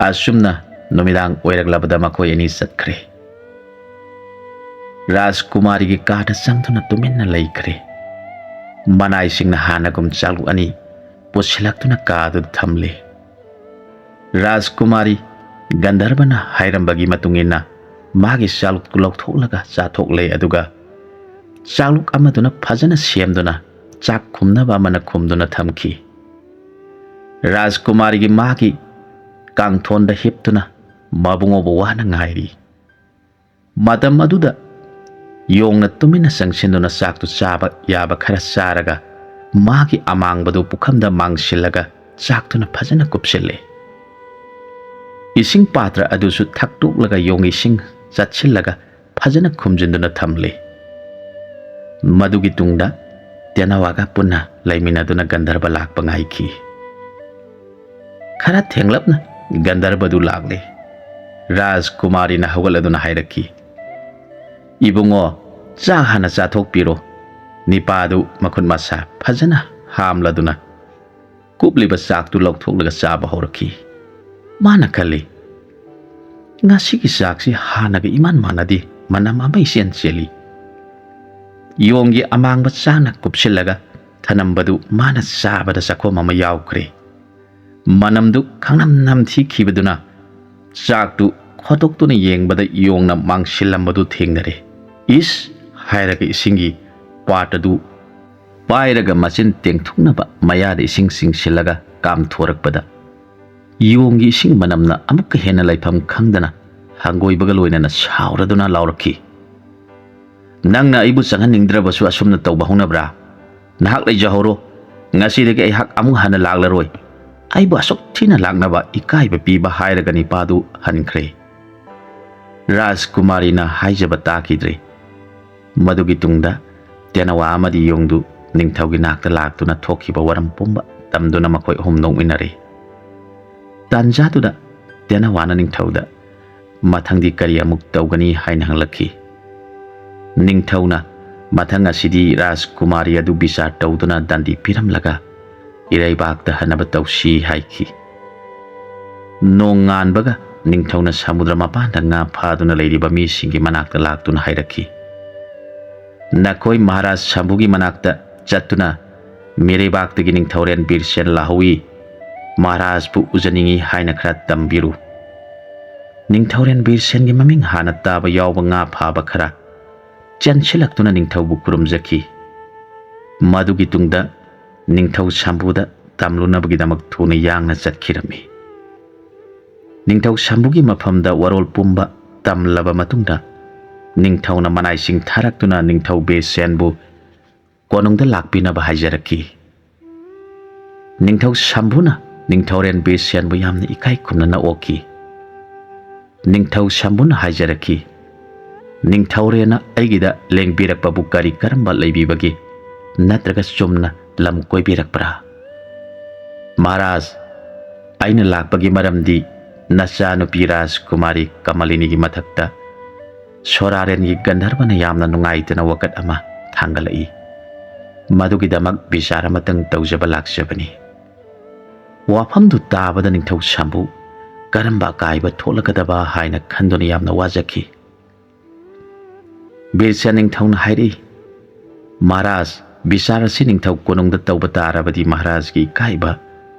ꯑꯁꯨꯝꯅ ꯅꯨꯃꯤꯗꯥꯡ ꯑꯣꯏꯔꯛꯂꯕꯗ ꯃꯈꯣꯏ ꯑꯅꯤ ꯆꯠꯈ꯭ꯔꯦ꯫ ꯔꯥꯖꯀꯨꯃꯥꯔꯤꯒꯤ ꯀꯥꯗ ꯆꯪꯗꯨꯅ ꯇꯨꯃꯤꯟꯅ ꯂꯩꯈ꯭ꯔꯦ꯫ ꯃꯅꯥꯏꯁꯤꯡꯅ ꯍꯥꯟꯅꯒꯨꯝ ꯆꯥꯛꯂꯨꯛ ꯑꯅꯤ ꯄꯨꯁꯤꯜꯂꯛꯇꯨꯅ ꯀꯥꯗꯨꯗ ꯊꯝꯂꯦ꯫ ꯔꯥꯖꯀꯨꯃꯥꯔꯤ ꯒꯟꯙꯔꯕꯅ ꯍꯥꯏꯔꯝꯕꯒꯤ ꯃꯇꯨꯡ ꯏꯟꯅ ꯃꯥꯒꯤ ꯆꯥꯛꯂꯨꯛꯇꯨ ꯂꯧꯊꯣꯛꯂꯒ ꯆꯥꯊꯣꯛꯂꯦ, ꯑꯗꯨꯒ ꯆꯥꯛꯂꯨꯛ ꯑꯃꯗꯨꯅ ꯐꯖꯅ ꯁꯦꯝꯗꯨꯅ ꯆꯥꯛ ꯈꯨꯝꯅꯕ ꯑꯃꯅ ꯈꯨꯝꯗꯨꯅ ꯊꯝꯈꯤ꯫ ꯔꯥꯖꯀꯨꯃꯥꯔꯤꯒꯤ ꯃꯥꯒꯤ ꯀꯥꯡꯊꯣꯟꯗ ꯍꯤꯞꯇꯨꯅ ꯃꯕꯨꯡꯉꯣꯕꯨ ꯋꯥꯅ ꯉꯥꯏꯔꯤ꯫ ꯃꯇꯝ ꯑꯗꯨꯗ ꯌꯣꯡꯅ ꯇꯨꯃꯤꯟꯅ ꯆꯪꯁꯤꯟꯗꯨꯅ ꯆꯥꯛꯇꯨ ꯆꯥꯕ ꯌꯥꯕ ꯈꯔ ꯆꯥꯔꯒ ꯃꯥꯒꯤ ꯑꯃꯥꯡꯕꯗꯨ ꯄꯨꯈꯝꯗ ꯃꯥꯡꯁꯤꯜꯂꯒ ꯆꯥꯛꯇꯨꯅ ꯐꯖꯅ ꯀꯨꯞꯁꯤꯜꯂꯦ꯫ ꯏꯁꯤꯡ ꯄꯥꯇ꯭ꯔ ꯑꯗꯨꯁꯨ ꯊꯛꯇꯣꯛꯂꯒ ꯌꯣꯡ ꯏꯁꯤꯡ ꯆꯠꯁꯤꯜꯂꯒ ꯐꯖꯅ ꯈꯨꯝꯖꯤꯟꯗꯨꯅ ꯊꯝꯂꯦ꯫ ꯃꯗꯨꯒꯤ ꯇꯨꯡꯗ ꯇꯦꯅꯋꯥꯒ ꯄꯨꯟꯅ ꯂꯩꯃꯤꯟꯅꯗꯨꯅ ꯒꯟꯙꯔꯕ ꯂꯥꯛꯄ ꯉꯥꯏꯈꯤ꯫ ꯈꯔ ꯊꯦꯡꯂꯞꯅ ꯒꯟꯙꯔꯕꯗꯨ ꯂꯥꯛꯂꯦ꯫ ꯔꯥꯖꯀꯨꯃꯥꯔꯤꯅ ꯍꯧꯒꯠꯂꯗꯨꯅ ꯍꯥꯏꯔꯛꯈꯤ, "ꯏꯕꯨꯡꯉꯣ, ꯆꯥꯛ ꯍꯥꯟꯅ ꯆꯥꯊꯣꯛꯄꯤꯔꯣ"꯫ ꯅꯤꯄꯥꯗꯨ ꯃꯈꯨꯠ ꯃꯁꯥ ꯐꯖꯅ ꯍꯥꯝꯂꯗꯨꯅ ꯀꯨꯞꯂꯤꯕ ꯆꯥꯛꯇꯨ ꯂꯧꯊꯣꯛꯂꯒ ꯆꯥꯕ ꯍꯧꯔꯛꯈꯤ꯫ ꯃꯥꯅ ꯈꯜꯂꯤ, "ꯉꯁꯤꯒꯤ ꯆꯥꯛꯁꯤ ꯍꯥꯟꯅꯒ ꯏꯃꯥꯟ ꯃꯥꯟꯅꯗꯦ, ꯃꯅꯝ ꯑꯃ ꯏꯆꯦꯟ ꯆꯦꯜꯂꯤ"꯫ ꯌꯣꯡꯒꯤ ꯑꯃꯥꯡꯕ ꯆꯥꯛꯅ ꯀꯨꯞꯁꯤꯜꯂꯒ ꯊꯅꯝꯕꯗꯨ ꯃꯥꯅ ꯆꯥꯕꯗ ꯆꯥꯛꯈꯣꯝ ꯑꯃ ꯌꯥꯎꯈ꯭ꯔꯦ꯫ ꯃꯅꯝꯗꯨ ꯈꯪꯅꯝ ꯅꯝꯊꯤꯈꯤꯕꯗꯨꯅ ꯆꯥꯛꯇꯨ ꯈꯣꯠꯇꯣꯛꯇꯨꯅ ꯌꯦꯡꯕꯗ ꯌꯣꯡꯅ ꯃꯥꯡꯁꯤꯜꯂꯝꯕꯗꯨ ꯊꯦꯡꯅꯔꯦ꯫ "ꯏꯁ!" ꯍꯥꯏꯔꯒ ꯏꯁꯤꯡꯒꯤ ꯄꯥꯠ ꯑꯗꯨ ꯄꯥꯏꯔꯒ ꯃꯆꯤꯟ ꯇꯦꯡꯊꯣꯛꯅꯕ ꯃꯌꯥꯗ ꯏꯁꯤꯡ ꯆꯤꯡꯁꯤꯜꯂꯒ ꯀꯥꯝꯊꯣꯔꯛꯄꯗ, ꯌꯣꯡꯒꯤ ꯏꯁꯤꯡ ꯃꯅꯝꯅ ꯑꯃꯨꯛꯀ ꯍꯦꯟꯅ ꯂꯩꯐꯝ ꯈꯪꯗꯅ ꯍꯪꯒꯣꯏꯕꯒ ꯂꯣꯏꯅꯅ ꯁꯥꯎꯔꯗꯨꯅ ꯂꯥꯎꯔꯛꯈꯤ, "ꯅꯪꯅ ꯑꯩꯕꯨ ꯆꯪꯍꯟꯅꯤꯡꯗ꯭ꯔꯕꯁꯨ ꯑꯁꯨꯝꯅ ꯇꯧꯕ ꯍꯧꯅꯕ꯭ꯔꯥ? ꯅꯍꯥꯛ ꯂꯩꯖꯍꯧꯔꯣ꯫ ꯉꯁꯤꯗꯒꯤ ꯑꯩꯍꯥꯛ ꯑꯃꯨꯛ ꯍꯟꯅ ꯂꯥꯛꯂꯔꯣꯏ꯫ ꯑꯩꯕꯨ ꯑꯁꯨꯛ ꯊꯤꯅ ꯂꯥꯛꯅꯕ ꯏꯀꯥꯏꯕ ꯄꯤꯕ" ꯍꯥꯏꯔꯒ ꯅꯤꯄꯥꯗꯨ ꯍꯟꯈ꯭ꯔꯦ꯫ ꯔꯥꯖꯀꯨꯃꯥꯔꯤꯅ ꯍꯥꯏꯖꯕ ꯇꯥꯈꯤꯗ꯭ꯔꯦ꯫ ꯃꯗꯨꯒꯤ ꯇꯨꯡꯗ ꯇꯦꯅꯋꯥ ꯑꯃꯗꯤ ꯌꯣꯡꯗꯨ ꯅꯤꯡꯊꯧꯒꯤ ꯅꯥꯛꯇ ꯂꯥꯛꯇꯨꯅ ꯊꯣꯛꯈꯤꯕ ꯋꯥꯔꯝ ꯄꯨꯝꯕ ꯇꯝꯗꯨꯅ ꯃꯈꯣꯏ ꯑꯍꯨꯝ ꯅꯣꯛꯃꯤꯟꯅꯔꯦ꯫ ꯇꯥꯟꯖꯥꯗꯨꯗ ꯇꯦꯅꯋꯥꯅ ꯅꯤꯡꯊꯧꯗ, "ꯃꯊꯪꯗꯤ ꯀꯔꯤ ꯑꯃꯨꯛ ꯇꯧꯒꯅꯤ?" ꯍꯥꯏꯅ ꯍꯪꯂꯛꯈꯤ꯫ ꯅꯤꯡꯊꯧꯅ, "ꯃꯊꯪ ꯑꯁꯤꯗꯤ ꯔꯥꯖꯀꯨꯃꯥꯔꯤ ꯑꯗꯨ ꯕꯤꯆꯥꯔ ꯇꯧꯗꯨꯅ ꯗꯟꯗꯤ ꯄꯤꯔꯝꯂꯒ ꯏꯔꯩꯕꯥꯛꯇ ꯍꯟꯅꯕ ꯇꯧꯁꯤ" ꯍꯥꯏꯈꯤ꯫ ꯅꯣꯡꯉꯥꯟꯕꯒ ꯅꯤꯡꯊꯧꯅ ꯁꯃꯨꯗ꯭ꯔ ꯃꯄꯥꯟꯗ ꯉꯥ ꯐꯥꯗꯨꯅ ꯂꯩꯔꯤꯕ ꯃꯤꯁꯤꯡꯒꯤ ꯃꯅꯥꯛꯇ ꯂꯥꯛꯇꯨꯅ ꯍꯥꯏꯔꯛꯈꯤ, "ꯅꯈꯣꯏ ꯃꯍꯥꯔꯥꯖ ꯁꯝꯕꯨꯒꯤ ꯃꯅꯥꯛꯇ ꯆꯠꯇꯨꯅ ꯃꯤꯔꯩꯕꯥꯛꯇꯒꯤ ꯅꯤꯡꯊꯧꯔꯦꯟ ꯕꯤꯔꯁꯦꯟ ꯂꯥꯛꯍꯧꯏ, ꯃꯍꯥꯔꯥꯖꯄꯨ ꯎꯖꯅꯤꯡꯏ ꯍꯥꯏꯅ ꯈꯔ ꯇꯝꯕꯤꯔꯨ꯫" ꯅꯤꯡꯊꯧꯔꯦꯟ ꯕꯤꯔꯁꯦꯟꯒꯤ ꯃꯃꯤꯡ ꯍꯥꯟꯅ ꯇꯥꯕ ꯌꯥꯎꯕ ꯉꯥ ꯐꯥꯕ ꯈꯔ ꯆꯦꯟꯁꯤꯜꯂꯛꯇꯨꯅ ꯅꯤꯡꯊꯧꯕꯨ ꯈꯨꯔꯨꯝꯖꯈꯤ꯫ ꯃꯗꯨꯒꯤ ꯇꯨꯡꯗ ꯅꯤꯡꯊꯧ ꯁꯝꯕꯨꯗ ꯇꯝꯂꯨꯅꯕꯒꯤꯗꯃꯛ ꯊꯨꯅ ꯌꯥꯡꯅ ꯆꯠꯈꯤꯔꯝꯃꯤ꯫ ꯅꯤꯡꯊꯧ ꯁꯝꯕꯨꯒꯤ ꯃꯐꯝꯗ ꯋꯥꯔꯣꯜ ꯄꯨꯝꯕ ꯇꯝꯂꯕ ꯃꯇꯨꯡꯗ, ꯅꯤꯡꯊꯧꯅ ꯃꯅꯥꯏꯁꯤꯡ ꯊꯥꯔꯛꯇꯨꯅ ꯅꯤꯡꯊꯧ ꯕꯤꯔꯁꯦꯟꯕꯨ ꯀꯣꯅꯨꯡꯗ ꯂꯥꯛꯄꯤꯅꯕ ꯍꯥꯏꯖꯔꯛꯈꯤ꯫ ꯅꯤꯡꯊꯧ ꯁꯝꯕꯨꯅ ꯅꯤꯡꯊꯧꯔꯦꯟ ꯕꯤꯔꯁꯦꯟꯕꯨ ꯌꯥꯝꯅ ꯏꯀꯥꯏ ꯈꯨꯝꯅꯅ ꯑꯣꯛꯈꯤ꯫ ꯅꯤꯡꯊꯧ ꯁꯝꯕꯨꯅ ꯍꯥꯏꯖꯔꯛꯈꯤ, "ꯅꯤꯡꯊꯧꯔꯦꯟꯅ ꯑꯩꯒꯤꯗ ꯂꯦꯡꯕꯤꯔꯛꯄꯕꯨ ꯀꯔꯤ ꯀꯔꯝꯕ ꯂꯩꯕꯤꯕꯒꯦ? ꯅꯠꯇ꯭ꯔꯒ ꯆꯨꯝꯅ ꯂꯝ ꯀꯣꯏꯕꯤꯔꯛꯄ꯭ꯔꯥ?" "ꯃꯍꯥꯔꯥꯖ, ꯑꯩꯅ ꯂꯥꯛꯄꯒꯤ ꯃꯔꯝꯗꯤ ꯅꯆꯥꯅꯨꯄꯤ ꯔꯥꯖꯀꯨꯃꯥꯔꯤ ꯀꯃꯂꯤꯅꯤꯒꯤ ꯃꯊꯛꯇ ꯁꯣꯔꯥꯔꯦꯟꯒꯤ ꯒꯟꯙꯔꯕꯅ ꯌꯥꯝꯅ ꯅꯨꯡꯉꯥꯏꯇꯅ ꯋꯥꯀꯠ ꯑꯃ ꯊꯥꯡꯒꯠꯂꯛꯏ꯫ ꯃꯗꯨꯒꯤꯗꯃꯛ ꯕꯤꯆꯥꯔ ꯑꯃꯇꯪ ꯇꯧꯖꯕ ꯂꯥꯛꯆꯕꯅꯤ꯫" ꯋꯥꯐꯝꯗꯨ ꯇꯥꯕꯗ ꯅꯤꯡꯊꯧ ꯁꯝꯕꯨ ꯀꯔꯝꯕ ꯑꯀꯥꯏꯕ ꯊꯣꯛꯂꯛꯀꯗꯕ ꯍꯥꯏꯅ ꯈꯟꯗꯨꯅ ꯌꯥꯝꯅ ꯋꯥꯖꯈꯤ꯫ ꯕꯤꯔꯁꯦꯟ ꯅꯤꯡꯊꯧꯅ ꯍꯥꯏꯔꯛꯏ, "ꯃꯍꯥꯔꯥꯖ, ꯕꯤꯆꯥꯔ ꯑꯁꯤ ꯅꯤꯡꯊꯧ ꯀꯣꯅꯨꯡꯗ ꯇꯧꯕ ꯇꯥꯔꯕꯗꯤ ꯃꯍꯥꯔꯥꯖꯒꯤ ꯏꯀꯥꯏꯕ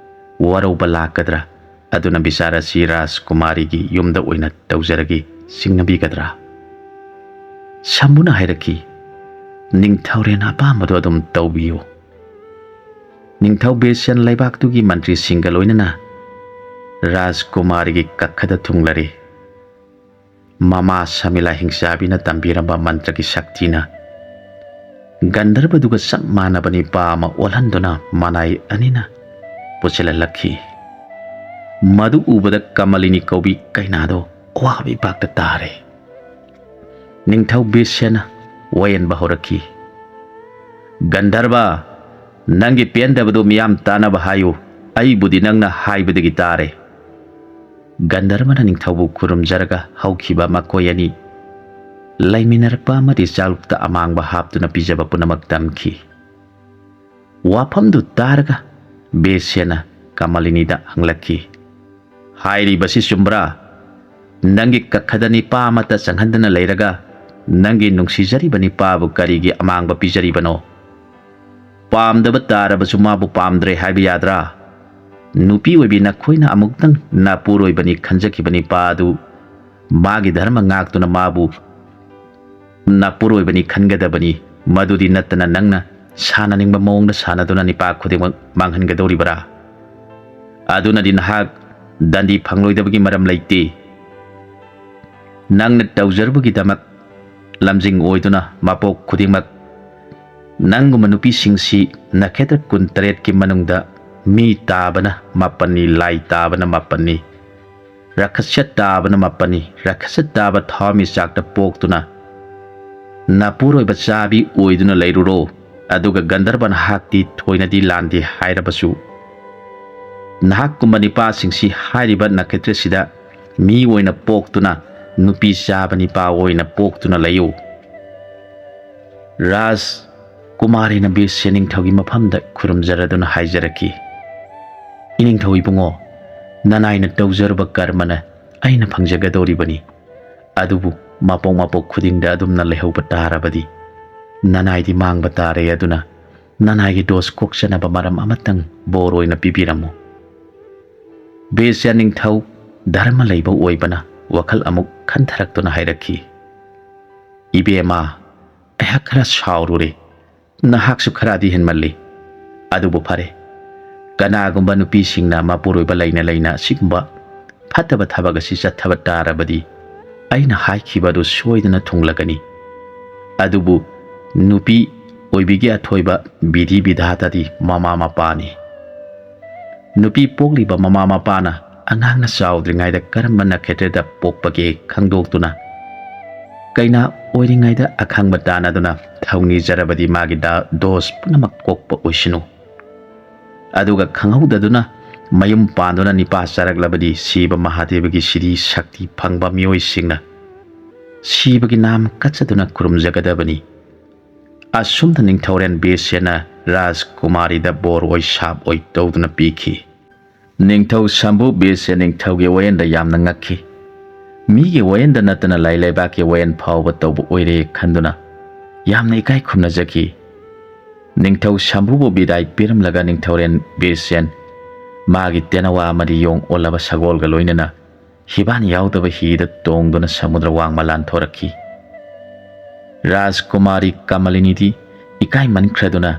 ꯋꯥꯔꯧꯕ ꯂꯥꯛꯀꯗ꯭ꯔꯥ? ꯑꯗꯨꯅ ꯕꯤꯆꯥꯔ ꯑꯁꯤ ꯔꯥꯖꯀꯨꯃꯥꯔꯤꯒꯤ ꯌꯨꯝꯗ ꯑꯣꯏꯅ ꯇꯧꯖꯔꯒꯦ, ꯆꯤꯡꯅꯕꯤꯒꯗ꯭ꯔꯥ?" ꯁꯝꯕꯨꯅ ꯍꯥꯏꯔꯛꯈꯤ, ꯅꯤꯡꯊꯧꯔꯦꯜꯅ ꯑꯄꯥꯝꯕꯗꯣ ꯑꯗꯨꯝ ꯇꯧꯕꯤꯌꯨ꯫ ꯅꯤꯡꯊꯧ ꯕꯦꯁ꯭ꯌꯟ ꯂꯩꯕꯥꯛꯇꯨꯒꯤ ꯃꯟꯇ꯭ꯔꯤꯁꯤꯡꯒ ꯂꯣꯏꯅꯅ ꯔꯥꯖꯀꯨꯃꯥꯔꯤꯒꯤ ꯀꯈꯗ ꯊꯨꯡꯂꯔꯦ꯫ ꯃꯃꯥ ꯁꯃꯤꯂꯥ ꯍꯤꯡꯆꯥꯕꯤꯅ ꯇꯝꯕꯤꯔꯝꯕ ꯃꯟꯇ꯭ꯔꯒꯤ ꯁꯛꯇꯤꯅ ꯒꯟꯙꯔꯕꯗꯨꯒ ꯆꯞ ꯃꯥꯟꯅꯕ ꯅꯤꯄꯥ ꯑꯃ ꯑꯣꯜꯍꯟꯗꯨꯅ ꯃꯅꯥꯏ ꯑꯅꯤꯅ ꯄꯨꯁꯤꯜꯍꯜꯂꯛꯈꯤ꯫ ꯃꯗꯨ ꯎꯕꯗ ꯀꯃꯂꯤꯅꯤ ꯀꯧꯕꯤ ꯀꯩꯅꯥꯗꯣ ꯑꯋꯥꯕ ꯏꯄꯥꯛꯇ ꯇꯥꯔꯦ꯫ ꯅꯤꯡꯊꯧ ꯕꯦꯁ꯭ꯌꯅ ꯋꯥꯌꯦꯟꯕ ꯍꯧꯔꯛꯈꯤ꯫ "ꯒꯟꯙꯔꯕ, ꯅꯪꯒꯤ ꯄꯦꯟꯗꯕꯗꯨ ꯃꯤꯌꯥꯝ ꯇꯥꯅꯕ ꯍꯥꯏꯌꯨ꯫ ꯑꯩꯕꯨꯗꯤ ꯅꯪꯅ ꯍꯥꯏꯕꯗꯒꯤ ꯇꯥꯔꯦ꯫" ꯒꯟꯙꯔꯕꯅ ꯅꯤꯡꯊꯧꯕꯨ ꯈꯨꯔꯨꯝꯖꯔꯒ ꯍꯧꯈꯤꯕ ꯃꯈꯣꯏ ꯑꯅꯤ ꯂꯩꯃꯤꯟꯅꯔꯛꯄ ꯑꯃꯗꯤ ꯆꯥꯂꯨꯛꯇ ꯑꯃꯥꯡꯕ ꯍꯥꯞꯇꯨꯅ ꯄꯤꯖꯕ ꯄꯨꯝꯅꯃꯛ ꯇꯝꯈꯤ꯫ ꯋꯥꯐꯝꯗꯨ ꯇꯥꯔꯒ ꯕꯦꯁ꯭ꯌꯅ ꯀꯃꯂꯤꯅꯤꯗ ꯍꯪꯂꯛꯈꯤ, "ꯍꯥꯏꯔꯤꯕꯁꯤ ꯆꯨꯝꯕ꯭ꯔꯥ? ꯅꯪꯒꯤ ꯀꯈꯗ ꯅꯤꯄꯥ ꯑꯃꯠꯇ ꯆꯪꯍꯟꯗꯅ ꯂꯩꯔꯒ ꯅꯪꯒꯤ ꯅꯨꯡꯁꯤꯖꯔꯤꯕ ꯅꯤꯄꯥꯕꯨ ꯀꯔꯤꯒꯤ ꯑꯃꯥꯡꯕ ꯄꯤꯖꯔꯤꯕꯅꯣ? ꯄꯥꯝꯗꯕ ꯇꯥꯔꯕꯁꯨ ꯃꯥꯕꯨ ꯄꯥꯝꯗ꯭ꯔꯦ ꯍꯥꯏꯕ ꯌꯥꯗ꯭ꯔꯥ? ꯅꯨꯄꯤ ꯑꯣꯏꯕꯤ ꯅꯈꯣꯏꯅ ꯑꯃꯨꯛꯇꯪ ꯅꯥꯄꯨꯔꯣꯏꯕꯅꯤ ꯈꯟꯖꯈꯤꯕ ꯅꯤꯄꯥ ꯑꯗꯨ ꯃꯥꯒꯤ ꯙꯔꯃ ꯉꯥꯛꯇꯨꯅ ꯃꯥꯕꯨ ꯅꯥꯄꯨꯔꯣꯏꯕꯅꯤ ꯈꯟꯒꯗꯕꯅꯤ꯫ ꯃꯗꯨꯗꯤ ꯅꯠꯇꯅ ꯅꯪꯅ ꯁꯥꯟꯅꯅꯤꯡꯕ ꯃꯑꯣꯡꯗ ꯁꯥꯟꯅꯗꯨꯅ ꯅꯤꯄꯥ ꯈꯨꯗꯤꯡꯃꯛ ꯃꯥꯡꯍꯟꯒꯗꯧꯔꯤꯕꯔꯥ? ꯑꯗꯨꯅꯗꯤ ꯅꯍꯥꯛ ꯗꯟꯗꯤ ꯐꯪꯂꯣꯏꯗꯕꯒꯤ ꯃꯔꯝ ꯂꯩꯇꯦ꯫ ꯅꯪꯅ ꯇꯧꯖꯔꯨꯕꯒꯤꯗꯃꯛ ꯂꯝꯖꯤꯡ ꯑꯣꯏꯗꯨꯅ ꯃꯄꯣꯛ ꯈꯨꯗꯤꯡꯃꯛ ꯅꯪꯒꯨꯝꯕ ꯅꯨꯄꯤꯁꯤꯡꯁꯤ ꯅꯈꯦꯇ꯭ꯔ ꯀꯨꯟꯇꯔꯦꯠꯀꯤ ꯃꯅꯨꯡꯗ ꯃꯤ ꯇꯥꯕꯅ ꯃꯥꯄꯟꯅꯤ, ꯂꯥꯏ ꯇꯥꯕꯅ ꯃꯥꯄꯟꯅꯤ, ꯔꯥꯈꯁ ꯇꯥꯕꯅ ꯃꯥꯄꯟꯅꯤ, ꯔꯥꯈꯁ ꯇꯥꯕ ꯊꯋꯥꯟꯃꯤꯆꯥꯛꯇ ꯄꯣꯛꯇꯨꯅ ꯅꯥꯄꯨꯔꯣꯏꯕ ꯆꯥꯕꯤ ꯑꯣꯏꯗꯨꯅ ꯂꯩꯔꯨꯔꯣ꯫ ꯑꯗꯨꯒ ꯒꯟꯙꯔꯕ ꯅꯍꯥꯛꯇꯤ ꯊꯣꯏꯅꯗꯤ ꯂꯥꯟꯗꯦ ꯍꯥꯏꯔꯕꯁꯨ, ꯅꯍꯥꯛꯀꯨꯝꯕ ꯅꯤꯄꯥꯁꯤꯡꯁꯤ ꯍꯥꯏꯔꯤꯕ ꯅꯈꯦꯇ꯭ꯔꯁꯤꯗ ꯃꯤ ꯑꯣꯏꯅ ꯄꯣꯛꯇꯨꯅ ꯅꯨꯄꯤ ꯆꯥꯕ ꯅꯤꯄꯥ ꯑꯣꯏꯅ ꯄꯣꯛꯇꯨꯅ ꯂꯩꯌꯨ꯫" ꯔꯥꯖ ꯀꯨꯃꯥꯔꯤꯅ ꯕꯦꯁ꯭ꯌ ꯅꯤꯡꯊꯧꯒꯤ ꯃꯐꯝꯗ ꯈꯨꯔꯨꯝꯖꯔꯗꯨꯅ ꯍꯥꯏꯖꯔꯛꯈꯤ, "ꯏꯅꯤꯡꯊꯧ ꯏꯕꯨꯡꯉꯣ, ꯅꯅꯥꯏꯅ ꯇꯧꯖꯔꯨꯕ ꯀꯔꯃꯅ ꯑꯩꯅ ꯐꯪꯖꯒꯗꯧꯔꯤꯕꯅꯤ꯫ ꯑꯗꯨꯕꯨ ꯃꯄꯣꯛ ꯃꯄꯣꯛ ꯈꯨꯗꯤꯡꯗ ꯑꯗꯨꯝꯅ ꯂꯩꯍꯧꯕ ꯇꯥꯔꯕꯗꯤ ꯅꯅꯥꯏꯗꯤ ꯃꯥꯡꯕ ꯇꯥꯔꯦ꯫ ꯑꯗꯨꯅ ꯅꯅꯥꯏꯒꯤ ꯗꯣꯁ ꯀꯣꯛꯆꯅꯕ ꯃꯔꯝ ꯑꯃꯇꯪ ꯕꯣꯔ ꯑꯣꯏꯅ ꯄꯤꯕꯤꯔꯝꯃꯨ꯫" ꯕꯦꯁ꯭ꯌ ꯅꯤꯡꯊꯧ ꯙꯔꯃ ꯂꯩꯕ ꯑꯣꯏꯕꯅ ꯋꯥꯈꯜ ꯑꯃꯨꯛ ꯈꯟꯊꯔꯛꯇꯨꯅ ꯍꯥꯏꯔꯛꯈꯤ, "ꯏꯕꯦꯝꯃ, ꯑꯩꯍꯥꯛ ꯈꯔ ꯁꯥꯎꯔꯨꯔꯦ꯫ ꯅꯍꯥꯛꯁꯨ ꯈꯔꯗꯤ ꯍꯦꯟꯃꯜꯂꯤ꯫ ꯑꯗꯨꯕꯨ ꯐꯔꯦ, ꯀꯅꯥꯒꯨꯝꯕ ꯅꯨꯄꯤꯁꯤꯡꯅ ꯃꯄꯨꯔꯣꯏꯕ ꯂꯩꯅ ꯂꯩꯅ ꯑꯁꯤꯒꯨꯝꯕ ꯐꯠꯇꯕ ꯊꯕꯛ ꯑꯁꯤ ꯆꯠꯊꯕ ꯇꯥꯔꯕꯗꯤ ꯑꯩꯅ ꯍꯥꯏꯈꯤꯕ ꯑꯗꯨ ꯁꯣꯏꯗꯅ ꯊꯨꯡꯂꯒꯅꯤ꯫ ꯑꯗꯨꯕꯨ ꯅꯨꯄꯤ ꯑꯣꯏꯕꯤꯒꯤ ꯑꯊꯣꯏꯕ ꯕꯤꯙꯤ ꯕꯤꯙꯥꯇꯗꯤ ꯃꯃꯥ ꯃꯄꯥꯅꯤ꯫ ꯅꯨꯄꯤ ꯄꯣꯛꯂꯤꯕ ꯃꯃꯥ ꯃꯄꯥꯅ ꯑꯉꯥꯡꯅ ꯆꯥꯎꯗ꯭ꯔꯤꯉꯩꯗ ꯀꯔꯝꯕ ꯅꯈꯦꯇ꯭ꯔꯗ ꯄꯣꯛꯄꯒꯦ ꯈꯪꯗꯣꯛꯇꯨꯅ, ꯀꯩꯅꯥ ꯑꯣꯏꯔꯤꯉꯩꯗ ꯑꯈꯪꯕ ꯇꯥꯟꯅꯗꯨꯅ ꯊꯧꯅꯤꯖꯔꯕꯗꯤ ꯃꯥꯒꯤ ꯗ-, ꯗꯣꯁ ꯄꯨꯝꯅꯃꯛ ꯀꯣꯛꯄ ꯑꯣꯏꯁꯅꯨ꯫ ꯑꯗꯨꯒ ꯈꯪꯍꯧꯗꯗꯨꯅ ꯃꯌꯨꯝ ꯄꯥꯟꯗꯨꯅ ꯅꯤꯄꯥ ꯆꯥꯔꯛꯂꯕꯗꯤ ꯁꯤꯕ ꯃꯍꯥꯗꯦꯕꯒꯤ ꯁꯤꯔꯤ ꯁꯛꯇꯤ ꯐꯪꯕ ꯃꯤꯑꯣꯏꯁꯤꯡꯅ ꯁꯤꯕꯒꯤ ꯅꯥꯝ ꯀꯠꯆꯗꯨꯅ ꯈꯨꯔꯨꯝꯖꯒꯗꯕꯅꯤ꯫ ꯑꯁꯨꯝꯅ ꯅꯤꯡꯊꯧꯔꯦꯟ ꯕꯤꯔꯁꯦꯟꯅ ꯔꯥꯖꯀꯨꯃꯥꯔꯤꯗ ꯕꯣꯔ ꯑꯣꯏ ꯁꯥꯞ ꯑꯣꯏ ꯇꯧꯗꯨꯅ ꯄꯤꯈꯤ꯫ ꯅꯤꯡꯊꯧ ꯁꯝꯕꯨ ꯕꯤꯔꯁꯦꯟ ꯅꯤꯡꯊꯧꯒꯤ ꯋꯥꯌꯦꯟꯗ ꯌꯥꯝꯅ ꯉꯛꯈꯤ꯫ ꯃꯤꯒꯤ ꯋꯥꯌꯦꯟꯗ ꯅꯠꯇꯅ ꯂꯥꯏ ꯂꯩꯕꯥꯛꯀꯤ ꯋꯥꯌꯦꯟ ꯐꯥꯎꯕ ꯇꯧꯕ ꯑꯣꯏꯔꯦ ꯈꯟꯗꯨꯅ ꯌꯥꯝꯅ ꯏꯀꯥꯏ ꯈꯨꯝꯅꯖꯈꯤ꯫ ꯅꯤꯡꯊꯧ ꯁꯝꯕꯨꯕꯨ ꯕꯤꯗꯥꯏ ꯄꯤꯔꯝꯂꯒ ꯅꯤꯡꯊꯧꯔꯦꯟ ꯕꯤꯔꯁꯦꯟ ꯃꯥꯒꯤ ꯇꯦꯅꯋꯥ ꯑꯃꯗꯤ ꯌꯣꯡ ꯑꯣꯜꯂꯕ ꯁꯒꯣꯜꯒ ꯂꯣꯏꯅꯅ ꯍꯤꯕꯥꯟ ꯌꯥꯎꯗꯕ ꯍꯤꯗ ꯇꯣꯡꯗꯨꯅ ꯁꯃꯨꯗ꯭ꯔ ꯋꯥꯡꯃ ꯂꯥꯟꯊꯣꯔꯛꯈꯤ꯫ ꯔꯥꯖꯀꯨꯃꯥꯔꯤ ꯀꯃꯂꯤꯅꯤꯗꯤ ꯏꯀꯥꯏꯃꯟꯈ꯭ꯔꯗꯨꯅ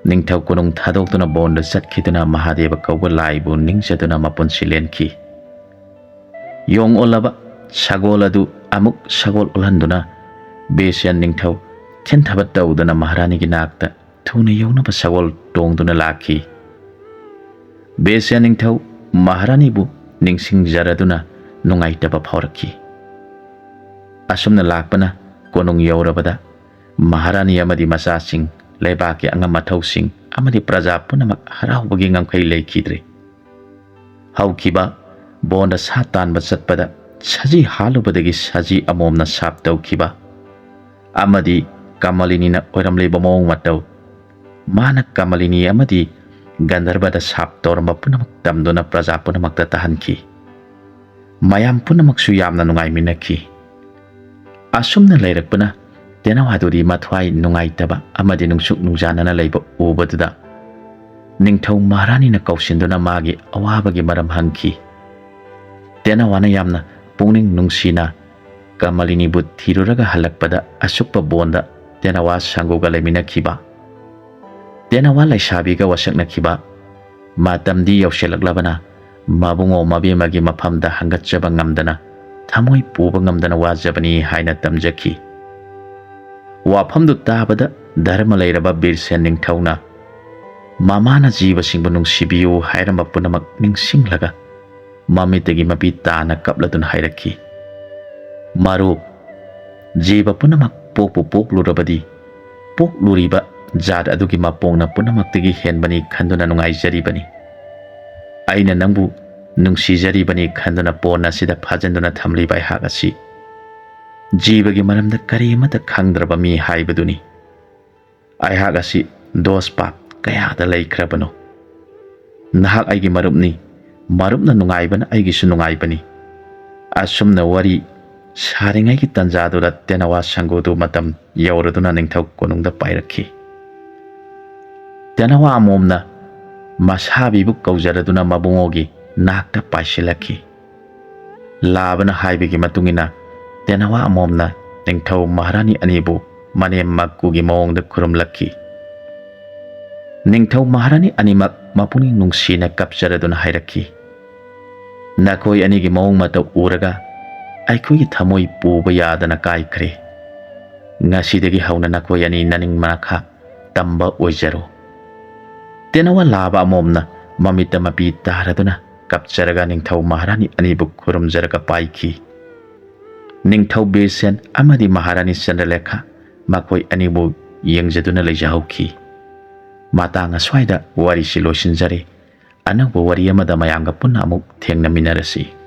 ꯅꯤꯡꯊꯧ ꯀꯣꯅꯨꯡ ꯊꯥꯗꯣꯛꯇꯨꯅ ꯕꯣꯟꯗ ꯆꯠꯈꯤꯗꯨꯅ ꯃꯍꯥꯗꯦꯕ ꯀꯧꯕ ꯂꯥꯏꯕꯨ ꯅꯤꯡꯖꯗꯨꯅ ꯃꯄꯨꯟꯁꯤ ꯂꯦꯟꯈꯤ꯫ ꯌꯣꯡ ꯑꯣꯜꯂꯕ ꯁꯒꯣꯜ ꯑꯗꯨ ꯑꯃꯨꯛ ꯁꯒꯣꯜ ꯑꯣꯜꯍꯟꯗꯨꯅ ꯕꯤꯔꯁꯦꯟ ꯅꯤꯡꯊꯧ ꯊꯤꯟꯊꯕ ꯇꯧꯗꯨꯅ ꯃꯍꯥꯔꯥꯅꯤꯒꯤ ꯅꯥꯛꯇ ꯊꯨꯅ ꯌꯧꯅꯕ ꯁꯒꯣꯜ ꯇꯣꯡꯗꯨꯅ ꯂꯥꯛꯈꯤ꯫ ꯕꯤꯔꯁꯦꯟ ꯅꯤꯡꯊꯧ ꯃꯍꯥꯔꯥꯅꯤꯕꯨ ꯅꯤꯡꯁꯤꯡꯖꯔꯗꯨꯅ ꯅꯨꯡꯉꯥꯏꯇꯕ ꯐꯥꯎꯔꯛꯈꯤ꯫ ꯑꯁꯨꯝꯅ ꯂꯥꯛꯄꯅ ꯀꯣꯅꯨꯡ ꯌꯧꯔꯕꯗ ꯃꯍꯥꯔꯥꯅꯤ ꯑꯃꯗꯤ ꯃꯆꯥꯁꯤꯡ, ꯂꯩꯕꯥꯛꯀꯤ ꯑꯉꯝ ꯑꯊꯧꯁꯤꯡ ꯑꯃꯗꯤ ꯄ꯭ꯔꯖꯥ ꯄꯨꯝꯅꯃꯛ ꯍꯔꯥꯎꯕꯒꯤ ꯉꯝꯈꯩ ꯂꯩꯈꯤꯗ꯭ꯔꯦ꯫ ꯍꯧꯈꯤꯕ ꯕꯣꯟꯗ ꯁꯥ ꯇꯥꯟꯕ ꯆꯠꯄꯗ ꯁꯖꯤ ꯍꯥꯠꯂꯨꯕꯗꯒꯤ ꯁꯖꯤ ꯑꯃꯣꯝꯅ ꯁꯥꯞ ꯇꯧꯈꯤꯕ ꯑꯃꯗꯤ ꯀꯃꯂꯤꯅꯤꯅ ꯑꯣꯏꯔꯝꯂꯤꯕ ꯃꯑꯣꯡ ꯃꯇꯧ, ꯃꯥꯅ ꯀꯃꯂꯤꯅꯤ ꯑꯃꯗꯤ ꯒꯟꯙꯔꯕꯗ ꯁꯥꯞ ꯇꯧꯔꯝꯕ ꯄꯨꯝꯅꯃꯛ ꯇꯝꯗꯨꯅ ꯄ꯭ꯔꯖꯥ ꯄꯨꯝꯅꯃꯛꯇ ꯇꯥꯍꯟꯈꯤ꯫ ꯃꯌꯥꯝ ꯄꯨꯝꯅꯃꯛꯁꯨ ꯌꯥꯝꯅ ꯅꯨꯡꯉꯥꯏꯃꯤꯟꯅꯈꯤ꯫ ꯑꯁꯨꯝꯅ ꯂꯩꯔꯛꯄꯅ ꯇꯦꯅꯋꯥꯗꯨꯗꯤ ꯃꯊ꯭ꯋꯥꯏ ꯅꯨꯡꯉꯥꯏꯇꯕ ꯑꯃꯗꯤ ꯅꯨꯡꯁꯨꯛ ꯅꯨꯡꯖꯥꯅꯅ ꯂꯩꯕ ꯎꯕꯗꯨꯗ ꯅꯤꯡꯊꯧ ꯃꯍꯥꯔꯥꯅꯤꯅ ꯀꯧꯁꯤꯟꯗꯨꯅ ꯃꯥꯒꯤ ꯑꯋꯥꯕꯒꯤ ꯃꯔꯝ ꯍꯪꯈꯤ꯫ ꯇꯦꯅꯋꯥꯅ ꯌꯥꯝꯅ ꯄꯨꯛꯅꯤꯡ ꯅꯨꯡꯁꯤꯅ ꯀꯃꯂꯤꯅꯤꯕꯨ ꯊꯤꯔꯨꯔꯒ ꯍꯜꯂꯛꯄꯗ ꯑꯁꯨꯛꯄ ꯕꯣꯟꯗ ꯇꯦꯅꯋꯥ ꯁꯪꯒꯨꯒ ꯂꯩꯃꯤꯟꯅꯈꯤꯕ꯫ ꯇꯦꯅꯋꯥ ꯂꯩꯁꯥꯕꯤꯒ ꯋꯥꯁꯛꯅꯈꯤꯕ꯫ ꯃꯇꯝꯗꯤ ꯌꯧꯁꯤꯜꯂꯛꯂꯕꯅ ꯃꯕꯨꯡꯉꯣ ꯃꯕꯦꯝꯃꯒꯤ ꯃꯐꯝꯗ ꯍꯪꯒꯠꯆꯕ ꯉꯝꯗꯅ, ꯊꯃꯣꯏ ꯄꯨꯕ ꯉꯝꯗꯅ ꯋꯥꯖꯕꯅꯤ ꯍꯥꯏꯅ ꯇꯝꯖꯈꯤ꯫ ꯋꯥꯐꯝꯗꯨ ꯇꯥꯕꯗ ꯙꯔꯃ ꯂꯩꯔꯕ ꯕꯤꯔꯁꯦꯟ ꯅꯤꯡꯊꯧꯅ ꯃꯃꯥꯅ ꯖꯤꯕꯁꯤꯡꯕꯨ ꯅꯨꯡꯁꯤꯕꯤꯌꯨ ꯍꯥꯏꯔꯝꯕ ꯄꯨꯝꯅꯃꯛ ꯅꯤꯡꯁꯤꯡꯂꯒ ꯃꯃꯤꯠꯇꯒꯤ ꯃꯄꯤ ꯇꯥꯅ ꯀꯞꯂꯗꯨꯅ ꯍꯥꯏꯔꯛꯈꯤ, "ꯃꯔꯨꯞ, ꯖꯤꯕ ꯄꯨꯝꯅꯃꯛ ꯄꯣꯛꯄꯨ ꯄꯣꯛꯂꯨꯔꯕꯗꯤ, ꯄꯣꯛꯂꯨꯔꯤꯕ ꯖꯥꯠ ꯑꯗꯨꯒꯤ ꯃꯄꯣꯛꯅ ꯄꯨꯝꯅꯃꯛꯇꯒꯤ ꯍꯦꯟꯕꯅꯤ ꯈꯟꯗꯨꯅ ꯅꯨꯡꯉꯥꯏꯖꯔꯤꯕꯅꯤ꯫ ꯑꯩꯅ ꯅꯪꯕꯨ ꯅꯨꯡꯁꯤꯖꯔꯤꯕꯅꯤ ꯈꯟꯗꯨꯅ ꯄꯣꯟ ꯑꯁꯤꯗ ꯐꯥꯖꯤꯟꯗꯨꯅ ꯊꯝꯂꯤꯕ ꯑꯩꯍꯥꯛ ꯑꯁꯤ ꯖꯤꯕꯒꯤ ꯃꯔꯝꯗ ꯀꯔꯤ ꯑꯃꯠꯇ ꯈꯪꯗ꯭ꯔꯕ ꯃꯤ ꯍꯥꯏꯕꯗꯨꯅꯤ꯫ ꯑꯩꯍꯥꯛ ꯑꯁꯤ ꯗꯣꯁ ꯄꯥꯞ ꯀꯌꯥꯗ ꯂꯩꯈ꯭ꯔꯕꯅꯣ꯫ ꯅꯍꯥꯛ ꯑꯩꯒꯤ ꯃꯔꯨꯞꯅꯤ, ꯃꯔꯨꯞꯅ ꯅꯨꯡꯉꯥꯏꯕꯅ ꯑꯩꯒꯤꯁꯨ ꯅꯨꯡꯉꯥꯏꯕꯅꯤ"꯫ ꯑꯁꯨꯝꯅ ꯋꯥꯔꯤ ꯁꯥꯔꯤꯉꯩꯒꯤ ꯇꯟꯖꯥꯗꯨꯗ ꯇꯦꯅꯋꯥ ꯁꯪꯒꯨꯗꯨ ꯃꯇꯝ ꯌꯧꯔꯗꯨꯅ ꯅꯤꯡꯊꯧ ꯀꯣꯅꯨꯡꯗ ꯄꯥꯏꯔꯛꯈꯤ꯫ ꯇꯦꯅꯋꯥ ꯑꯃꯣꯝꯅ ꯃꯁꯥꯕꯤꯕꯨ ꯀꯧꯖꯔꯗꯨꯅ ꯃꯕꯨꯡꯉꯣꯒꯤ ꯅꯥꯛꯇ ꯄꯥꯏꯁꯤꯜꯂꯛꯈꯤ꯫ ꯂꯥꯕꯅ ꯍꯥꯏꯕꯒꯤ ꯃꯇꯨꯡ ꯏꯟꯅ ꯇꯦꯅꯋꯥ ꯑꯃꯣꯝꯅ ꯅꯤꯡꯊꯧ ꯃꯍꯥꯔꯥꯅꯤ ꯑꯅꯤꯕꯨ ꯃꯅꯦꯝ ꯃꯀꯨꯒꯤ ꯃꯑꯣꯡꯗ ꯈꯨꯔꯨꯝꯂꯛꯈꯤ꯫ ꯅꯤꯡꯊꯧ ꯃꯍꯥꯔꯥꯅꯤ ꯑꯅꯤꯃꯛ ꯃꯄꯨꯛꯅꯤꯡ ꯅꯨꯡꯁꯤꯅ ꯀꯞꯆꯔꯗꯨꯅ ꯍꯥꯏꯔꯛꯈꯤ, "ꯅꯈꯣꯏ ꯑꯅꯤꯒꯤ ꯃꯑꯣꯡ ꯃꯇꯧ ꯎꯔꯒ ꯑꯩꯈꯣꯏꯒꯤ ꯊꯃꯣꯏ ꯄꯨꯕ ꯌꯥꯗꯅ ꯀꯥꯏꯈ꯭ꯔꯦ꯫ ꯉꯁꯤꯗꯒꯤ ꯍꯧꯅ ꯅꯈꯣꯏ ꯑꯅꯤ ꯅꯅꯤꯡ ꯃꯈꯥ ꯇꯝꯕ ꯑꯣꯏꯖꯔꯣ"꯫ ꯇꯦꯅꯋꯥ ꯂꯥꯕ ꯑꯃꯣꯝꯅ ꯃꯃꯤꯠꯇ ꯃꯄꯤ ꯇꯥꯔꯗꯨꯅ ꯀꯞꯆꯔꯒ ꯅꯤꯡꯊꯧ ꯃꯍꯥꯔꯥꯅꯤ ꯑꯅꯤꯕꯨ ꯈꯨꯔꯨꯝꯖꯔꯒ ꯄꯥꯏꯈꯤ꯫ ꯅꯤꯡꯊꯧ ꯕꯤꯔꯁꯦꯟ ꯑꯃꯗꯤ ꯃꯍꯥꯔꯥꯅꯤ ꯆꯟꯗ꯭ꯔꯂꯦꯈꯥ ꯃꯈꯣꯏ ꯑꯅꯤꯕꯨ ꯌꯦꯡꯖꯗꯨꯅ ꯂꯩꯖꯍꯧꯈꯤ꯫ ꯃꯇꯥꯡ ꯑꯁ꯭ꯋꯥꯏꯗ ꯋꯥꯔꯤꯁꯤ ꯂꯣꯏꯁꯤꯟꯖꯔꯦ꯫ ꯑꯅꯧꯕ ꯋꯥꯔꯤ ꯑꯃꯗ ꯃꯌꯥꯝꯒ ꯄꯨꯟꯅ ꯑꯃꯨꯛ ꯊꯦꯡꯅꯃꯤꯟꯅꯔꯁꯤ꯫